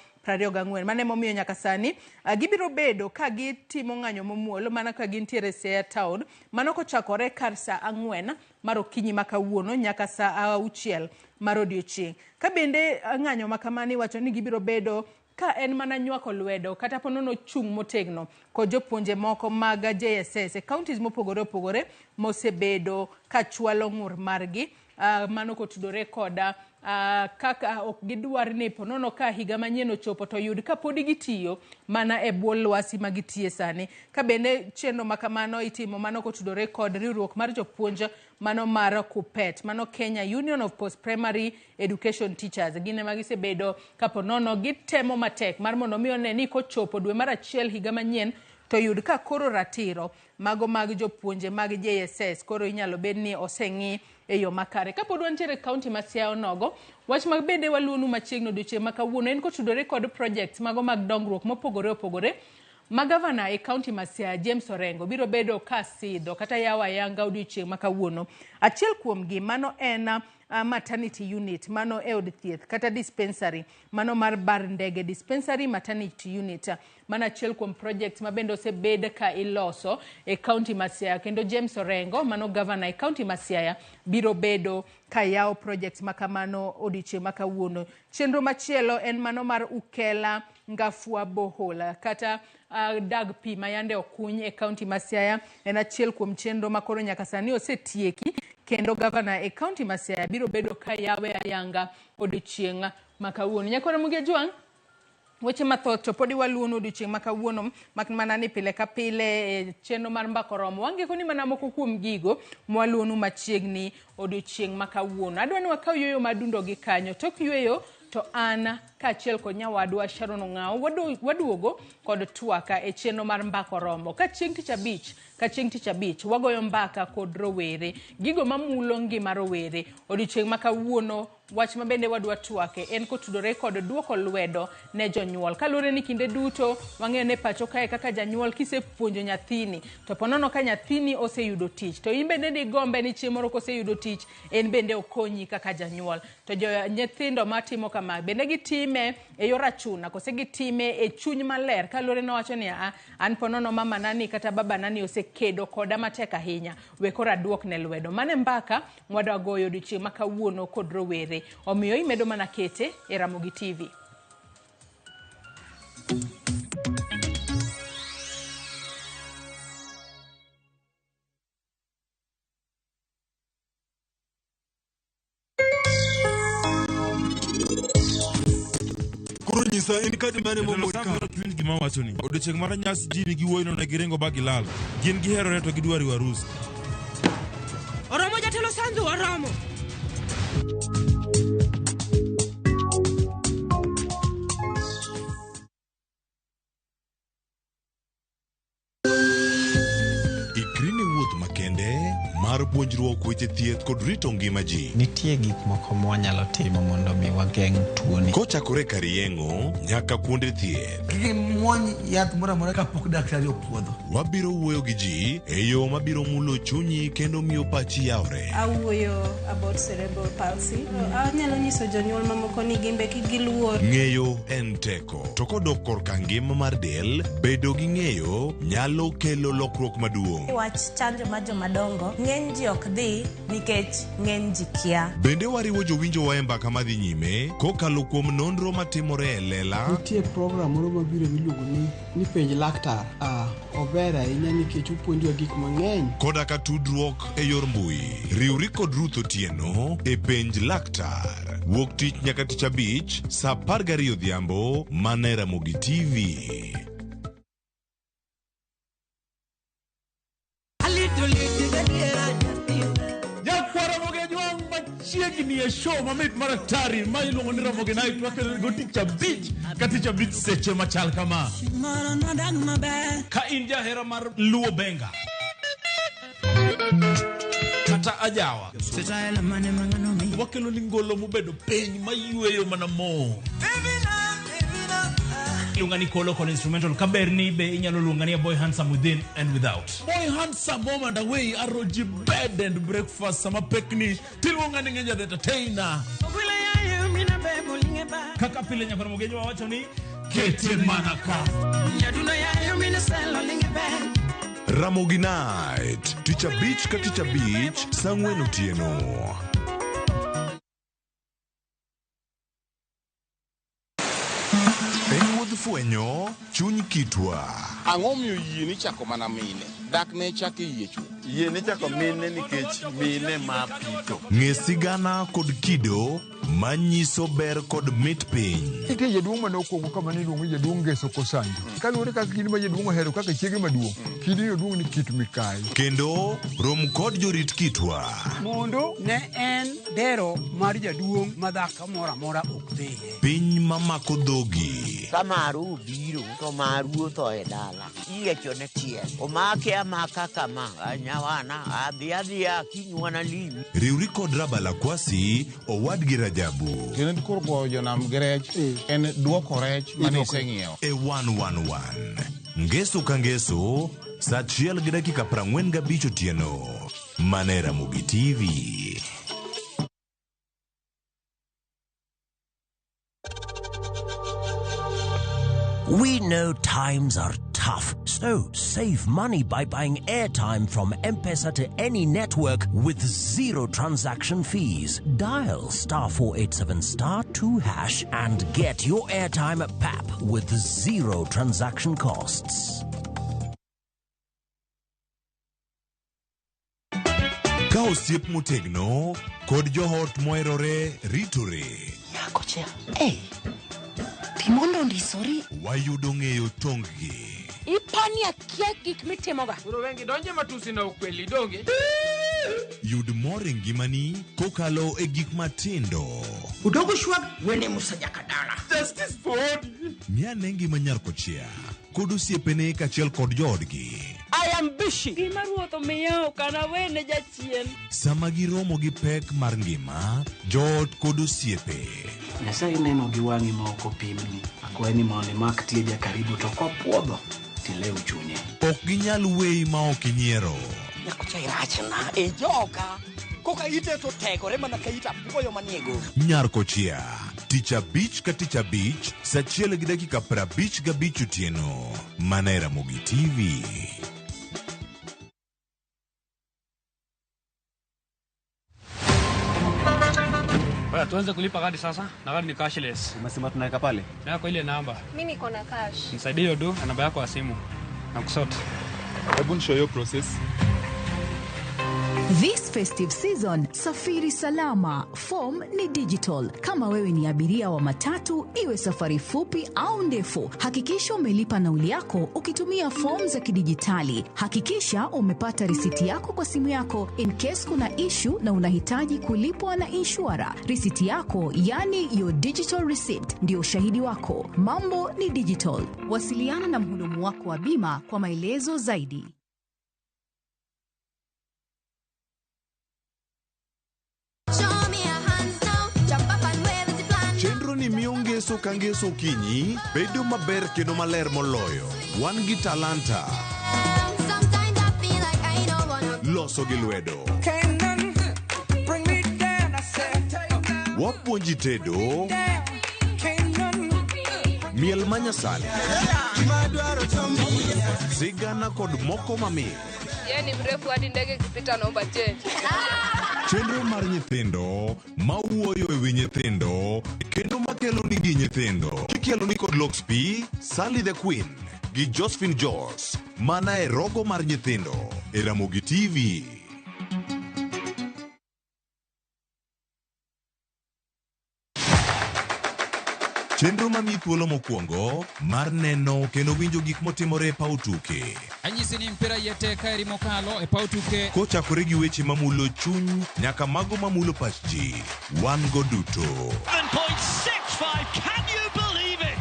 Mano emomiyo nyaka sani gibiro bedo ka gitimo ng'anyo mamuol mana ka gintiere Siaya town mano kochakore kar saa 4 mar okinyi ma kawuono nyaka saa 6 mar odiochieng'. Ka bende ng'anyo ma kamano iwacho ni gibiro bedo ka en mana nywako lwedo kata ponono chung' motegno kod jopuonje moko mag JSS e counties mopogore opogore mosebedo ka chwalo ng'ur margi mano kotudore koda kaka ok gidwar ni ponono ka higa manyien ochopo to yud ka podi gitiyo mana e bwo lwasi ma gitiye sani. Ka bende chenro ma kamano itimo mano kotudore kod riwruok mar jopuonj mano mar KUPPET, mano Kenya Union of Post Primary Education Teachers. Gin ema gisebedo ka ponono gitemo matek mar mondo mi one ni kochopo dwe mar achiel higa manyien to yud ka koro ratiro mago mag jopuonje mag JSS koro inyalo bed ni oseng'i e yo makare. Kapod wantiere e kaunti ma Siaya onogo, wach ma bende waluonu machiegni odiochieng' ma kawuono en kotudore kod projects mago mag dongruok mopogore opogore ma gavana e kaunti ma Siaya James Orengo biro bedo ka sidho kata yawo ayanga odiochieng' ma kawuono. Achiel kuomgi mano en maternity unit mano e od thieth kata dispensary mano mar bar ndege dispensary maternity unit mano achiel kuom project ma bende osebed ka iloso e kaunti ma Siaya kendo James Orengo mano gavana e kaunti ma Siaya biro bedo ka yawo project ma kamano odiochieng' ma kawuono. Chenro machielo en mano mar Ukela Ngafua Bohol kata dag pi ma yande okuny e kaunti ma Siaya en achiel kuom chenro ma koro nyaka sani osetieki kendo gavana e kaunti ma Siaya biro bedo ka yawe ayanga odiochieng' ma kawuono. Nyakwara Mugia Jwang', weche mathoth to podi waluonu odiochieng' ma kawuono mak mana ni pile ka pile e chenro mar Mbaka Oromo wangeko ni mana moko kuom gigo mwaluonu machiegni odiochieng' ma kawuono. Adwa ni wakaw yueyo madundo gi kanyo. Tok yueyo to an kaachiel kod nyawadwa Sharon Ong'awo waduogo kod twaka e chenro mar Mbaka Oromo. Ka chieng' tich abich wagoyo mbaka kod rowere, gigo mamulo ngima rowere. Odiochieng' ma kawuono wach ma bende wadwa twake en kotudore kod duoko lwedo ne jonyuol. Kaluwore ni kinde duto wang'eyo ni pacho kae kaka janyuol kisepuonjo nyathini to ponono ka nyathini oseyudo tich to in bende digombe ni chieng' moro koseyudo tich en bende okonyi kaka janyuol. To jo nyithindo matimo kama bende gitime e yor achuna kose gitime e chuny maler kaluwore nowacho ni an ponono mama nani kata baba nani osekedo koda matek ahinya we koro aduok ne lwedo. Mano e mbaka mwadwa goyo odiochieng' ma kawuono kod rowere. Omiyo imedo mana kete e Ramogi TV. Koro nyisa en kadi mane momod ka? Winj gima awachoni. Odiochieng' mar nyasi Jimmy gi wuoyino ne giringo ba gilal. Gin giherore to gidwa riwo arus. Oromo jatelo Sanzu, oromo. Ikri ne wuoth makende mar puonjruok weche thieth kod rito ngima ji. Nitie gik moko mwanyalo timo mondo mi wageng' tuoni. Kochakore kar yeng'o nyaka kuonde thieth. Kik imuony yath moro amora kapok daktari opuodho. Wabiro wuoyo gi ji e yo mabiro mulo chunyi kendo miyo pachi yawre. Awuoyo about cerebral palsy. Anyalo nyiso jonyuol mamoko ni gimbe kik giluor. Ng'eyo en teko. To kodok korka ngima mar del, bedo gi ng'eyo nyalo kelo lokruok maduong'. Wach chanjo mar jomadongo, ng'eny ji ok dhi nikech ng'eny ji kia. Bende wariwo jowinjowa e mbaka madhi nyime kokalo kuom nonro matimore e lela. Nitie program moro mabiro miluongo ni penj laktar. Ober ahinya nikech opuonjowa gik mang'eny. Koda ka tudruok e yor mbui. Riwri kod Ruth Otieno e penj laktar. Wuok tich nyaka tich abich saa 12 odhiambo mana e Ramogi TV. Machiegni e show mamit mar atari ma iluongo ni Ramogi Night wakelo go tich abich ka tich abich seche machal kama. Ka in jahera mar Luo Benga kata ajawa, wakelo ni ngolo mobedo piny mayweyo mana mo. Iluonga ni Kolo kod instrumental kaber ni be inyalo luonga ni a boy handsome within and without. Boy handsome home and away aroji bed and breakfast sama pekni tiluonga ni Ngenja the entertainer. Kaka pile nyaka Ramogi wawacho ni kete mana ka. Ramogi Night, tich abich ka tich abich, saa 4 otieno. Ifwenyo chuny kitwa. Ang'o miyo yie ni chako mana mine? Dak ne chak e yie chuth. Yie ni chako mine nikech mine ma pito. Ng'e sigana kod kido manyiso ber kod mit piny. Nitie jaduong' mane okwongo kama ne iluongo ni jaduong' Ngeso Kosanjo. Kaluwore kaka kidi ma jaduong' ohero kaka chiege maduong', kidino oduong' ni Kit Mikayi. Kendo rom kod jorit kitwa. Mondo ne en dero mar jaduong' ma dhako moro amora ok dhiye. Piny mamako dhogi. Ka maru obiro to maru otho e dala. Iyiechone tiel. Omake amaka kama. Nyawana adhi adhiya kinywana limi. Riwri kod Rabala Kwasi, owadgi Rajabu. Kendo koro goyo jonam gi rech en duoko rech mane iseng'iewo. E 111. Ngeso ka ngeso, saa 1:45 otieno. Mana e Ramogi TV. We know times are tough, so save money by buying airtime from M-Pesa to any network with zero transaction fees. Dial *487 *2# and get your airtime at PAP with zero transaction costs. Ka osiep motegno kod joot moherore ritore. Nyakocha, hey. Timondo ondisori. Wayudo ng'eyo tong-gi. Ipani akia gik mitimoga. Koro wengi donje matusi na ukweli donge. Yud mor e ngimani kokalo e gik matindo. Udogo shwag wene Musa Jakadala. Justice for Odi. Ng'ane ngima nyar kochia kod osiepene kaachiel kod joodgi. I am busy. Gima ruoth omiya ok anawene jachien. Sama giromo gi pek mar ngima, joot kod osiepe. Nyasaye neno gi wang'i ma ok opimni. Akwayi ni mondo imak tieja karibu to kopuodho tilew chunye. Ok ginyal weyi ma ok inyiero. Nyakocha irachna e joka. Koka ite to tegore mana ka ita apuoyo manie gogo. Nyar kochia, tich abich ka tich abich, saa 1:55 otieno. Mana e Ramogi TV. Bwana, tuanze kulipa kadi sasa na kadi ni cashless. Umesema tunaweka pale? Na kwa ile namba. Mimi niko na cash. Nisaidie hiyo do na namba yako ya simu. Na kusort. Hebu nishow hiyo process. This festive season, safiri salama. Form ni digital. Kama wewe ni abiria wa matatu, iwe safari fupi au ndefu, hakikisha umelipa nauli yako ukitumia form za kidijitali. Hakikisha umepata risiti yako kwa simu yako in case kuna issue na unahitaji kulipwa na inshura. Risiti yako, yani your digital receipt, ndio ushahidi wako. Mambo ni digital. Wasiliana na mhudumu wako wa bima kwa maelezo zaidi. Chenro ni miyo ngeso ka ngeso okinyi bedo maber kendo maler moloyo. Wan gi talanta. Loso gi lwedo. Wapuonji tedo. Miel manyasani. Sigana kod moko mamit. Yeye ni mrefu hadi ndege ikipita naomba change. Chenro mar nyithindo mawuoyo e wi nyithindo kendo makelo nigi nyithindo. Kikelo ni kod Lox P, Sally the Queen gi Josephine Jos. Mana e rogo mar nyithindo e Ramogi TV. Chenro mamiyi thuolo mokwongo mar neno kendo winjo gik motimore e paw tuke. Anyisi ni mpira yete kaeri mokalo e paw tuke. Kochakore gi weche mamulo chuny nyaka mago mamulo pach ji. Wan go duto. 7.65, can you believe it?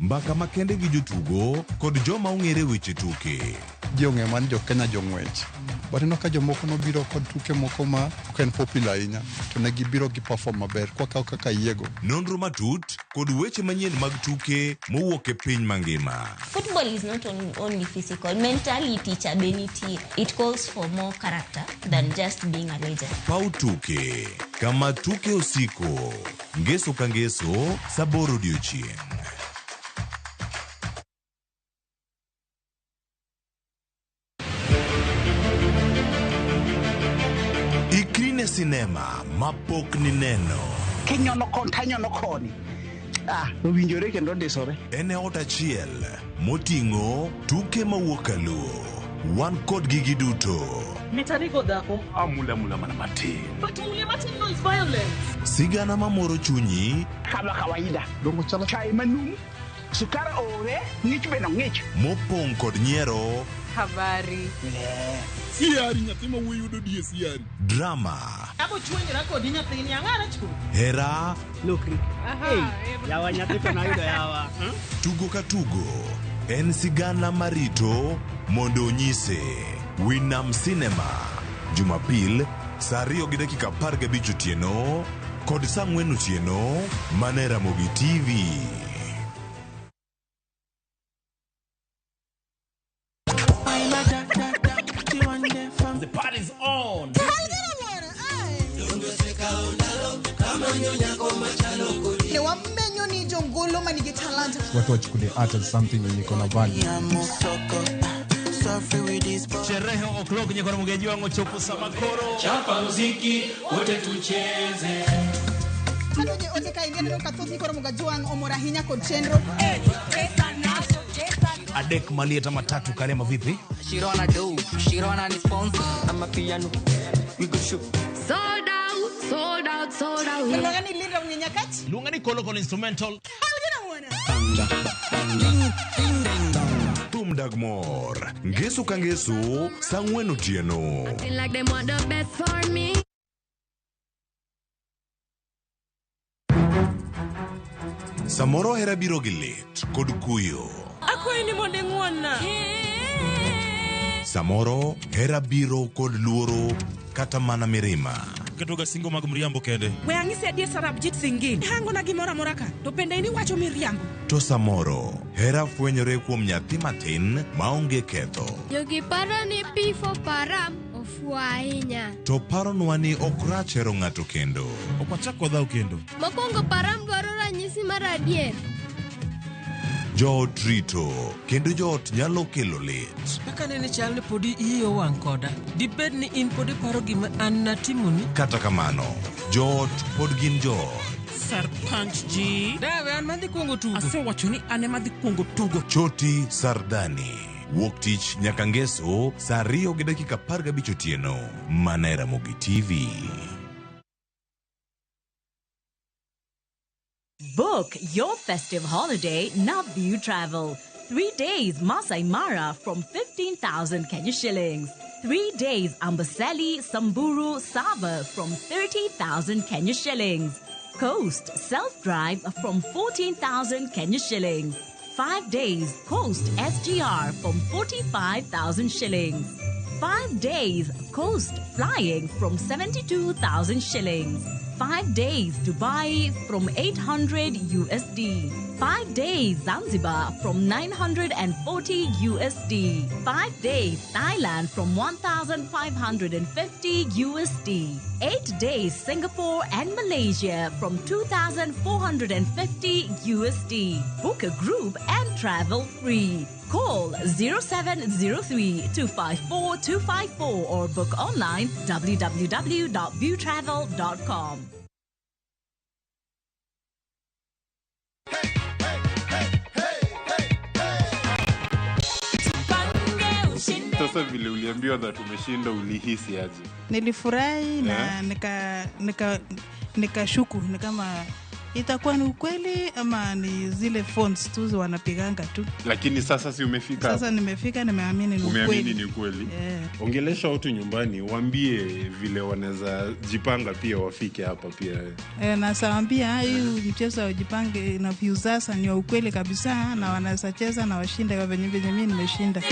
Mbaka makende gi jotugo kod joma ong'ere weche tuke. Ji ong'eyo mana ni jo Kenya jong'wech. But ineno ka jomoko nobiro kod tuke moko ma ok en popular ahinya to ne gibiro gi perform maber kwakawo kaka yiego. Nonro matut kod weche manyien mag tuke mowuok e piny mangima. Football is not only physical, mentality cha be nitie. It calls for more character than just being a legend. Paw tuke, kama tuke osiko. Ngeso ka ngeso, saa 8 odiochieng'. Ikri ne sinema mapok nineno. Kinyono koni tanyono koni. Owinjore kendo ndisore. En e ot achiel moting'o tuke mawuok kaluo. Wan kodgi giduto. Mitanigo dhako. Amula mula mana matin. But mule matin no is violence. Sigana mamoro chunyi. Kama kawaida. Dongo chalo. Chai manum. Sukar ore, ng'ich be nong'ich. Mopong' kod nyiero. Habari. Siari nyathi ma wuoyi yudo die siari. Drama. Abo chuonyra kodi nyathini ang'ara chu. Hera. Lokri. Hey, yawa nyathi to nayudo yawa. Tugo ka tugo en sigana marito mondo onyise. Winam Cinema. Jumapil saa 2:15 otieno kod saa 4 otieno mana e Ramogi TV. The party's on. Ne wamenyo ni jongolo manigi talanta. Watu wachukulie art as something yenye iko na value. Sherehe o'clock nyekora mugeji wangu chopo samakoro. Chapa muziki wote tucheze. Kanoje ote ka ingia ka thoth nikoro mugajuang omora hinya kod chenro. Adek malieta matatu karema vipi? Shirona do, Shirona ni sponsor. I'm a piano. We go shoot. Sold out, sold out, sold out. Luonga ni Linda Mnyenyakati. Luonga ni Kolo Kolo instrumental. Thum dag mor. Ngeso ka ngeso saa 4 otieno. Acting like they want the best for me. Samoro hera biro gi lit kod kuyo. Akwayi ni mondo ing'won-na. Samoro hera biro kod luoro kata mana mirima. Ketoga singo mag mriambo kende. We ang'isi adier Sarabjit Singh. Hangona gimoro amora ka to bende in iwacho miriambo. To samoro hera fwenyore kuom nyathi matin maonge ketho. Jogi paro ni P for param ofuwo ahinya. To paronwa ni ok rach hero ng'ato kendo. Ok wachak wadhaw kendo. Mokwongo param dwaro ranyisi mar adier. Joot rito kendo joot nyalo kelo lit. Kaka nene chal ni podi iyi owang' koda. Dibed ni in pod iparo gima an natimoni? Kata kamano, joot pod gin joot. Sarpanch ji. Dawe an madhi kuongo tugo. Asewacho ni an ema dhi kuongo tugo. Choti Sardani. Wuok tich nyaka ngeso saa 2:15 otieno. Mana e Ramogi TV. Book your festive holiday Navview Travel. 3 days Masai Mara from 15,000 Kenya shillings. 3 days Amboseli, Samburu, Sava from 30,000 Kenya shillings. Coast self-drive from 14,000 Kenya shillings. 5 days Coast SGR from 45,000 shillings. 5 days Coast flying from 72,000 shillings. 5 days Dubai from 800 USD. 5 days Zanzibar from 940 USD. 5 days Thailand from 1,550 USD. 8 days Singapore and Malaysia from 2,450 USD. Book a group and travel free. Call 0703 254 254 or book online www.viewtravel.com. Sasa vile uliambiwa that umeshinda ulihisi aje? Nilifurahi na nikashuku ni kama itakuwa ni ukweli ama ni zile phones tu wanapiganga tu. Lakini sasa si umefika? Sasa nimefika, nimeamini ni ukweli. Umeamini ni ukweli. Yeah. Ongelesha watu nyumbani, waambie vile wanaweza jipanga pia wafike hapa pia. Na saambia hii mchezo wa jipange na Viusasa ni ukweli kabisa na wanaweza cheza na washinde kwa venye mimi nimeshinda.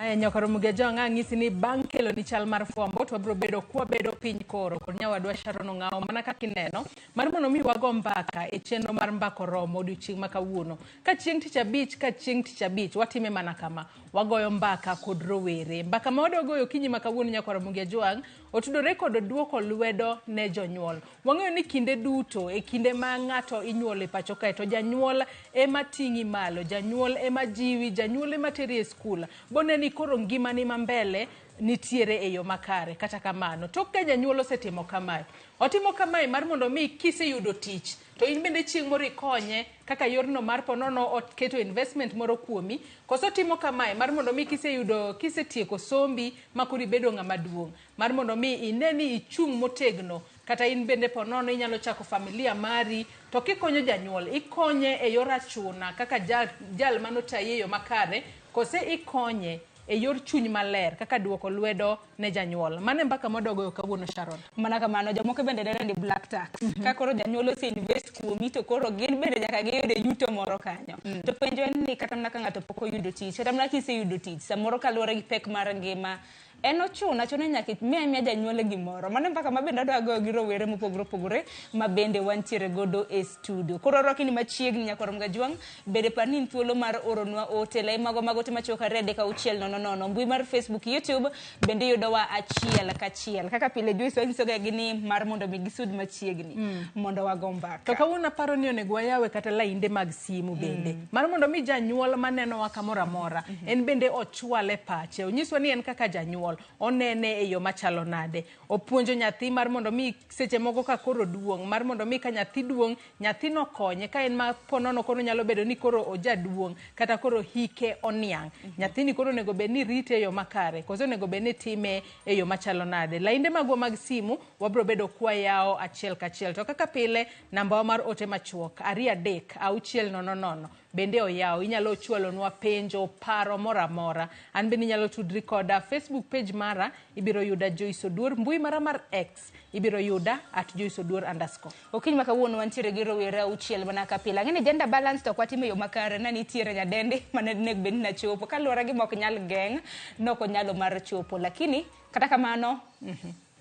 Aya nyakoro Mugejong ang'isi ni bang' kelo ni chal mar fwambo to wabiro bedo kwabedo piny koro kod nyawadwa Sharon Ong'awo mana kaka ineno mar mondo mi wago mbaka e chenro mar Mbaka Oromo odiochieng' ma kawuono. Ka chieng' tich abich ka chieng' tich abich watime mana kama, wagoyo mbaka kod rowere. Mbaka ma wadwa goyo okinyi ma kawuono nyakwar Mugejwang' otudore kod duoko lwedo ne jonyuol. Wang'eyo ni kinde duto e kinde ma ng'ato inyuolo e pacho kae to janyuol ema ting'i malo, janyuol ema jiwi, janyuol ema teri e skul. Bone ni koro ngimani ma mbele nitiere e yo makare. Kata kamano, tok ka janyuol osetimo kamae, otimo kamae mar mondo mi kiseyudo tich to in bende chieng' moro ikonye kaka yorno mar ponono oketo investment moro kuomi, koso timo kamae mar mondo mi kiseyudo kisetieko sombi ma koro ibedo ng'ama duong', mar mondo mi ine ni ichung' motegno kata in bende ponono inyalo chako familia mari to kikonyo janyuol ikonye e yor achuna kaka jal manotayi e yo makare, kose ikonye e yor chuny maler kaka duoko lwedo ne janyuol. Mano e mbaka mwadogoyo kawuono Sharon. Mana kamano, jomoko bende dendo ni black tax. Ka koro janyuol ose invest kuomi to koro gin bende nyaka giyud yuto moro kanyo. To penjo en ni kata mana ka ng'ato pok oyudo tich, kata mana kiseyudo tich, samoro kaluwore gi pek mar ngima, en ochuno achuna nyaka imiya janyuol gimoro. Mano e mbaka ma bende adwa goyo gi rowere mopogore opogore ma bende wantiere godo e studio. Koro rwaki ni machiegni nyakwar Mgajwang', bende par ni in thuolo mar oronwa ote lai mago mag ote machuok 2 3 6 0 0. Mbui mar Facebook, YouTube bende yudowa achiel kachiel. Kaka pile Joyce wanyisoga gi ni mar mondo mi gisud machiegni mondo wago mbaka. To kawuono aparo ni onego wayawe kata lainde mag simu bende. Mar mondo mi janyuol manenowa kamoro amora, en bende ochwale pache. Onyiswa ni en kaka janyuol onene e yo machalo nade. Opuonjo nyathi mar mondo mi seche moko ka koro duong', mar mondo mi ka nyathi duong', nyathino konye. Ka en ma ponono koro nyalo bedo ni koro ojaduong' kata koro hike oniang'. Nyathini koro onego bed ni rite e yo makare, koso onego bed ni time e yo machalo nade. Lainde magwa mag simu wabiro bedo kwayawo achiel kachiel. To kaka pile, nambawa mar ote machuok 2 3 6 0 0 bende oyaw. Inyalo chwalonwa penjo, paro moro amora. An bende inyalo tudri koda Facebook page mara, ibiro yuda Joyce Oduor. Mbui mara mar X ibiro yuda @JoyceOduor_. Okinyi ma kawuono wantiere gi rowere auchiel mana ka pile. Ang'e ni gender balance to ok watimo e yo makare, na nitiere nyadendi mane onego bed ni nachopo. Kaluwore gi mok nyal geng', nok onyalo mar chopo. Lakini kata kamano,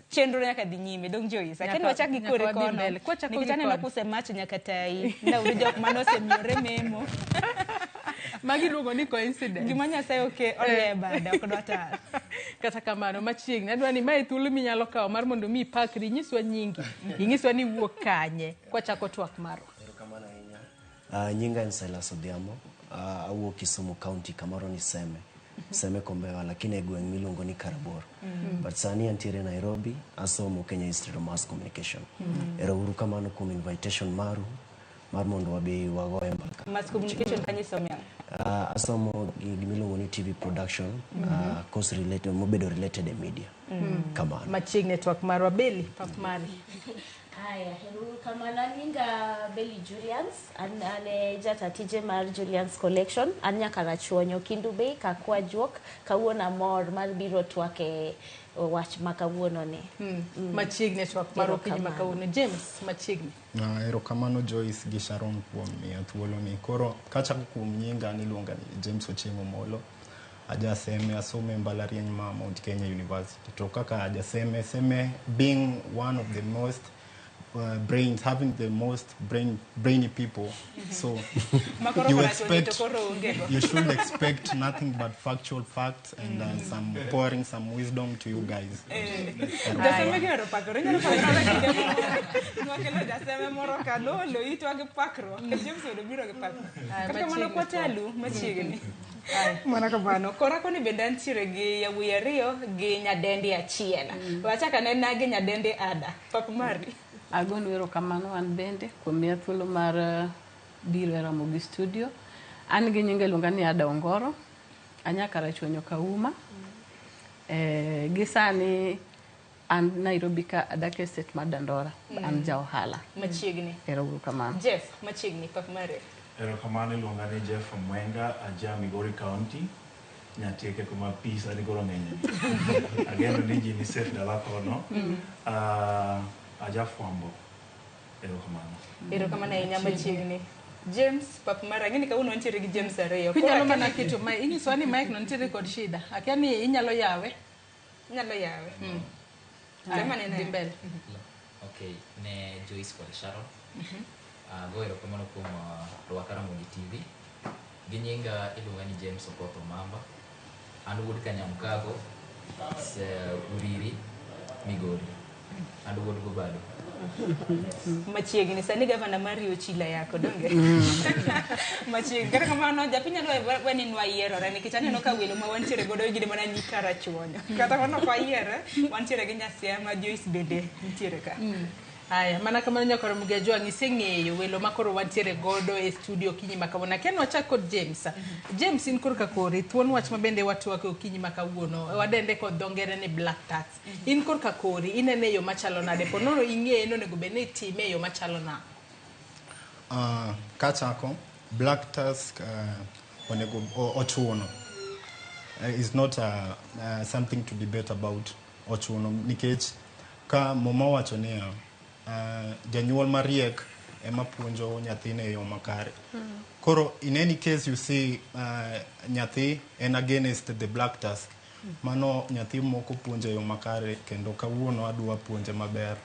chenro nyaka dhi nyime, dong Joyce. Akeni wachak gi kore kono. Nikech aneno kusemach nyaka tai. Ndauru jok mane osemiyore memo. Magi iluongo ni coincidence. Gima Nyasaye oke orie bade ok dwa tar. Kata kamano machiegni adwa ni mae thuolo minyalo kawo mar mondo mi ipakri, inyiswa nyingi, inyiswa ni iwuok kanye, kwachako twak marwa. Erokamano ahinya. Nyinga en Silas Odhiambo. Awuok Kisumu County, kamoro ni Seme. Seme Kombewa, lakini e gweng' miluongo ni Karabor. But sani antiere Nairobi, asomo Kenya Institute of Mass Communication. Ero uru kamano kuom invitation maru mar mondo wabi wagoye mbaka. Mass Communication kanyo isomo ang'o? Asomo gimiluongo ni TV production, course related, mobedo related e media. Kamano. Machiegni e twak marwa. Beli, pap mari. Haya, kamano nyinga Belly Julians, an e jata tije mar Julians Collection, an nyaka Rachuonyo Kindu Bay kakwa juok, kawuono amor mar biro twak e wach ma kawuono ni. Machiegni e twak mar okinyi ma kawuono. James, machiegni. Erokamano Joyce gi Sharon kuom miya thuolo ni. Koro kachako kuom nyinga niluonga ni James Ochieng' Omolo. Ajaseme, asome mbalariany ma Mount Kenya University. To kaka ajaseme, Seme being one of the most brains, having the most brainy people. So you expect, you should expect nothing but factual facts and some pouring some wisdom to you guys. Jaseme gihero pakore, inyalo pakore kinde moro. Nwakelo jaseme moro ka nolo itwa gi pakruok. James odo biro gi pakruok. Kata kamano kwatalu machiegni. Mana kamano. Kora koni bende antiere gi yawuoyi ariyo gi nyadendi achiel. Wachak anena gi nyadendi Ada. Pap mari. Agonu erokamano an bende kuom miya thuolo mar biro e Ramogi studio. An gi nyinga iluonga ni Ada Ongoro, anya Karachuonyo Kauma. Gi sani an Nairobi ka adak e state mar Dandora, an ja ohala. Machiegni. Ero uru kamano. Jeff, machiegni, pap mari. Erokamano iluonga ni Jeff Omwenga, aja Migori County. Nyatieke kuma pi sani koro ng'enye. Ageno ni ji ni safe dala kono. Aja fwambo. Erokamano. Erokamano ahinya machiegni. James pap mara ng'eni kawuono wantiere gi James ariyo. Koro Kinyalo mana akia- keto mic, inyisowa ni mic no nitiere kod shida. Akia ni inyalo yawe. Inyalo yawe. Aya, Sema nene. dhi mbele. Okay, ne Joyce kod Sharon. Ago erokamano kuom rwaka Ramogi TV. Gi nyinga iluonga ni James Okoth Omamba. An wuod Kanyamkago, Uriri, Migori. An wuod Gobado. Machiegni sani gavana mari ochila yako donge machiegni kata kamano japiny nyalo we ni nwayierore nikech aneno ka welo ma wantiere godo gin mana nyi Karachuonyo kata kamano ok wayiere wantiere gi Nyasiama Joyce bende nitiere ka. Aya, mana kamano nyakoro Mugejwang' iseng'eyo welo ma koro wantiere godo e studio okinyi ma kawuono. Akia ni wachak kod James. James in korka kori, thuon wach ma bende watwako e okinyi ma kawuono. Wadende kod dho ngere ni black tax. In korka kori, inene e yo machalo nade? Po nono ing'eye ni onego bed ni itime e yo machalo nade? Kachako, black tax onego ochuno is not something to debate about. Ochuno nikech ka Muma wacho niya, janyuol mariek ema puonjo nyathine e yo makare. Koro in any case you see nyathi en against the black tax, mano nyathi moko puonjo e yo makare kendo kawuono adwa puonje maber.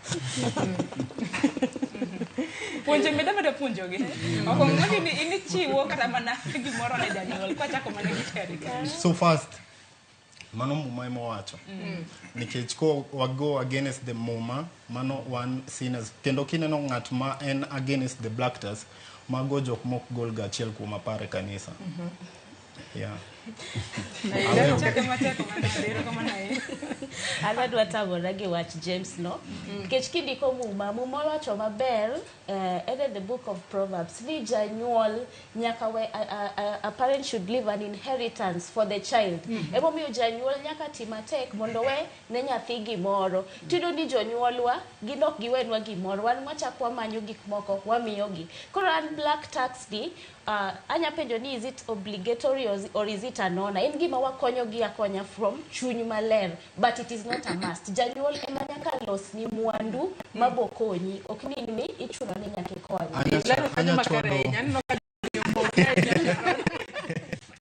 Puonje meda meda puonjogi. Ok ong'oni ni in ichiwo kata mana gimoro ne janyuol kwachako mana gi Terika. So first, mano Muma ema owacho. Nikech ko wa go against the Muma, mano wan sinners. Kendo kineno ng'at ma en against the black tax, mago jok mok gol ga 1/10 e kanisa. Yeah. Chake matek omenda erokamano ahinya. An adwa tamora gi wach James no. Nikech kindiko Muma, Muma wacho maber en e the book of Proverbs ni janyuol nyaka we a parent should leave an inheritance for the child. Emomiyo janyuol nyaka ti matek mondo we ne nyathi gimoro. Tiyudo ni jonyuolwa gin ok giwenwa gimoro, wan wachako wamanyo gik moko wamiyogi. Koro an black tax ni anya penjo ni is it obligatory or is it an honor? En gima wakonyogi akonya from chuny maler, but it is not a must. Janyuol ema nyaka losni mwandu mabokonyi, ok ni in mi ichuno ni nyaka ikonye. Lero kanyo makare ahinya. Aneno ka jomoko ahinya.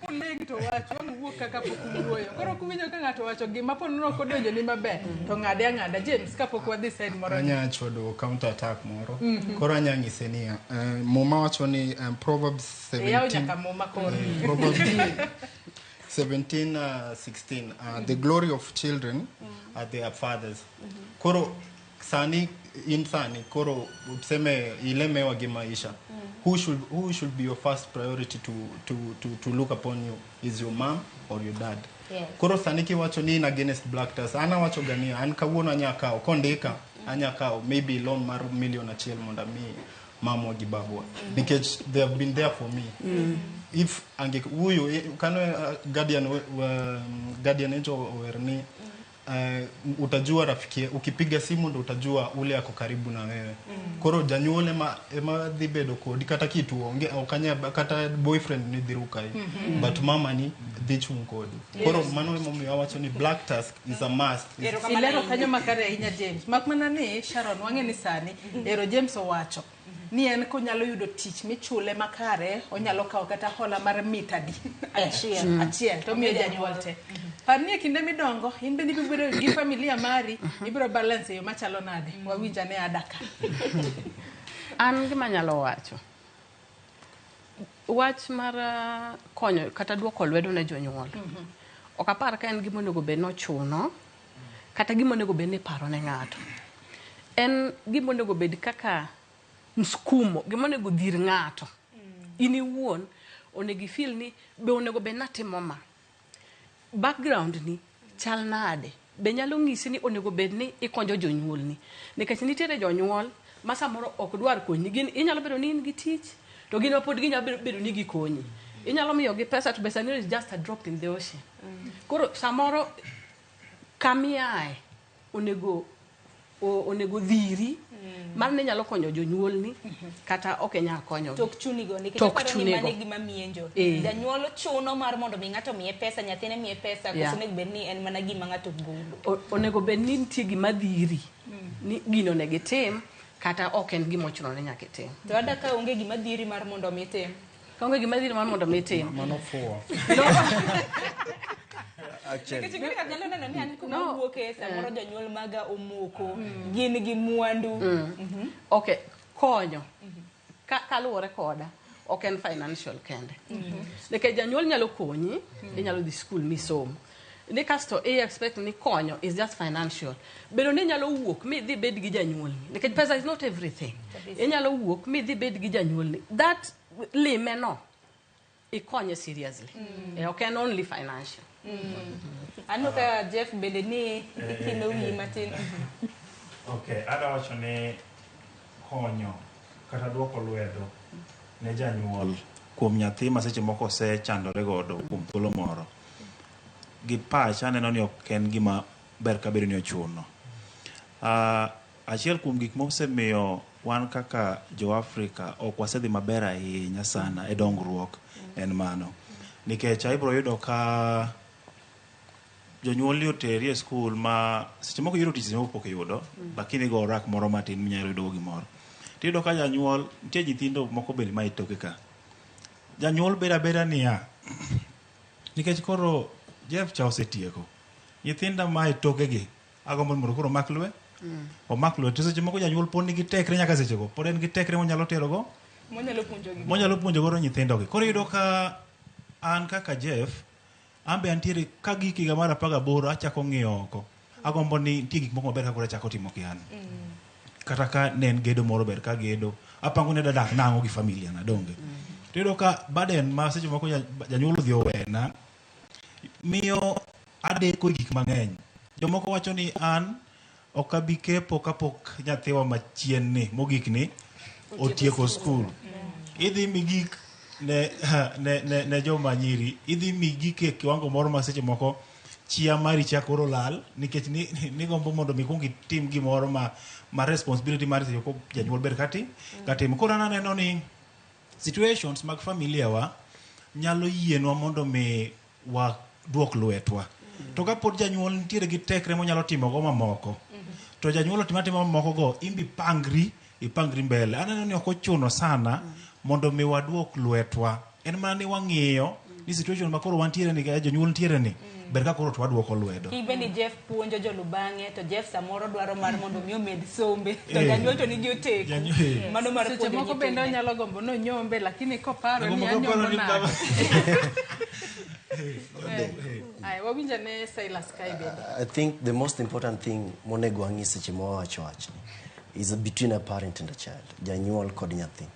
Uling to wach, wang' wuok kaka pok uwuoyo. Koro kuwinjo ka ng'ato wacho gima po nono ok odonjoni maber, to ng'ade ang'ada. James, kapok wadhi side moro. Anya chwado counter attack moro. Koro anya nyise niya, Muma wacho ni Proverbs Iyawo 17 nyaka Muma koro. Proverbs 17 16 the glory of children are their fathers. Koro sani in sani koro tuseme ilemewa gi maisha. Who should be your first priority to look upon you is your mom or your dad? Yes. Koro sani kiwacho ni in against black tax, an awacho ga niya, an kawuono anya kawo kondika, anya kawo maybe loan mar 1 million mondo ami mamwa gi babwa nikech they have been there for me. If ange wuyo kano guardian angel ower ni utajua rafiki ukipiga simu ndo utajua ule ako karibu na wewe. Koro janyuol ema dhi bedo kodi kata kituo onge ok anya kata boyfriend ni dhi rukai, but mama ni dhi chung' kodi. Koro mano emomiyo awacho ni black tax is a must. Ilero kanyo makare ahinya James. Mak mana ni Sharon wang'e ni sani ero James owacho ni en konyalo yudo tich michule makare onyalo kawo kata hola mar mita di Achiel. Achiel to miyo janyuol te. Par ni e kinde midongo in bende ibiro bedo gi familia mari, ibiro balance e yo machalo nade? Wawinj ane adaka. An gima anyalo wacho, wach mar konyo kata duoko lwedo ne jonyuol, ok apar ka en gima onego bed nochuno kata gima onego bed ni iparo ne ng'ato. En gima onego bed kaka msukumo, gima onego dhir ng'ato. In iwuon onego ifeel ni be onego bed natimo ma. Background ni chal nade? Be nyalo ng'isi ni onego bed ni ikonyo jonyuolni. Nikech nitiere jonyuol ma samoro ok dwar konyi. Gin inyalo bedo ni in gi tich to gin pod ginyalo bedo ni gikonyi. Inyalo miyogi pesa to pesa ni is just a drop in the ocean. Koro samoro kamiae onego dhiri mar ni inyalo konyo jonyuolni kata ok inyal konyogi. Tok chunigo nikech Tok aparo ni chunigo. mano e gima mienjo. Janyuol chuno mar mondo mi ng'ato miye pesa, nyathine miye pesa, koso onego bed ni en mana gima ng'ato golo. Onego bed ni nitie gima dhiri ni gino onego itim Kata ok en gima ochuno ni nyaka itim. To ada ka onge gima dhiri mar mondo mi itim. Ka onge gima dhiri mar mondo mi itim. Mano fuwo. Nikech ing'e ni nyalo neno ni an kuma No. awuoke samoro jonyuol maga omoko, gin gi mwandu. Okay, konyo. Kaluwore koda, ok en financial kende. Nikech janyuol nyalo konyi, inyalo dhi skul misom. Ni kasto i expect ni konyo is just financial. Bedo ni inyalo wuok mi dhi bed gi janyuolni. Nikech pesa is not everything. Kabisa. Inyalo wuok mi dhi bed gi janyuolni. That lime no, ikonye seriously. Ok en only financial. Aneno ka Jeff bende ni ikino wiyi matin. Okay, adwa wacho ni konyo kata duoko lwedo ne janyuol kuom nyathi ma seche moko osechandore godo kuom thuolo moro. Gi pacha aneno ni ok en gima ber kabedo ni ochuno. Achiel kuom gik mosemiyo wan kaka jo-Afrika ok wasedhi maber ahinya sana e dongruok en mano. Nikech ibiro yudo ka jonyuol oteri e skul ma seche moko iyudo tich seche moko pok iyudo lakini igo orak moro matin minyalo yudogo gimoro. Tiyudo ka janyuol nitie nyithindo moko bende ma e toke ka. Janyuol bedo abeda niya nikech koro Jeff cha osetieko. Nyithinda ma e tokegi agombo ni mondo koro omak lwe omak lwedo. To seche moko janyuol pod nigi tekre nyaka sechego pod en gi tekre monyalo terogo Monyalo puonjogi. monyalo puonjo godo nyithindogi. Koro iyudo ka an kaka Jeff an be antiere ka gik higa mar 18 achako ng'iyo oko. Agombo ni nitie gik moko maber ka koro achako timo kian. Kata ka ne en gedo moro ber ka gedo. Apango ni adadak nang'o gi familia na donge. To iyudo ka burden ma seche moko janyuol odhi owena miyo adeko e gik mang'eny. Jomoko wacho ni an ok abi kepo kapok nyathiwa machien ni mogik ni otieko skul. Idhi migik ne joma nyiri, idhi migik e kiwango moro ma seche moko chia mari cha koro lal nikech ni gombo mondo mi kuong itim gimoro ma responsibility mari seche moko janyuol ber katimo. Koro an aneno ni situations mag familia wa nyalo yienwa mondo mi waduok lwetwa. To kapod janyuol nitiere gi tekre monyalo timogo mamoko, to janyuol otimo atima mamoko go, in be ipangri mbele. Aneno ni ok ochuno sana mondo mi waduok lwetwa. En mana ni wang'iyo ni situation ma koro wantiere ni jonyuol nitiere ni ber ka koro to waduoko lwedo. Kik bende Jeff puonjo jolubang'e to Jeff samoro dwaro mar mondo mi omed sombe to Eh. janyuol to nigi oteku. Mano mar Seche puonjo moko bende nyithinde. onyalo gombo ni onyombe lakini koparo ni Gombo koparo anyombo ni nade. baba- Aya, wawinjo ane Silas kae bende. I think the most important thing monego wang'i seche ma wawacho wachni is between a parent and a child, janyuol kod nyathi.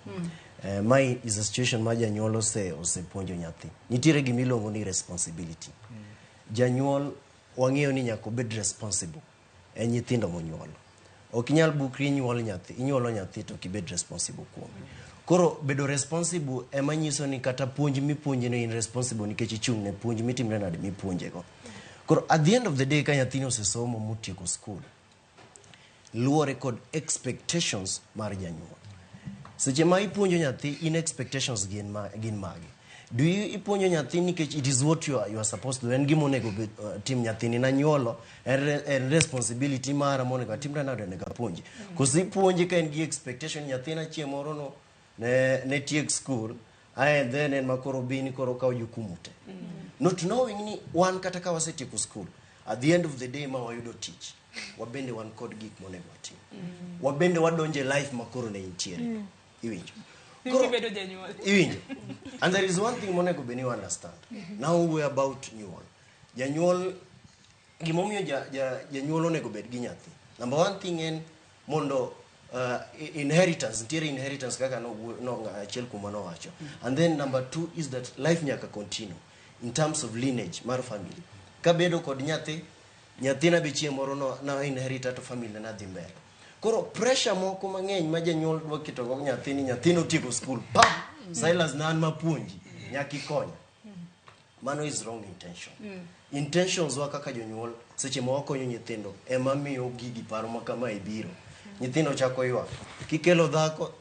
Mae is a situation ma janyuol osepuonjo nyathi. Nitiere gima iluongo ni responsibility. Janyuol wang'eyo ni nyaka obed responsible e nyithindo monyuolo. Ok inyal bukri inyuol nyathi, inyuolo nyathi to ok ibed responsible kuome. Koro bedo responsible ema nyiso ni kata puonj mipuonje no in responsible nikech ichung' ne puonj mitimre nade mipuonjego. Koro at the end of the day ka nyathini osesomo motieko school, luwore kod expectations mar janyuol. Seche ma ipuonjo nyathi in expectations gin mage? Do you ipuonjo nyathi nikech it is what you are supposed to do, en gima onego bed, tim nyathini nanyuolo, en responsibility mara monego atimre nade onego apuonje. Koso ipuonje ka en gi expectation nyathina chieng' moro no ne tiek school, ae then en ma koro bi ni koro okawo jukumu te. Not knowing ni wan kata ka wasetieko school, at the end of the day ma wayudo tich, wabende wan kod gik monego watim. Wabende wadonjo e life ma koro ne intiere. Iwinjo? Koro ibedo janyuol. Iwinjo? And there is one thing monego bed ni you understand. Now we about nyuol. Janyuol, gimomiyo janyuol onego bed gi nyathi. Number one thing en mondo inheritance, nitiere inheritance kaka no achiel kuom nowacho. And then number two is that life nyaka continue in terms of lineage mar family. Kabedo kod nyathi, nyathina be chieng' moro no, na inherit to family na dhi mbele. Koro pressure moko mang'eny ma janyuol dwa keto go nyathini, nyathini otieko school, pa! Silas na an mapuonji, nyaka ikonya. Mano is wrong intention. Intentions wa kaka jonyuol seche ma wakonyo nyithindo ema miyo gigi paro ma kamae biro. Nyithindo chako ywak. Kikelo dhako,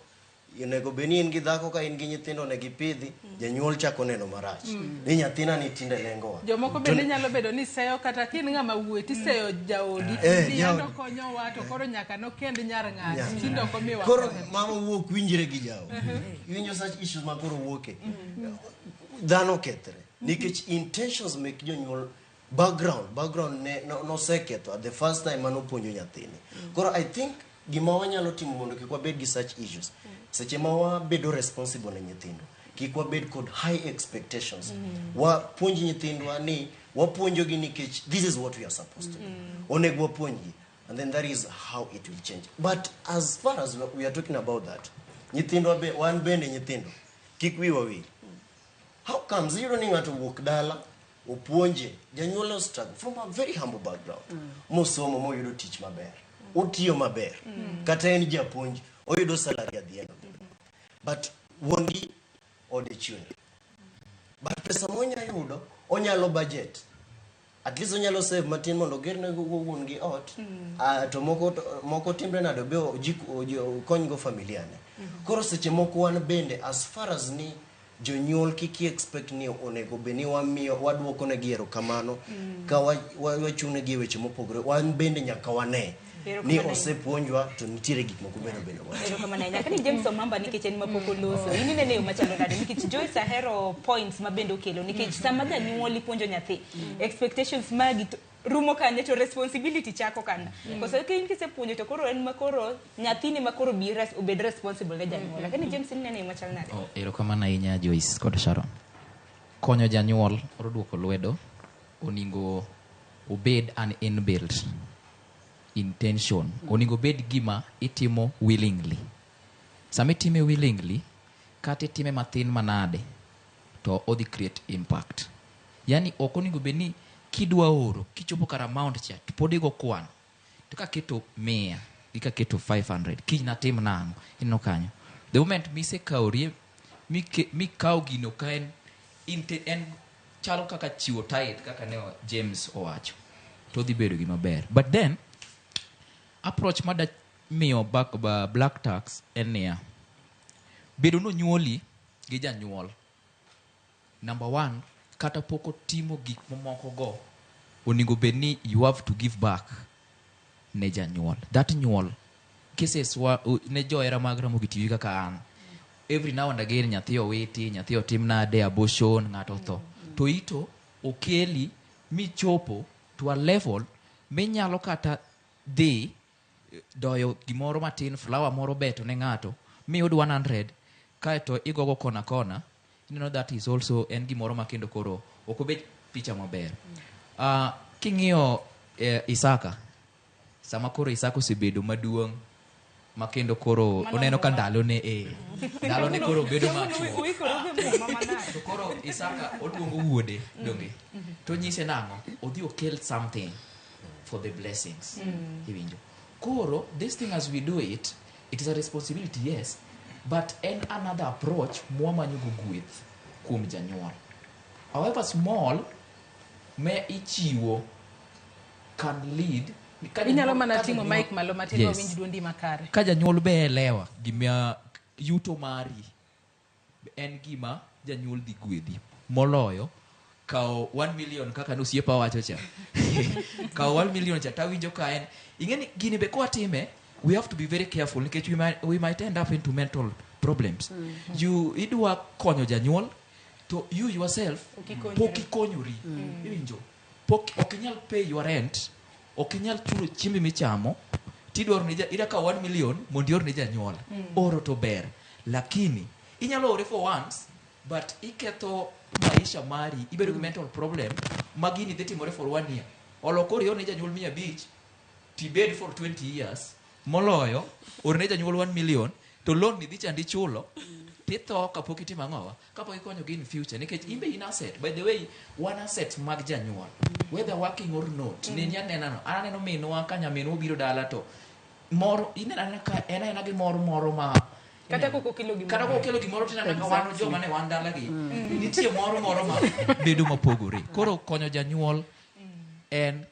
Onego bed ni in gi dhako ka in gi nyithindo onego ipidhi, janyuol chako neno marach. Ni nyathina ni tinde lengowa. Jomoko bende nyalo bedo ni seyo kata ka in ng'ama wuoyi tiseyo jaodi. Ni Jaodi. yando konyowa to koro nyaka nokend nyar ng'ato. Tinde ok omiwa Koro kony. mama wuok winjre gi jaodi. Iwinjo such issues ma koro wuoke. Dhano kethre nikech intentions mek jonyuol background ne noseketho at the first time manopuonjo nyathini. Koro I think gima wanyalo timo mondo kik wabed gi such issues, seche ma wabedo responsible ne nyithindo, kik wabed kod high expectations. Wapuonj nyithindwa ni wapuonjogi nikech this is what we are supposed to do. Onego wapuonjgi and then that is how it will change. But as far as we are talking about that, nyithindwa be, wan bende nyithindo kik wiwa wil. How comes iyudo ni ng'ato wuok dala opuonje janyuol ostruggle from a very humble background mosomo moyudo tich maber, otiyo maber, kata en japuonj oyudo salary at the end of the day, but wuon gi ode chwer, but pesa monya yudo onyalo budget, at least onyalo save matin mondo ogerne go wuon gi ot. To moko timre nade be okonygo familia ne. Koro seche moko wan bende as far as ni jonyuol kik expect ni onego bed ni wamiyo waduoko negi erokamano ka wachung' negi e weche mopogore, wan bende nyaka wane ni Erokamano. osepuonjwa to nitiere gik moko bende watimo. Erokamano ahinya. Kani James Omamba nikech en mapok oloso. In inene yo machalo nade nikech Joyce ahero points ma bende okelo nikech sama janyuol ipuonjo nyathi expectations magi to rumo kanye to responsibility chako kana. Koso ka in kisepuonjo to koro en makoro nyathini makoro bi obed responsible ne janyuol. Lakini James in inene yo machalo nade? Oh, erokamano ahinya Joyce kod Sharon. Konyo janyuol or duoko lwedo oningo obed an inbuilt intention. Oningo obed gima itimo willingly. Sama itime willingly, kata itime mathin manade, to odhi create impact. Yani ok oningo bed ni kidwa oro, kichopo kar amount cha, to pod igo kwan. To kaketo 100 gi kaketo 500, kiny natim nang'o? Ineno kanyo. The moment misekawrie, mikawo gino ka en, en chalo kaka chiwo tithe kaka ne James owacho, to odhi bedo gima ber. But then, approach mada miyo black tax en niya, bedo nonyuoli gi janyuol, number one, kata pok otimo gik mamoko go, onego bed ni you have to give back ne janyuol. That nyuol, cases wa, ne johera mag Ramogi TV kaka an, every now and again nyathi owiti, nyathi otim nade, abortion, ng'ato otho. To ito okeli michopo to a level minyalo kata dhi doyo gimoro matin, flower moro beto ne ng'ato, miyud 100, kaeto igogo kona kona, ineno that is also en gimoro ma kendo koro ok obed picha maber. King'iyo Isaka, sama koro Isaka osebedo maduong' ma kendo koro Mano oneno ka muma. ndalone koro bedo machuok. Uikoro gi muma manade. To koro Isaka oluongo wuode, donge? To nyise nang'o? Odhi okel something for the blessings. Iwinjo? Koro, this thing as we do it, it is a responsibility, yes, but en another approach mwamanyogo gweth kuom janyuol. However small, me ichiwo can lead. Ka Inyalo janyuol- mana ka ting'o janyuol- mic malo matin Yes. wawinj duondi makare. Ka janyuol be elewa gima yuto mari en gima janyuol dhi gwedhi moloyo kawo 1 million kaka ne osiepa wacho cha. Kawo 1 million cha tawinjo ka en ing'eni gini be kwatime we have to be very careful nikech we might end up into mental problems. You idwa konyo janyuol to you yourself Ok ikonyori. pok ikonyori. Iwinjo? Pok ok inyal pay your rent, ok inyal chulo chiembi michamo, tidwaro ni idwa kawo 1 million mondo ior ne janyuol. Oro to ber, lakini inyalo ore for once but iketho maisha mari, ibedo gi mental problem ma gini dhi timore for 1 year. Olokore ior ne janyuol 500 tibed for 20 years moloyo or ne janyuol 1 million to loan ni dhi chandi chulo titho kapok itimo ang'owa, kapok ikonyogi in future nikech in be in asset. By the way, wan assets mag janyuol whether working or not. Neni anena no, an aneno minwa ka nyaminwa obiro dala to moro ineno anena ka en aena gi mor moro ma Kata kok okelo gimoro. Kata kok okelo gimoro tineno ka wan joma ne wan dalagi nitie moro moro ma bedo mopogore. Koro konyo janyuol en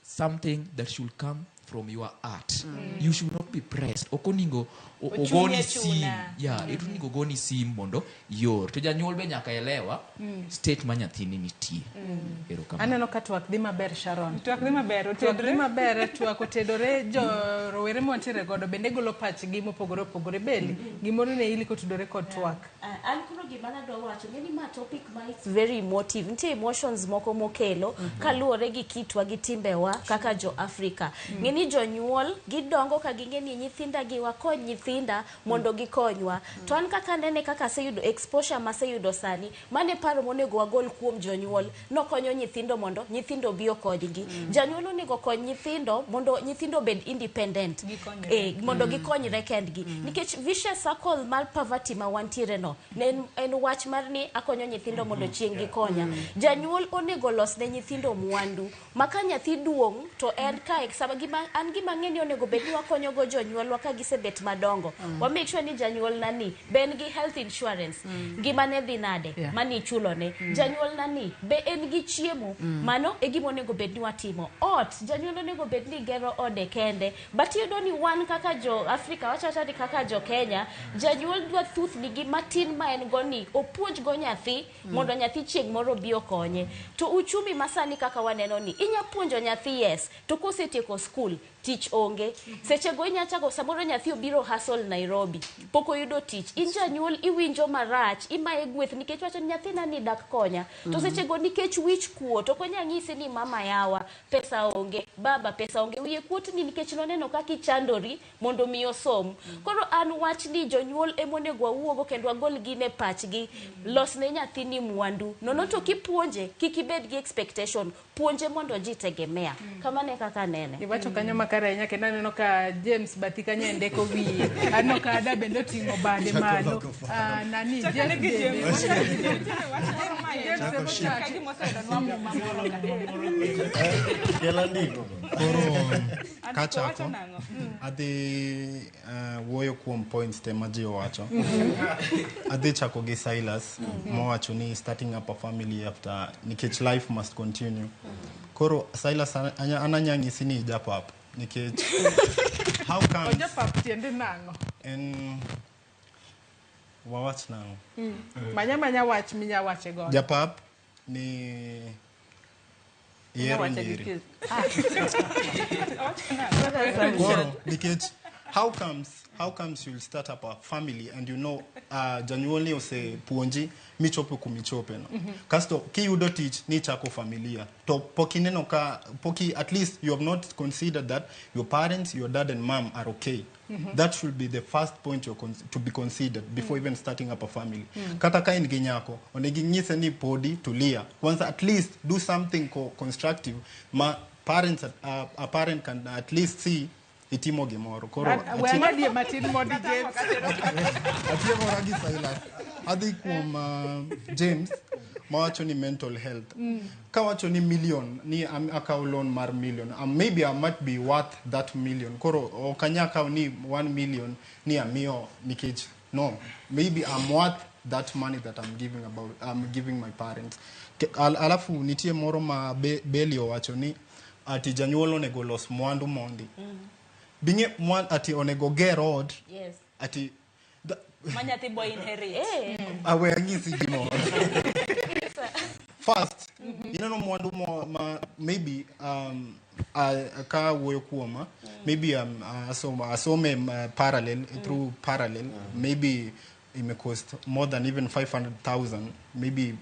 something that should come from your heart. You should not be be pressed. Ok oningo Ochune ogoni sim. achuna. Yeah, mm oningo ogoni sim mondo ior. To janyuol be nyaka elewa state ma nyathini nitie. Erokamano. Aneno ka twak dhi maber Sharon. Twak dhi maber, Twak dhi otedre. maber, twak otedore, jo rowere mwantiere godo bende golo pachgi mopogore opogore. Beli, gimoro ne ili kotudore kod twak. An koro gima nadwa wacho ng'eni ma topic ma it's very emotive nitie emotions moko mokelo kaluwore gi kitwa gi timbewa kaka jo Afrika. Ng'eni jonyuol gidongo ka ging'e ni nyithinda gi wakony nyithinda mondo gikonywa. To an kaka nene kaka aseyudo exposure maseyudo sani, mane paro monego wagol kuom jonyuol nokonyo nyithindo mondo nyithindo obi okonygi. Janyuol onego okony nyithindo mondo nyithindo obed independent. Mondo gikonyre kendgi. Nikech vicious circle mar poverty ma wantiere no, ne en wach mar ni akonyo nyithindo mondo chieng' gikonya. Janyuol onego los ne nyithindo mwandu ma ka nyathi duong' to en kae sama gima an gima ng'e ni onego bed ni wakonyo go jonyuolwa ka gisebet madongo. Wa make sure ni janyuol na ni be en gi health insurance, ngimane dhi nade, mani ichulone. Janyuol na ni be en gi chiemo, mano e gima onego bed ni watimo. Ot, janyuol onego bed ni gero ode kende. But iyudo ni wan kaka jo Afrika, wachacha ni kaka jo Kenya, janyuol dwa thuthni gi matin ma en go ni opuonj go nyathi mondo nyathi chieng' moro obi okonye. To uchumi masani kaka waneno ni inya puonjo nyathi yes, to kosetieko school tich onge. Sechego inya chako samoro nyathi obiro hustle Nairobi, pok oyudo tich. In janyuol iwinjo marach, imaye gweth nikech wacho ni nyathina ni dak konya. To sechego nikech wich kuot, ok onya nyisi ni mama yawa pesa onge, baba pesa onge. Wiye kuot ni nikech noneno kaka ichandori mondo mi osom. Koro an wach ni jonyuol emonego wawuogo kendo wagol gine e pachgi. Los ne nyathini mwandu. Nono to kipuonje, kik ibed gi expectation. Puonje mondo jitegemea. Kamano e kaka anene. Iwacho kanyo makare ahinya kendo aneno ka James bathi kanyo endeko wiye. Aneno ka Ada bende oting'o bade malo. Nani Chakane Jeff gi bende. James. James Chako ema shit. chako. Ka gima oseyudonwa muma moro ka. Kela ndiko. Koro Andiko kachako wacho nang'o? adhi wuoyo kuom points te ma ji owacho. Adhi chako gi Silas mowacho ni starting up a family after nikech life must continue. Koro Silas an anya nyisi ni ijapap nikech how comes Ojapap tiende nang'o? en wawach nang'o? Manya manya wach minya wache godo. Japap ni yiero Inya wache gi nyiri. Koro nikech how comes you'll start up a family and you know janyuolni osepuonji michopo kumichope no. Kasto kiyudo tich ni chako familia to pok ineno ka poki at least you have not considered that your parents, your dad and mom are okay. That should be the first point you're to be considered before even starting up a family. Kata ka in gi nyako onego inyise ni podi tulia kwanza, at least do something constructive ma parents, a parent can at least see itimo gimoro. Koro We ang'adie matin mondi James. atiekora gi Silas. Adhi kuom James mawacho ni mental health. Kawacho ni million ni akawo loan mar million, maybe I might be worth that million. Koro ok anya kawo ni 1 million ni amiyo nikech no, maybe I'm worth that money that I'm giving about I'm giving my parents. Alafu nitie moro ma Beli owacho ni ati janyuol onego los mwandu mondi. Bing'e ati onego ger ot. Ati Ma nyathi bo inherit. Awe anyisi gimoro. First, ineno mwandu mo ma maybe ka wuoyo kuoma, maybe asome parallel through parallel, maybe it may cost more than even 500,000, maybe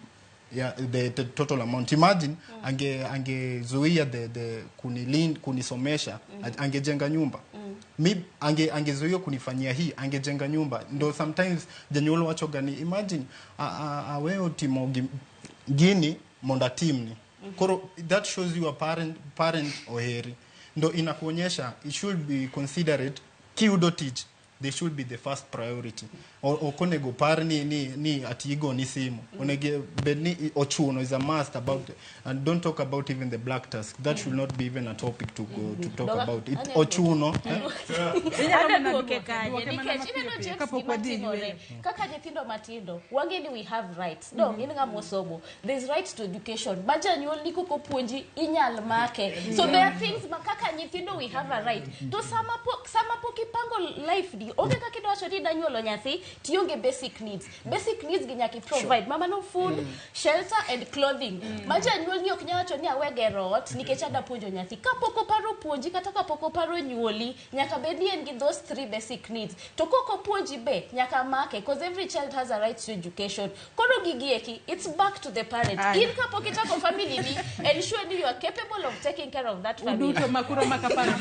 yeah, the total amount. Imagine angezuia the kunisomesha, angejenga nyumba. Maybe angezuia kunifanyia hii, angejenga nyumba. Ndo sometimes janyuol wacho gani, imagine aweyo timo gini mondo atimni. Koro that shows you a parent oheri. Ndo inakuonyesha it should be considerate kiyudo tich, they should be the first priority. Ok onego par ni ati igoni simu. Onego bed ni ochuno is a must about, and don't talk about even the black tax. That should not be even a topic to go to talk about. It ochuno. Inyalo mana Aduoke duoke, kanye duoke mana nikech mapiyo ineno piyo James kapok gima wadhi e timore yueyo. Kaka nyithindo matindo wang'e ni we have rights no in ng'ama osomo, there's right to education ma janyuol ni kokopuonji inyal make, so there are things ma kaka nyithindo we have a right to sama pok ipango life di onge kaka idwacho ni idanyuolo nyathi tionge basic needs. Basic needs gi nyaka i-provide mama no food, shelter and clothing ma janyuol ni ok nyal wacho ni awe gero ot nikech ada puonjo nyathi kapok oparo puonji kata kapok oparo nyuoli. Nyaka bed ni en gi those three basic needs, to kok opuonji be nyaka make, because every child has a right to education. Koro gigi eki, it's back to the parent. Aya. In kapok ichako family ni, ensure ni you are capable of taking care of that family. Uduto makuro makaparo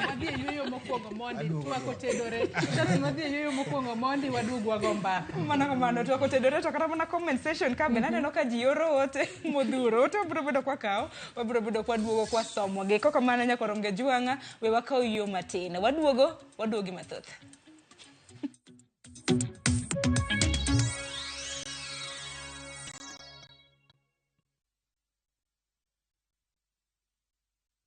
wadhi e yueyo mokwongo mondi twako tedore. Sharon, wadhi e yueyo mokwongo mondi waduog wago mbaka. Mana kamano, twako tedore to kata mana comment section ka bende aneno ka ji oro ote modhuro. Ote wabiro bedo kwakawo, wabiro bedo kwaduogo kwasomogi. Kok kamano nyakwarom Gajuang'a, we wakaw yo matin. Waduogo, waduogi mathoth.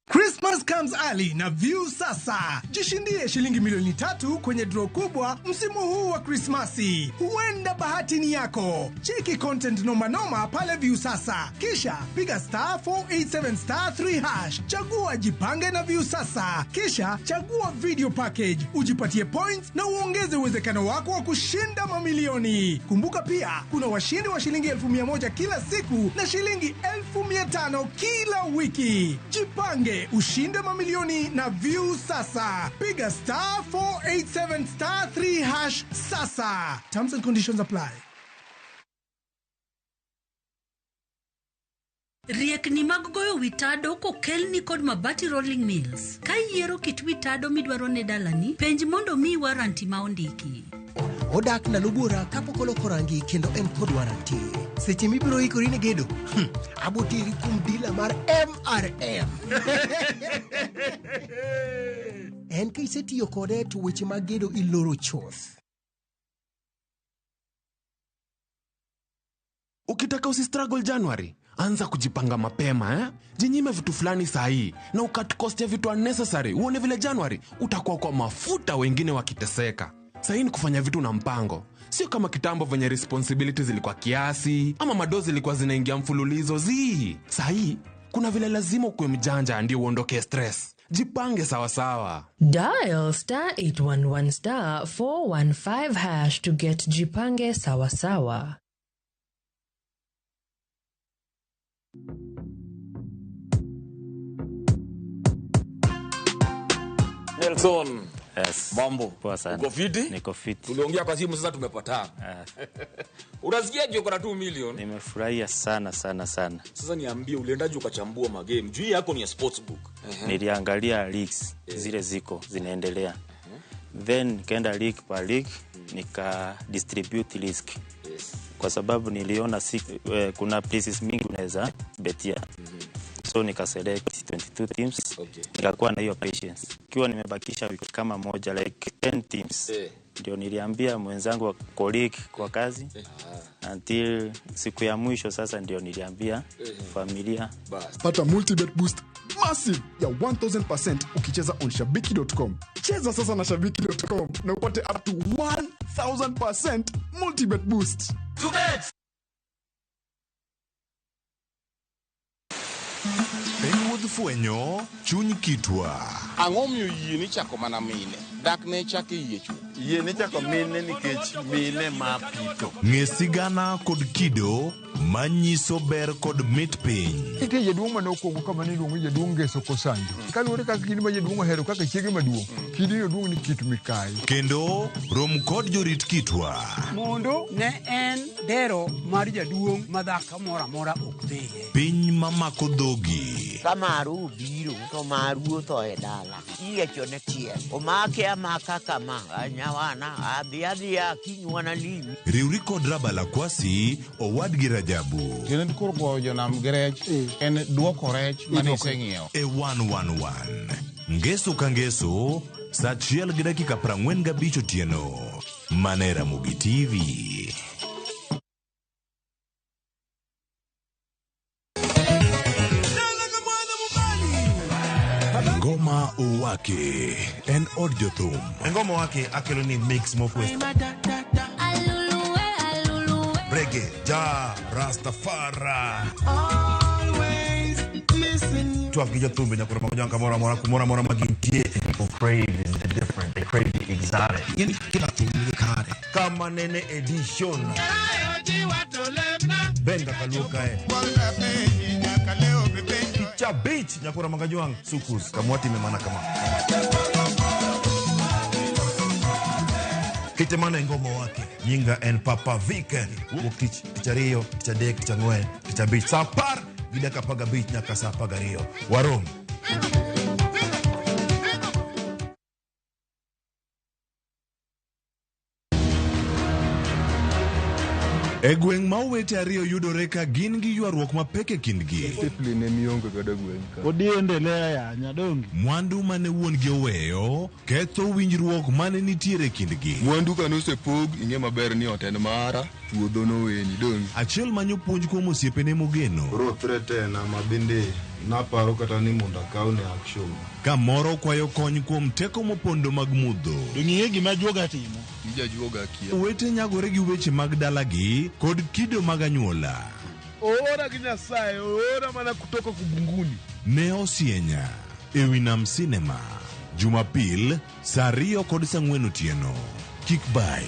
Christmas comes early na View Sasa. Jishindie shilingi milioni 3 kwenye draw kubwa msimu huu wa Krismasi. Huenda bahati ni yako. Cheki content noma noma pale View Sasa. Kisha piga *487*3#. Chagua jipange na View Sasa. Kisha chagua video package. Ujipatie points na uongeze uwezekano wako wa kushinda mamilioni. Kumbuka pia kuna washindi wa shilingi 100,000 kila siku na shilingi 500,000 kila wiki. Jipange ushinde mamilioni na View Sasa. Piga *487*3# sasa. Terms and conditions apply. Riekni mag goyo wi tado kokelni kod Mabati Rolling Mills. Ka iyiero kit wi tado midwaro ne dalani, penj mondo miyi waranti ma ondiki. Odak ndalo buora kapok oloko rangi kendo en kod warranty. Seche mibiro ikori ne gedo, aboteri kuom dila mar MRM. En ka isetiyo kode to weche mag gedo iloro chuth. Ukitaka usistruggle January, anza kujipanga mapema eh? Jinyime vitu fulani sahii na ucut cost ya vitu unnecessary. Uone vile January utakuwa kwa mafuta wengine wakiteseka. Sahii ni kufanya vitu na mpango, sio kama kitambo venye responsibilities zilikuwa kiasi ama madozi zilikuwa zinaingia mfululizo zii. Sahii kuna vile lazima ukuwe mjanja ndio uondoke stress. Jipange sawasawa. Dial *811*415# to get Jipange Sawasawa. Nelson. Yes. Mambo. Poa sana. Uko fiti? Niko fiti. Tuliongea kwa simu sasa tumepatana. Unasikia uko na 2 million? Nimefurahia sana sana sana. Sasa niambie uliendaje ukachambua magame? Juu yako ni ya sportsbook. Niliangalia leagues zile ziko zinaendelea. Then nikaenda league per league nika distribute risk. Kwa sababu niliona kuna places mingi unaweza betia. So nika select 22 teams. Nikakuwa na hiyo patience. Ikiwa nimebakisha wiki kama moja like 10 teams. Ndio niliambia mwenzangu wa colleague kwa kazi. Until siku ya mwisho sasa ndio niliambia familia. Pata multibet boost massive ya 1000% ukicheza on shabiki.com. Cheza sasa na shabiki.com na upate up to 1000% multibet boost. Piny fwenyo chuny kitwa. Ang'o miyo yie ni chako mana mine? Dak ne chako yie chuth. Yie ni chako mine nikech mine ma pitho. Ng'e sigana kod kido manyiso ber kod mit piny. Nitie jaduong' mane okwongo kama niluongo ni jaduong' Ngeso Kosanjo. Kaluwore kaka kidi ma jaduong' ohero kaka chiege maduong', kidi no duong' ni Kit Mikayi. Kendo rom kod jorit kitwa. Mondo ne en dero mar jaduong' ma dhako moro amora ok dhiye. Piny mamako dhogi. Ka maru obiro to maru otho e dala. Iyiechone tiel. Omake amaka kama nyawana adhi adhiya kiny wanalimi. Riwri kod Rabala Kwasi owadgi Rajabu. Tiende koro goyo jonam gi rech en duoko rech mane iseng'iewo. E 111 Ngeso ka ngeso saa 1:45 otieno. Mana e Ramogi TV. Ngoma Owake en od jothum. Ngoma Owake akelo ni mix mokwe. Reggae, ja, Rastafari. Twak gi jothumbe nyaka romo jang kamoro amora kumoro amora ma gintie. People crave is the different. They crave the exotic. Yani kila thum nigi kare. Kama nene edition. Benga kaluo kae. Picha beach nyakura magajuang sukus kamwati memana kama. Kitemana ngoma wake nyinga en Papa Vic wuok tich tich ariyo tich adek tich ang'wen tich abich saa apar gi dakika apar gabich nyaka saa apar gariyo warom. E gweng' ma owete ariyo yudore ka gin gi ywaruok mapek e kindgi. Discipline emionge godo e gweng' ka. Odi endelea ya nyadongi. Mwandu mane wuon-gi oweyo ketho winjruok mane nitiere e kindgi. Mwandu ka nosepog ing'e maber ni ot en mara, puodho noweni donge. Achiel manyo puonj kuom osiepene mogeno. Koro threaten-a ma bende naparo kata ni mondo akawne action. Ka moro kwayo kony kuom teko mopondo mag mudho. Dong' ing'e gima ajuoga timo? Tij ajuoga akia. Owete nyagore gi weche mag dalagi kod kido mag anyuola. Oora gi Nyasaye, oora mana kutoka kubunguni. Ne osienya e wi Nam Cinema, Jumapil saa ariyo kod saa ang'wen otieno. Kik bayi.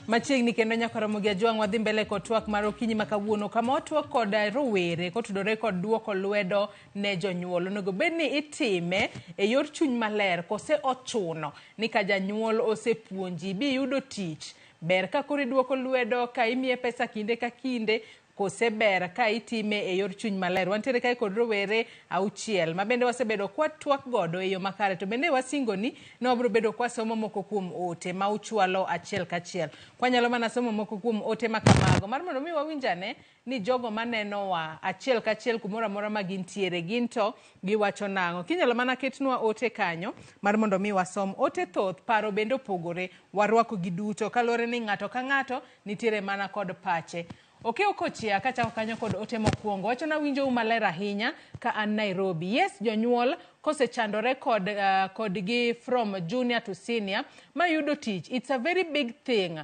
Machiegni kendo nyaka Ramogi Ajwang' wadhi mbele kod twak mar okinyi ma kawuono kama watwak kod rowere kotudore kod duoko lwedo ne jonyuol. Onego bed ni itime e yor chuny maler kose ochuno ni ka janyuol osepuonji biyudo tich. Ber ka koro iduoko lwedo ka imiye pesa kinde ka kinde kose ber ka itime e yor chuny maler. Wantiere kae kod rowere auchiel ma bende wasebedo kwa twak godo e yo makare to bende wasingo ni ne wabiro bedo kwa somo moko kuom ote ma uchwalo achiel kachiel. Kwanyalo mana somo moko kuom ote ma kamago mar mondo mi wawinjane ni jogo manenowa achiel kachiel kumoro amora ma gintiere gin to giwacho nang'o. Kinyalo mana ketnwa ote kanyo mar mondo mi wasom. Ote thoth, paro bende opogore, warwako gi duto kaluwore ni ng'ato ka ng'ato nitiere mana kod pache. Okew kochia kachako kanyo kod ote mokwongo. Wacho nawinjou maler ahinya ka an Nairobi. Yes, jonyuol kosechandore kod kodgi from junior to senior mayudo tich. It's a very big thing.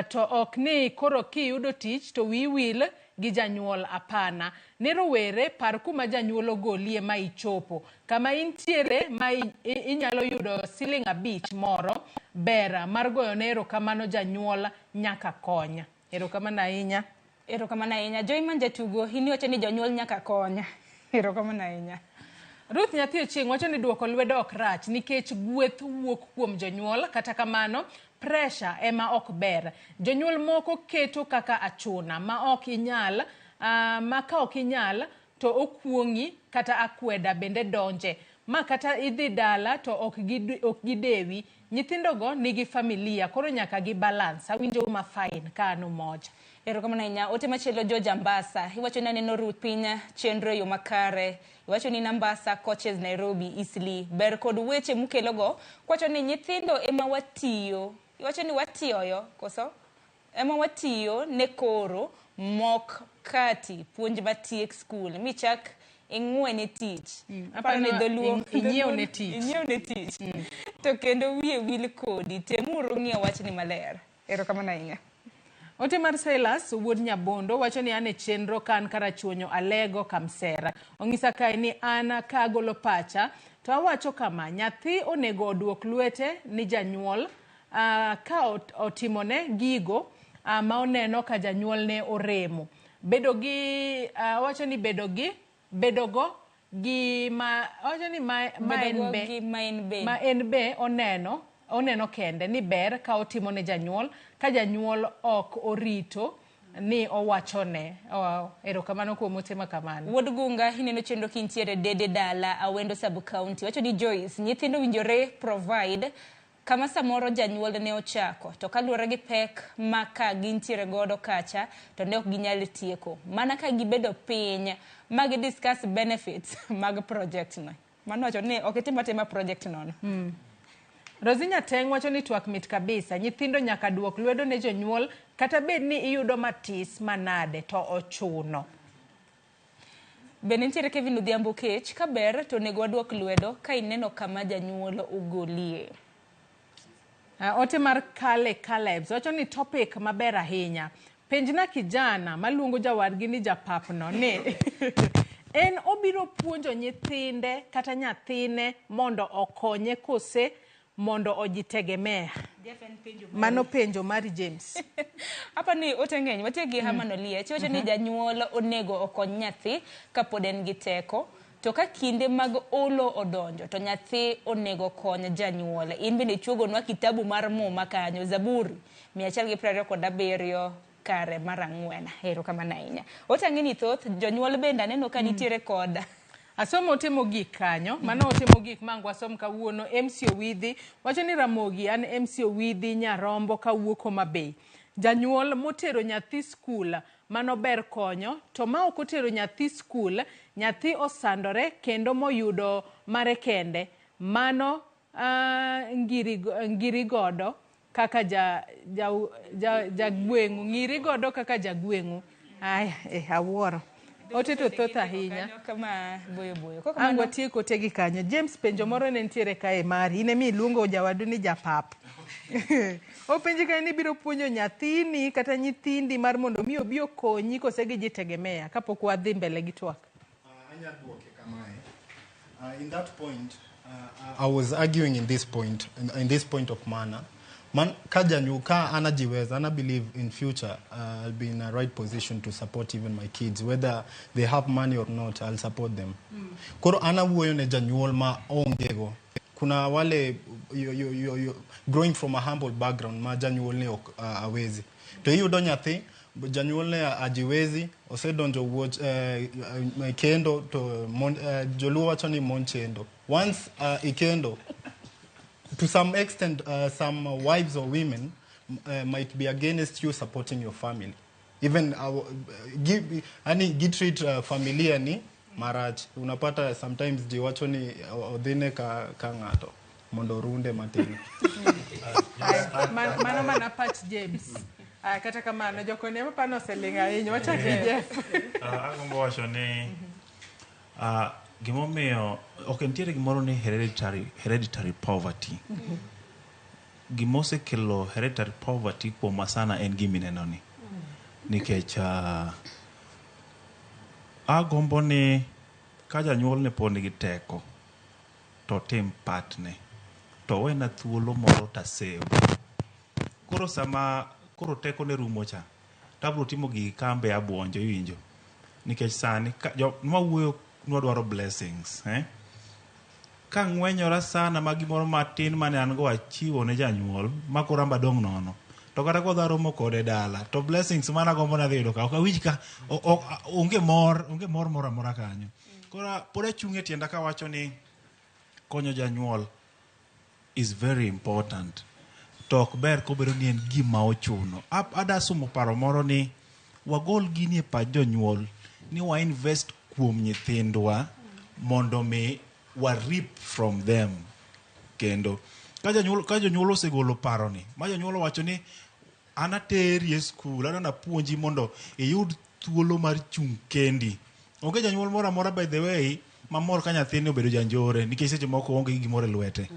To ok ni koro kiyudo tich to wiyi wil gi janyuol apana. Ne rowere par kuma janyuol ogolie ma ichopo. Kama intiere ma inyalo yudo siling 5 moro, ber mar goyone erokamano janyuol nyaka kony. Erokamano ahinya. Erokamano ahinya. Joy man jatugo, in iwacho ni jonyuol nyaka konya. Erokamano ahinya. Ruth Nyathi Ochieng' wacho ni duoko lwedo ok rach nikech gweth wuok kuom jonyuol, kata kamano pressure ema ok ber. Jonyuol moko keto kaka achuna ma ok inyal, ma ka ok inyal to okuong'i kata akweda bende donje. Ma kata idhi dala to ok gidewi. Nyithindogo nigi familia, koro nyaka gi balance. Awinjo ma fine ka an umoja. Erokamano ahinya. Ote machielo George Ambasa. Iwacho ni aneno Ruth piny chenro e yo makare. Iwacho ni Nambasa, Coaches Nairobi, Eastleigh. Ber kod weche mukelogo. Kwacho ni nyithindo ema watiyo. Iwacho ni watiyoyo, koso? Ema watiyo ne koro mok kati puonj matiek skul. Michak ing'we ne tich. Aparo ni dholuo inyiew ne tich. Inyiew ne tich. To kendo wiye wil kodi. Temuru ng'iyo wachni maler. Erokamano ahinya. Ote mar Silas wuod Nyabondo wacho ni an e chenro ka an Karachuonyo Alego Kamsera. Ong'isa kae ni an ka agolo pacha to awacho kama, nyathi onego oduok lwete ni janyuol ka otimone gigo ma oneno ka janyuol ne oremo. Bedo gi wacho ni bedo gi bedogo gi ma wacho ni ma en be ma en be oneno kende ni ber ka otimo ne janyuol ka janyuol ok orito ni owachone. Erokamano kuom ote ma kamano. Wuod Gunga, ineno chenro kintiere Dede Dala, Awendo Sub County. Wacho ni Joyce, nyithindo winjore provide Kama samoro janyuol ne ochako, to kaluwore gi pek ma ka gintiere godo kacha, to ne ok ginyal tieko. Mana ka gibedo piny ma gi discuss benefits mag project no. Mano wacho ni ok itim atima project nono. Rosinya Teng wacho ni twak mit kabisa. Nyithindo nyaka duok lwedo ne jonyuol kata bed ni iyudo matis manade to ochuno. Bende nitiere Kevin Odhiambo Kech, ka ber to onego waduok lwedo ka ineno kama janyuol ogolie. Ote mar Kale Calebs wacho ni topic maber ahinya. Penjna kijana maluongo jawadgi ni japapno ni en obiro puonjo nyithinde kata nyathine mondo okonye kose mondo ojitegemea. Mano penjo mari James. Hapa ni ote ng'eny, watie gi Herman Oliech, wacho ni janyuol onego okony nyathi kapod en gi teko. To ka kinde mag olo odonjo to nyathi onego kony janyuol. In bende ichuogonwa kitabu mar muma kanyo, Zaburi 127 kare mar 4. Erokamano ahinya. Ote ang'e ni thoth jonyuol bende aneno ka nitiere kod Asomo ote mogik kanyo, mano ote mogik ma ang' wasom kawuono. MC Owidhi wacho ni Ramogi, an MC Owidhi Nyarombo kawuok Homa Bay. Janyuol motero nyathi skul mano ber konyo, to ma ok otero nyathi skul, nyathi osandore kendo moyudo mare kende. Mano ngiri godo kaka jagweng'u, ng'iri godo kaka jagweng'u. Aya, awuoro. Ote to thoth ahinya. Kama boyo boyo. Ang' watieko otegi kanyo. James, penjo moro ne nitiere kae mari. In ema iluongo jawadu ni japap. Openji kae ni ibiro puonjo nyathini kata nyithindi mar mondo mi obi okonyi kose gijitegemea kapok wadhi mbele gi twak. Anya duoke kamae. In that point, I was arguing in this point, in this point of manner. Man, ka janyu, ka anajiweza, ana believe in future, I'll be in a right position to support even my kids. Whether they have money or not, I'll support them. Koro ana wuoyo ne janyuol ma ongego. Kuna wale you growing from a humble background ma janyuol ne ok awezi. To iyudo nyathi, janyuol ne ajiwezi, osedonjo wuoch kendo to mon, joluo wacho ni mon chendo. Once ikendo, to some extent, some wives or women might be against you supporting your family. Even give, ani gitreat familia ni marach. Unapata sometimes ji wacho ni odhine ka ng'ato mondo orunde matin. Mano mana pach James. Kata kamano jokoni ema pano oseling' ahinya. Wachak gi Jeff. Agombo wacho ni gimomiyo ok nitiere gimoro ni hereditary poverty. Gimosekelo hereditary poverty kuomwa sana en gimineno ni. Nikech agombo ni ka janyuol ne pod nigi teko to tim partne to wena thuolo moro tasave. Koro sama koro teko ne rumo cha tabro timo gigi kambe abuonjo iwinjo. Nikech sani nwawuoyo nwadwaro blessings, Ka ng'wenyora sana ma gimoro matin mane an go achiwo ne janyuol ma koro amba dong' nono. To kata kodhi romo kode dala to blessings mana gombo nadhi yudo ka ok awinj ka onge mor, onge mor moro amora kanyo. Koro pod achung' e tienda kawacho ni konyo janyuol is very important. To ok ber kobedo ni en gima ochuno. Ada sumo paro moro ni wagol gini e pach jonyuol ni wa invest kuom nyithindwa mondo mi wa reap from them. Kendo ka jonyuol osegolo paro ni, ma jonyuol owacho ni an ateri e skul, adwa napuonji mondo iyud thuolo mar chung' kendi. Onge janyuol moro amora by the way mamor ka nyathine obedo janjore nikech seche moko oonge gi gimoro e lwete.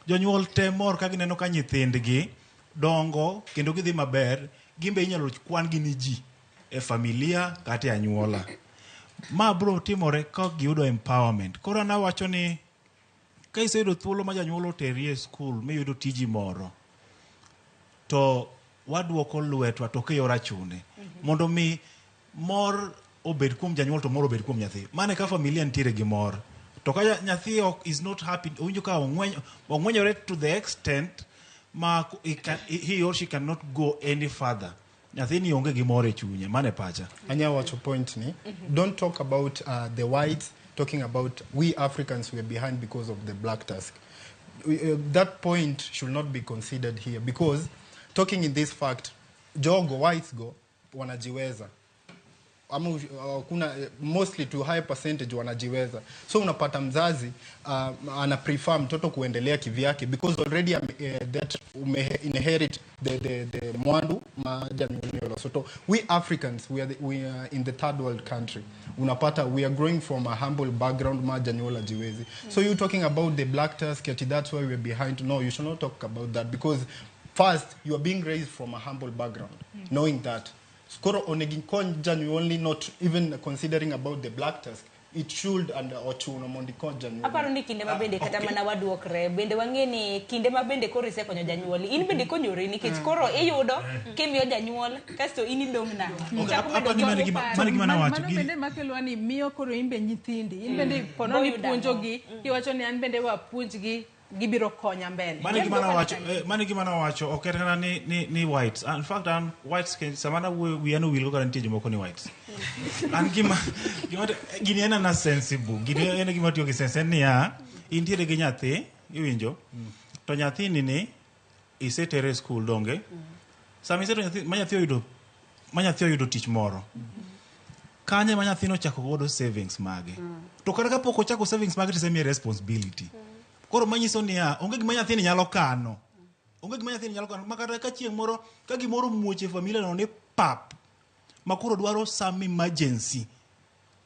Jonyuol te mor ka gineno ka nyithindgi dongo kendo gidhi maber, gin be inyalo kwan gi ni ji e familia kata e anyuola. Ma bro timore ka giyudo empowerment. Koro an awacho ni ka iseyudo thuolo ma janyuol oteri e skul miyudo tiji moro, to waduoko lwetwa to ok e yor achune. Mondo mi mor obed kuom janyuol to mor obed kuom nyathi. Mano e ka familia nitiere gi mor. To ka nyathi ok is not happy, owinjo ka ong'wenyore to the extent ma he or she cannot go any further. Nyathini onge gi mor e chunye, mano e pacha. Anya wacho point ni, don't talk about the whites, talking about we Africans were behind because of the black tax. That point should not be considered here because talking in this fact, jogo whites go wanajiweza ama kuna mostly to high percentage wanajiweza, so unapata mzazi ana prefer mtoto kuendelea kivyake because already that ume inherit the mwandu ma janyuol. So to, we Africans, we are in the third world country. Unapata we are growing from a humble background ma janyuol ajiwezi. So you talking about the black tax, ati that's why we're behind. No, you should not talk about that because first you are being raised from a humble background, knowing that koro onego ikony janyuolni, not even considering about the black tax. It should and ochuno mondo ikony janyuolni. Aparo ni kinde ma bende kata mana waduokre bende wang'e ni kinde ma bende koro isekonyo janyuol in bende ikonyori nikech koro iyudo kimiyo janyuol kasto in idong' nang'o. Okay, Chako apa bedo ni mano jogo gima paro. mano gima nawacho. Mano bende makelwa ni miyo koro in be nyithindi in bende pono ni Boyudo puonjogi iwacho ni an bende wapuonjgi gibiro konya mbele. Mano gima nawacho, mano gima nawacho, ok en kata ni whites. In fact, an whites sama nawuoyo wiya nowil go kata nitie jomoko ni whites. An gima gini en ana sensible. Gini en gima tiyo gi sense en niya, intiere gi nyathi, iwinjo? To nyathini ni isetere e school donge? Sama isetero nyathi ma nyathi oyudo tich moro. Kanye ma nyathino ochako godo savings mage. To kata kapok ochako savings mage to isemiye responsibility. Koro manyiso niya, onge gima nyathini nyalo kano. Onge gima nyathini nyalo kano. Ma kata ka chieng' moro, ka gimoro omuoch e familia no ni pap, ma koro dwaro some emergency.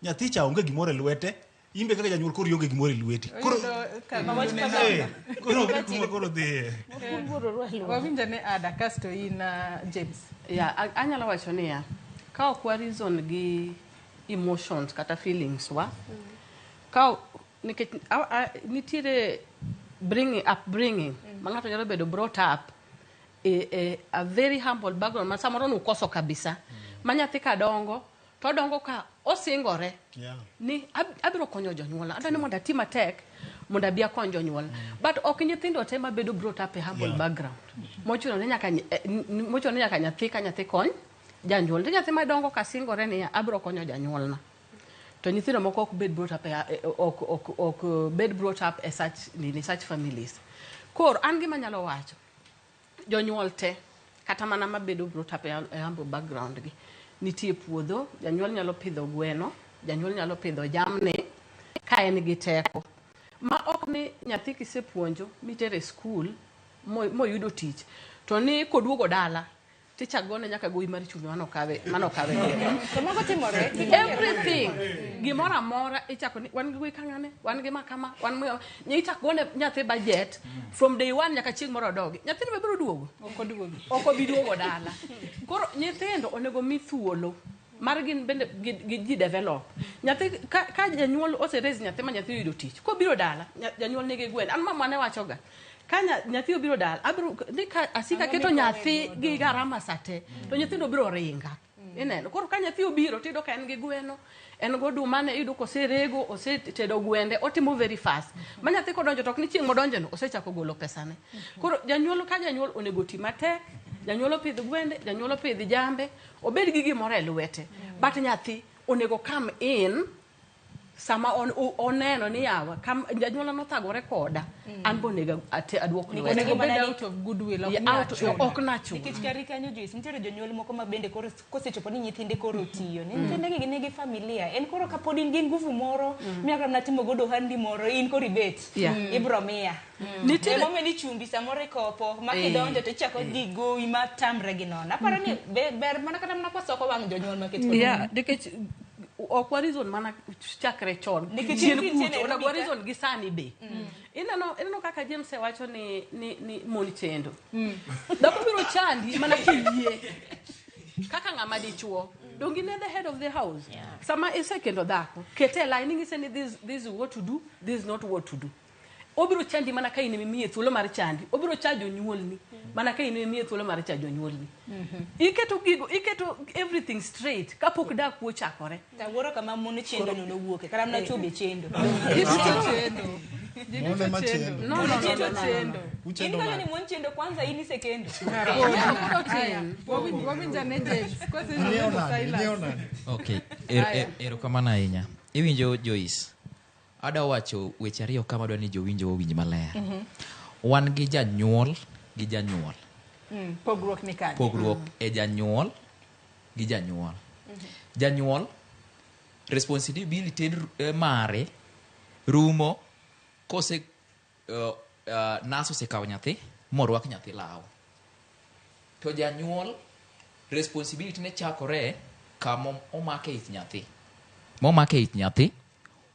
Nyathi cha onge gimoro e lwete, in be kaka janyuol koro ionge gimoro e lweti. Koro Oyudo ka koro onge kuma koro dhiye. Wawinjo ne Ada kasto in James. Yeah, anyalo wacho niya, ka ok wa reason gi emotions kata feelings wa, ka nikech nitiere bringing upbringing ma ng'ato nyalo bedo brought up e a very humble background ma samoro nukoso kabisa, ma nyathi ka dongo to odongo ka osingore ni abiro konyo jonyuolna, adwa ni mondo ati matek mondo abi akony jonyuolna. But ok nyithindo te mabedo brought up e humble background mochuno ni nyaka mochuno ni nyaka nyathi ka nyathi kony janyuol. Nitie nyathi madongo ka singore niya abiro konyo janyuolna, to nyithindo moko ok bed brought up ok bed brought up e such nini, such families. Koro an gima anyalo wacho, jonyuol te kata mana mabedo brought up e humble background gi, nitie puodho, janyuol nyalo pidho gweno, janyuol nyalo pidho jamni ka en gi teko. Ma ok ni nyathi kisepuonjo mitere e skul moyudo tich, to ni koduogo dala tichak gone nyaka gowi mar chumbi manokawe To mago timore. Everything gimoro amora ichako ni wan gi gowi kang'ane, wan gi makama, wan ichako gone nyathi budget from day one nyaka chieng' moro odogi. Nyathino be biro duogo, ok obi duogo dala. Koro nyithindo onego mi thuolo mar gin bende gi ji develop. Nyathi ka janyuol ose raise nyathi ma nyathi oyudo tich, kobiro dala janyuol nigi gweno. An mama ne wachoga ka nyathi obiro dala, abiro ni ka asika keto nyathi gi garama sate, to nyithindo biro ringa. Ineno, koro ka nyathi obiro tiyudo ka en gi gweno, en goduma ne iyudo koserego, osetedo gwende, otimo very fast. Ma nyathi kodonjo to ok ni chieng' modonjo no osechako golo pesane. Koro janyuol ka janyuol onego oti matek, janyuol opidh gwende, janyuol opidh jambe, obed gi gimoro e lwete. But nyathi onego come in sama oneno ni yawa, janyuol nothagore koda, an be onego aduok lwete. Onego bed out of goodwill, ok ni achuno. Ok nachuno. Nikech kari kanyo Joyce, nitiere jonyuol moko ma bende koro kosechopo ni nyithinde koro tiyo, ni nyithinde gi nigi familia, en koro kapod in gi nguvu moro, minyalo mana timo godo ohandi moro, in koro ibet, ibro miya. Emomiyo ni chumbi samoro ikopo, ma kidonjo to ichako gi gowi ma tamre gi nono. Aparo ni ber mana kata mana kwasoko wang' jonyuol maket kod Yeah, nikech ok wa reason mana chakre chon. Nikech Chien nitie kucho, Nairobi onego wa ka. reason gi sani be. Ineno kaka James wacho ni mon chendo. Dhako biro chandi mana kiyie. Kaka ng'ama dichuo. Donge in the head of the house. Sama isekendo dhako, kete e line ing'ise ni this is what to do, this is not what to do. Obiro chandi mana ka in ema imiye thuolo mar chandi. Obiro cha jonyuolni mana ka in ema imiye thuolo mar cha jonyuolni. Iketo gigo, iketo everything straight kapok dak ochakore. Tawuoro kama mon chendo no nowuoke, kata mana chwo be chendo. Chendo. Mon ema chendo. No, no, no, no, no, no. In kanyo ni mon chendo kwanza in isekendo. Wawinjo ne James. Kose Ing'eyo nade? Ing'eyo nade? Okay, erokamano ahinya. Iwinjo Joyce. Adwa wacho weche ariyo kama adwa ni jowinjo owinj maler. Wan gi janyuol gi janyuol. Pogruok ni kanye? Pogruok e janyuol gi janyuol. Janyuol responsibility mare rumo kose nas osekawo nyathi morwak nyathi law. To janyuol responsibility ne chakore kama omake ich nyathi. Momake ich nyathi,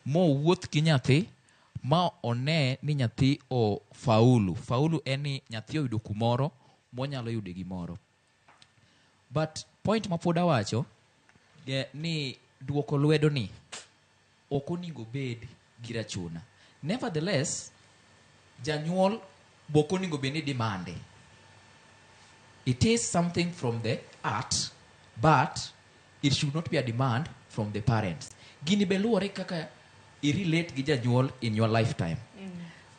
mowuoth gi nyathi, ma one ni nyathi o faulu. Faulu en ni nyathi oyudo kumoro monyalo yude gimoro. But point ma pod awacho ni duoko lwedo ni ok onego bed gi rachuna. Nevertheless, janyuol be ok onego bed ni demande. It is something from the heart, but it should not be a demand from the parents. Gini be luwore kaka i relate gi janyuol in your lifetime.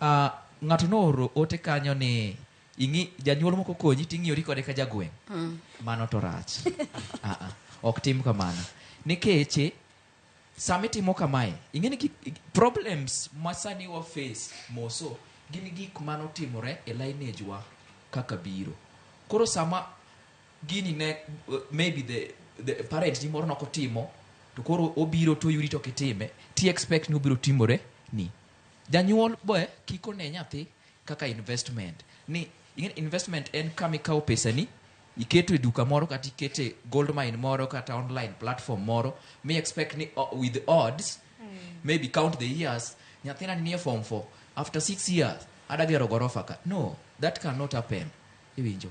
Ng'ato nooro ote kanyo ni ing'i janyuol moko konyi ting'iyori kode ka jagweng'. Mano to rach. Ok tim kamano. Nikech sama itimo kamae, ing'e ni problems ma sani wa face moso gin gik manotimore e lineage wa kaka biro. Koro sama gini ne maybe the parent ni moro nokotimo to koro obiro to yudi to kitime ti expect ni obiro timore ni. Janyuol be kik one nyathi kaka investment. Ni ing'e investment en kama ikawo pesani iketo e duka moro kata ikete gold mine moro kata online platform moro mi expect ni with odds maybe count the years nyathina ni e form 4 after 6 years adagero gorofa ka. No, that cannot happen. Iwinjo.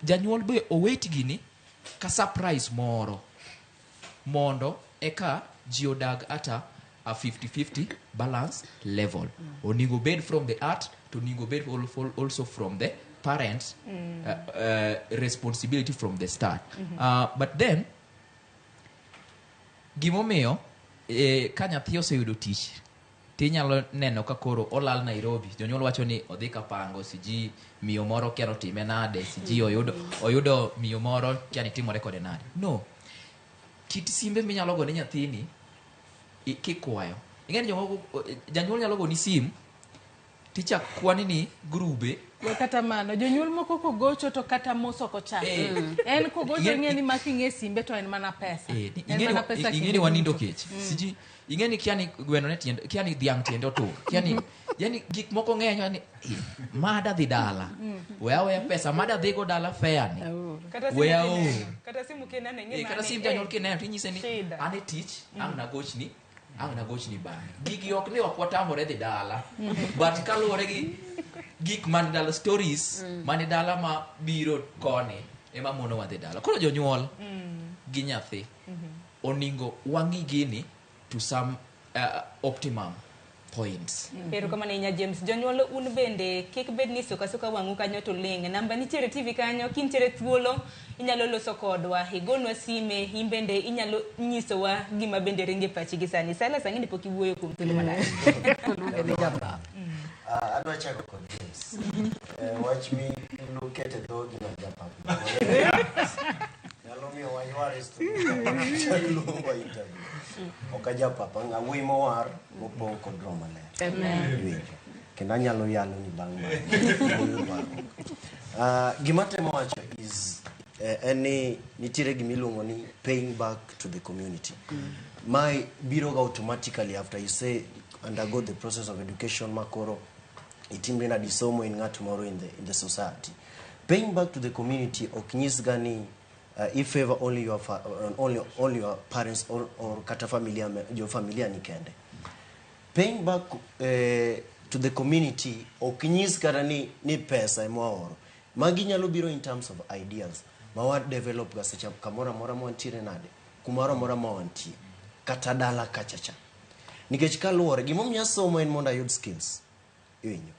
Janyuol be owait gini ka surprise moro mondo eka ji odag at a 50-50 balance level. Onego bed from the heart to onego bed also from the parents responsibility from the start. But then gimomiyo ka nyathi oseyudo tich tinyalo neno ka koro olal Nairobi, jonyuol wacho ni odhi kapango, siji miyo moro kia notime nade, siji oyudo miyo moro kia ni timore kode nade. No, kit simbe minyalo gone nyathini kikwayo. Ing'e ni jomoko janyuol nyalo goni sim tichak kwani ni grube. We kata mano, jonyuol moko kogocho to kata mos ok ochak. En kogocho ing'e ni mak ing'e simbe to en mana pesa. En mana pesa ing'e ni wanindo kech. Siji ing'e ni kia ni gweno ne tiende, kia ni dhiang' tiende otur. Kia ni yani gik moko ng'eny yani mada dhi dala. We aweya pesa mada dhi go dala fair ni. We aor. Kata simu kineno ing'e kata sim janyuol kineno tinyise ni an e tich ang' nagochni. Ang' nagochni bang'e. Gigi ok ni ok watamore dhi dala. But kaluwore gi gik man dala stories man dala ma biro koni ema mono wadhi dala. Koro jonyuol gi nyathi oningo wang'i gini to some optimum points. Erokamano ahinya James. Jonyuol un bende kik bed ni suka suka wang'u kanyo to ling. Namba nitiere TV kanyo, kintiere thuolo inyalo loso kodwa, igonwa sime, in bende inyalo nyisowa gima bende ringe pachi gi sani. Silas, ang'e ni pok iwuoyo kuom thuolo malach. Adwa chako kod James. Wach mi lukete dhogi no japap. Nyalo miyo wayware studio. Luongo interview. Ok ajapap, awuoyi mowar mopong' kod Roho Maler. Amen. Kendo anyalo yalo ni bang' mano. Gima temo wacho is en ni nitiere gima iluongo ni paying back to the community. Mae biro ga automatically after you say undergo the process of education makoro itimri nadi somo in ng'at moro in the society. Paying back to the community ok nyis ga ni if favor only your only your parents or kata familia jo familia ni kende. Paying back to the community ok nyis kata ni pesa ema waoro. Magi nyalo biro in terms of ideas ma wa develop ga seche kamoro amora ma wantiere nade, kumoro amora ma wantie, kata dala kachacha. Nikech kaluwore gimomiyo asomo en mondo ayud skills. Iwinjo.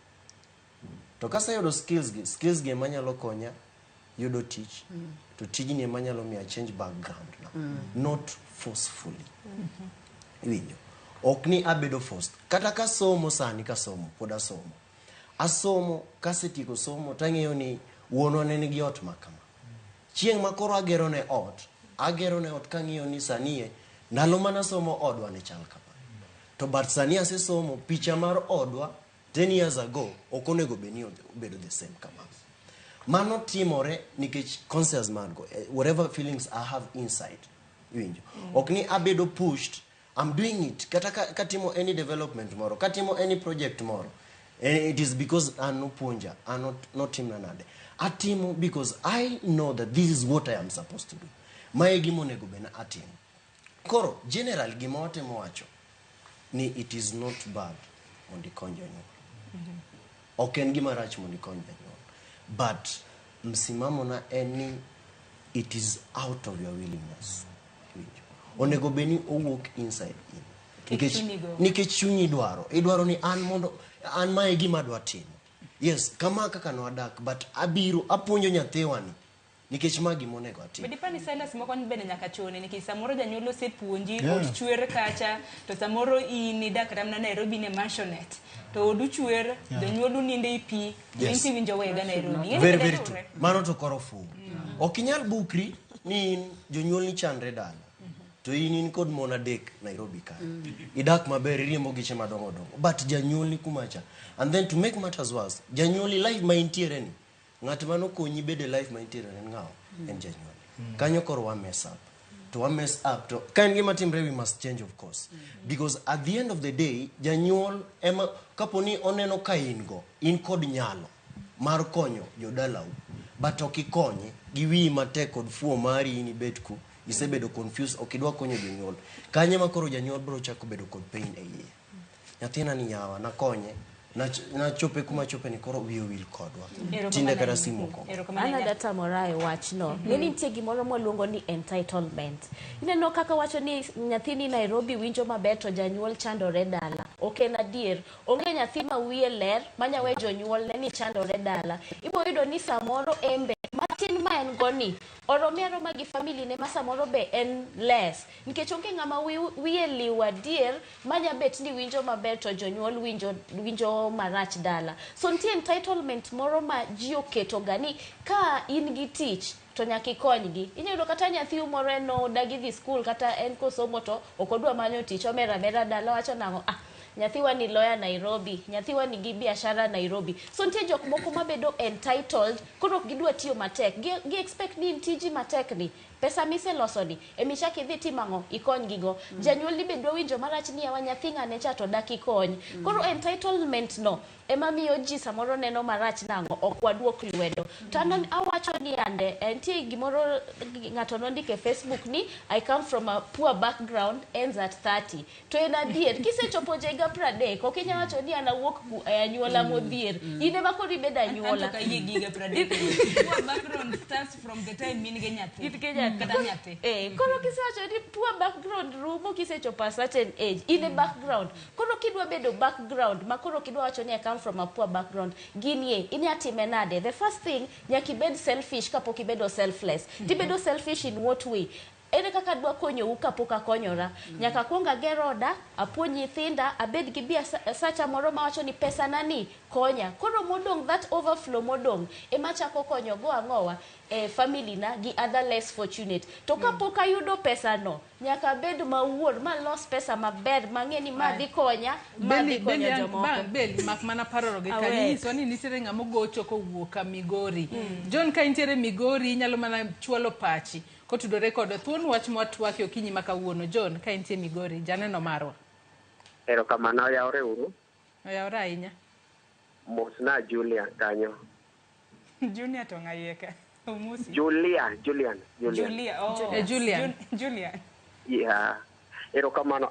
To kaseyudo skills gi ema nyalo konya yudo tich. To tijni ema nyalo miyo change background na. Not forcefully. Iwinjo. Ok ni abedo forced. Kata kasomo sani kasomo, pod asomo. Asomo, kasetieko somo, tang'eyo ni wuonwa ne nigi ot ma kama. Chieng' ma koro agero ne ot, agero ne ot kang'iyo ni sani e, ndalo mana somo odwa ne chal kama. To but sani asesomo picha mar odwa 10 years ago ok onego bed ni obedo the same kama. Mano timore nikech conscience man go, whatever feelings I have inside. Iwinjo. Ok ni abedo pushed, I'm doing it. Kata katimo any development moro, katimo any project moro. It is because an nopuonja, an notimna nade. Atimo because I know that this is what I am supposed to do. Mae gima onego bed ni atimo. Koro, general gima watemo wacho ni it is not bad mondo ikony jonyuol. Ok en gima rach mondo ikony janyuol. But msimamo na en ni it is out of your willingness. Iwinjo. Onego bed ni owuok inside in. Nikech chunyi go. Nikech chunyi dwaro. Idwaro ni an mondo an mae gima adwa timo. Yes, kama kaka nwadak, but abiro apuonjo nyathiwa ni nikech ma gima onego atim. Bende ipani Silas moko ni bende nyaka chune nikech samoro janyuol osepuonji Yeah. ot chwer kacha to samoro in idak kata mana Nairobi ne mansionette to odu chwer jonyuol unindo e pi in tiwinjo wega Nairobi. Ng'eni Very, bende very luwre. true. Mano to koro fuwo. Ok inyal bukri ni in jonyuol ni chandre dala. To in kod mon adek Nairobi ka. Idak maber, iriembo geche madongo dongo. But janyuol ni kumacha. And then to make matters worse, janyuol life ma intiere ni, ng'at manokonyi bedo e life ma intiere ni en ng'awa? En janyuol. Kanyo koro wa mess up. To wa mess up. To ka en gima timre, we must change of course. Because at the end of the day, janyuol ema, kapo ni oneno ka in go, in kod nyalo mar konyo jodalau, but ok ikonye, gi wiyi matek kod fuo mari in ibet ku, isebedo confused, ok idwa konyo jonyuol. Kanyo ema koro janyuol biro chako bedo kod pain e iye. Nyathina ni yawa, nakonye, nachope kuma chope ni koro wiye owil kodwa. Tinde kata simu ok ogo. An adatamora e wachno. Ng'e ni nitie gimoro mwaluongo ni entitlement. Ineno kaka wacho ni nyathini Nairobi winjo maber to janyuol chandore dala. Ok en adier. Onge nyathi ma wiye ler manya we jonyuolne ni chandore dala. Ibo yudo ni samoro embe matin ma en go ni orome aroma gi family ne ma samoro be en less. Nikech onge ng'ama wiye liw adier manya bet ni winjo maber to jonyuol winjo marach dala. So nitie entitlement moro ma ji oketo ga ni ka in gi tich to nyaka ikonygi. Inyalo yudo kata nyathi moro en odagi dhi skul kata en kosomo to ok odwa manyo tich, omera amera dala wacho nang'o, nyathiwa ni lawyer Nairobi, nyathiwa ni gi biashara Nairobi. So nitie jok moko mabedo entitled, koro ok gidwa tiyo matek. Gi expect ni in tiji matek ni, pesa miseloso ni, emichak idhi timo ang'o, ikony gigo. Janyuol ni be dwa winjo marach ni yawa nyathi ng'ane cha to dak ikony. Koro entitlement no ema miyo ji samoro neno marach nang'o, ok waduok lwedo. To an awacho ni ande, nitie gimoro ng'ato nondiko e Facebook ni I come from a poor background ends at 30. To en adier, kisechopo higa 30, ok inyal wacho ni an awuok e anyuola modhier. In ema koro ibedo anyuola. An to kayie gi higa 30. Poor background starts from the time in gi nyathi. In gi nyathi. Kata nyathi. Koro kisewacho ni poor background rumo kisechopo a certain age. In e background. Koro kidwa bedo background, ma koro kidwa wacho ni I come from a poor background, ginie, inya time nade? The first thing, nyaka ibed selfish kapok ibedo selfless. Tibedo selfish in what way? Ere kaka adwa konyou kapok akonyora? Nyaka akuong ager oda, apuonj nyithinda, abed gi biasacha moro mawacho ni pesa na ni konya. Koro modong', that overflow modong', ema achako konyo go ang'owa e family na gi other less fortunate. To kapok ayudo pesa no, nyaka abed mawuor, malos pesa maber, mang'e ni ma dhi konya, ma dhi konyo jomoko. Beli, mak mana paroro gi Awek. kanyo, inyiso ni nitiere ng'ama ogocho kowuok ka Migori. John, ka intiere Migori, inyalo mana chwalo pachi kotudore kod thuon wach mwatwake okinyi ma kawuono. John, ka intie Migori, janeno marwa. Erokamano, oyawre uru. Oyawre ahinya. Mosna Julian kanyo. Junior to ng'aye ka. Omosi. Julian. Julia, oh. Julian. Julian. Yeah. Erokamano.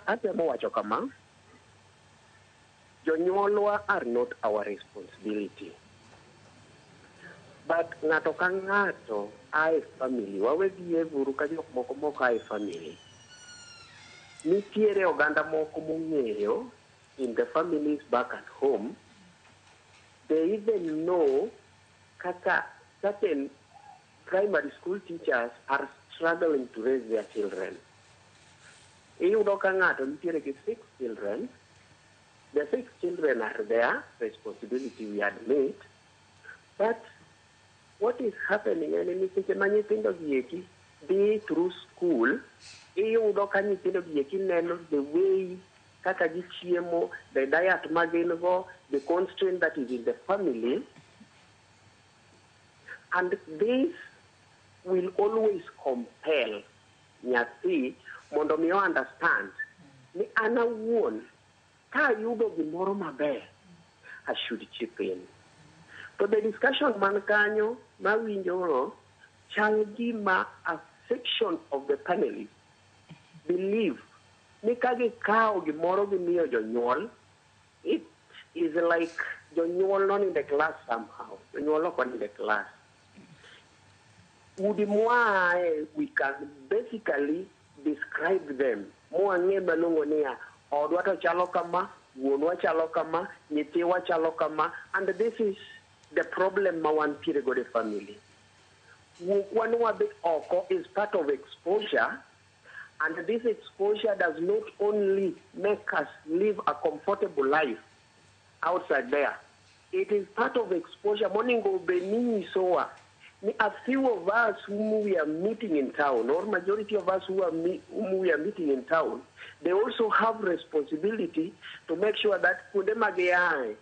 Atemo wacho kama. Jonyuolwa are not our responsibility. But ng'ato ka ng'ato ae family, wawe dhi e buru ka jok moko mok ae family. Nitiere oganda moko mong'eyo in the families back at home, they even know kaka certain primary school teachers are struggling to raise their children. Iyudo ka ng'ato nitiere gi 6 children. The 6 children are their responsibility, we admit. But what is happening en ni seche ma nyithindo gi eki dhi through school, iyudo ka nyithindo gi eki neno the way kaka gichiemo, the diet ma gin go, the constraint that is in the family. And this will always compel nyathi mondo mi o understand ni an awuon ka ayudo gimoro maber, I should chip in. To the discussion man kanyo mawinjo chal gima a section of the panelists believe ni ka gikawo gimoro gimiyo jonyuol, it is like jonyuol not in the class somehow. Jonyuol ok in the class. Udi mwaaye, we can basically describe them. Mwang'e malong'o niya, odwa to chalo kama, wuonwa chalo kama, nyithiwa chalo kama, and this is the problem ma wantiere godo e family. Wuokwa ni wadhi oko is part of exposure, and this exposure does not only make us live a comfortable life outside there. It is part of exposure. Monego bed ni nyisowa ni a few of us whom we are meeting in town, or majority of us who are whom we are meeting in town, they also have responsibility to make sure that kuonde ma giae,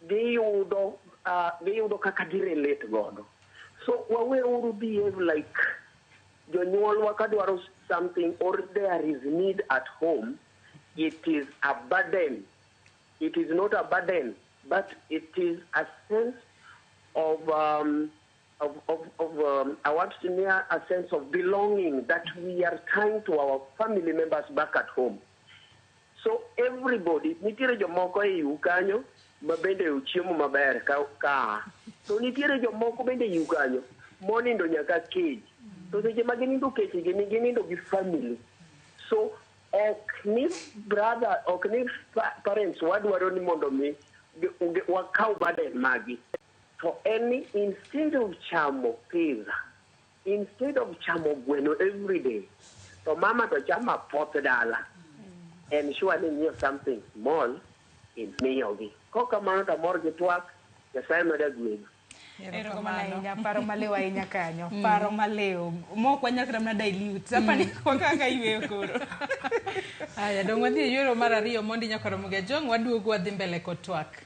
giyudo kaka girelate godo. So waweuru behave like jonyuolwa ka dwaro something or there is need at home, it is a burden. It is not a burden, but it is a sense of I want to near a sense of belonging that we are tying to our family members back at home. So everybody, nitiere jomoko e iu kanyo ma bende ochiemo maber ka. To nitiere jomoko bende e iu kanyo monindo nyaka kech. To seche ma ginindo kech ginindo gi family. So ok ni brother, ok ni parents wadwaro ni mondo mi wakaw burden magi. To en ni instead of chamo pizza, instead of chamo gweno every day, to mama to chamo apoth dala. Ensure ni nyiew something small imiyogi. Kokamano to amor gi twak, Nyasaye meda gwedhu. Erokamano ahinya, paro maliw ahinya kanyo. Paro maliw. Mok wanyal kata mana dilute. Apani kaka yweyo koro. Aya, dong' wadhi e yueyo mar ariyo mondi nyaka Ramogi Ajwang', waduogo wadhi mbele kod twak.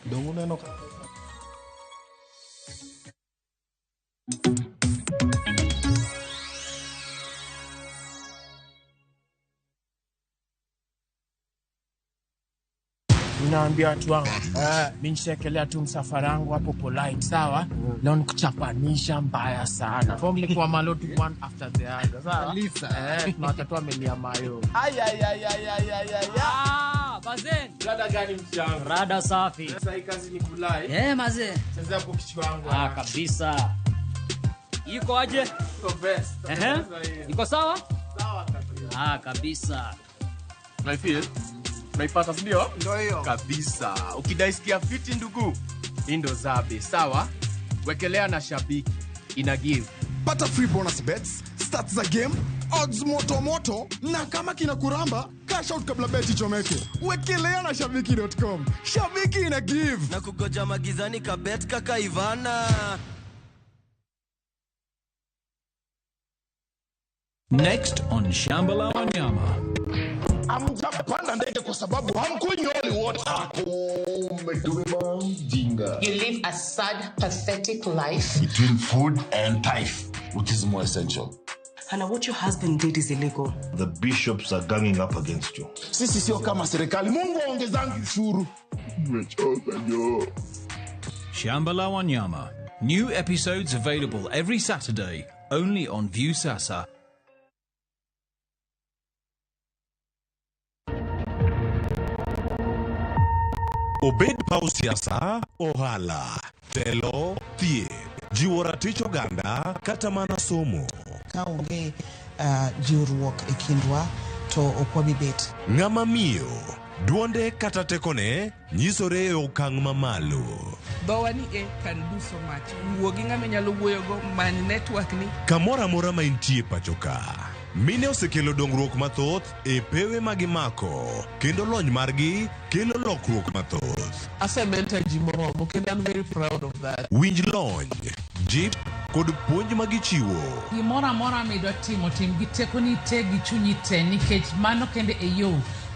Dong' uneno ka Naambia watu wangu mi nishaekelea tu msafara wangu hapo polite, sawa. Leo nikuchapanisha mbaya sana. Form ni kwa malo tu one after the other, sawa. Kabisa. Tunawatatua amelia mayo. Ay, ay, ay, ay, ay, ay, ay, ay. Ah, bazen. Rada gani mchango? Rada safi. Sasa hii kazi ni kulai. Mazee. Chezea hapo kichwa wangu. Ah, kabisa. Iko aje? Iko best. Iko sawa? Sawa kabisa. Ah, kabisa. Na feel unaipata si ndio? Ndio hiyo. Kabisa. Ukidaisikia fiti ndugu, hii ndo zabe, sawa? Wekelea na shabiki. Ina give. Pata free bonus bets, stats za game, odds moto moto, na kama kina kuramba, cash out kabla bet ichomeke. Wekelea na shabiki.com. Shabiki ina give. Na kugoja magizani kabet kaka Ivana. Next on Shamba la Wanyama. Hamjapanda ndege kwa sababu hamkunywi holy water. Umetubeba mjinga. You live a sad, pathetic life. Between food and tithe, which is more essential? Hannah, what your husband did is illegal. The bishops are ganging up against you. Sisi sio kama serikali. Mungu aongezangi ushuru. Nimechoka jo. Shamba la Wanyama. New episodes available every Saturday, only on Viusasa. Obed paw siasa, ohala, telo, thieth, jiwo ratich oganda kata mana somo. Ka onge jiwruok e kindwa to ok wabi bet. Ng'ama miyo, duonde kata tekone nyisore e okang' mamalo. Dhowa ni e can do so much. Wuo gi ng'ama inyalo wuoyogo, many network ni. Kamoro amora ma intie pacho ka, mine osekelo dongruok mathoth e pewe ma gimako, kendo lony margi kelo lokruok mathoth. Asementor ji moromo kendo I'm very proud of that. Winj lony, jip kod puonj ma gichiwo. Gimoro amora midwa timo, tim gi tekoni te gi chunyi te, nikech mano kende e yo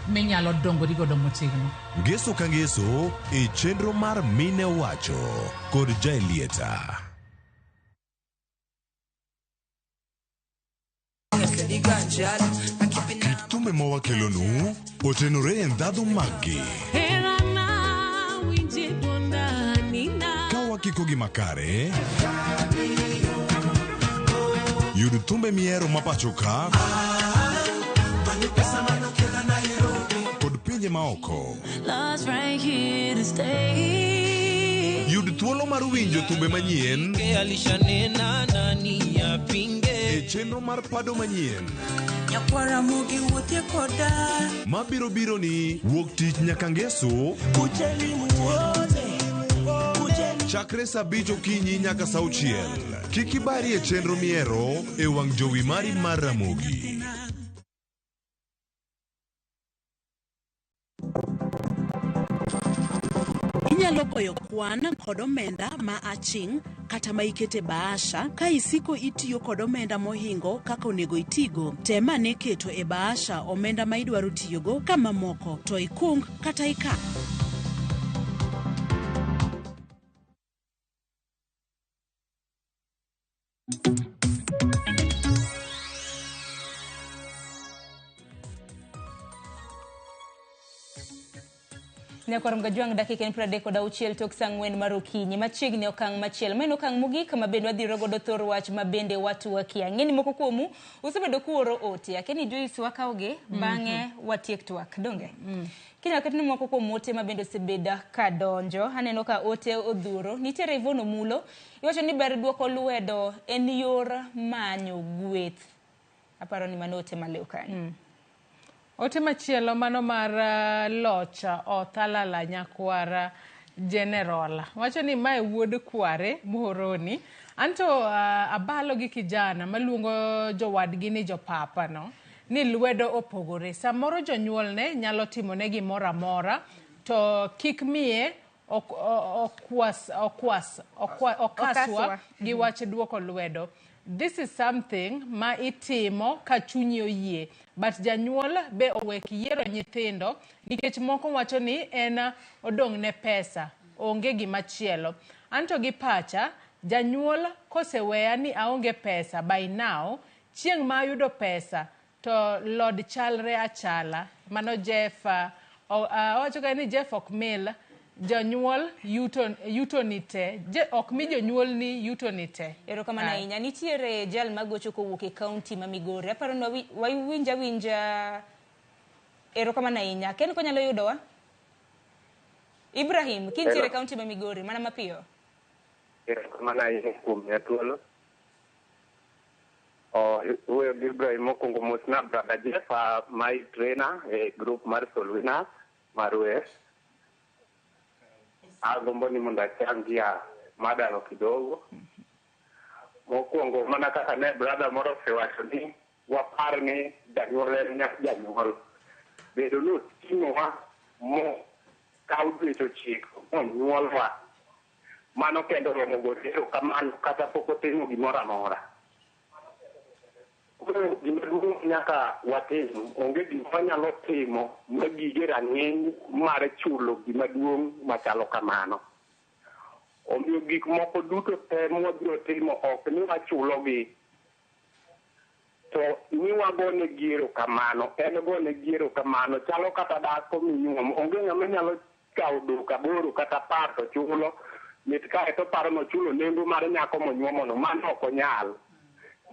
minyalo dongori godo motegno. Ngeso ka ngeso e chenro mar Mine Owacho kod Jaelieta. Kit thumbe ma wakelonu otenore e ndhadhu maggi. Ka wakikogi makare, yud thumbe mihero ma pacho ka kod pinje maoko. Love's right here to stay. Yud thuolo mar winjo thumbe manyien Alishanena nani apinge. e chenro mar pado manyien Nyakwara mugi wuothie koda. mabiro biro ni wuok tich nyaka ngeso Kujeni muone. Kujeni. chakre saa abich okinyi nyaka saa auchiel. Kik ibari e chenro mihero e wang' jowi mari mar Ramogi. Inyalo goyo kwan kod omenda ma aching' kata ma ikete bahasha ka isiko itiyo kod omenda mohingo kaka onego itigo. Tem ane keto e bahasha omenda ma idwaro tiyogo ka mamoko to ikung kata ikan. Nyakwar Mgajwang' dakika en 36 tok saa 4 mar okinyi machiegni okang' machielo. Ma en okang' mogik ma bende wadhiro godo thor wach ma bende watwakie. Ang'e ni moko kuomu usebedo kuoro ote. Akia ni Joyce wakawgi bang'e watiek twak. Donge? Kinyalo ketne moko kuom ote ma bende osebedo ka donjo. Aneno ka ote odhuro. Nitiere Yvonne Omulo. Iwacho ni ber duoko lwedo en yor manyo gweth. Aparo ni mano ote maliw kanyo. Ote machielo mano mar loch Othalala nyakwara General wacho ni mae wuod kware Muhoroni. Anto abalo gi kijana maluongo jowadgi ni jopapa no ni lwedo opogore. Samoro jonyuolne nyalo timone gimoro amora to kik miye okaswa Okaswa. gi wach duoko lwedo. This is something ma itimo ka chunyi oyie, but janyuol be owek yiero nyithindo nikech moko wacho ni en odong' ne pesa, onge gima chielo. Anto gi pacha, janyuol koseweya ni aonge pesa by now, chieng' ma ayudo pesa to lod chalre achala. Mano Jeff, owacho ka ni Jeff ok mil jonyuol yuto ni te. Ok mi jonyuol ni yuto ni te. Erokamano Aye. ahinya. Nitiere jal magocho kowuok e kaunti ma Migori. Aparo ni wawinj awinja. Erokamano ahinya. Ken konyalo yudowa? Ibrahim, kintiere Hello. kaunti ma Migori, mana mapiyo. Erokamano ahinya kuom miya thuolo. Wuoyo gi Ibrahim mokwongo mosna brother Jeff, my trainer e group mar Soul Winners mar wer. Agombo ni mondo achangia madano kidogo. Mokwongo mana kaka ne brother moro osewacho ni wapar ni janyuol en nyath janyuol. Bedo ni oting'owa mo kaw dweche 9 monyuolwa. Mano kendo romo go erokamano kata pok otimo gimoro amora. Koro gima duong' nyaka watim, onge gima wanyalo timo magige rang'iny mar chulo gima duong' machalo kamano. Omiyo gik moko duto te mwabiro timo ok ni wachulogi, to ni wagonegi erokamano. En gonegi erokamano chalo kata dhako minyuomo, onge ng'ama nyalo kawo dhok 8 kata 10 to chulo, mit kae to paro nochulo nengo mar nyako monyuomono, mano ok onyal.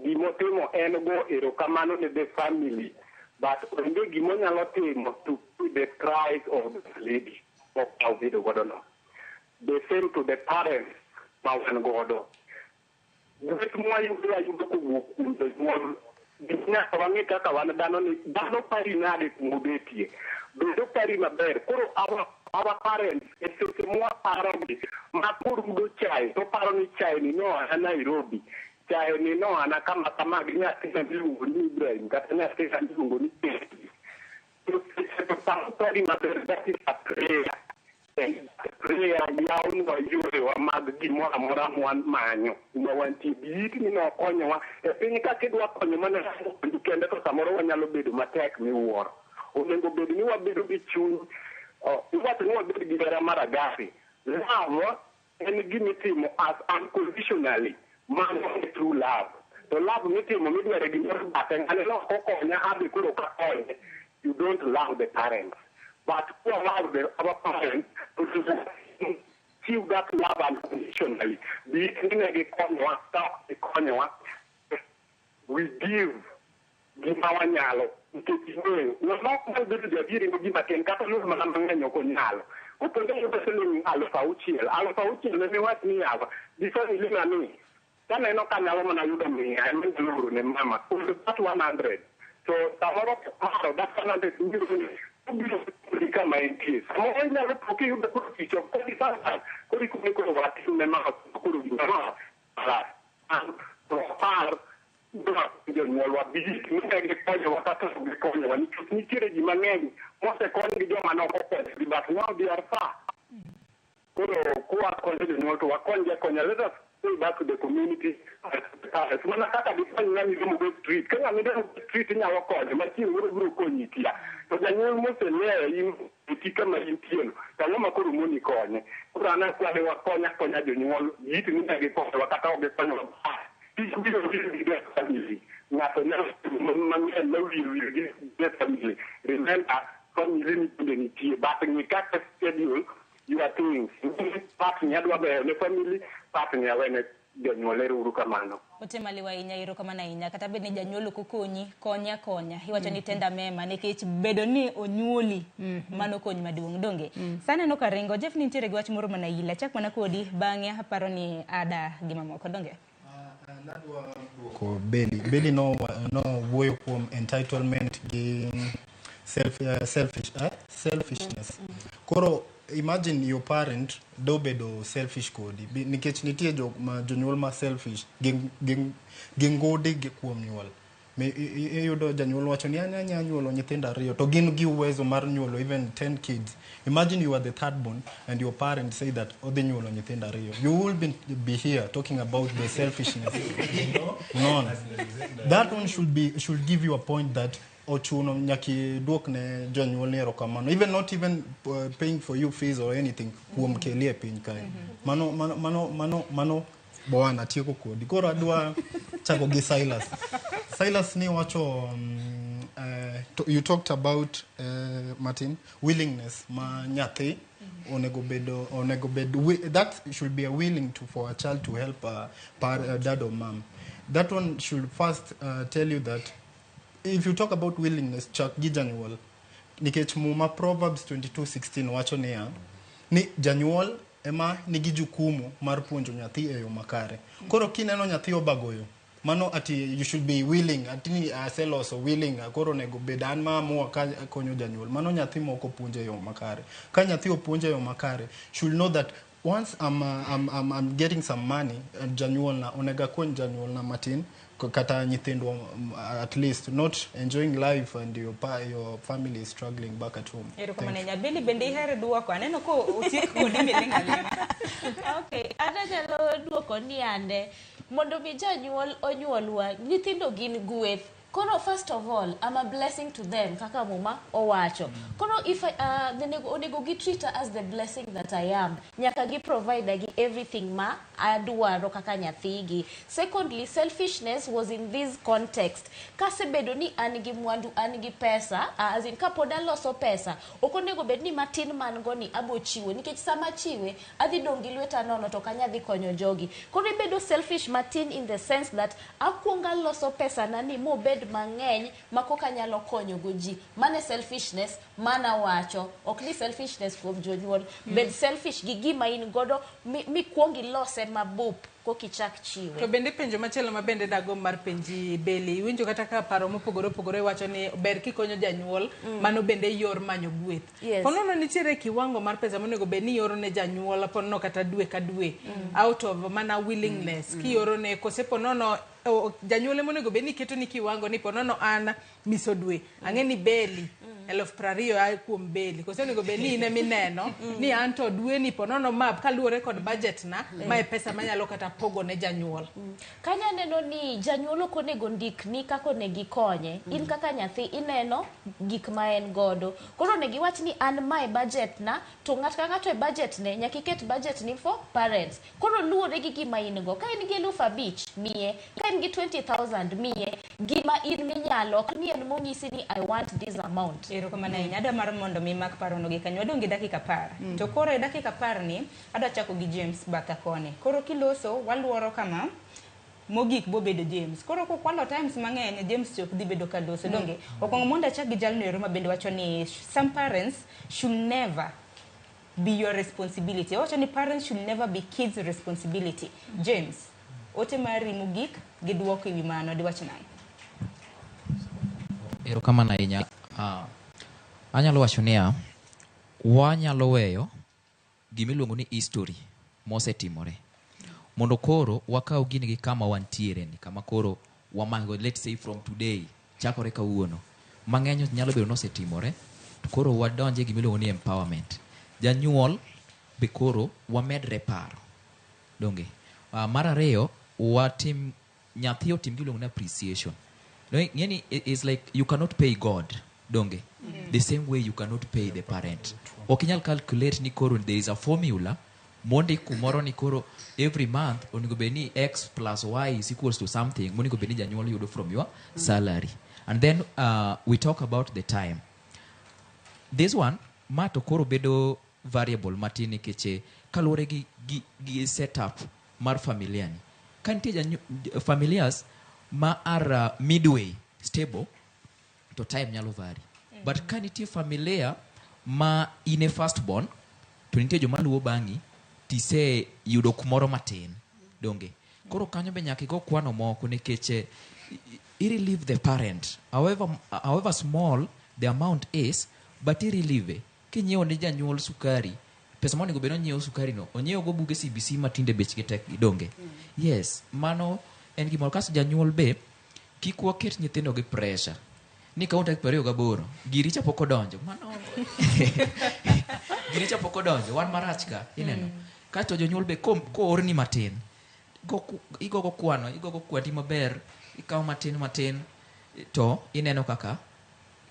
Gimotimo en go erokamano ne the family, but onge gimonyalo timo to pay the price of the lady mokawo bedo godo no. The same to the parents ma wan godo. Gweth mwayudo ayudo kowuok kuom jonyuol, nyaka wang'e kaka wan dhano ni dhano pari nade kumobetie. Bedo pari maber. Koro our parents e seche mwaparogi ma korudo chae to paro ni chae ni noa Nairobi. Chae ni noa na kama kama gi nyathina miluongo ni Ibrahim kata nyathina miluongo ni Petri. To seche to paro pari maber, that is a prayer. And prayer Yawnwa yorewa mag gimoro amora mwamanyo kuma wantie. Biit ni nokonyowa e piny ka kidwa konyo mana kende to samoro wanyalo bedo matek miwuoro. Onego bed ni wabedo gi chuny, iwacho ni wabed gi hera mar agape. Love en gimitimo as unconditionally, mano e true love. To love mitimo midwaro gimoro bathe, ng'ane no ok okonya, adhi koro kakonye. You don't love the parents. But who love our parents to give that love unconditionally. Be it ni ne gikonyowa kata ok gikonyowa, we give gima wanyalo nikech ing'eyo ng'ama ok nyal bedo jaadieri go gima tin kata lor mana mang'eny ok onyalo. Kopo ni iyudo siling 6,000, 6,000 ne miwach ni yawa gi family na ni kaneno ka anyalo mana yudo 100 ema anyalo oro ne mama koro that 100 to samoro kiparo that 100 biro obiro kodi kama entie. Samoro inyalo po kiyudo koro tich ok kodi sana koro ikone koro watim ne mama koro gima to apar jonyuolwa bi ne gikonyowa kata ok gikonyowa nikech nitiere ji mang'eny mosekony gi joma ne ok okonyogi but now they are far. Koro kwakonyo jonyuol to wakony gi akonya. Let us go back to the community as mana kaka dikony ng'ama iromo go e street. Ka ng'ama iromo go e street inyalo konyo ma chieng' moro biro konyi kia. To janyuol moseleo in iti kama intieno to ang'o ma koro moni konye. Koro an akwayo ni wakony akonya jonyuol it ni ne gikonyowa kata ok gikonyowa. Tich biro biro gi the family. Ng'ato nyalo timo mang'eny ma wiye wil gi the family. Remember, family ni bende nitie but ng'i kaka schedule your things. Part ni adwa beyo ne family, part ni awene jonyuol. Ero uru kamano. Ote maliw ahinya, erokamano ahinya. Kata bed ni janyuol ok okonyi, konya konya. Iwacho ni tenda mema nikech bedo ni onyuoli, mano kony maduong' donge. Sa aneno ka ringo, Jeff nitiere gi wach moro mana ila. Chak mana kodi, bang'e aparo ni ada gi mamoko donge. Ko Beli. Beli no wuoyo kuom entitlement gi selfishness. Koro imagine your parent do bedo selfish kodi nikech nitie jonyuol ma selfish gin ngudi gi kuom nyuol. Iyudo janyuol wacho ni an anya nyuolo nyithindo ariyo to gin gi uwezo mar nyuolo even 10 kids. Imagine you are the third born and your parents say that odhi nyuolo nyithindo ariyo. You will be here talking about the selfishness. No. That one should give you a point that ochuno nyaki duok ne jonyuol ni erokamano. Even not even paying for you fees or anything kuom keli e piny kae. Mano mano mano mano mano bwana tieko kodi. Koro adwa chako gi Silas. Silas ni wacho you talked about Martin willingness ma nyathi onego bed that should be a willing to for a child to help dad or mom. That one should first tell you that if you talk about willingness, chak gi janyuol. Nikech Muma Proverbs 22:16 wacho niya ni janyuol ema nigi jukumu mar puonjo nyathi e yo makare. Koro kineno nyathi obagoyo, mano ati you should be willing, ati ni aseloso willing, koro onego bed an ma amua ka konyo janyuol. Mano nyathi moko puonjo e yo makare. Ka nyathi opuonjo e yo makare, should know that once I'm getting some money, janyuol na onego akony janyuol na matin kata nyithindwa at least not enjoying life and your family is struggling back at home. Erokamano ahinya. Beli bende ihero duoko? Aneno ko otiek kodi miling' aling'a. Okay, an anyalo duoko ni ande mondo mi janyuol onyuolwa, nyithindo gin gweth. Koro first of all, I'm a blessing to them kaka Muma owacho. Koro if I, onego gi treat her as the blessing that I am. Nyaka gi provide gi everything ma adwaro kaka nyathigi. Secondly, selfishness was in this context. Kasebedo ni an gi mwandu, an gi pesa, as in kapod aloso pesa, ok onego bed ni matin man go ni abo chiwo nikech sama achiwe adhi dong' gi lweta nono to ok anyal dhi konyo jogi. Koro ibedo selfish matin in the sense that akuongo aloso pesa na ni mobed mang'eny ma koka anyalo konyo go ji. Mano e selfishness mana wacho. Ok ni selfishness kuom jonyuol. Bed selfish gi gima in godo mikuong ilose mabup koka ichak chiwe. To bende penjo machielo ma bende dago mar penji Beli, iwinjo kata ka paro mopogore opogore wacho ni ber kikonyo janyuol, mano bende yor manyo gweth. Yes. Ponono nitiere kiwango mar pesa monego bed ni ioro ne janyuol ponono kata dwe ka dwe, out of mana willingness, kioro ne kose ponono janyuol ema onego bed ni iketo ni kiwango ni ponono an miso dwe, ang'e ni Beli 20,000 ae kuom beli koso onego bed ni in emineno ni anto dweni ponono map kaluwore kod budget na mae pesa manyalo kata pogo ne janyuol. Kanyo aneno ni janyuol ok onego ndikni kaka onego ikonye. In kaka nyathi ineno gik ma en godo. Koro onego iwach ni an mae budget na, to ng'ato ka ng'ato e budget ne nyaka iket budget ni for parents. Koro luwore gi gima in go. Ka in gi 5,000 miye, ka in gi 20,000 miye, gima in minyalo, ok ni en monyisi ni I want this amount. Erokamano ahinya. Adwa mar mondo mi mak parono gi kanyo. Wadong' gi dakika 10. To koro e dakika 10 ni, adwa chako gi James batha koni. Koro kiloso, waluoro kama, mogik bobedo James. Koro kokwalo times mang'eny, James ok dhi bedo ka loso. Donge? Okwongo mondo achak gi jalno ero ma bende wacho ni some parents should never be your responsibility. Owacho ni parents should never be kids' responsibility. James, ote mari mogik gi duoko ewi mano diwach nang'o? Erokamano ahinya. Anyalo wacho niya, wanyalo weyo gimiluongo ni history mosetimore mondo koro wakaw gini gi kama wantiere ni, kama koro wamango, let's say from today, chakore kawuono. Mang'eny nyalo bedo nosetimore, to koro wadonje gimiluongo ni empowerment. Janyuol be koro wamedre paro donge. Mar ariyo, watim nyathi otim gimiluongo ni appreciation. No, ng'eni is like you cannot pay God, donge. The same way you cannot pay the parent. Ok inyal calculate ni koro there is a formula mondik kumoro ni koro every month onego bed ni x plus y is equals to something monego bed ni janyuol yudo from your salary. And then we talk about the time. This one ma to koro bedo variable matin nikech kaluwore gi setup mar familia ni. Ka nitie familias ma are midway stable, to time nyalo vary. But ka nitie familia ma in e first born, to nitie joma luwo bang'i, tise yudo kumoro matin, donge. Koro kanyo be nyaka igo kwano moko nikech i relieve the parent. However small the amount is, but i relieve. Kinyiewo ne janyuol sukari, pesa monego bed onyiewo sukari no, onyiewo go buge CBC matinde bechgi tek gi, donge. Yes, mano en gimoro. Kasto janyuol be, kik waket nyithindo gi pressure. Ni kawuono tarik 28, giri cha pok odonjo. Mano giri cha pok odonjo, wan marach ka, ineno. Kasto jonyuol be koorni matin, igogo kwano, igogo kwandi maber, ikawo matin matin, to ineno kaka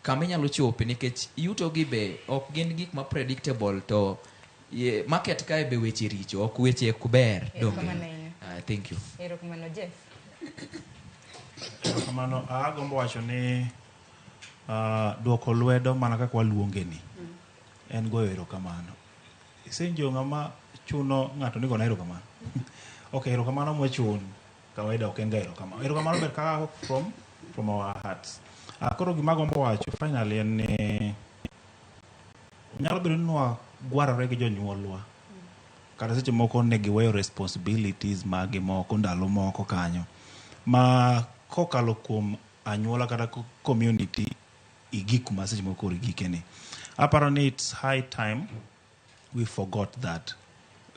kama inyalo chope nikech yuto gi be ok gin gik ma predictable to ye, market kae be weche richo, ok weche ok ber, donge. Erokamano ahinya. Thank you. Erokamano Jeff. Erokamano. Agombo wacho ni duoko lwedo mana kaka waluonge ni en goyo erokamano. Isenjo ng'ama chuno ng'ato ni gona erokamano. Okay, erokamano mochun kawaida ok en ga erokamano. Erokamano ber kaka from our hearts. Koro gima agombo wacho finally en ni nyalo bedo ni nwagwarore gi jonyuolwa kata seche moko ne giweyo responsibilities magi moko ndalo moko kanyo ma kokalo kuom anyuola kata community igik kuma seche moko koro igikeni. Aparo ni it's high time we forgot that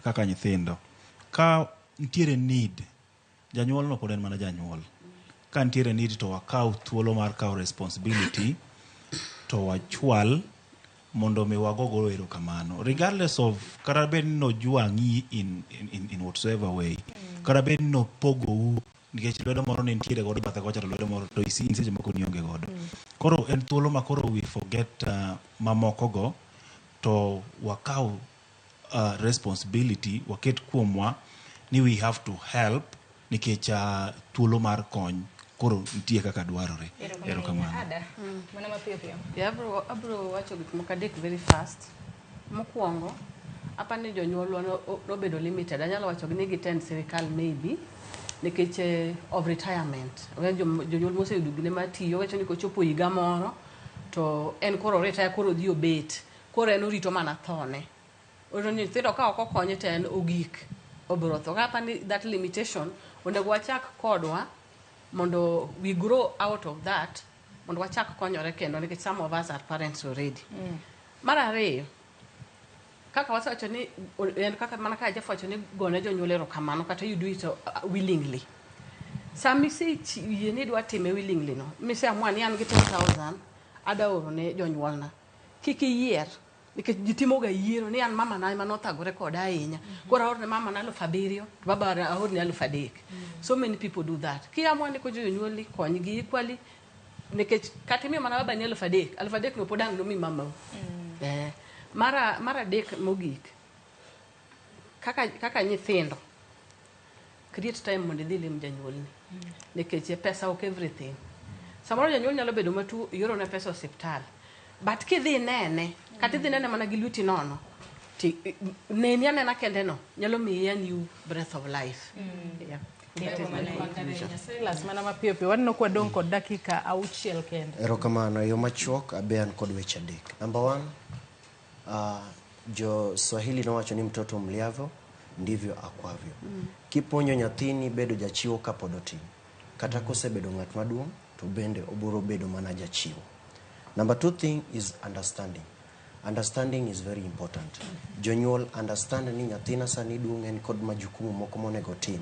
kaka nyithindo. Ka nitiere need, janyuol no pod en mana janyuol. Ka nitiere need to wakaw thuolo mar kawo responsibility to wachwal mondo mi wagogo erokamano. Regardless of kata bed ni nojwang'i in whatsoever way. Kata bed ni nopogou nikech lwedo moro ne nitiere godo bathe kocha to lwedo moro to in seche moko nionge godo. Koro en thuolo ma koro we forget mamoko go to wakaw responsibility waket kuomwa ni we have to help nikech thuolo mar kony koro nitie kaka dwarore. Erokamano. Ada, mana mapiyo piyo. Yeah, abro wacho gik moko adek very fast. Mokwongo, apa ni jonyuolwa nobedo limited. Anyalo wacho ni gitend sirikal maybe nikech of retirement. Jonyuol moseyudo gine matiyo wacho ni kochopo higa moro to en koro retire, koro odhi obet. Koro en orito mana thone. Orito ni nyithindo ka ok okonye to en ogik obiro tho. Apa ni that limitation onego wachak kodwa mondo we grow out of that, mondo wachak konyore kendo nikech some of us are parents already. Mar ariyo, kaka wasewacho ni en kaka mana ka Jeff wacho ni gone jonyuol erokamano kata you do it willingly. Sama iseyie ni idwa time willingly no, miseamua ni an gi 10,000, Ada oro ne jonyuolna. Kik iyier nikech ji timoga yiero ni an mama na ema nothagore koda ahinya. Koro aorne mama na 7,000 to baba aorne 3,000. So many people do that. Kiamua ni konyo jonyuolni, konygi equally nikech kata imiyo mana babani 3,000, 3,000 no pod ang' nomi mamau. Mar adek mogik, kaka nyithindo, create time mondo idhi lim janyuolni. Nikech pesa ok everything. Samoro janyuol nyalo bedo matuo, iorone pesa osiptal. But kidhi nene, kata idhi nene mana gi lweti nono, ti neni anena kende no, nyalo miyi a new breath of life. Yeah. That is my conclusion. Silas, mana mapiyo piyo, waneno kwa dong' kod dakika 6 kende. Erokamano, e yo machuok abe an kod weche adek. Number one, jo Swahili nowacho ni mtoto mliavyo ndivyo akwavyo. Kipuonjo nyathini bedo jachiwo kapod otin, kata kosebedo ng'at maduong' to bende obiro bedo mana jachiwo. Number two thing is understanding. Understanding is very important. Jonyuol understand ni nyathina sani duong' en kod majukumu moko monego otim.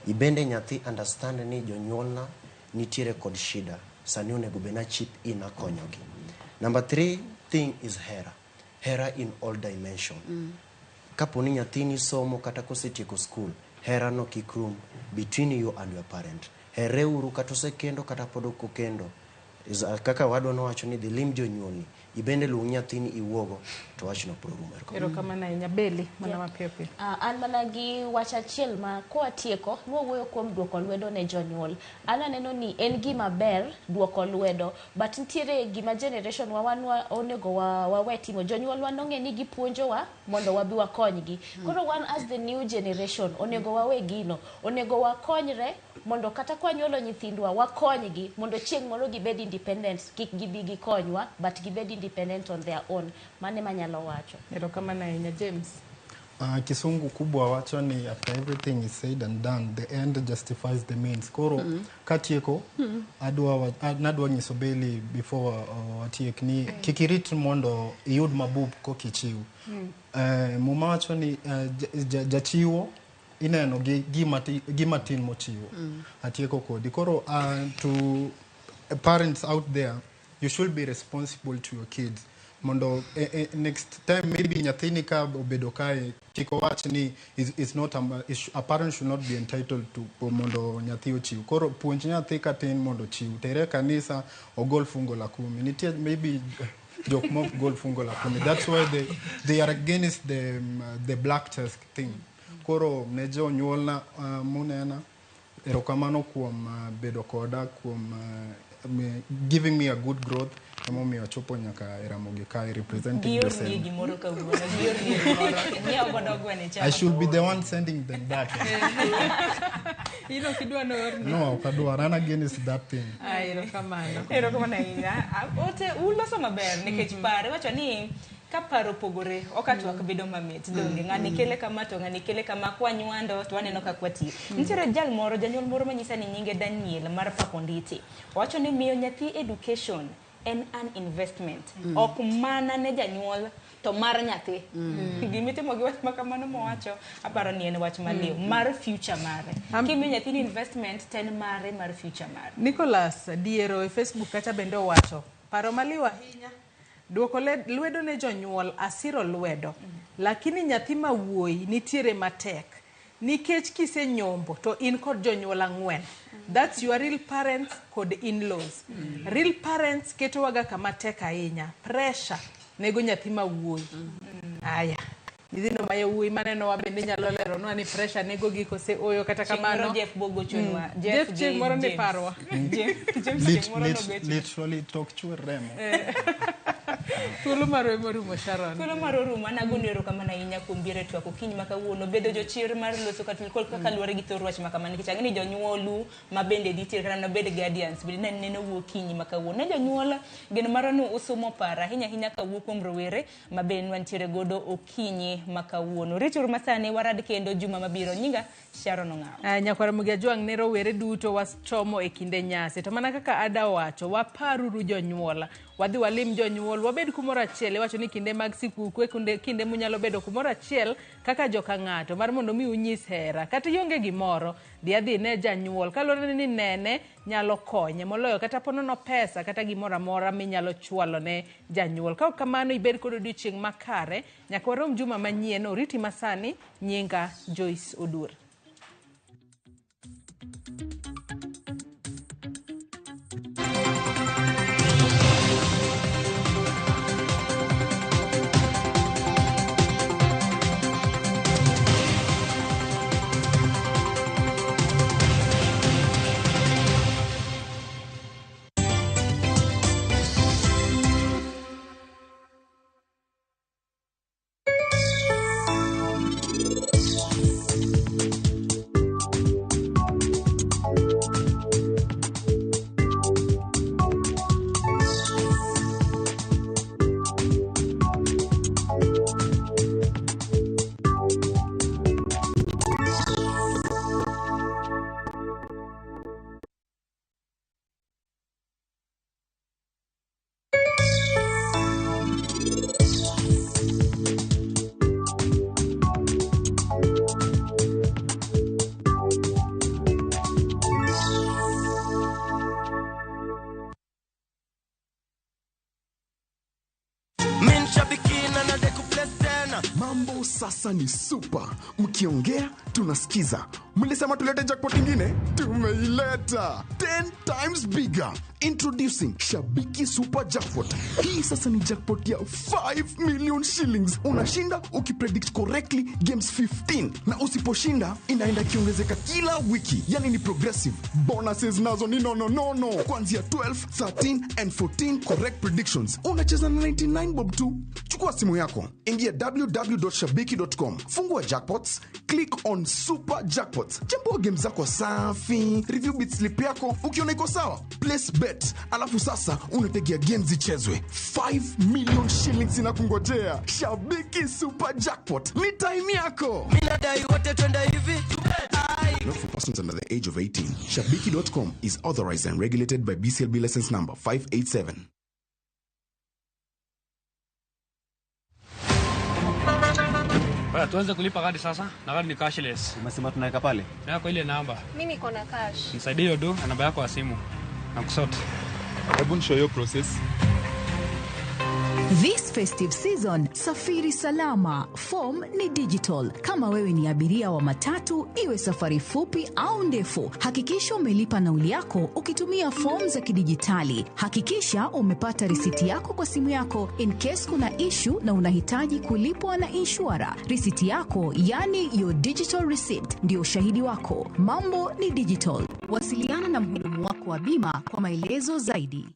Ibende nyathi understand ni jonyuolna nitiere kod shida, sani onego bed na chip in akonyogi. Number three thing is hera. Hera in all dimension. Kapo ni nyathini somo kata kosetieko school, hera no kik rum between you and your parent. Hereuru kata osekendo kata pod ok okendo. Kaka wadwa nowacho ni dhi lim jonyuolni, ibende luong nyathini iwuogo to wachno pod rumo. Erokamano ahinya. Beli, mana mapiyo piyo. An mana gi wach achiel ma kowatieko, nwawuoyo kuom duoko lwedo ne jonyuol. An aneno ni en gima ber duoko lwedo, but nitiere gima generation wa wan onego wawe timo. Jonyuolwa nong'e ni gipuonjowa mondo wabi wakonygi. Koro wan as the new generation, onego wawe gino. Onego wakonyre mondo kata kwanyuolo nyithindwa, wakonygi mondo chieng' moro gibed independent, kik gibi gikonywa, but gibed independent on their own. Mane manyalo wacho. Erokamano ahinya. James. Kisungu kubwa wacho ni after everything is said and done, the end justifies the means. Koro katieko, adwa nadwa nyiso Beli before watiek ni kik irit mondo iyud mabup kokichiw. Muma wacho ni jachiwo ineno gi gima tin mochiwo. Atieko kodi. Koro to parents out there, you should be responsible to your kids. Mondo next time maybe nyathini ka obedo kae kik owach ni is not a parent should not be entitled to mondo nyathi ochiw. Koro puonj nyathi katin mondo ochiw. Tere kanisa ogol fungo la 10. Nitie maybe jok mok gol fungo la 10. That's why they are against the black tax thing. Koro ne jonyuolna munena erokamano kuom bedo koda kuom giving me a good growth. Emomiyo achopo nyaka e Ramogi kae representing Giorni yourself. gimoro kawuono, giorni gimoro. Nyiew godo gweno icham. I should be the one sending them that. In ok idwa noorni? No, ok adwar. An against that thing. Ah, erokamano. Erokamano ahinya. Ote uloso maber nikech paro iwacho ni ka paro opogore ok atwak bedo mamit donge ng'ani kele kama to ng'ani kele kama kwanywando to waneno kaka watiyo. Nitiere jal moro janyuol moro manyisa ni nyinge Daniel mar Pakonditi. Owacho ni miyo nyathi education en an investment. Ok mana ne janyuol to mar nyathi. Gimitimo gi wach ma kamano mowacho aparo ni en wach maliw mar future mare. Kimiyo nyathini investment to en mare mar future mare. Nicholas Diero e Facebook kacha bende owacho paro maliw ahinya duoko lwedo ne jonyuol asiro lwedo lakini nyathi ma wuoyi nitiere matek nikech kisenyombo to in kod jonyuol 4. That's your real parents kod in-laws. Real parents ketowaga kama tek ahinya. Pressure nego nyathi ma wuoyi. Aya. Nyithindo ma yawuoyi manenowa bende nyalo leronwa ni pressure nego gi kose oyo kata Chieng' moro kamano. Jeff bogochonwa. Jeff Jeff chieng' gi moro ni James. parwa. James chieng' moro nogocho. Literally tok chwer remo. Thuolo marwa emorumo Sharon. Thuolo mar orumo an agoni erokamano ahinya kuom biro e twak okinyi ma kawuono bedo jochir mar loso kata kaka luwore gi thor wach ma kama nikech ang'e ni jonyuolu ma bende nitiere kata nabed guardians bende ne neno wuok okinyi ma kawuono. Ne jonyuol geno marwa ni usumo paro ahinya ahinya kawuok kuom rowere ma bende wantiere godo okinyi ma kawuono. Rituru masani warad kendo juma mabiro. Nyinga Sharon Ong'awo. Nyakwar Mugia Jwang' ne rowere duto wachomo e kinde nyasi. To mana kaka Ada owacho, waparuru jonyuola. Wadhi walim jonyuol, wabed kumoro achiel. Iwacho ni kinde mag sikuku e kinde munyalo bedo kumoro achiel kaka joka ng'ato mar mondo mi unyis hera. Kata ionge gimoro, dhi adhi ne janyuol. Kaluwore ni nene nyalo konye moloyo kata ponono pesa kata gimoro amora minyalo chwalo ne janyuol. Ka ok kamano ibed kod odiochieng' makare. Nyaka warom juma manyien. Oriti masani, nyinga Joyce Odur. Mambo sasa ni super. Mkiongea tunasikiza. Mlisema tulete jackpot ingine? Tumeileta. 10 times bigger. Introducing Shabiki Super Jackpot. Hii sasa ni jackpot ya 5 million shillings. Unashinda ukipredict correctly games 15. Na usiposhinda inaenda kiongezeka kila wiki. Yani ni progressive. Bonuses nazo ni no. Kuanzia 12, 13 and 14 correct predictions. Unacheza na 99 bob tu. Chukua simu yako. Ingia www.shabiki.com. Fungua jackpots, click on Super Jackpots. Chambua game zako safi, review bit slip yako, ukiona iko sawa, place bet. Alafu sasa unategea games zichezwe. 5 million shillings inakungojea. Shabiki Super Jackpot. Ni time yako. Mimi nadai wote twende hivi. Not for persons under the age of 18. Shabiki.com is authorized and regulated by BCLB license number 587. Baya, tuanze kulipa kadi sasa na kadi ni cashless. Umesema tunaweka pale? Na kwa ile namba. Mimi niko na cash. Nisaidie hiyo do na namba yako ya simu. Na kusort. Hebu nishow hiyo process. This festive season, safiri salama. Form ni digital. Kama wewe ni abiria wa matatu, iwe safari fupi au ndefu, hakikisha umelipa nauli yako ukitumia form za kidijitali. Hakikisha umepata risiti yako kwa simu yako in case kuna issue na unahitaji kulipwa na insurer. Risiti yako, yani your digital receipt, ndio ushahidi wako. Mambo ni digital. Wasiliana na mhudumu wako wa bima kwa maelezo zaidi.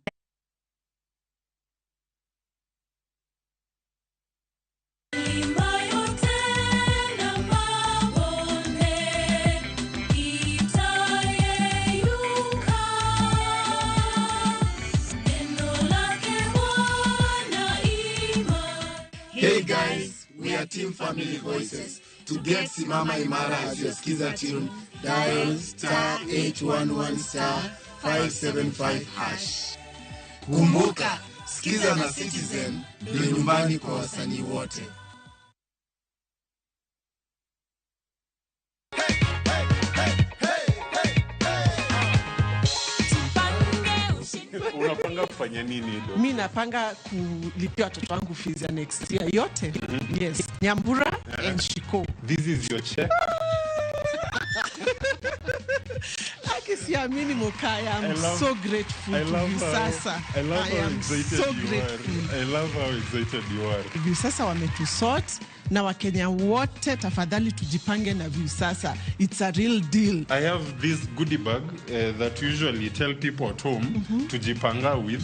Hey guys, we are Team Family Voices. To get Simama Imara as your Skiza tune, dial *811*575#. Kumbuka, Skiza na Citizen ndio nyumbani kwa wasanii wote. Unapanga kufanya nini do? Mimi napanga kulipia watoto wangu fees ya next year yote. Yes, Nyambura and Shiko. This is your check. Akisiamini Mokaya, I'm so grateful to you sasa. I love I am so grateful. I love how excited you are. Viusasa wametusort na Wakenya wote tafadhali tujipange na Viusasa. It's a real deal. I have this goodie bag that usually tell people at home tujipanga with.